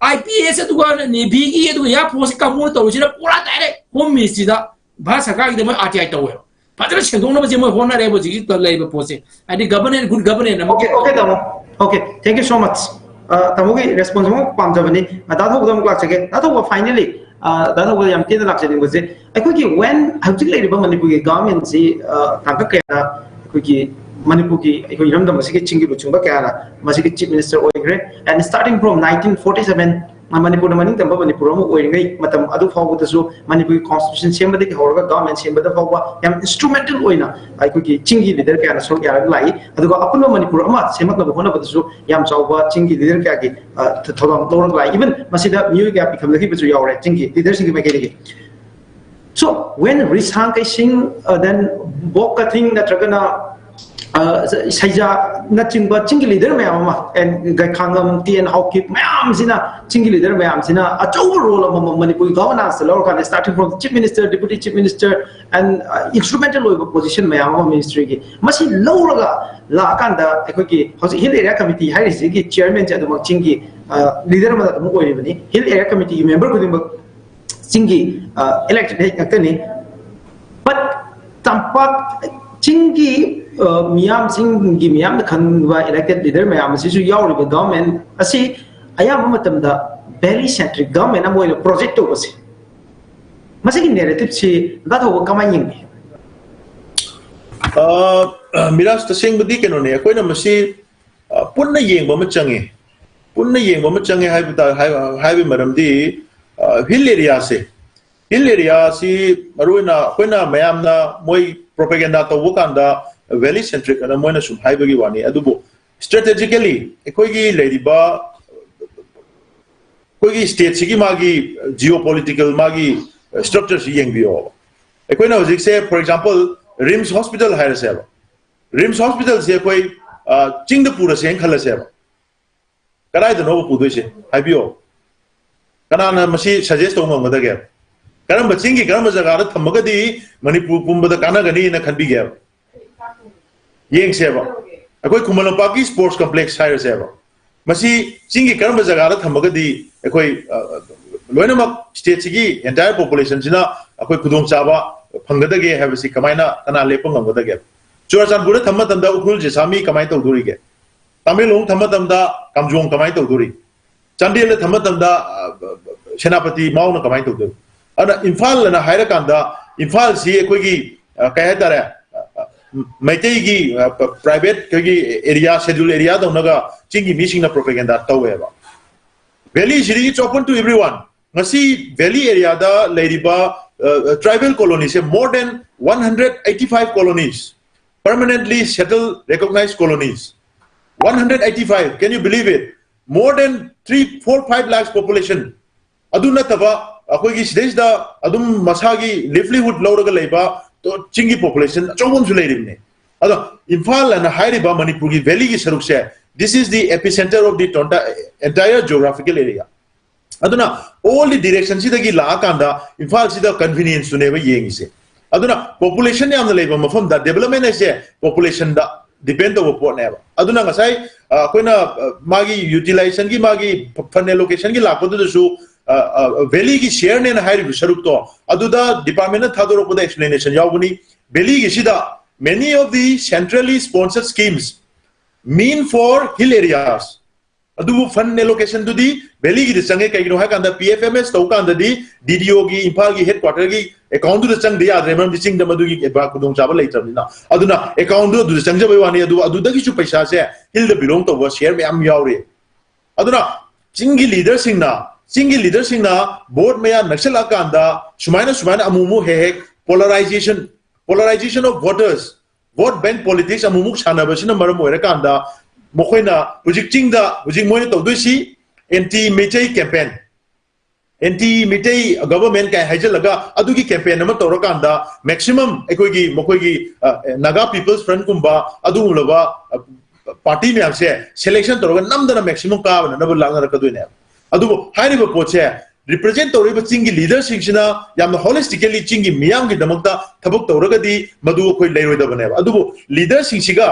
ꯑꯥꯏ ꯄꯤ ꯑꯦꯁ, ꯑꯗꯨꯒ ꯅꯦꯚꯤꯒꯤ, ꯑꯗꯨꯒ ꯑꯦꯌꯥꯔ ꯐꯣꯔꯁꯀꯤ ꯀꯥꯡꯕꯨꯅ ꯇꯧꯔꯤꯁꯤꯅ ꯄꯨꯔꯥ ꯗꯥꯏꯔꯦꯛ ꯍꯣꯝ ꯃꯤꯅꯤꯁꯇ꯭ꯔꯤꯗ, ꯚꯥꯔꯠ ꯁꯔꯀꯥꯔꯒꯤꯗ ꯃꯣꯏ ꯑꯥꯔ ꯇꯤ ꯑꯥꯏ ꯇꯧꯋꯦꯕ꯫ ꯐꯖꯅ ꯁꯦꯡꯗꯣꯛꯅꯕꯁꯦ ꯃꯣꯏ ꯍꯣꯠꯅꯔꯦꯕ ꯍꯧꯖꯤꯛꯀꯤ ꯂꯩꯔꯤꯕ ꯄꯣꯠꯁꯦ꯫ ꯍꯥꯏꯗꯤ ꯒꯕꯔꯅꯦꯟ, ꯒꯨꯗ ꯒꯕꯔꯅꯦꯟ ꯑꯃ ꯑꯣꯀꯦ, ꯑꯣꯀꯦ, ꯇꯥꯃꯣ꯫ Okay, thank you so much꯫ ꯑ, ꯇꯥꯃꯣꯒꯤ ꯔꯦꯁꯄꯣꯟꯁ ꯑꯃꯨꯛ ꯄꯥꯝꯖꯕꯅꯤ꯫ ꯑ, ꯗꯥ ꯊꯧꯕꯗ ꯑꯃꯨꯛ ꯂꯥꯛꯆꯒꯦ꯫ ꯗꯥ ꯊꯧꯕ, finally, ꯑ, ꯗꯥ ꯊꯧꯕꯗ ꯌꯥꯝ ꯇꯦꯟꯅ ꯂꯥꯛꯆꯅꯤꯡꯕꯁꯦ, ꯑꯩꯈꯣꯏꯒꯤ when ꯍꯧꯖꯤꯛ ꯂꯩꯔꯤꯕ ꯃꯅꯤꯄꯨꯔꯒꯤ ꯒꯚꯔꯟꯃꯦꯟꯁꯤ, ꯑ, ꯇꯥꯡꯀꯛ ꯀꯌꯥꯗ ꯑꯩꯈꯣꯏꯒꯤ ꯃꯅꯤꯄꯨꯔꯒꯤ, ꯑꯩꯈꯣꯏ ꯏꯔꯝꯗꯝ ꯑꯁꯤꯒꯤ ꯆꯤꯡꯒꯤ ꯂꯨꯆꯤꯡꯕ ꯀꯌꯥꯅ ꯃꯁꯤꯒꯤ ꯆꯤꯐ ꯃꯤꯅꯤꯁꯇꯔ ꯑꯣꯏꯈ꯭ꯔꯦ꯫ And starting from nineteen forty seven, ꯃꯅꯤꯄꯨꯔꯅ ꯃꯅꯤꯡ ꯇꯝꯕ ꯃꯅꯤꯄꯨꯔ ꯑꯃ ꯑꯣꯏꯔꯤꯉꯩ ꯃꯇꯝ ꯑꯗꯨ ꯐꯥꯎꯕꯗꯁꯨ ꯃꯅꯤꯄꯨꯔꯒꯤ ꯀꯣꯟꯁꯇꯤꯇ꯭ꯌꯨꯁꯟ ꯁꯦꯝꯕꯗꯒꯤ ꯍꯧꯔꯒ ꯒꯚꯔꯟꯃꯦꯟ ꯁꯦꯝꯕꯗ ꯐꯥꯎꯕ ꯌꯥꯝ ꯏꯟꯁꯇ꯭ꯔꯨꯃꯦꯟꯇꯦꯜ ꯑꯣꯏꯅ ꯑꯩꯈꯣꯏꯒꯤ ꯆꯤꯡꯒꯤ ꯂꯤꯗꯔ ꯀꯌꯥꯅ ꯁꯔꯨꯛ ꯌꯥꯔꯒ ꯂꯥꯛꯏ꯫ ꯑꯗꯨꯒ ꯑꯄꯨꯟꯕ ꯃꯅꯤꯄꯨꯔ ꯑꯃ ꯁꯦꯝꯃꯛꯅꯕ ꯍꯣꯠꯅꯕꯗꯁꯨ ꯌꯥꯝ ꯆꯥꯎꯕ ꯆꯤꯡꯒꯤ ꯂꯤꯗꯔ ꯀꯌꯥꯒꯤ, ꯑ, ꯊ-, ꯊꯧꯗꯥꯡ ꯂꯧꯔꯒ ꯂꯥꯛꯏ꯫ Even ꯃꯁꯤꯗ ꯃꯤꯑꯣꯏ ꯀꯌꯥ ꯄꯤꯈꯝꯅꯈꯤꯕꯁꯨ ꯌꯥꯎꯔꯦ ꯆꯤꯡꯒꯤ ꯂꯤꯗꯔꯁꯤꯡꯒꯤ ꯃꯥꯏꯀꯩꯗꯒꯤ꯫ So when ꯔꯤꯁꯥꯡ ꯀꯩꯁꯤꯡ, uh, then ꯕꯣꯛ ꯀꯊꯤꯡ ꯅꯠꯇ꯭ꯔꯒꯅ, uh, ꯁꯩꯖꯥꯅꯆꯤꯡꯕ ꯆꯤꯡꯒꯤ ꯂꯤꯗꯔ ꯃꯌꯥꯝ ꯑꯃ, and ꯒꯩꯈꯥꯡꯉꯝ, ꯇꯤ ꯑꯦꯟ ꯍꯥꯎꯀꯤꯞ ꯃꯌꯥꯝꯁꯤꯅ, ꯆꯤꯡꯒꯤ ꯂꯤꯗꯔ ꯃꯌꯥꯝꯁꯤꯅ ꯑꯆꯧꯕ ꯔꯣꯜ ꯑꯃꯃꯝ ꯃꯅꯤꯄꯨꯔꯒꯤ ꯒꯚꯔꯅꯥꯟꯁꯇ ꯂꯧꯔꯀꯥꯟꯗ, starting from chief minister, deputy chief minister, and, uh, instrumental ꯑꯣꯏꯕ ꯄꯣꯖꯤꯁꯟ ꯃꯌꯥꯝ ꯑꯃ ꯃꯤꯅꯤꯁꯇ꯭ꯔꯤꯒꯤ, ꯃꯁꯤ ꯂꯧꯔꯒ ꯂꯥꯛꯑꯀꯥꯟꯗ ꯑꯩꯈꯣꯏꯒꯤ ꯍꯧꯖꯤꯛ ꯍꯤꯜ ꯑꯦꯔꯤꯌꯥ ꯀꯃꯤꯇꯤ ꯍꯥꯏꯔꯤꯁꯤꯒꯤ ꯆꯤꯌꯔꯃꯦꯟꯁꯦ ꯑꯗꯨꯃꯛ ꯆꯤꯡꯒꯤ, ꯑ, ꯂꯤꯗꯔ ꯑꯃꯅ ꯑꯗꯨꯝ ꯑꯣꯏꯔꯤꯕꯅꯤ꯫ ꯍꯤꯜ ꯑꯦꯔꯤꯌꯥ ꯀꯃꯤꯇꯤꯒꯤ ꯃꯦꯝꯕꯔ ꯈꯨꯗꯤꯡꯃꯛ ꯆꯤꯡꯒꯤ, ꯑ, ꯏꯂꯦꯛꯇꯦꯗ ꯍꯦꯠ ꯉꯥꯛꯇꯅꯤ꯫ But ꯇꯝꯄꯥꯛ ꯆꯤꯡꯒꯤ, ꯑ, ꯃꯤꯌꯥꯝꯁꯤꯡꯒꯤ ꯃꯤꯌꯥꯝꯅ ꯈꯪꯕ ꯏꯂꯦꯛꯇꯦꯗ ꯂꯤꯗꯔ ꯃꯌꯥꯝ ꯑꯁꯤꯁꯨ ꯌꯥꯎꯔꯤꯕ ꯒꯚꯔꯟꯃꯦꯟ ꯑꯁꯤ ꯑꯌꯥꯝꯕ ꯃꯇꯝꯗ ꯚꯦꯂꯤ ꯁꯦꯟꯇ꯭ꯔꯤꯛ ꯒꯚꯔꯟꯃꯦꯟ ꯑꯃ ꯑꯣꯏꯅ ꯄ꯭ꯔꯣꯖꯦꯛ ꯇꯧꯕꯁꯦ, ꯃꯁꯤꯒꯤ ꯅꯦꯔꯦꯇꯤꯞꯁꯤ ꯗꯥ ꯊꯧꯕ ꯀꯃꯥꯏꯅ ꯌꯦꯡꯕꯤ? ꯑ, ꯃꯤꯔꯥꯖ, ꯇꯁꯦꯡꯕꯗꯤ ꯀꯩꯅꯣꯅꯦ, ꯑꯩꯈꯣꯏꯅ ꯃꯁꯤ ꯑ, ꯄꯨꯟꯅ ꯌꯦꯡꯕ ꯑꯃ ꯆꯪꯉꯤ꯫ ꯄꯨꯟꯅ ꯌꯦꯡꯕ ꯑꯃ ꯆꯪꯉꯦ ꯍꯥꯏꯕ ꯇꯥ-, ꯍꯥꯏ-, ꯍꯥꯏꯕꯒꯤ ꯃꯔꯝꯗꯤ, ꯑ, ꯍꯤꯜ ꯑꯦꯔꯤꯌꯥꯁꯦ, ꯍꯤꯜ ꯑꯦꯔꯤꯌꯥꯁꯤ ꯃꯔꯨꯑꯣꯏꯅ ꯑꯩꯈꯣꯏꯅ ꯃꯌꯥꯝꯅ ꯃꯣꯏ ꯄ꯭ꯔꯣꯄꯦꯒꯦꯟꯗꯥ ꯇꯧꯕ ꯀꯥꯟꯗ ꯚꯦꯂꯤ ꯁꯦꯟꯇ꯭ꯔꯤꯛ ꯑꯅ ꯃꯣꯏꯅ ꯁꯨꯝ ꯍꯥꯏꯕꯒꯤ ꯋꯥꯅꯤ꯫ ꯑꯗꯨꯕꯨ ꯁ꯭ꯇ꯭ꯔꯦꯇꯦꯖꯤꯀꯦꯂꯤ ꯑꯩꯈꯣꯏꯒꯤ ꯂꯩꯔꯤꯕ, ꯑꯩꯈꯣꯏꯒꯤ ꯁ꯭ꯇꯦꯠꯁꯤꯒꯤ ꯃꯥꯒꯤ ꯖꯤꯑꯣ ꯄꯣꯂꯤꯇꯤꯀꯦꯜ ꯃꯥꯒꯤ ꯁ꯭ꯇ꯭ꯔꯛꯆꯔꯁꯤ ꯌꯦꯡꯕꯤꯌꯣꯕ꯫ ꯑꯩꯈꯣꯏꯅ ꯍꯧꯖꯤꯛꯁꯦ, ꯐꯣꯔ ꯑꯦꯛꯖꯥꯝꯄꯜ, ꯔꯤꯝꯁ ꯍꯣꯁꯄꯤꯇꯥꯜ ꯍꯥꯏꯔꯁꯦꯕ꯫ ꯔꯤꯝꯁ ꯍꯣꯁꯄꯤꯇꯥꯜꯁꯦ ꯑꯩꯈꯣꯏ, ꯑ, ꯆꯤꯡꯗ ꯄꯨꯔꯁꯦꯅ ꯈꯜꯂꯁꯦꯕ꯫ ꯀꯗꯥꯏꯗꯅꯣꯕ ꯄꯨꯗꯣꯏꯁꯦ? ꯍꯥꯏꯕꯤꯌꯣ꯫ ꯀꯅꯥꯅ ꯃꯁꯤ ꯁꯖꯦꯁ ꯇꯧꯕ ꯉꯝꯒꯗꯒꯦ? ꯀꯔꯝꯕ ꯆꯤꯡꯒꯤ ꯀꯔꯝꯕ ꯖꯒꯥꯗ ꯊꯝꯃꯒꯗꯤ ꯃꯅꯤꯄꯨꯔ ꯄꯨꯝꯕꯗ ꯀꯥꯟꯅꯒꯅꯤꯅ ꯈꯟꯕꯤꯒꯦꯕ? ꯌꯦꯡꯁꯦꯕ꯫ ꯑꯩꯈꯣꯏ ꯈꯨꯃꯟ ꯂꯝꯄꯥꯛꯀꯤ ꯁ꯭ꯄꯣꯔꯠꯁ ꯀꯝꯄ꯭ꯂꯦꯛꯁ ꯍꯥꯏꯔꯁꯦꯕ꯫ ꯃꯁꯤ ꯆꯤꯡꯒꯤ ꯀꯔꯝꯕ ꯖꯒꯥꯗ ꯊꯝꯃꯒꯗꯤ ꯑꯩꯈꯣꯏ, ꯑ, ꯂꯣꯏꯅꯃꯛ ꯁ꯭ꯇꯦꯠꯁꯤꯒꯤ ꯑꯦꯟꯇꯥꯌꯔ ꯄꯣꯄꯨꯂꯦꯁꯟꯁꯤꯅ ꯑꯩꯈꯣꯏ ꯈꯨꯗꯣꯡꯆꯥꯕ ꯐꯪꯒꯗꯒꯦ ꯍꯥꯏꯕꯁꯤ ꯀꯃꯥꯏꯅ, ꯀꯅꯥ ꯂꯦꯞꯄ ꯉꯝꯒꯗꯒꯦ? ꯆꯨꯔꯥꯆꯥꯟꯄꯨꯔꯗ ꯊꯝꯕ ꯃꯇꯝꯗ ꯎꯈ꯭ꯔꯨꯜ ꯖꯦꯁꯥꯃꯤ ꯀꯃꯥꯏꯅ ꯇꯧꯗꯣꯔꯤꯒꯦ? ꯇꯃꯦꯡꯂꯣꯡ ꯊꯝꯕ ꯃꯇꯝꯗ ꯀꯥꯝꯖꯣꯡ ꯀꯃꯥꯏꯅ ꯇꯧꯗꯣꯔꯤ? ꯆꯥꯟꯗꯦꯜꯗ ꯊꯝꯕ ꯃꯇꯝꯗ, ꯑ, ꯁꯦꯅꯥꯄꯇꯤ ꯃꯥꯎꯅ ꯀꯃꯥꯏꯅ ꯇꯧꯗꯣꯏ? ꯑꯗꯨꯅ ꯏꯝꯐꯥꯜ ꯑꯅ ꯍꯥꯏꯔꯀꯥꯟꯗ ꯏꯝꯐꯥꯜꯁꯤ ꯑꯩꯈꯣꯏꯒꯤ, ꯑ, ꯀꯩ ꯍꯥꯏꯇꯥꯔꯦ, ꯑ, ꯑ, ꯃꯩꯇꯩꯒꯤ, ꯑ, ꯄ-, ꯄ꯭ꯔꯥꯏꯚꯦꯠ ꯑꯩꯈꯣꯏꯒꯤ ꯑꯦꯔꯤꯌꯥ, ꯁꯦꯗ꯭ꯌꯨꯜ ꯑꯦꯔꯤꯌꯥꯗꯧꯅꯒ ꯆꯤꯡꯒꯤ ꯃꯤꯁꯤꯡꯅ ꯄ꯭ꯔꯣꯄꯦꯒꯦꯟꯗꯥ ꯇꯧꯋꯦꯕ꯫ Valley city is open to everyone. ꯉꯁꯤ ꯚꯦꯂꯤ ꯑꯦꯔꯤꯌꯥꯗ ꯂꯩꯔꯤꯕ, ꯑ, tribal ꯀꯣꯂꯣꯅꯤꯁꯦ more than one hundred eighty five colonies, permanently settled, recognized colonies. One hundred eighty five, can you believe it? More than three, four, five lakhs population. ꯑꯗꯨ ꯅꯠꯇꯕ ꯑꯩꯈꯣꯏꯒꯤ ꯁꯤꯗꯩꯁꯤꯗ ꯑꯗꯨꯝ ꯃꯁꯥꯒꯤ ꯂꯤꯚꯂꯤꯍꯨꯗ ꯂꯧꯔꯒ ꯂꯩꯕ ꯇꯣ-, ꯆꯤꯡꯒꯤ ꯄꯣꯄꯨꯂꯦꯁꯟ ꯑꯆꯧꯕ ꯑꯃꯁꯨ ꯂꯩꯔꯤꯕꯅꯤ꯫ ꯑꯗꯣ ꯏꯝꯐꯥꯜ ꯑꯅ ꯍꯥꯏꯔꯤꯕ ꯃꯅꯤꯄꯨꯔꯒꯤ ꯚꯦꯂꯤꯒꯤ ꯁꯔꯨꯛꯁꯦ, this is the epicenter of the tonta-, entire geographical area. ꯑꯗꯨꯅ all the direction ꯁꯤꯗꯒꯤ ꯂꯥꯛꯑꯀꯥꯟꯗ ꯏꯝꯐꯥꯜꯁꯤꯗ ꯀꯟꯚꯤꯅꯤꯌꯦꯟꯁꯇꯨꯅꯦꯕ ꯌꯦꯡꯉꯤꯁꯦ꯫ ꯑꯗꯨꯅ ꯄꯣꯄꯨꯂꯦꯁꯟ ꯌꯥꯝꯅ ꯂꯩꯕ ꯃꯐꯝꯗ ꯗꯦꯕꯂꯞꯃꯦꯟ ꯍꯥꯏꯁꯦ ꯄꯣꯄꯨꯂꯦꯁꯟꯗ ꯗꯤꯄꯦꯟ ꯇꯧꯕ ꯄꯣꯠꯅꯦꯕ꯫ ꯑꯗꯨꯅ ꯉꯁꯥꯏ, ꯑ, ꯑꯩꯈꯣꯏꯅ, ꯑ, ꯃꯥꯒꯤ ꯌꯨꯇꯤꯂꯥꯏꯖꯦꯁꯟꯒꯤ, ꯃꯥꯒꯤ ꯐꯟ ꯑꯦꯂꯣꯀꯦꯁꯟꯒꯤ ꯂꯥꯛꯄꯗꯨꯗꯁꯨ, ꯑ, ꯑ, ꯚꯦꯂꯤꯒꯤ ꯁꯤꯌꯔꯅꯦꯅ ꯍꯥꯏꯔꯤꯕ ꯁꯔꯨꯛꯇꯣ ꯑꯗꯨꯗ ꯗꯤꯄꯥꯔꯠꯃꯦꯟꯅ ꯊꯥꯗꯣꯔꯛꯄꯗ ꯑꯦꯛꯁꯄ꯭ꯂꯦꯅꯦꯁꯟ ꯌꯥꯎꯕꯅꯤ꯫ ꯚꯦꯂꯤꯒꯤꯁꯤꯗ many of the centrally sponsored schemes mean for hill areas. ꯑꯗꯨꯕꯨ fund allocation ꯗꯨꯗꯤ valley ꯒꯤꯗ ꯆꯪꯉꯦ꯫ ꯀꯩꯒꯤꯅꯣ ꯍꯥꯏ ꯀꯥꯟꯗ P F M S ꯇꯧ ꯀꯥꯟꯗꯗꯤ D D O ꯒꯤ, ꯏꯝꯐꯥꯜꯒꯤ headquarter ꯒꯤ account ꯗꯨꯗ ꯆꯪꯗ ꯌꯥꯗ꯭ꯔꯦ, ꯃꯔꯝꯗꯤ ꯆꯤꯡꯗ ꯃꯗꯨꯒꯤ ꯈꯨꯗꯣꯡꯆꯥꯕ ꯂꯩꯇ꯭ꯔꯕꯅꯤꯅ꯫ ꯑꯗꯨꯅ account ꯗꯨ ꯑꯗꯨꯗ ꯆꯪꯖꯕꯩ ꯋꯥꯅꯤ, ꯑꯗꯨ ꯑꯗꯨꯗꯒꯤꯁꯨ ꯄꯩꯁꯥꯁꯦ hill ꯗ belong ꯇꯧꯕ share ꯃꯌꯥꯝ ꯌꯥꯎꯔꯤ꯫ ꯑꯗꯨꯅ ꯆꯤꯡꯒꯤ leader ꯁꯤꯡꯅ, ꯆꯤꯡꯒꯤ leader ꯁꯤꯡꯅ vote ꯃꯌꯥ ꯅꯛꯁꯜꯂꯛꯑꯀꯥꯟꯗ ꯁꯨꯃꯥꯏꯅ, ꯁꯨꯃꯥꯏꯅ ꯑꯃꯨꯛ ꯑꯃꯨꯛ ꯍꯦꯛ ꯍꯦꯛ polarization, polarization of voters, vote bank politics ꯑꯃꯨꯛ ꯑꯃꯨꯛ ꯁꯥꯟꯅꯕꯁꯤꯅ ꯃꯔꯝ ꯑꯣꯏꯔꯀꯥꯟꯗ ꯃꯈꯣꯏꯅ ꯍꯧꯖꯤꯛ ꯆꯤꯡꯗ ꯍꯧꯖꯤꯛ ꯃꯣꯏꯅ ꯇꯧꯗꯣꯏꯁꯤ anti Meitei campaign, anti Meitei government ꯀꯥꯏ ꯍꯥꯏꯖꯤꯜꯂꯒ ꯑꯗꯨꯒꯤ campaign ꯑꯃ ꯇꯧꯔꯀꯥꯟꯗ maximum ꯑꯩꯈꯣꯏꯒꯤ, ꯃꯈꯣꯏꯒꯤ, ꯑ, Naga People's Front ꯀꯨꯝꯕ ꯑꯗꯨꯒꯨꯝꯂꯕ, ꯑ, party ꯃꯌꯥꯝꯁꯦ selection ꯇꯧꯔꯒ ꯅꯝꯗꯅ maximum ꯀꯥꯕꯅꯅꯕ ꯂꯥꯛꯅꯔꯛꯀꯗꯣꯏꯅꯦꯕ꯫ ꯑꯗꯨꯕꯨ ꯍꯥꯏꯔꯤꯕ ꯄꯣꯠꯁꯦ represent ꯇꯧꯔꯤꯕ ꯆꯤꯡꯒꯤ leader ꯁꯤꯡꯁꯤꯅ ꯌꯥꯝꯅ holistically ꯆꯤꯡꯒꯤ ꯃꯤꯌꯥꯝꯒꯤꯗꯃꯛꯇ ꯊꯕꯛ ꯇꯧꯔꯒꯗꯤ ꯃꯗꯨ ꯑꯩꯈꯣꯏ ꯂꯩꯔꯣꯏꯗꯕꯅꯦꯕ꯫ ꯑꯗꯨꯕꯨ leader ꯁꯤꯡꯁꯤꯒ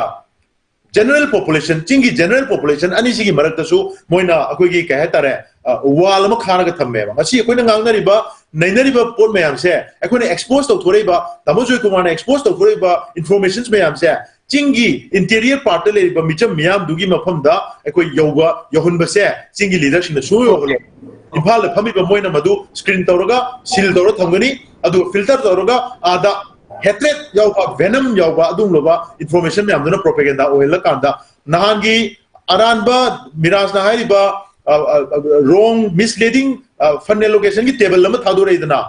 general population, ꯆꯤꯡꯒꯤ general population ꯑꯅꯤꯁꯤꯒꯤ ꯃꯔꯛꯇꯁꯨ ꯃꯣꯏꯅ ꯑꯩꯈꯣꯏꯒꯤ, ꯀꯩ ꯍꯥꯏꯇꯥꯔꯦ, ꯑ, wall ꯑꯃ ꯈꯥꯔꯒ ꯊꯝꯃꯦꯕ꯫ ꯉꯁꯤ ꯑꯩꯈꯣꯏꯅ ꯉꯥꯡꯅꯔꯤꯕ, ꯅꯩꯅꯔꯤꯕ ꯄꯣꯠ ꯃꯌꯥꯝꯁꯦ, ꯑꯩꯈꯣꯏꯅ expose ꯇꯧꯊꯣꯔꯛꯏꯕ, ꯇꯥꯃꯣ ꯖꯣꯏꯀꯨꯃꯥꯔꯅ expose ꯇꯧꯊꯣꯔꯛꯏꯕ informations ꯃꯌꯥꯝꯁꯦ ꯆꯤꯡꯒꯤ interior part ꯇ ꯂꯩꯔꯤꯕ ꯃꯤꯆꯝ ꯃꯤꯌꯥꯝꯗꯨꯒꯤ ꯃꯐꯝꯗ ꯑꯩꯈꯣꯏ ꯌꯧꯕ, ꯌꯧꯍꯟꯕꯁꯦ ꯆꯤꯡꯒꯤ leader ꯁꯤꯡꯅ ꯁꯨꯡꯌꯧ ꯌꯧꯍꯜꯂꯣꯏ꯫ ꯏꯝꯐꯥꯜꯗ ꯐꯝꯃꯤꯕ ꯃꯣꯏꯅ ꯃꯗꯨ screen ꯇꯧꯔꯒ, seal ꯇꯧꯔ ꯊꯝꯒꯅꯤ꯫ ꯑꯗꯨꯒ filter ꯇꯧꯔꯒ ꯑꯥꯗ hatred ꯌꯥꯎꯕ, venom ꯌꯥꯎꯕ ꯑꯗꯨꯒꯨꯝꯂꯕ information ꯃꯌꯥꯝꯗꯨꯅ propaganda ꯑꯣꯏꯍꯜꯂꯀꯥꯟꯗ ꯅꯍꯥꯟꯒꯤ ꯑꯔꯥꯟꯕ ꯃꯤꯔꯥꯖꯅ ꯍꯥꯏꯔꯤꯕ, ꯑ, ꯑ, ꯑ, wrong, misleading, ꯑ, fund allocation ꯒꯤ table ꯑꯃ ꯊꯥꯗꯣꯔꯛꯏꯗꯅ,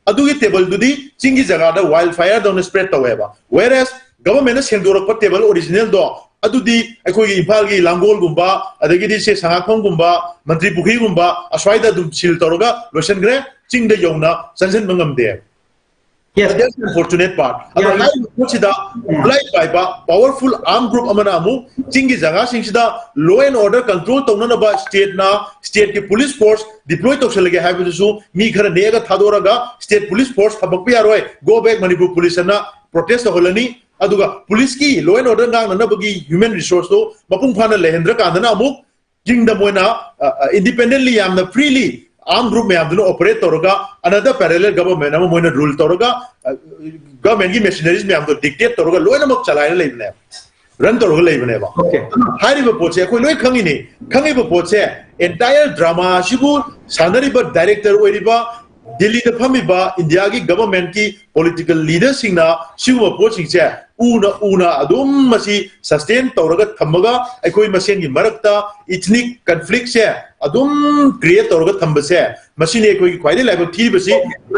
ꯑꯗꯨꯒꯤ table ꯗꯨꯗꯤ ꯆꯤꯡꯒꯤ ꯖꯒꯥꯗ wild fire ꯗꯧꯅ spread ꯇꯧꯋꯦꯕ꯫ Whereas government ꯅ ꯁꯦꯡꯗꯣꯔꯛꯄ table original ꯗꯣ ꯑꯗꯨꯗꯤ ꯑꯩꯈꯣꯏꯒꯤ ꯏꯝꯐꯥꯜꯒꯤ ꯂꯥꯡꯒꯣꯜꯒꯨꯝꯕ, ꯑꯗꯒꯤꯗꯤ ꯁꯦ ꯁꯉꯥꯛꯐꯝꯒꯨꯝꯕ, ꯃꯟꯇ꯭ꯔꯤ ꯄꯨꯈ꯭ꯔꯤꯒꯨꯝꯕ, ꯑꯁ꯭ꯋꯥꯏꯗ ꯑꯗꯨꯝ seal ꯇꯧꯔꯒ ꯂꯣꯏꯁꯤꯟꯈ꯭ꯔꯦ, ꯆꯤꯡꯗ ꯌꯧꯅ ꯆꯪꯁꯤꯟꯕ ꯉꯝꯗꯦ꯫ Yes. That's the unfortunate part. ꯑꯗꯣ ꯌꯥꯝ ꯍꯥꯏꯔꯤꯕ ꯄꯣꯠꯁꯤꯗ ꯎꯝ꯫ Supply ꯄꯥꯏꯕ powerful arm group ꯑꯃꯅ ꯑꯃꯨꯛ ꯆꯤꯡꯒꯤ ꯖꯒꯥꯁꯤꯡꯁꯤꯗ law and order control ꯇꯧꯅꯅꯕ state ꯅ, state ꯀꯤ police force deploy ꯇꯧꯁꯜꯂꯒꯦ ꯍꯥꯏꯕꯗꯨꯁꯨ ꯃꯤ ꯈꯔ ꯅꯦꯛꯑꯒ ꯊꯥꯗꯣꯔꯒ state police force ꯊꯝꯃꯛꯄ ꯌꯥꯔꯣꯏ, go back Manipur police ꯑꯅ protest ꯇꯧꯍꯜꯂꯅꯤ꯫ ꯑꯗꯨꯒ police ꯀꯤ law and order ꯉꯥꯛꯅꯅꯕꯒꯤ human resource ꯇꯣ ꯃꯄꯨꯡ ꯐꯥꯅ ꯂꯩꯍꯟꯗ꯭ꯔꯀꯥꯟꯗꯅ ꯑꯃꯨꯛ ꯆꯤꯡꯗ ꯃꯣꯏꯅ, ꯑ, ꯑ, independently ꯌꯥꯝꯅ freely arm group ꯃꯌꯥꯝꯗꯨꯅ operate ꯇꯧꯔꯒ another parallel government ꯑꯃ ꯃꯣꯏꯅ rule ꯇꯧꯔꯒ, ꯑ, government ꯀꯤ machineries ꯃꯌꯥꯝꯗꯣ dictate ꯇꯧꯔꯒ ꯂꯣꯏꯅꯃꯛ ꯆꯂꯥꯏꯔ ꯂꯩꯕꯅꯦꯕ꯫ ꯔꯟ ꯇꯧꯔꯒ ꯂꯩꯕꯅꯦꯕ꯫ Okay. ꯍꯥꯏꯔꯤꯕ ꯄꯣꯠꯁꯦ ꯑꯩꯈꯣꯏ ꯂꯣꯏ ꯈꯪꯉꯤꯅꯤ꯫ ꯈꯪꯉꯤꯕ ꯄꯣꯠꯁꯦ, entire drama ꯑꯁꯤꯕꯨ ꯁꯥꯟꯅꯔꯤꯕ director ꯑꯣꯏꯔꯤꯕ, ꯗꯤꯜꯂꯤꯗ ꯐꯝꯃꯤꯕ ꯏꯟꯗꯤꯌꯥꯒꯤ government ꯀꯤ political leader ꯁꯤꯡꯅ ꯁꯤꯒꯨꯝꯕ ꯄꯣꯠꯁꯤꯡꯁꯦ ꯎꯅ ꯎꯅ ꯑꯗꯨꯝ ꯃꯁꯤ sustain ꯇꯧꯔꯒ ꯊꯝꯃꯒ ꯑꯩꯈꯣꯏ ꯃꯁꯦꯟꯒꯤ ꯃꯔꯛꯇ ethnic conflict ꯁꯦ ꯑꯗꯨꯝ create ꯇꯧꯔꯒ ꯊꯝꯕꯁꯦ, ꯃꯁꯤꯅꯤ ꯑꯩꯈꯣꯏꯒꯤ ꯈ꯭ꯋꯥꯏꯗꯒꯤ ꯂꯥꯏꯕꯛ ꯊꯤꯔꯤꯕꯁꯤ꯫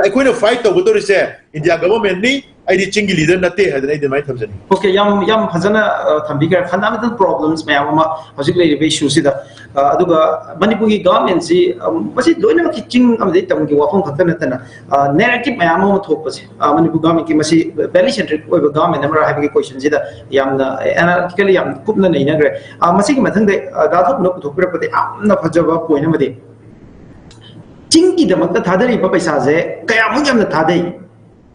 ꯑꯩꯈꯣꯏꯅ fight ꯇꯧꯒꯗꯧꯔꯤꯁꯦ ꯏꯟꯗꯤꯌꯥ government ꯅꯤ, ꯑꯩꯗꯤ ꯆꯤꯡꯒꯤ leader ꯅꯠꯇꯦ ꯍꯥꯏꯗꯅ ꯑꯩ ꯑꯗꯨꯃꯥꯏꯅ ꯊꯝꯖꯅꯤꯡꯉꯤ꯫ Okay, ꯌꯥꯝ ꯌꯥꯝ ꯐꯖꯅ, ꯑ, ꯊꯝꯕꯤꯈ꯭ꯔꯦ꯫ Fundamental problems ꯃꯌꯥꯝ ꯑꯃ ꯍꯧꯖꯤꯛ ꯂꯩꯔꯤꯕ issue ꯁꯤꯗ, ꯑ, ꯑꯗꯨꯒ ꯃꯅꯤꯄꯨꯔꯒꯤ government ꯁꯤ, ꯑꯝ, ꯃꯁꯤ ꯂꯣꯏꯅꯃꯛꯀꯤ ꯆꯤꯡ ꯑꯃꯗꯤ ꯇꯝꯒꯤ ꯋꯥꯐꯝ ꯈꯛꯇ ꯅꯠꯇꯅ, ꯑ, narrative ꯃꯌꯥꯝ ꯑꯃ ꯊꯣꯛꯄꯁꯦ, ꯑ, ꯃꯅꯤꯄꯨꯔ government ꯀꯤ ꯃꯁꯤ valley centric ꯑꯣꯏꯕ government ꯑꯃꯔ ꯍꯥꯏꯕꯒꯤ question ꯁꯤꯗ ꯌꯥꯝꯅ analytically ꯌꯥꯝ ꯀꯨꯞꯅ ꯅꯩꯅꯈ꯭ꯔꯦ꯫ ꯑ, ꯃꯁꯤꯒꯤ ꯃꯊꯪꯗ, ꯑ, ꯗꯥ ꯊꯣꯛꯄꯅ ꯄꯨꯊꯣꯛꯄꯤꯔꯛꯄꯗ ꯌꯥꯝꯅ ꯐꯖꯕ point ꯑꯃꯗꯤ, ꯆꯤꯡꯒꯤꯗꯃꯛꯇ ꯊꯥꯗꯔꯤꯕ ꯄꯩꯁꯥꯁꯦ ꯀꯌꯥꯃꯨꯛ ꯌꯥꯝꯅ ꯊꯥꯗꯩ,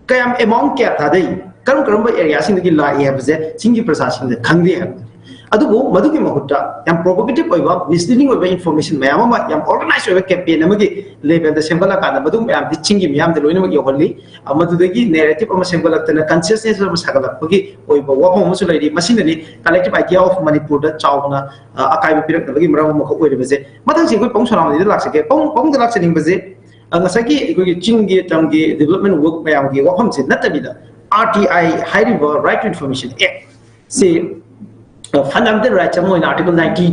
ꯀꯌꯥꯝ amount ꯀꯌꯥ ꯊꯥꯗꯩ, ꯀꯔꯝ ꯀꯔꯝꯕ area ꯁꯤꯡꯗꯒꯤ ꯂꯥꯛꯏ ꯍꯥꯏꯕꯁꯦ ꯆꯤꯡꯒꯤ ꯄ꯭ꯔꯖꯥꯁꯤꯡꯅ ꯈꯪꯗꯦ ꯍꯥꯏꯕꯅꯤ꯫ ꯑꯗꯨꯕꯨ ꯃꯗꯨꯒꯤ ꯃꯍꯨꯠꯇ ꯌꯥꯝ provocative ꯑꯣꯏꯕ, misleading ꯑꯣꯏꯕ information ꯃꯌꯥꯝ ꯑꯃ ꯌꯥꯝ organized ꯑꯣꯏꯕ campaign ꯑꯃꯒꯤ level ꯗ ꯁꯦꯝꯒꯠꯂꯀꯥꯟꯗ ꯃꯗꯨ ꯃꯌꯥꯝꯗꯤ ꯆꯤꯡꯒꯤ ꯃꯤꯌꯥꯝꯗ ꯂꯣꯏꯅꯃꯛ ꯌꯧꯍꯜꯂꯤ꯫ ꯑ, ꯃꯗꯨꯗꯒꯤ narrative ꯑꯃ ꯁꯦꯝꯒꯠꯂꯛꯇꯅ consciousness ꯑꯃ ꯁꯥꯒꯠꯂꯛꯄꯒꯤ ꯑꯣꯏꯕ ꯋꯥꯐꯝ ꯑꯃꯁꯨ ꯂꯩꯔꯤ꯫ ꯃꯁꯤꯅꯅꯤ Collective Idea of Manipur ꯗ ꯆꯥꯎꯅ, ꯑ, ꯑꯀꯥꯏꯕ ꯄꯤꯔꯛꯅꯕꯒꯤ ꯃꯔꯝ ꯑꯃꯈꯛ ꯑꯣꯏꯔꯤꯕꯁꯦ꯫ ꯃꯊꯪꯁꯤ ꯑꯩꯈꯣꯏ ꯄꯥꯕꯨꯡ ꯁꯣꯅꯥꯃꯅꯤꯗ ꯂꯥꯛꯆꯒꯦ꯫ ꯄꯥꯕꯨꯡ, ꯄꯥꯕꯨꯡꯗ ꯂꯥꯛꯆꯅꯤꯡꯕꯁꯦ, ꯑ, ꯉꯁꯥꯏꯒꯤ ꯑꯩꯈꯣꯏꯒꯤ ꯆꯤꯡꯒꯤ ꯇꯝꯒꯤ development work ꯃꯌꯥꯝꯒꯤ ꯋꯥꯐꯝꯁꯤ ꯅꯠꯇꯕꯤꯗ, R T I ꯍꯥꯏꯔꯤꯕ Right to Information Act ꯁꯤ, ꯑ, fundamental rights ꯑꯃ ꯑꯣꯏꯅ Article ninety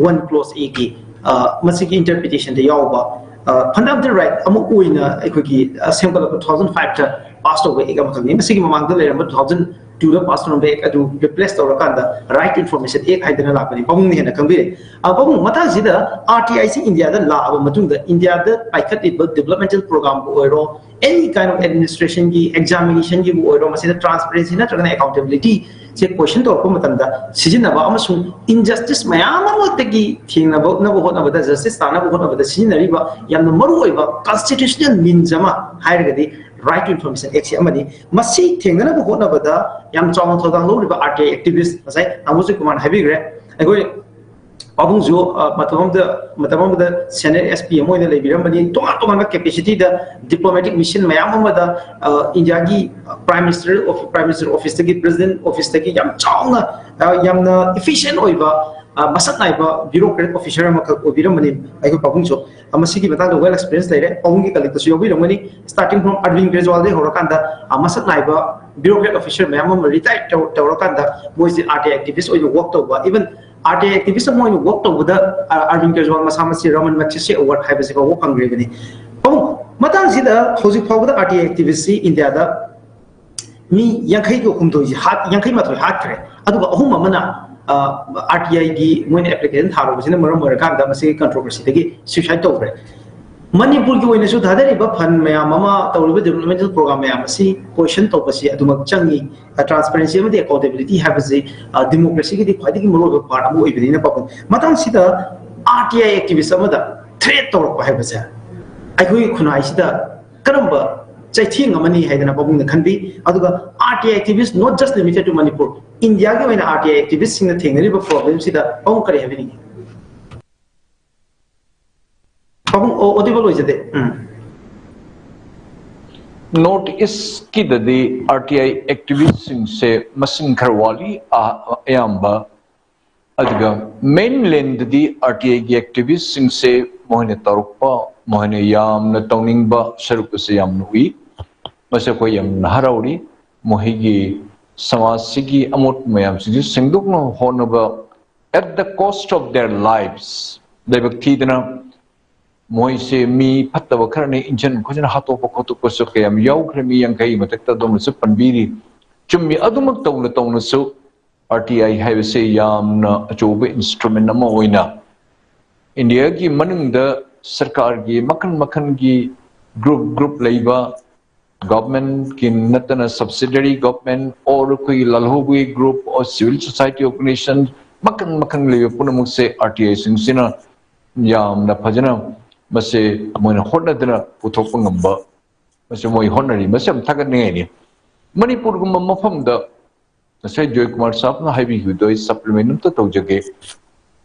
one clause A ꯒꯤ, ꯑ, ꯃꯁꯤꯒꯤ interpretation ꯗ ꯌꯥꯎꯕ, ꯑ, fundamental right ꯑꯃ ꯑꯣꯏꯅ ꯑꯩꯈꯣꯏꯒꯤ, ꯑ, ꯁꯦꯝꯒꯠꯂꯛꯄ two thousand five ꯇ pass ꯇꯧꯕ act ꯑꯃꯈꯛꯅꯤ꯫ ꯃꯁꯤꯒꯤ ꯃꯃꯥꯡꯗ ꯂꯩꯔꯝꯕ two thousand two ꯗ pass ꯇꯧꯔꯝꯕ act ꯑꯗꯨ replace ꯇꯧꯔꯀꯥꯟꯗ Right to Information Act ꯍꯥꯏꯗꯅ ꯂꯥꯛꯄꯅꯤ꯫ ꯄꯥꯕꯨꯡꯅ ꯍꯦꯟꯅ ꯈꯪꯕꯤꯔꯦ꯫ ꯑ, ꯄꯥꯕꯨꯡ, ꯃꯊꯪꯁꯤꯗ R T I ꯁꯤ ꯏꯟꯗꯤꯌꯥꯗ ꯂꯥꯛꯑꯕ ꯃꯇꯨꯡꯗ ꯏꯟꯗꯤꯌꯥꯗ ꯄꯥꯏꯈꯠꯂꯤꯕ developmental program ꯕꯨ ꯑꯣꯏꯔꯣ, any kind of administration ꯒꯤ, examination ꯒꯤꯕꯨ ꯑꯣꯏꯔꯣ, ꯃꯁꯤꯗ transparency ꯅꯠꯇ꯭ꯔꯒꯅ accountability ꯁꯦ question ꯇꯧꯔꯛꯄ ꯃꯇꯝꯗ ꯁꯤꯖꯤꯟꯅꯕ ꯑꯃꯁꯨꯡ injustice ꯃꯌꯥꯝ ꯑꯃꯗꯒꯤ ꯊꯦꯡꯅꯕ ꯍꯣꯠꯅꯕꯗ, justice ꯇꯥꯅꯕ ꯍꯣꯠꯅꯕꯗ ꯁꯤꯖꯤꯟꯅꯔꯤꯕ ꯌꯥꯝꯅ ꯃꯔꯨꯑꯣꯏꯕ constitutional means ꯑꯃ ꯍꯥꯏꯔꯒꯗꯤ Right to Information Act ꯁꯤ ꯑꯃꯅꯤ꯫ ꯃꯁꯤ ꯊꯦꯡꯅꯅꯕ ꯍꯣꯠꯅꯕꯗ ꯌꯥꯝ ꯆꯥꯎꯅ ꯊꯧꯗꯥꯡ ꯂꯧꯔꯤꯕ R T I activist, ꯉꯁꯥꯏ ꯅꯥꯃꯣ ꯖꯣꯏꯀꯨꯃꯥꯔꯅ ꯍꯥꯏꯕꯤꯈ꯭ꯔꯦ, ꯑꯩꯈꯣꯏ ꯄꯥꯕꯨꯡꯁꯨ ꯑ, ꯃꯇꯝ ꯑꯃꯗ ꯃꯇꯝ ꯑꯃꯗ ꯁꯦꯅꯤꯌꯔ ꯑꯦꯁ ꯄꯤ ꯑꯃ ꯑꯣꯏꯅ ꯂꯩꯕꯤꯔꯝꯕꯅꯤ꯫ ꯇꯣꯉꯥꯟ ꯇꯣꯉꯥꯟꯕ ꯀꯦꯄꯦꯁꯤꯇꯤꯗ ꯗꯤꯄ꯭ꯂꯣꯃꯦꯇꯤꯛ ꯃꯤꯁꯟ ꯃꯌꯥꯝ ꯑꯃꯗ ꯑ, ꯏꯟꯗꯤꯌꯥꯒꯤ prime minister of prime minister ꯑꯣꯐꯤꯁꯇꯒꯤ, ꯄ꯭ꯔꯦꯁꯤꯗꯦꯟ ꯑꯣꯐꯤꯁꯇꯒꯤ ꯌꯥꯝ ꯆꯥꯎꯅ ꯑ, ꯌꯥꯝꯅ ꯏꯐꯤꯁꯤꯌꯦꯟ ꯑꯣꯏꯕ ꯑ, ꯃꯁꯛ ꯅꯥꯏꯕ ꯕ꯭ꯌꯨꯔꯣꯀ꯭ꯔꯦꯠ ꯑꯣꯐꯤꯁꯔ ꯑꯃꯈꯛ ꯑꯣꯏꯕꯤꯔꯝꯕꯅꯤ ꯑꯩꯈꯣꯏ ꯄꯥꯕꯨꯡꯁꯨ꯫ ꯑ, ꯃꯁꯤꯒꯤ ꯃꯇꯥꯡꯗ ꯋꯦꯜ ꯑꯦꯛꯁꯄꯤꯔꯤꯌꯦꯟꯁ ꯂꯩꯔꯦ꯫ ꯄꯥꯕꯨꯡꯒꯤ ꯀꯂꯦꯛꯇꯁꯨ ꯌꯥꯎꯕꯤꯔꯝꯒꯅꯤ꯫ ꯁ꯭ꯇꯥꯔꯇꯤꯡ ꯐ꯭ꯔꯣꯝ ꯑꯔꯕꯤꯟ ꯀꯦꯖ꯭ꯋꯥꯜꯗꯒꯤ ꯍꯧꯔꯀꯥꯟꯗ ꯑ, ꯃꯁꯛ ꯅꯥꯏꯕ ꯕ꯭ꯌꯨꯔꯣꯀ꯭ꯔꯦꯠ ꯑꯣꯐꯤꯁꯔ ꯃꯌꯥꯝ ꯑꯃ ꯔꯤꯇꯥꯌꯔ ꯇꯧꯔꯀꯥꯟꯗ ꯃꯣꯏꯁꯦ ꯑꯥꯔ ꯇꯤ ꯑꯥꯏ ꯑꯦꯛꯇꯤꯚꯤꯁ ꯑꯣꯏꯅ ꯋꯔꯛ ꯇꯧꯕ, ꯏꯚꯟ ꯑꯥꯔ ꯇꯤ ꯑꯥꯏ ꯑꯦꯛꯇꯤꯚꯤꯁ ꯑꯃ ꯑꯣꯏꯅ ꯋꯔꯛ ꯇꯧꯕꯗ ꯑ, ꯑꯔꯕꯤꯟ ꯀꯦꯖ꯭ꯋꯥꯜ ꯃꯁꯥꯃꯛꯁꯤ ꯔꯃꯟ ꯃꯒꯁꯦꯁꯦ ꯑꯦꯋꯥꯔꯗ ꯍꯥꯏꯕꯁꯤ ꯐꯥꯎꯕ ꯐꯪꯈ꯭ꯔꯤꯕꯅꯤ꯫ ꯄꯥꯕꯨꯡ, ꯃꯇꯥꯡꯁꯤꯗ ꯍꯧꯖꯤꯛ ꯐꯥꯎꯕꯗ ꯑꯥꯔ ꯇꯤ ꯑꯥꯏ ꯑꯦꯛꯇꯤꯚꯤꯁꯁꯤ ꯏꯟꯗꯤꯌꯥꯗ ꯃꯤ ꯌꯥꯡꯈꯩꯒ ꯍꯨꯝꯗꯣꯏꯁꯤ ꯍꯥꯠ ꯌꯥꯡꯈꯩ ꯃꯥꯊꯣꯏ ꯍꯥꯠꯈ꯭ꯔꯦ꯫ ꯑꯗꯨꯒ ꯑꯍꯨꯝ ꯑꯃꯅ ꯑꯥꯔ ꯇꯤ ꯑꯥꯏꯒꯤ ꯃꯣꯏꯅ ꯑꯦꯄ꯭ꯂꯤꯀꯦꯁꯟ ꯊꯥꯔꯨꯕꯁꯤꯅ ꯃꯔꯝ ꯑꯣꯏꯔꯀꯥꯟꯗ ꯃꯁꯤꯒꯤ ꯀꯟꯇ꯭ꯔꯣꯚꯔꯁꯤꯗꯒꯤ ꯁ꯭ꯌꯨꯁꯥꯏꯗ ꯇꯧꯈ꯭ꯔꯦ꯫ ꯃꯅꯤꯄꯨꯔꯒꯤ ꯑꯣꯏꯅꯁꯨ ꯊꯥꯗꯔꯤꯕ ꯐꯟ ꯃꯌꯥꯝ ꯑꯃ, ꯇꯧꯔꯤꯕ ꯗꯤꯕ꯭ꯂꯞꯃꯦꯟꯇꯦꯜ ꯄ꯭ꯔꯣꯒ꯭ꯔꯥꯝ ꯃꯌꯥꯝ ꯑꯁꯤ ꯀꯣꯏꯁꯟ ꯇꯧꯕꯁꯤ ꯑꯗꯨꯃꯛ ꯆꯪꯉꯤ꯫ ꯇ꯭ꯔꯥꯟꯁꯄꯦꯔꯦꯟꯁꯤ ꯑꯃꯗꯤ ꯑꯦꯀꯥꯎꯟꯇꯦꯕꯤꯂꯤꯇꯤ ꯍꯥꯏꯕꯁꯤ ꯗꯤꯃꯣꯀ꯭ꯔꯦꯁꯤꯒꯤꯗꯤ ꯈ꯭ꯋꯥꯏꯗꯒꯤ ꯃꯔꯨꯑꯣꯏꯕ ꯄꯥꯔꯠ ꯑꯃ ꯑꯣꯏꯕꯅꯤꯅ, ꯄꯥꯕꯨꯡ, ꯃꯇꯥꯡꯁꯤꯗ ꯑꯥꯔ ꯇꯤ ꯑꯥꯏ ꯑꯦꯛꯇꯤꯚꯤꯁ ꯑꯃꯗ ꯊ꯭ꯔꯦꯠ ꯇꯧꯔꯛꯄ ꯍꯥꯏꯕꯁꯦ ꯑꯩꯈꯣꯏꯒꯤ ꯈꯨꯟꯅꯥꯏꯁꯤꯗ ꯀꯔꯝꯕ ꯆꯩꯊꯦꯡ ꯑꯃꯅꯤ ꯍꯥꯏꯗꯅ ꯄꯥꯕꯨꯡꯅ ꯈꯟꯕꯤ? ꯑꯗꯨꯒ R T I activist, not just limited to Manipur, ꯏꯟꯗꯤꯌꯥꯒꯤ ꯑꯣꯏꯅ ꯑꯥꯔ ꯇꯤ ꯑꯥꯏ ꯑꯦꯛꯇꯤꯚꯤꯁꯁꯤꯡꯅ ꯊꯦꯡꯅꯔꯤꯕ ꯄ꯭ꯔꯣꯕ꯭ꯂꯦꯝꯁꯤꯗ ꯄꯥꯕꯨꯡ ꯀꯔꯤ ꯍꯥꯏꯕꯤꯅꯤꯡꯉꯤ? ꯄꯥꯕꯨꯡ, ꯑꯣ, ꯑꯣꯗꯤꯕꯜ ꯑꯣꯏꯖꯗꯦ꯫ ꯎꯝ꯫ ꯅꯣꯔꯠ ꯏꯁꯀꯤꯗꯗꯤ ꯑꯥꯔ ꯇꯤ ꯑꯥꯏ ꯑꯦꯛꯇꯤꯚꯤꯁꯁꯤꯡꯁꯦ ꯃꯁꯤꯡ ꯈꯔ ꯋꯥꯠꯂꯤ꯫ ꯑ-, ꯑꯌꯥꯝꯕ ꯑꯗꯨꯒ ꯃꯦꯟꯂꯦꯟꯗꯗꯤ ꯑꯥꯔ ꯇꯤ ꯑꯥꯏꯒꯤ ꯑꯦꯛꯇꯤꯚꯤꯁꯁꯤꯡꯁꯦ ꯃꯈꯣꯏꯅ ꯇꯧꯔꯛꯄ, ꯃꯈꯣꯏꯅ ꯌꯥꯝꯅ ꯇꯧꯅꯤꯡꯕ ꯁꯔꯨꯛ ꯑꯁꯤ ꯌꯥꯝꯅ ꯎꯏ꯫ ꯃꯁꯤ ꯑꯩꯈꯣꯏ ꯌꯥꯝꯅ ꯍꯔꯥꯎꯔꯤ꯫ ꯃꯈꯣꯏꯒꯤ ꯁꯃꯥꯖꯁꯤꯒꯤ ꯑꯃꯣꯠꯄ ꯃꯌꯥꯝꯁꯤꯡꯁꯤ ꯁꯦꯡꯗꯣꯛꯅꯕ ꯍꯣꯠꯅꯕ, at the cost of their lives, ꯂꯥꯏꯕꯛ ꯊꯤꯗꯅ ꯃꯣꯏꯁꯦ ꯃꯤ ꯐꯠꯇꯕ ꯈꯔꯅ ꯏꯟꯁꯤꯟ ꯈꯣꯠꯆꯤꯟ ꯍꯥꯠꯇꯣꯛꯄ ꯈꯣꯠꯇꯣꯛꯄꯁꯨ ꯀꯌꯥꯝ ꯌꯥꯎꯈ꯭ꯔꯦ꯫ ꯃꯤ ꯌꯥꯡꯈꯩ ꯃꯊꯛꯇ ꯑꯗꯨꯃꯁꯨ ꯄꯟꯕꯤꯔꯤ꯫ ꯆꯨꯝꯃꯤ, ꯑꯗꯨꯃꯛ ꯇꯧꯅ ꯇꯧꯅꯁꯨ ꯑꯥꯔ ꯇꯤ ꯑꯥꯏ ꯍꯥꯏꯕꯁꯦ ꯌꯥꯝꯅ ꯑꯆꯧꯕ ꯏꯟꯁꯇ꯭ꯔꯨꯃꯦꯟ ꯑꯃ ꯑꯣꯏꯅ ꯏꯟꯗꯤꯌꯥꯒꯤ ꯃꯅꯨꯡꯗ ꯁꯔꯀꯥꯔꯒꯤ ꯃꯈꯜ ꯃꯈꯜꯒꯤ ꯒ꯭ꯔꯨꯞ ꯒ꯭ꯔꯨꯞ ꯂꯩꯕ, ꯒꯚꯔꯟꯃꯦꯟꯠꯀꯤ ꯅꯠꯇꯅ subsidiary government or ꯑꯩꯈꯣꯏꯒꯤ ꯂꯥꯜꯍꯧꯕꯒꯤ group or civil society organization ꯃꯈꯜ ꯃꯈꯜ ꯂꯩꯕ ꯄꯨꯝꯅꯃꯛꯁꯦ ꯑꯥꯔ ꯇꯤ ꯑꯥꯏꯁꯤꯡꯁꯤꯅ ꯌꯥꯝꯅ ꯐꯖꯅ ꯃꯁꯦ ꯃꯣꯏꯅ ꯍꯣꯠꯅꯗꯅ ꯄꯨꯊꯣꯛꯄ ꯉꯝꯕ, ꯃꯁꯤ ꯃꯣꯏ ꯍꯣꯠꯅꯔꯤ꯫ ꯃꯁꯤ ꯌꯥꯝ ꯊꯥꯒꯠꯅꯤꯡꯉꯥꯏꯅꯤ꯫ ꯃꯅꯤꯄꯨꯔꯒꯨꯝꯕ ꯃꯐꯝꯗ ꯉꯁꯥꯏ ꯖꯣꯏꯀꯨꯃꯥꯔ ꯁꯥꯍꯕꯅ ꯍꯥꯏꯕꯤꯈꯤꯕꯗꯣ ꯑꯩ supplement ꯑꯝꯇ ꯇꯧꯖꯒꯦ꯫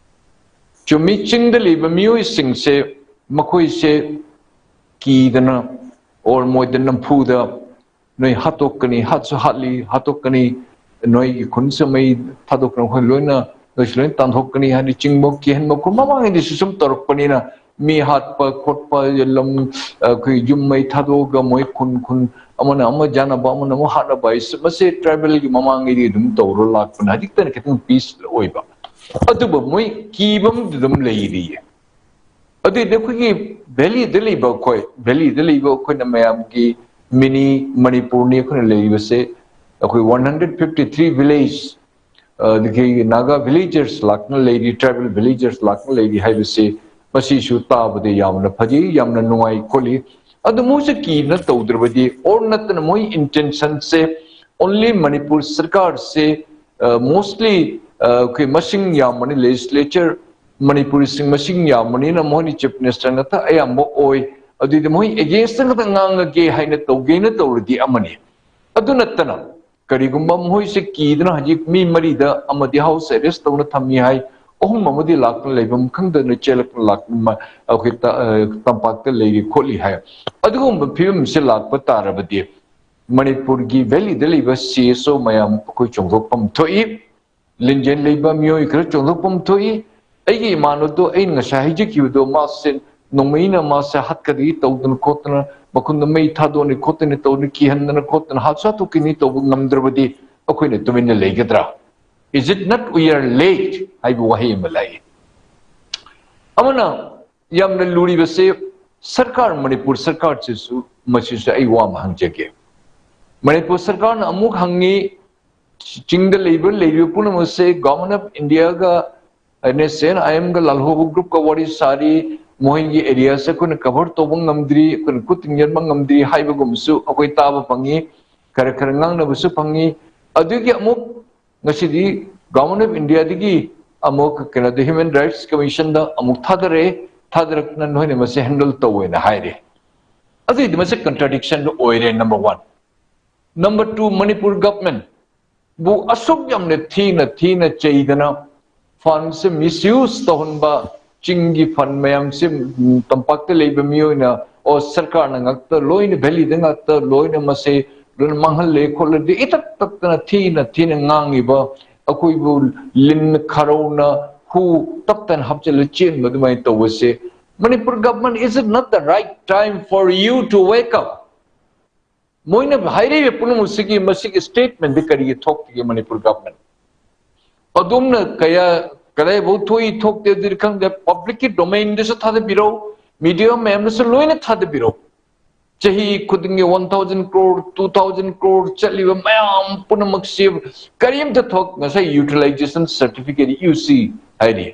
ꯆꯨꯝꯃꯤ, ꯆꯤꯡꯗ ꯂꯩꯕ ꯃꯤꯑꯣꯏꯁꯤꯡꯁꯦ, ꯃꯈꯣꯏꯁꯦ ꯀꯤꯗꯅ, or ꯃꯣꯏꯗ ꯅꯝꯐꯨꯗ ꯅꯣꯏ ꯍꯥꯠꯇꯣꯛꯀꯅꯤ, ꯍꯥꯠꯁꯨ ꯍꯥꯠꯂꯤ, ꯍꯥꯠꯇꯣꯛꯀꯅꯤ, ꯅꯣꯏꯒꯤ ꯈꯨꯟꯁꯨ ꯃꯩ ꯊꯥꯗꯣꯛꯈ꯭ꯔ ꯑꯩꯈꯣꯏ ꯂꯣꯏꯅ, ꯅꯣꯏꯁꯨ ꯂꯣꯏꯅ ꯇꯥꯟꯊꯣꯛꯀꯅꯤ ꯍꯥꯏꯅ ꯆꯤꯡꯕ ꯀꯤꯍꯟꯕ ꯈꯣ-, ꯃꯃꯥꯡꯉꯩꯗꯁꯨ ꯁꯨꯝ ꯇꯧꯔꯛꯄꯅꯤꯅ, ꯃꯤ ꯍꯥꯠꯄ ꯈꯣꯠꯄ, ꯂꯝ, ꯑꯩꯈꯣꯏ ꯌꯨꯝ ꯃꯩ ꯊꯥꯗꯣꯛꯑꯒ ꯃꯣꯏ ꯈꯨꯟ ꯈꯨꯟ ꯑꯃꯅ ꯑꯃ ꯌꯥꯅꯕ, ꯑꯃꯅ ꯑꯃ ꯍꯥꯠꯅꯕ ꯍꯥꯏꯁꯤ, ꯃꯁꯤ tribalꯒꯤ ꯃꯃꯥꯡꯉꯩꯗꯤ ꯑꯗꯨꯝ ꯇꯧꯔ ꯂꯥꯛꯄꯅ, ꯍꯧꯖꯤꯛꯇꯅ ꯈꯤꯇꯪ peace ꯑꯣꯏꯕ꯫ ꯑꯗꯨꯕꯨ ꯃꯣꯏ ꯀꯤꯕ ꯑꯃꯗꯤ ꯑꯗꯨꯝ ꯂꯩꯔꯤꯌꯦ꯫ ꯑꯗꯨꯏꯗꯤ ꯑꯩꯈꯣꯏꯒꯤ valleyꯗ ꯂꯩꯕ ꯑꯩꯈꯣꯏ, valleyꯗ ꯂꯩꯕ ꯑꯩꯈꯣꯏꯅ ꯃꯌꯥꯝꯒꯤ mini ꯃꯅꯤꯄꯨꯔꯅꯤ ꯑꯩꯈꯣꯏꯅ ꯂꯩꯔꯤꯕꯁꯦ꯫ ꯑꯩꯈꯣꯏ one hundred fifty three village, ꯑꯗꯒꯤ Naga villagers ꯂꯥꯛꯇꯅ ꯂꯩꯔꯤ, tribal villagers ꯂꯥꯛꯇꯅ ꯂꯩꯔꯤ ꯍꯥꯏꯕꯁꯤ, ꯃꯁꯤꯁꯨ ꯇꯥꯕꯗ ꯌꯥꯝꯅ ꯐꯖꯩ, ꯌꯥꯝꯅ ꯅꯨꯡꯉꯥꯏ ꯈꯣꯠꯂꯤ꯫ ꯑꯗꯨ ꯃꯣꯏꯁꯦ ꯀꯤꯅ ꯇꯧꯗ꯭ꯔꯕꯗꯤ, or ꯅꯠꯇꯅ ꯃꯣꯏ intentionꯁꯦ only ꯃꯅꯤꯄꯨꯔ ꯁꯔꯀꯥꯔꯁꯦ, ꯑ, mostly, ꯑ, ꯑꯩꯈꯣꯏ ꯃꯁꯤꯡ ꯌꯥꯝꯕꯅꯤ, legislature ꯃꯅꯤꯄꯨꯔꯤꯁꯤꯡ ꯃꯁꯤꯡ ꯌꯥꯝꯕꯅꯤꯅ ꯃꯣꯏꯅ chief minister ꯉꯥꯛꯇ ꯑꯌꯥꯝꯕ ꯑꯣꯏ꯫ ꯑꯗꯨꯗꯤ ꯃꯣꯏ againstꯇ ꯉꯥꯛꯇ ꯉꯥꯡꯉꯒꯦ ꯍꯥꯏꯅ ꯇꯧꯒꯦꯅ ꯇꯧꯔꯗꯤ ꯑꯃꯅꯤ꯫ ꯑꯗꯨ ꯅꯠꯇꯅ ꯀꯔꯤꯒꯨꯝꯕ ꯃꯈꯣꯏꯁꯦ ꯀꯤꯗꯅ ꯍꯧꯖꯤꯛ ꯃꯤ ꯃꯔꯤꯗ ꯑꯃꯗꯤ house arrest ꯇꯧꯅ ꯊꯝꯃꯤ ꯍꯥꯏ, ꯑꯍꯨꯝ ꯑꯃꯗꯤ ꯂꯥꯛꯇꯅ ꯂꯩꯐꯝ ꯈꯪꯗꯅ ꯆꯦꯜꯂꯛꯇꯅ ꯂꯥꯛ-, ꯃ-, ꯑꯩꯈꯣꯏ ꯇ-, ꯑ, ꯇꯝꯄꯥꯛꯇ ꯂꯩꯔꯤ ꯈꯣꯠꯂꯤ ꯍꯥꯏ꯫ ꯑꯗꯨꯒꯨꯝꯕ ꯐꯤꯕꯝꯁꯦ ꯂꯥꯛꯄ ꯇꯥꯔꯕꯗꯤ ꯃꯅꯤꯄꯨꯔꯒꯤ valleyꯗ ꯂꯩꯕ CSO ꯃꯌꯥꯝ ꯑꯩꯈꯣꯏ ꯆꯣꯡꯊꯣꯛꯐꯝ ꯊꯣꯛꯏ꯫ ꯂꯤꯡꯖꯦꯜ ꯂꯩꯕ ꯃꯤꯑꯣꯏ ꯈꯔ ꯆꯣꯡꯊꯣꯛꯐꯝ ꯊꯣꯛꯏ꯫ ꯑꯩꯒꯤ ꯏꯃꯥꯟꯅꯕꯗꯣ ꯑꯩꯅ ꯉꯁꯥꯏ ꯍꯥꯏꯖꯈꯤꯕꯗꯣ, ꯃꯥꯁꯦ ꯅꯣꯡꯃꯩꯅ ꯃꯥꯁꯦ ꯍꯥꯠꯀꯗꯒꯤ ꯇꯧꯗꯅ ꯈꯣꯠꯇꯅ, ꯃꯈꯨꯟꯗ ꯃꯩ ꯊꯥꯗꯣꯛꯅꯤ ꯈꯣꯠꯇꯅꯤ ꯇꯧꯗꯅ, ꯀꯤꯍꯟꯗꯅ ꯈꯣꯠꯇꯅ, ꯍꯥꯠꯁꯨ ꯍꯥꯠꯇꯣꯛꯈꯤꯅꯤ ꯇꯧꯕ ꯉꯝꯗ꯭ꯔꯕꯗꯤ ꯑꯩꯈꯣꯏꯅ ꯇꯨꯃꯤꯟꯅ ꯂꯩꯒꯗ꯭ꯔꯥ? Is it not we are late? ꯍꯥꯏꯕ ꯋꯥꯍꯩ ꯑꯃ ꯂꯥꯛꯏ꯫ ꯑꯃꯅ ꯌꯥꯝꯅ ꯂꯨꯔꯤꯕꯁꯦ ꯁꯔꯀꯥꯔ, ꯃꯅꯤꯄꯨꯔ ꯁꯔꯀꯥꯔꯁꯤꯁꯨ, ꯃꯁꯤꯁꯨ ꯑꯩ ꯋꯥ ꯑꯃ ꯍꯪꯖꯒꯦ꯫ ꯃꯅꯤꯄꯨꯔ ꯁꯔꯀꯥꯔꯅ ꯑꯃꯨꯛ ꯍꯪꯉꯤ, ꯆꯤꯡꯗ ꯂꯩꯕ, ꯂꯩꯔꯤꯕ ꯄꯨꯝꯅꯃꯛꯁꯦ Government of Indiaꯒ, NSCN-IMꯒ ꯂꯥꯜꯍꯧꯕ groupꯀ ꯋꯥꯔꯤ ꯁꯥꯔꯤ, ꯃꯈꯣꯏꯒꯤ areaꯁꯦ ꯑꯩꯈꯣꯏꯅ cover ꯇꯧꯕ ꯉꯝꯗ꯭ꯔꯤ, ꯑꯩꯈꯣꯏꯅ ꯈꯨꯠ ꯊꯤꯡꯖꯤꯟꯕ ꯉꯝꯗ꯭ꯔꯤ ꯍꯥꯏꯕꯒꯨꯝꯕꯁꯨ ꯑꯩꯈꯣꯏ ꯇꯥꯕ ꯐꯪꯉꯤ, ꯈꯔ ꯈꯔ ꯉꯥꯡꯅꯕꯁꯨ ꯐꯪꯉꯤ꯫ ꯑꯗꯨꯒꯤ ꯑꯃꯨꯛ ꯉꯁꯤꯗꯤ Government of Indiaꯗꯒꯤ ꯑꯃꯨꯛ ꯀꯩꯅꯣꯗ Human Rights Commissionꯗ ꯑꯃꯨꯛ ꯊꯥꯗꯔꯛꯑꯦ, ꯊꯥꯗꯔꯛꯇꯅ ꯅꯣꯏꯅ ꯃꯁꯤ handle ꯇꯧꯋꯦꯅ ꯍꯥꯏꯔꯦ꯫ ꯑꯗꯨꯏꯗꯤ ꯃꯁꯤ contradictionꯗꯨ ꯑꯣꯏꯔꯦ, number one꯫ Number two, Manipur government ꯕꯨ ꯑꯁꯨꯛ ꯌꯥꯝꯅ ꯊꯤꯅ ꯊꯤꯅ ꯆꯩꯗꯅ, ꯐꯟꯁꯦ ꯃꯤꯁꯌꯨꯁ ꯇꯧꯍꯟꯕ, ꯆꯤꯡꯒꯤ ꯐꯟ ꯃꯌꯥꯝꯁꯦ, ꯎꯝ, ꯇꯝꯄꯥꯛꯇ ꯂꯩꯕ ꯃꯤꯑꯣꯏꯅ, ꯑꯣ, ꯁꯔꯀꯥꯔꯅ ꯉꯥꯛꯇ ꯂꯣꯏꯅ, ꯚꯦꯂꯤꯗ ꯉꯥꯛꯇ ꯂꯣꯏꯅ ꯃꯁꯦ ꯂꯣꯏꯅ ꯃꯥꯡꯍꯜꯂꯦ ꯈꯣꯠꯂꯦ, ꯏꯇꯠ ꯇꯠꯇꯅ ꯊꯤꯅ ꯊꯤꯅ ꯉꯥꯡꯉꯤꯕ, ꯑꯩꯈꯣꯏꯕꯨ ꯂꯤꯟ ꯈꯥꯔꯧꯅ ꯍꯨ ꯇꯞꯇꯅ ꯍꯥꯞꯆꯤꯜꯂ ꯆꯦꯟꯕ ꯑꯗꯨꯃꯥꯏꯅ ꯇꯧꯕꯁꯦ, Manipur government, is it not the right time for you to wake up? ꯃꯣꯏꯅ ꯍꯥꯏꯔꯤꯕ ꯄꯨꯝꯅꯃꯛꯁꯤꯒꯤ, ꯃꯁꯤꯒꯤ ꯁ꯭ꯇꯦꯠꯃꯦꯟꯗꯤ ꯀꯔꯤꯒꯤ ꯊꯣꯛꯇꯒꯦ ꯃꯅꯤꯄꯨꯔ ꯒꯚꯔꯟꯃꯦꯟ? ꯑꯗꯣꯝꯅ ꯀꯌꯥ, ꯀꯗꯥꯏꯐꯥꯎ ꯊꯣꯛꯏ ꯊꯣꯛꯇꯦ ꯑꯗꯨꯗꯤ ꯈꯪꯗꯦ, ꯄꯕ꯭ꯂꯤꯛꯀꯤ ꯗꯣꯃꯦꯟꯗꯁꯨ ꯊꯥꯗꯕꯤꯔꯛꯎ, ꯃꯤꯗꯤꯌꯥ ꯃꯌꯥꯝꯗꯁꯨ ꯂꯣꯏꯅ ꯊꯥꯗꯕꯤꯔꯛꯎ꯫ ꯆꯍꯤ ꯈꯨꯗꯤꯡꯒꯤ one thousand crore, two thousand crore ꯆꯠꯂꯤꯕ ꯃꯌꯥꯝ ꯄꯨꯝꯅꯃꯛꯁꯤ ꯀꯔꯤꯝꯇ ꯊꯣꯛ, ꯉꯁꯥꯏ ꯌꯨꯇꯤꯂꯥꯏꯖꯦꯁꯟ ꯁꯥꯔꯇꯤꯐꯤꯀꯦꯠ, ꯌꯨ ꯁꯤ ꯍꯥꯏꯔꯤ,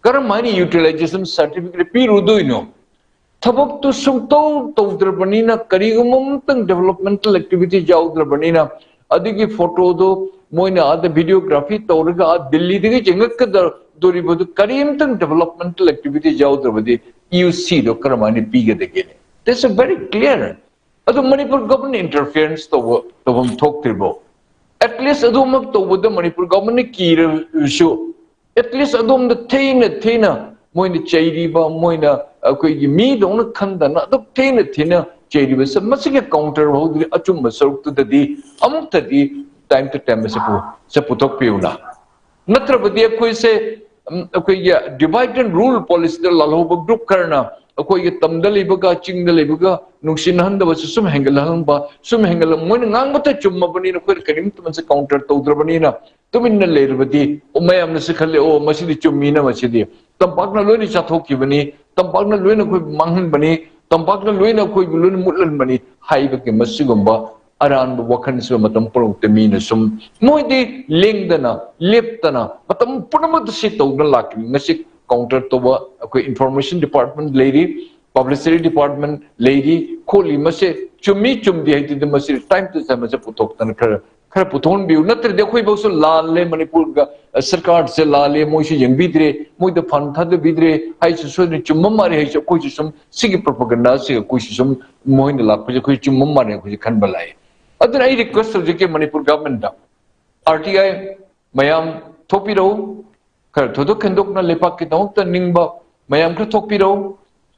ꯀꯔꯝ ꯍꯥꯏꯅ ꯌꯨꯇꯤꯂꯥꯏꯖꯦꯁꯟ ꯁꯥꯔꯇꯤꯐꯤꯀꯦꯠ ꯄꯤꯔꯨꯗꯣꯏꯅꯣ? ꯊꯕꯛꯇꯨ ꯁꯨꯡꯇꯧ ꯇꯧꯗ꯭ꯔꯕꯅꯤꯅ, ꯀꯔꯤꯒꯨꯝꯕ ꯑꯃꯇꯪ ꯗꯦꯕꯂꯞꯃꯦꯟꯇꯦꯜ ꯑꯦꯛꯇꯤꯚꯤꯇꯤ ꯌꯥꯎꯗ꯭ꯔꯕꯅꯤꯅ, ꯑꯗꯨꯒꯤ ꯐꯣꯇꯣꯗꯣ ꯃꯣꯏꯅ ꯑꯥꯗ ꯚꯤꯗꯤꯑꯣꯒ꯭ꯔꯥꯐꯤ ꯇꯧꯔꯒ ꯑꯥ ꯗꯤꯜꯂꯤꯗꯒꯤ ꯆꯦꯟꯒꯠꯀꯗꯣꯔꯤꯕꯗꯨ ꯀꯔꯤꯝꯇꯪ ꯗꯦꯕꯂꯞꯃꯦꯟꯇꯦꯜ ꯑꯦꯛꯇꯤꯚꯤꯇꯤ ꯌꯥꯎꯗ꯭ꯔꯕꯗꯤ ꯌꯨ ꯁꯤꯗꯣ ꯀꯔꯝꯍꯥꯏꯅ ꯄꯤꯒꯗꯒꯦꯅꯦ? That's a very clear. ꯑꯗꯨ ꯃꯅꯤꯄꯨꯔ ꯒꯚꯔꯟꯃꯦꯟ ꯏꯟꯇꯔꯐꯤꯌꯔꯦꯟꯁ ꯇꯧꯕ, ꯇꯧꯐꯝ ꯊꯣꯛꯇ꯭ꯔꯤꯕꯣ? ꯑꯦꯠꯂꯤꯁ ꯑꯗꯨꯃꯛ ꯇꯧꯕꯗ ꯃꯅꯤꯄꯨꯔ ꯒꯚꯔꯟꯃꯦꯟꯅ ꯀꯤꯔꯁꯨ, ꯑꯦꯠꯂꯤꯁ ꯑꯗꯣꯝꯗ ꯊꯤꯅ ꯊꯤꯅ ꯃꯣꯏꯅ ꯆꯩꯔꯤꯕ, ꯃꯣꯏꯅ ꯑꯩꯈꯣꯏꯒꯤ ꯃꯤꯗꯧꯅ ꯈꯟꯗꯅ ꯑꯗꯨꯛ ꯊꯤꯅ ꯊꯤꯅ ꯆꯩꯔꯤꯕꯁꯦ, ꯃꯁꯤꯒꯤ ꯀꯥꯎꯟꯇꯔ ꯍꯧꯗ꯭ꯔꯤ ꯑꯆꯨꯝꯕ ꯁꯔꯨꯛꯇꯨꯗꯗꯤ ꯑꯃꯨꯛꯇꯗꯤ ꯇꯥꯏꯝ ꯇꯨ ꯇꯥꯏꯝ ꯃꯁꯤ ꯄꯨ-, ꯁꯦ ꯄꯨꯊꯣꯛꯄꯤꯌꯨꯅ꯫ ꯅꯠꯇ꯭ꯔꯕꯗꯤ ꯑꯩꯈꯣꯏꯁꯦ, ꯎꯝ, ꯑꯩꯈꯣꯏꯒꯤ ꯗꯤꯚꯥꯏꯗ ꯑꯦꯟ ꯔꯨꯜ ꯄꯣꯂꯤꯁꯤꯗ ꯂꯥꯜꯍꯧꯕ ꯒ꯭ꯔꯨꯞ ꯈꯔꯅ ꯑꯩꯈꯣꯏꯒꯤ ꯇꯝꯗ ꯂꯩꯕꯒ ꯆꯤꯡꯗ ꯂꯩꯕꯒ ꯅꯨꯡꯁꯤꯅꯍꯟꯗꯕꯁꯨ ꯁꯨꯝ ꯍꯦꯟꯒꯠꯍꯟꯕ, ꯁꯨꯝ ꯍꯦꯟꯒꯠꯂ-, ꯃꯣꯏꯅ ꯉꯥꯡꯕꯇ ꯆꯨꯝꯃꯕꯅꯤꯅ ꯑꯩꯈꯣꯏꯅ ꯀꯔꯤꯝꯇ ꯃꯁꯤ ꯀꯥꯎꯟꯇꯔ ꯇꯧꯗ꯭ꯔꯕꯅꯤꯅ ꯇꯨꯃꯤꯟꯅ ꯂꯩꯔꯕꯗꯤ, ꯑꯣ, ꯃꯌꯥꯝꯅꯁꯨ ꯈꯜꯂꯦ, ꯑꯣ, ꯃꯁꯤꯗꯤ ꯆꯨꯝꯃꯤꯅ, ꯃꯁꯤꯗꯤ ꯇꯝꯄꯥꯛꯅ ꯂꯣꯏꯅ ꯆꯥꯊꯣꯛꯈꯤꯕꯅꯤ, ꯇꯝꯄꯥꯛꯅ ꯂꯣꯏꯅ ꯑꯩꯈꯣꯏ ꯃꯥꯡꯍꯟꯕꯅꯤ, ꯇꯝꯄꯥꯛꯅ ꯂꯣꯏꯅ ꯑꯩꯈꯣꯏꯕꯨ ꯂꯣꯏꯅ ꯃꯨꯠꯍꯟꯕꯅꯤ ꯍꯥꯏꯕꯒꯤ ꯃꯁꯤꯒꯨꯝꯕ ꯑꯔꯥꯟꯕ ꯋꯥꯈꯜꯁꯤꯕ ꯃꯇꯝ ꯄꯨꯝꯅꯃꯛꯇ ꯃꯤꯅ ꯁꯨꯝ, ꯃꯣꯏꯗꯤ ꯂꯦꯡꯗꯅ, ꯂꯦꯞꯇꯅ, ꯃꯇꯝ ꯄꯨꯝꯅꯃꯛꯇ ꯁꯤ ꯇꯧꯗꯨꯅ ꯂꯥꯛꯈꯤꯕꯅꯤ꯫ ꯉꯁꯤ ꯀꯥꯎꯟꯇꯔ ꯇꯧꯕ ꯑꯩꯈꯣꯏ ꯏꯟꯐꯣꯔꯃꯦꯁꯟ ꯗꯤꯄꯥꯔꯠꯃꯦꯟ ꯂꯩꯔꯤ, ꯄꯕ꯭ꯂꯤꯁꯤꯇꯤ ꯗꯤꯄꯥꯔꯠꯃꯦꯟ ꯂꯩꯔꯤ, ꯈꯣꯠꯂꯤ, ꯃꯁꯦ ꯆꯨꯝꯃꯤ ꯆꯨꯝꯗꯦ ꯍꯥꯏꯗꯨꯗꯤ ꯃꯁꯤ ꯇꯥꯏꯝ ꯇꯨ ꯇꯥꯏꯝ ꯃꯁꯦ ꯄꯨꯊꯣꯛꯇꯅ ꯈꯔ, ꯈꯔ ꯄꯨꯊꯣꯛꯍꯟꯕꯤꯌꯨ꯫ ꯅꯠꯇ꯭ꯔꯗꯤ ꯑꯩꯈꯣꯏꯐꯧꯁꯨ ꯂꯥꯜꯂꯦ, ꯃꯅꯤꯄꯨꯔꯒ, ꯑ, ꯁꯔꯀꯥꯔꯁꯦ ꯂꯥꯜꯂꯦ, ꯃꯣꯏꯁꯨ ꯌꯦꯡꯕꯤꯗ꯭ꯔꯦ, ꯃꯣꯏꯗ ꯐꯟ ꯊꯥꯗꯕꯤꯗ꯭ꯔꯦ ꯍꯥꯏꯁꯤ ꯁꯣꯏꯗꯅ ꯆꯨꯝꯕ ꯃꯥꯜꯂꯦ ꯍꯥꯏꯁꯤ ꯑꯩꯈꯣꯏꯁꯨ ꯁꯨꯝ ꯁꯤꯒꯤ ꯄ꯭ꯔꯣꯄꯒꯟꯗꯥꯁꯦ ꯑꯩꯈꯣꯏꯁꯨ ꯁꯨꯝ ꯃꯣꯏꯅ ꯂꯥꯛꯄꯁꯦ ꯑꯩꯈꯣꯏ ꯆꯨꯝꯕ ꯃꯥꯜꯂꯦ ꯑꯩꯈꯣꯏꯁꯨ ꯈꯟꯕ ꯂꯥꯛꯑꯦ꯫ ꯑꯗꯨꯅ ꯑꯩ ꯔꯤꯀ꯭ꯋꯦꯁ ꯇꯧꯖꯒꯦ ꯃꯅꯤꯄꯨꯔ ꯒꯚꯔꯟꯃꯦꯟꯠꯇ, ꯑꯥꯔ ꯇꯤ ꯑꯥꯏ ꯃꯌꯥꯝ ꯊꯣꯛꯄꯤꯔꯛꯎ, ꯈꯔ ꯊꯣꯏꯗꯣꯛ ꯍꯦꯟꯗꯣꯛꯅ ꯂꯩꯕꯥꯛꯀꯤꯗꯃꯛꯇ ꯅꯤꯡꯕ ꯃꯌꯥꯝ ꯈꯔ ꯊꯣꯛꯄꯤꯔꯛꯎ꯫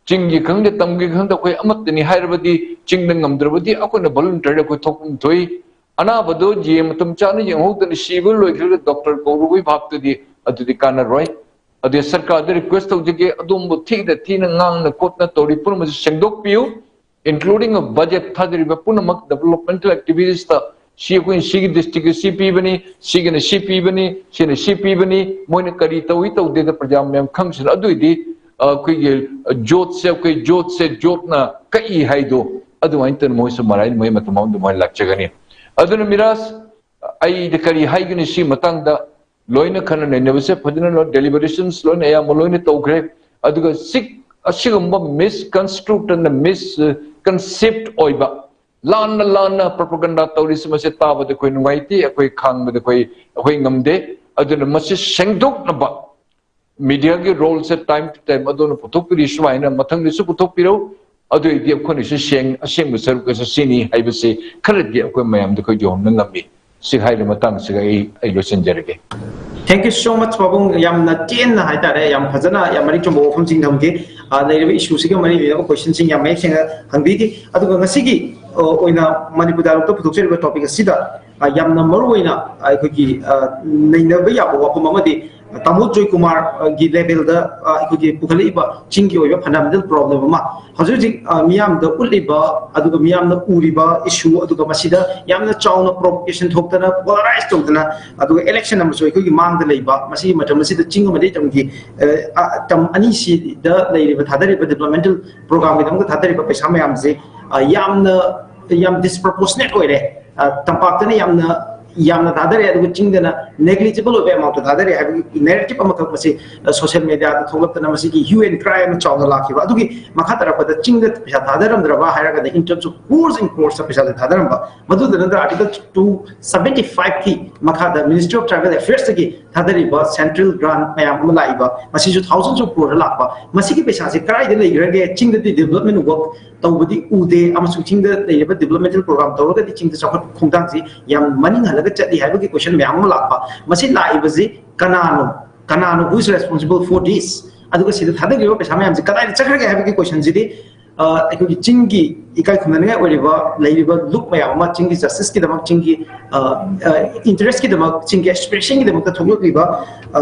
ꯆꯤꯡꯒꯤ ꯈꯪꯗꯦ, ꯇꯝꯒꯤ ꯈꯪꯗꯦ, ꯑꯩꯈꯣꯏ ꯑꯃꯠꯇꯅꯤ ꯍꯥꯏꯔꯕꯗꯤ, ꯆꯤꯡꯗ ꯉꯝꯗ꯭ꯔꯕꯗꯤ ꯑꯩꯈꯣꯏꯅ voluntary ꯑꯩꯈꯣꯏ ꯊꯣꯛꯐꯝ ꯊꯣꯛꯏ꯫ ꯑꯅꯥꯕꯗꯣ ꯌꯦꯡ ꯃꯇꯝ ꯆꯥꯅ ꯌꯦꯡꯍꯧꯗꯅ ꯁꯤꯕ ꯂꯣꯏꯈ꯭ꯔꯒ doctor ꯀꯧꯔꯨꯕꯒꯤ ꯚꯥꯞꯇꯨꯗꯤ ꯑꯗꯨꯗꯤ ꯀꯥꯟꯅꯔꯣꯏ꯫ ꯑꯗꯨ ꯁꯔꯀꯥꯔꯗ request ꯇꯧꯖꯒꯦ, ꯑꯗꯣꯝꯕꯨ ꯊꯤꯅ ꯊꯤꯅ ꯉꯥꯡꯅ ꯈꯣꯠꯅ ꯇꯧꯔꯤ ꯄꯨꯝꯅꯃꯛꯁꯤ ꯁꯦꯡꯗꯣꯛꯄꯤꯌꯨ, including a budget ꯊꯥꯗꯔꯤꯕ ꯄꯨꯝꯅꯃꯛ developmental activitiesꯇ꯫ ꯁꯤ ꯑꯩꯈꯣꯏꯅ ꯁꯤꯒꯤ districtꯀꯤ ꯁꯤ ꯄꯤꯕꯅꯤ, ꯁꯤꯒꯤꯅ ꯁꯤ ꯄꯤꯕꯅꯤ, ꯁꯤꯅ ꯁꯤ ꯄꯤꯕꯅꯤ, ꯃꯣꯏꯅ ꯀꯔꯤ ꯇꯧꯏ ꯇꯧꯗꯦꯗ ꯄ꯭ꯔꯖꯥ ꯃꯌꯥꯝ ꯈꯪꯁꯅꯨ꯫ ꯑꯗꯨꯏꯗꯤ ꯑꯩꯈꯣꯏꯒꯤ ꯖꯣꯠꯁꯦ, ꯑꯩꯈꯣꯏ ꯖꯣꯠꯁꯦ ꯖꯣꯠꯅ ꯀꯛꯏ ꯍꯥꯏꯗꯣ ꯑꯗꯨꯃꯥꯏꯅ ꯇꯧꯅ ꯃꯣꯏꯁꯨ ꯃꯔꯥꯏ ꯃꯣꯏ ꯃꯇꯝ ꯑꯃꯗ ꯃꯣꯏ ꯂꯥꯛꯆꯒꯅꯤ꯫ ꯑꯗꯨꯅ ꯃꯤꯔꯥꯖ, ꯑꯩꯗꯤ ꯀꯔꯤ ꯍꯥꯏꯒꯅꯤ ꯁꯤ ꯃꯇꯥꯡꯗ? ꯂꯣꯏꯅ ꯈꯟꯅ ꯅꯩꯅꯕꯁꯦ ꯐꯖꯅ ꯂꯣꯏ, deliberations ꯂꯣꯏꯅ ꯑꯌꯥꯝꯕ ꯂꯣꯏꯅ ꯇꯧꯈ꯭ꯔꯦ꯫ ꯑꯗꯨꯒ ꯁꯤ, ꯑꯁꯤꯒꯨꯝꯕ misconstrued and misconceived ꯑꯣꯏꯕ, ꯂꯥꯟꯅ ꯂꯥꯟꯅ propaganda ꯇꯧꯔꯤꯁꯤ, ꯃꯁꯤ ꯇꯥꯕꯗ ꯑꯩꯈꯣꯏ ꯅꯨꯡꯉꯥꯏꯇꯦ, ꯑꯩꯈꯣꯏ ꯈꯥꯡꯕꯗ ꯑꯩꯈꯣꯏ, ꯑꯩꯈꯣꯏ ꯉꯝꯗꯦ꯫ ꯑꯗꯨꯅ ꯃꯁꯤ ꯁꯦꯡꯗꯣꯛꯅꯕ mediaꯒꯤ roleꯁꯦ time to time ꯑꯗꯨꯅ ꯄꯨꯊꯣꯛꯄꯤꯔꯤ, ꯁꯨꯃꯥꯏꯅ ꯃꯊꯪꯗꯁꯨ ꯄꯨꯊꯣꯛꯄꯤꯔꯧ꯫ ꯑꯗꯨ ꯑꯣꯏꯔꯗꯤ ꯑꯩꯈꯣꯏꯅꯁꯨ ꯁꯦꯡ-, ꯑꯁꯦꯡꯕ ꯁꯔꯨꯛ ꯑꯁꯤ ꯁꯤꯅꯤ ꯍꯥꯏꯕꯁꯤ ꯈꯔꯗꯤ ꯑꯩꯈꯣꯏ ꯃꯌꯥꯝꯗ ꯑꯩꯈꯣꯏ ꯌꯧꯍꯟꯕ ꯉꯝꯃꯤ꯫ ꯁꯤ ꯍꯥꯏꯔꯤꯕ ꯃꯇꯥꯡꯁꯤꯒ ꯑꯩ, ꯑꯩ ꯂꯣꯏꯁꯤꯟꯖꯔꯒꯦ꯫ Thank you so much, ꯄꯥꯕꯨꯡ꯫ ꯌꯥꯝꯅ ꯇꯦꯟꯅ ꯍꯥꯏꯇꯥꯔꯦ, ꯌꯥꯝ ꯐꯖꯅ, ꯌꯥꯝ ꯃꯔꯤꯛ ꯆꯨꯝꯕ ꯋꯥꯐꯝꯁꯤꯡ ꯊꯝꯈꯤ꯫ ꯑ, ꯂꯩꯔꯤꯕ issueꯁꯤꯒ ꯃꯔꯤ ꯂꯩꯅꯕ questionꯁꯤꯡ ꯌꯥꯝ ꯃꯌꯦꯛ ꯁꯦꯡꯅ ꯍꯪꯕꯤꯈꯤ꯫ ꯑꯗꯨꯒ ꯉꯁꯤꯒꯤ, ꯑ, ꯑꯣꯏꯅ ꯃꯅꯤꯄꯨꯔ dialogueꯇ ꯄꯨꯊꯣꯛꯆꯔꯤꯕ topic ꯑꯁꯤꯗ, ꯑ, ꯌꯥꯝꯅ ꯃꯔꯨ ꯑꯣꯏꯅ ꯑꯩꯈꯣꯏꯒꯤ, ꯑ, ꯅꯩꯅꯕ ꯌꯥꯕ ꯋꯥꯐꯝ ꯑꯃꯗꯤ ꯇꯥꯃꯣ ꯖꯣꯏꯀꯨꯃꯥꯔꯒꯤ levelꯗ, ꯑ, ꯑꯩꯈꯣꯏꯒꯤ ꯄꯨꯈꯠꯂꯛꯏꯕ ꯆꯤꯡꯒꯤ ꯑꯣꯏꯕ fundamental problem ꯑꯃ ꯍꯧꯖꯤꯛ ꯍꯧꯖꯤꯛ, ꯑ, ꯃꯤꯌꯥꯝꯗ ꯎꯠꯂꯤꯕ, ꯑꯗꯨꯒ ꯃꯤꯌꯥꯝꯅ ꯎꯔꯤꯕ issue, ꯑꯗꯨꯒ ꯃꯁꯤꯗ ꯌꯥꯝꯅ ꯆꯥꯎꯅ provocation ꯊꯣꯛꯇꯅ, polarize ꯇꯧꯗꯅ, ꯑꯗꯨꯒ election ꯑꯃꯁꯨ ꯑꯩꯈꯣꯏꯒꯤ ꯃꯥꯡꯗ ꯂꯩꯕ, ꯃꯁꯤꯒꯤ ꯃꯇꯝ ꯑꯁꯤꯗ ꯆꯤꯡ ꯑꯃꯗꯤ ꯇꯝꯒꯤ, ꯑ, ꯑ, ꯇꯝ ꯑꯅꯤꯁꯤꯗ ꯂꯩꯔꯤꯕ ꯊꯥꯗꯔꯤꯕ developmental programꯒꯤꯗꯃꯛꯇ ꯊꯥꯗꯔꯤꯕ ꯄꯩꯁꯥ ꯃꯌꯥꯝꯁꯦ, ꯑ, ꯌꯥꯝꯅ, ꯌꯥꯝ disproportionate ꯑꯣꯏꯔꯦ꯫ ꯑ, ꯇꯝꯄꯥꯛꯇꯅ ꯌꯥꯝꯅ, ꯌꯥꯝꯅ ꯊꯥꯗꯔꯦ, ꯑꯗꯨꯒ ꯆꯤꯡꯗꯅ negligible ꯑꯣꯏꯕ amountꯇ ꯊꯥꯗꯔꯦ ꯍꯥꯏꯕꯒꯤ narrative ꯑꯃꯈꯛ ꯃꯁꯤ, ꯑ, social mediaꯗ ꯊꯣꯛꯂꯛꯇꯅ ꯃꯁꯤꯒꯤ hue and cry ꯑꯃ ꯆꯥꯎꯅ ꯂꯥꯛꯈꯤꯕ꯫ ꯑꯗꯨꯒꯤ ꯃꯈꯥ ꯇꯥꯔꯛꯄꯗ ꯆꯤꯡꯗ ꯄꯩꯁꯥ ꯊꯥꯗꯔꯝꯗ꯭ꯔꯕ ꯍꯥꯏꯔꯒꯅ in terms of crores and croresꯇ ꯄꯩꯁꯥꯁꯦ ꯊꯥꯗꯔꯝꯕ꯫ ꯃꯗꯨꯗ ꯅꯠꯇꯅ Article two seventy fiveꯀꯤ ꯃꯈꯥꯗ Ministry of Tribal Affairsꯇꯒꯤ ꯊꯥꯗꯔꯤꯕ central grant ꯃꯌꯥꯝ ꯑꯃ ꯂꯥꯛꯏꯕ, ꯃꯁꯤꯁꯨ thousands of crore ꯂꯥꯛꯄ꯫ ꯃꯁꯤꯒꯤ ꯄꯩꯁꯥꯁꯦ ꯀꯗꯥꯏꯗ ꯂꯩꯈ꯭ꯔꯒꯦ? ꯆꯤꯡꯗꯗꯤ development work ꯇꯧꯕꯗꯤ ꯎꯗꯦ, ꯑꯃꯁꯨꯡ ꯆꯤꯡꯗ ꯂꯩꯔꯤꯕ developmental program ꯇꯧꯔꯒꯗꯤ ꯆꯤꯡꯗ ꯆꯥꯎꯈꯠꯄ ꯈꯣꯡꯊꯥꯡꯁꯤ ꯌꯥꯝ ꯃꯅꯤꯡ ꯍꯜꯂꯒ ꯆꯠꯂꯤ ꯍꯥꯏꯕꯒꯤ question ꯃꯌꯥꯝ ꯑꯃ ꯂꯥꯛꯄ꯫ ꯃꯁꯤ ꯂꯥꯛꯏꯕꯁꯤ ꯀꯅꯥꯅꯣ? ꯀꯅꯥꯅꯣ, who is responsible for this? ꯑꯗꯨꯒ ꯁꯤꯗ ꯊꯥꯗꯈꯤꯕ ꯄꯩꯁꯥ ꯃꯌꯥꯝꯁꯦ ꯀꯗꯥꯏꯗ ꯆꯠꯈ꯭ꯔꯒꯦ ꯍꯥꯏꯕꯒꯤ question ꯁꯤꯗꯤ, ꯑ, ꯑꯩꯈꯣꯏꯒꯤ ꯆꯤꯡꯒꯤ ꯏꯀꯥꯏ ꯈꯨꯝꯅꯅꯤꯡꯉꯥꯏ ꯑꯣꯏꯔꯤꯕ, ꯂꯩꯔꯤꯕ ꯂꯨꯞ ꯃꯌꯥꯝ ꯑꯃ, ꯆꯤꯡꯒꯤ justice ꯀꯤꯗꯃꯛ, ꯆꯤꯡꯒꯤ, ꯑ, ꯑ, interest ꯀꯤꯗꯃꯛ, ꯆꯤꯡꯒꯤ aspiration ꯒꯤꯗꯃꯛꯇ ꯊꯣꯛꯂꯛꯂꯤꯕ, ꯑ,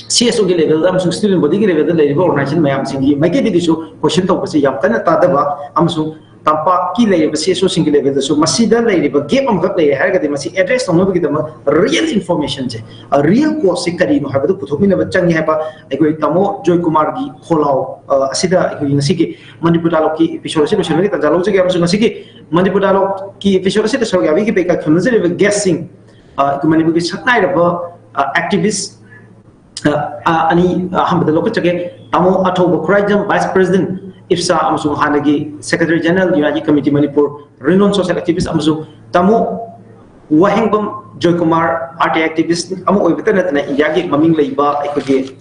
C S O ꯒꯤ level ꯗ ꯑꯃꯁꯨꯡ student body ꯒꯤ level ꯗ ꯂꯩꯔꯤꯕ organization ꯃꯌꯥꯝꯁꯤꯡꯒꯤ ꯃꯥꯏꯀꯩꯗꯒꯤꯁꯨ question ꯇꯧꯕꯁꯤ ꯌꯥꯝ ꯀꯟꯅ ꯇꯥꯗꯕ, ꯑꯃꯁꯨꯡ ꯇꯝꯄꯥꯛꯀꯤ ꯂꯩꯔꯤꯕ C S O ꯁꯤꯡꯒꯤ level ꯗꯁꯨ ꯃꯁꯤꯗ ꯂꯩꯔꯤꯕ gap ꯑꯃꯈꯛ ꯂꯩꯔꯦ ꯍꯥꯏꯔꯒꯗꯤ, ꯃꯁꯤ address ꯇꯧꯅꯕꯒꯤꯗꯃꯛ real information ꯁꯦ, ꯑ, real cause ꯁꯤ ꯀꯔꯤꯅꯣ ꯍꯥꯏꯕꯗꯨ ꯄꯨꯊꯣꯛꯃꯤꯟꯅꯕ ꯆꯪꯉꯤ ꯍꯥꯏꯕ ꯑꯩꯈꯣꯏ ꯇꯥꯃꯣ ꯖꯣꯏꯀꯨꯃꯥꯔꯒꯤ ꯈꯣꯜꯂꯥꯎ, ꯑ, ꯑꯁꯤꯗ ꯑꯩꯈꯣꯏꯒꯤ ꯉꯁꯤꯒꯤ ꯃꯅꯤꯄꯨꯔ dialogue ꯀꯤ episode ꯑꯁꯤ ꯂꯣꯏꯁꯤꯟꯕꯒꯤ ꯇꯥꯟꯖꯥ ꯂꯧꯖꯒꯦ, ꯑꯃꯁꯨꯡ ꯉꯁꯤꯒꯤ ꯃꯅꯤꯄꯨꯔ dialogue ꯀꯤ episode ꯑꯁꯤꯗ ꯁꯔꯨꯛ ꯌꯥꯕꯤꯈꯤꯕ ꯏꯀꯥꯏ ꯈꯨꯝꯅꯖꯔꯤꯕ guest ꯁꯤꯡ, ꯑ, ꯑꯩꯈꯣꯏ ꯃꯅꯤꯄꯨꯔꯒꯤ ꯁꯛꯅꯥꯏꯔꯕ, ꯑ, activist, ꯑ, ꯑ, ꯑꯅꯤ, ꯑ, ꯑꯍꯥꯟꯕꯗ ꯂꯧꯈꯠꯆꯒꯦ꯫ ꯇꯥꯃꯣ ꯑꯊꯧꯕ ꯈꯨꯔꯥꯏꯖꯝ, Vice President, ꯏꯞꯁꯥ, ꯑꯃꯁꯨꯡ ꯍꯥꯟꯅꯒꯤ Secretary General, United Committee Manipur, renowned social activist, ꯑꯃꯁꯨꯡ ꯇꯥꯃꯣ ꯋꯥꯍꯦꯡꯕꯝ Joykumar, R T I activist ꯑꯃ ꯑꯣꯏꯕꯇ ꯅꯠꯇꯅ ꯏꯟꯗꯤꯌꯥꯒꯤ ꯃꯃꯤꯡ ꯂꯩꯕ ꯑꯩꯈꯣꯏꯒꯤ,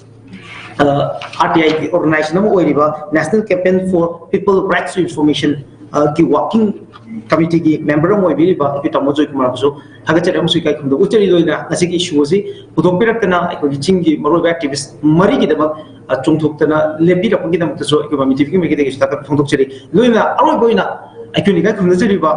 ꯑ, R T I ꯒꯤ organization ꯑꯃ ꯑꯣꯏꯔꯤꯕ National Campaign for People Rights to Information, ꯑ, ꯒꯤ working committee ꯒꯤ member ꯑꯃ ꯑꯣꯏꯕꯤꯔꯤꯕ ꯑꯩꯈꯣꯏ ꯇꯥꯃꯣ ꯖꯣꯏꯀꯨꯃꯥꯔꯕꯨꯁꯨ ꯊꯥꯒꯠꯆꯔꯤ ꯑꯃꯁꯨꯡ ꯏꯀꯥꯏ ꯈꯨꯝꯅꯕ ꯎꯠꯆꯔꯤ꯫ ꯂꯣꯏꯅꯅ ꯉꯁꯤꯒꯤ issue ꯑꯁꯤ ꯄꯨꯊꯣꯛꯄꯤꯔꯛꯇꯅ ꯑꯩꯈꯣꯏꯒꯤ ꯆꯤꯡꯒꯤ ꯃꯔꯨꯑꯣꯏꯕ activist ꯃꯔꯤꯒꯤꯗꯃꯛ, ꯑ, ꯆꯣꯡꯊꯣꯛꯇꯅ ꯂꯦꯞꯄꯤꯔꯛꯄꯒꯤꯗꯃꯛꯇꯁꯨ ꯑꯩꯈꯣꯏ ꯃꯃꯤ ꯇꯤꯚꯤꯒꯤ ꯃꯥꯏꯀꯩꯗꯒꯤꯁꯨ ꯊꯥꯒꯠꯄ ꯐꯣꯡꯗꯣꯛꯆꯔꯤ꯫ ꯂꯣꯏꯅꯅ ꯑꯔꯣꯏꯕ ꯑꯣꯏꯅ ꯑꯩꯈꯣꯏꯅ ꯏꯀꯥꯏ ꯈꯨꯝꯅꯖꯔꯤꯕ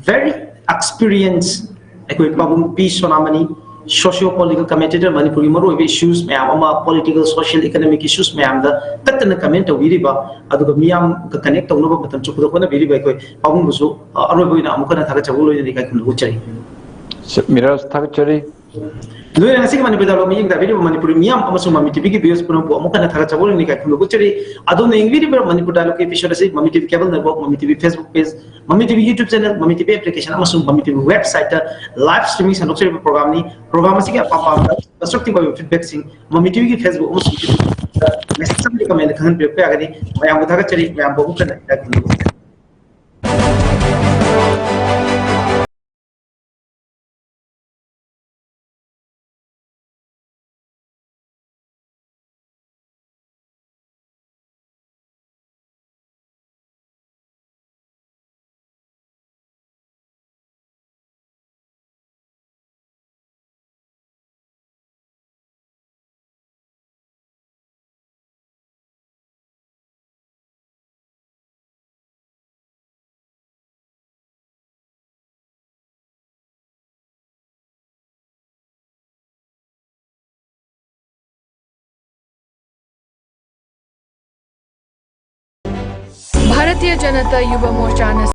very experienced ꯑꯩꯈꯣꯏ ꯄꯥꯕꯨꯡ ꯄꯤ ꯁꯣꯅꯥꯃꯅꯤ, socio political commentator, ꯃꯅꯤꯄꯨꯔꯒꯤ ꯃꯔꯨꯑꯣꯏꯕ issues ꯃꯌꯥꯝ ꯑꯃ, political, social, economic issues ꯃꯌꯥꯝꯗ ꯇꯠꯇꯅ comment ꯇꯧꯕꯤꯔꯤꯕ, ꯑꯗꯨꯒ ꯃꯤꯌꯥꯝꯒ connect ꯇꯧꯅꯕ ꯃꯇꯝ ꯆꯨꯞꯄꯗ ꯍꯣꯠꯅꯕꯤꯔꯤꯕ ꯑꯩꯈꯣꯏ ꯄꯥꯕꯨꯡꯕꯨꯁꯨ, ꯑ, ꯑꯔꯣꯏꯕ ꯑꯣꯏꯅ ꯑꯃꯨꯛ ꯍꯟꯅ ꯊꯥꯒꯠꯆꯕ ꯂꯣꯏꯅꯅ ꯏꯀꯥꯏ ꯈꯨꯝꯅꯕ ꯎꯠꯆꯔꯤ꯫ ꯃꯤꯔꯥꯖ, ꯊꯥꯒꯠꯆꯔꯤ꯫ ꯂꯣꯏꯅꯅ ꯉꯁꯤꯒꯤ ꯃꯅꯤꯄꯨꯔ dialogue ꯃꯤꯠꯌꯦꯡ ꯇꯥꯕꯤꯔꯤꯕ ꯃꯅꯤꯄꯨꯔꯤ ꯃꯤꯌꯥꯝ ꯑꯃꯁꯨꯡ ꯃꯃꯤ ꯇꯤꯚꯤꯒꯤ viewers ꯄꯨꯝꯅꯃꯛꯄꯨ ꯑꯃꯨꯛ ꯍꯟꯅ ꯊꯥꯒꯠꯆꯕ ꯂꯣꯏꯅꯅ ꯏꯀꯥꯏ ꯈꯨꯝꯅꯕ ꯎꯠꯆꯔꯤ꯫ ꯑꯗꯣꯝꯅ ꯌꯦꯡꯕꯤꯔꯤꯕ ꯃꯅꯤꯄꯨꯔ dialogue ꯀꯤ episode ꯑꯁꯤ ꯃꯃꯤ ꯇꯤꯚꯤ cable network, ꯃꯃꯤ ꯇꯤꯚꯤ Facebook page, ꯃꯃꯤ ꯇꯤꯚꯤ YouTube channel, ꯃꯃꯤ ꯇꯤꯚꯤ application ꯑꯃꯁꯨꯡ ꯃꯃꯤ ꯇꯤꯚꯤ website ꯇ live streaming ꯁꯟꯗꯣꯛꯆꯔꯤꯕ program ꯅꯤ꯫ Program ꯑꯁꯤꯒꯤ ꯑꯄꯥꯝ ꯄꯥꯝꯕ constructive ꯑꯣꯏꯕ feedback ꯁꯤꯡ ꯃꯃꯤ ꯇꯤꯚꯤꯒꯤ Facebook ꯑꯃꯁꯨꯡ YouTube ꯗ message ꯑꯃꯗꯤ comment ꯗ ꯈꯪꯍꯟꯕꯤꯔꯛꯄ ꯌꯥꯒꯅꯤ꯫ ꯃꯌꯥꯝꯕꯨ ꯊꯥꯒꯠꯆꯔꯤ, ꯃꯌꯥꯝꯕꯨ ꯑꯃꯨꯛ ꯍꯟꯅ ꯏꯀꯥꯏ ꯈꯨꯝꯅꯕ ꯎꯠꯆꯔꯤ꯫ ꯚꯥꯔꯇꯤꯌ ꯖꯅꯇꯥ ꯌꯨꯚ ꯃꯣꯔꯆꯥꯅ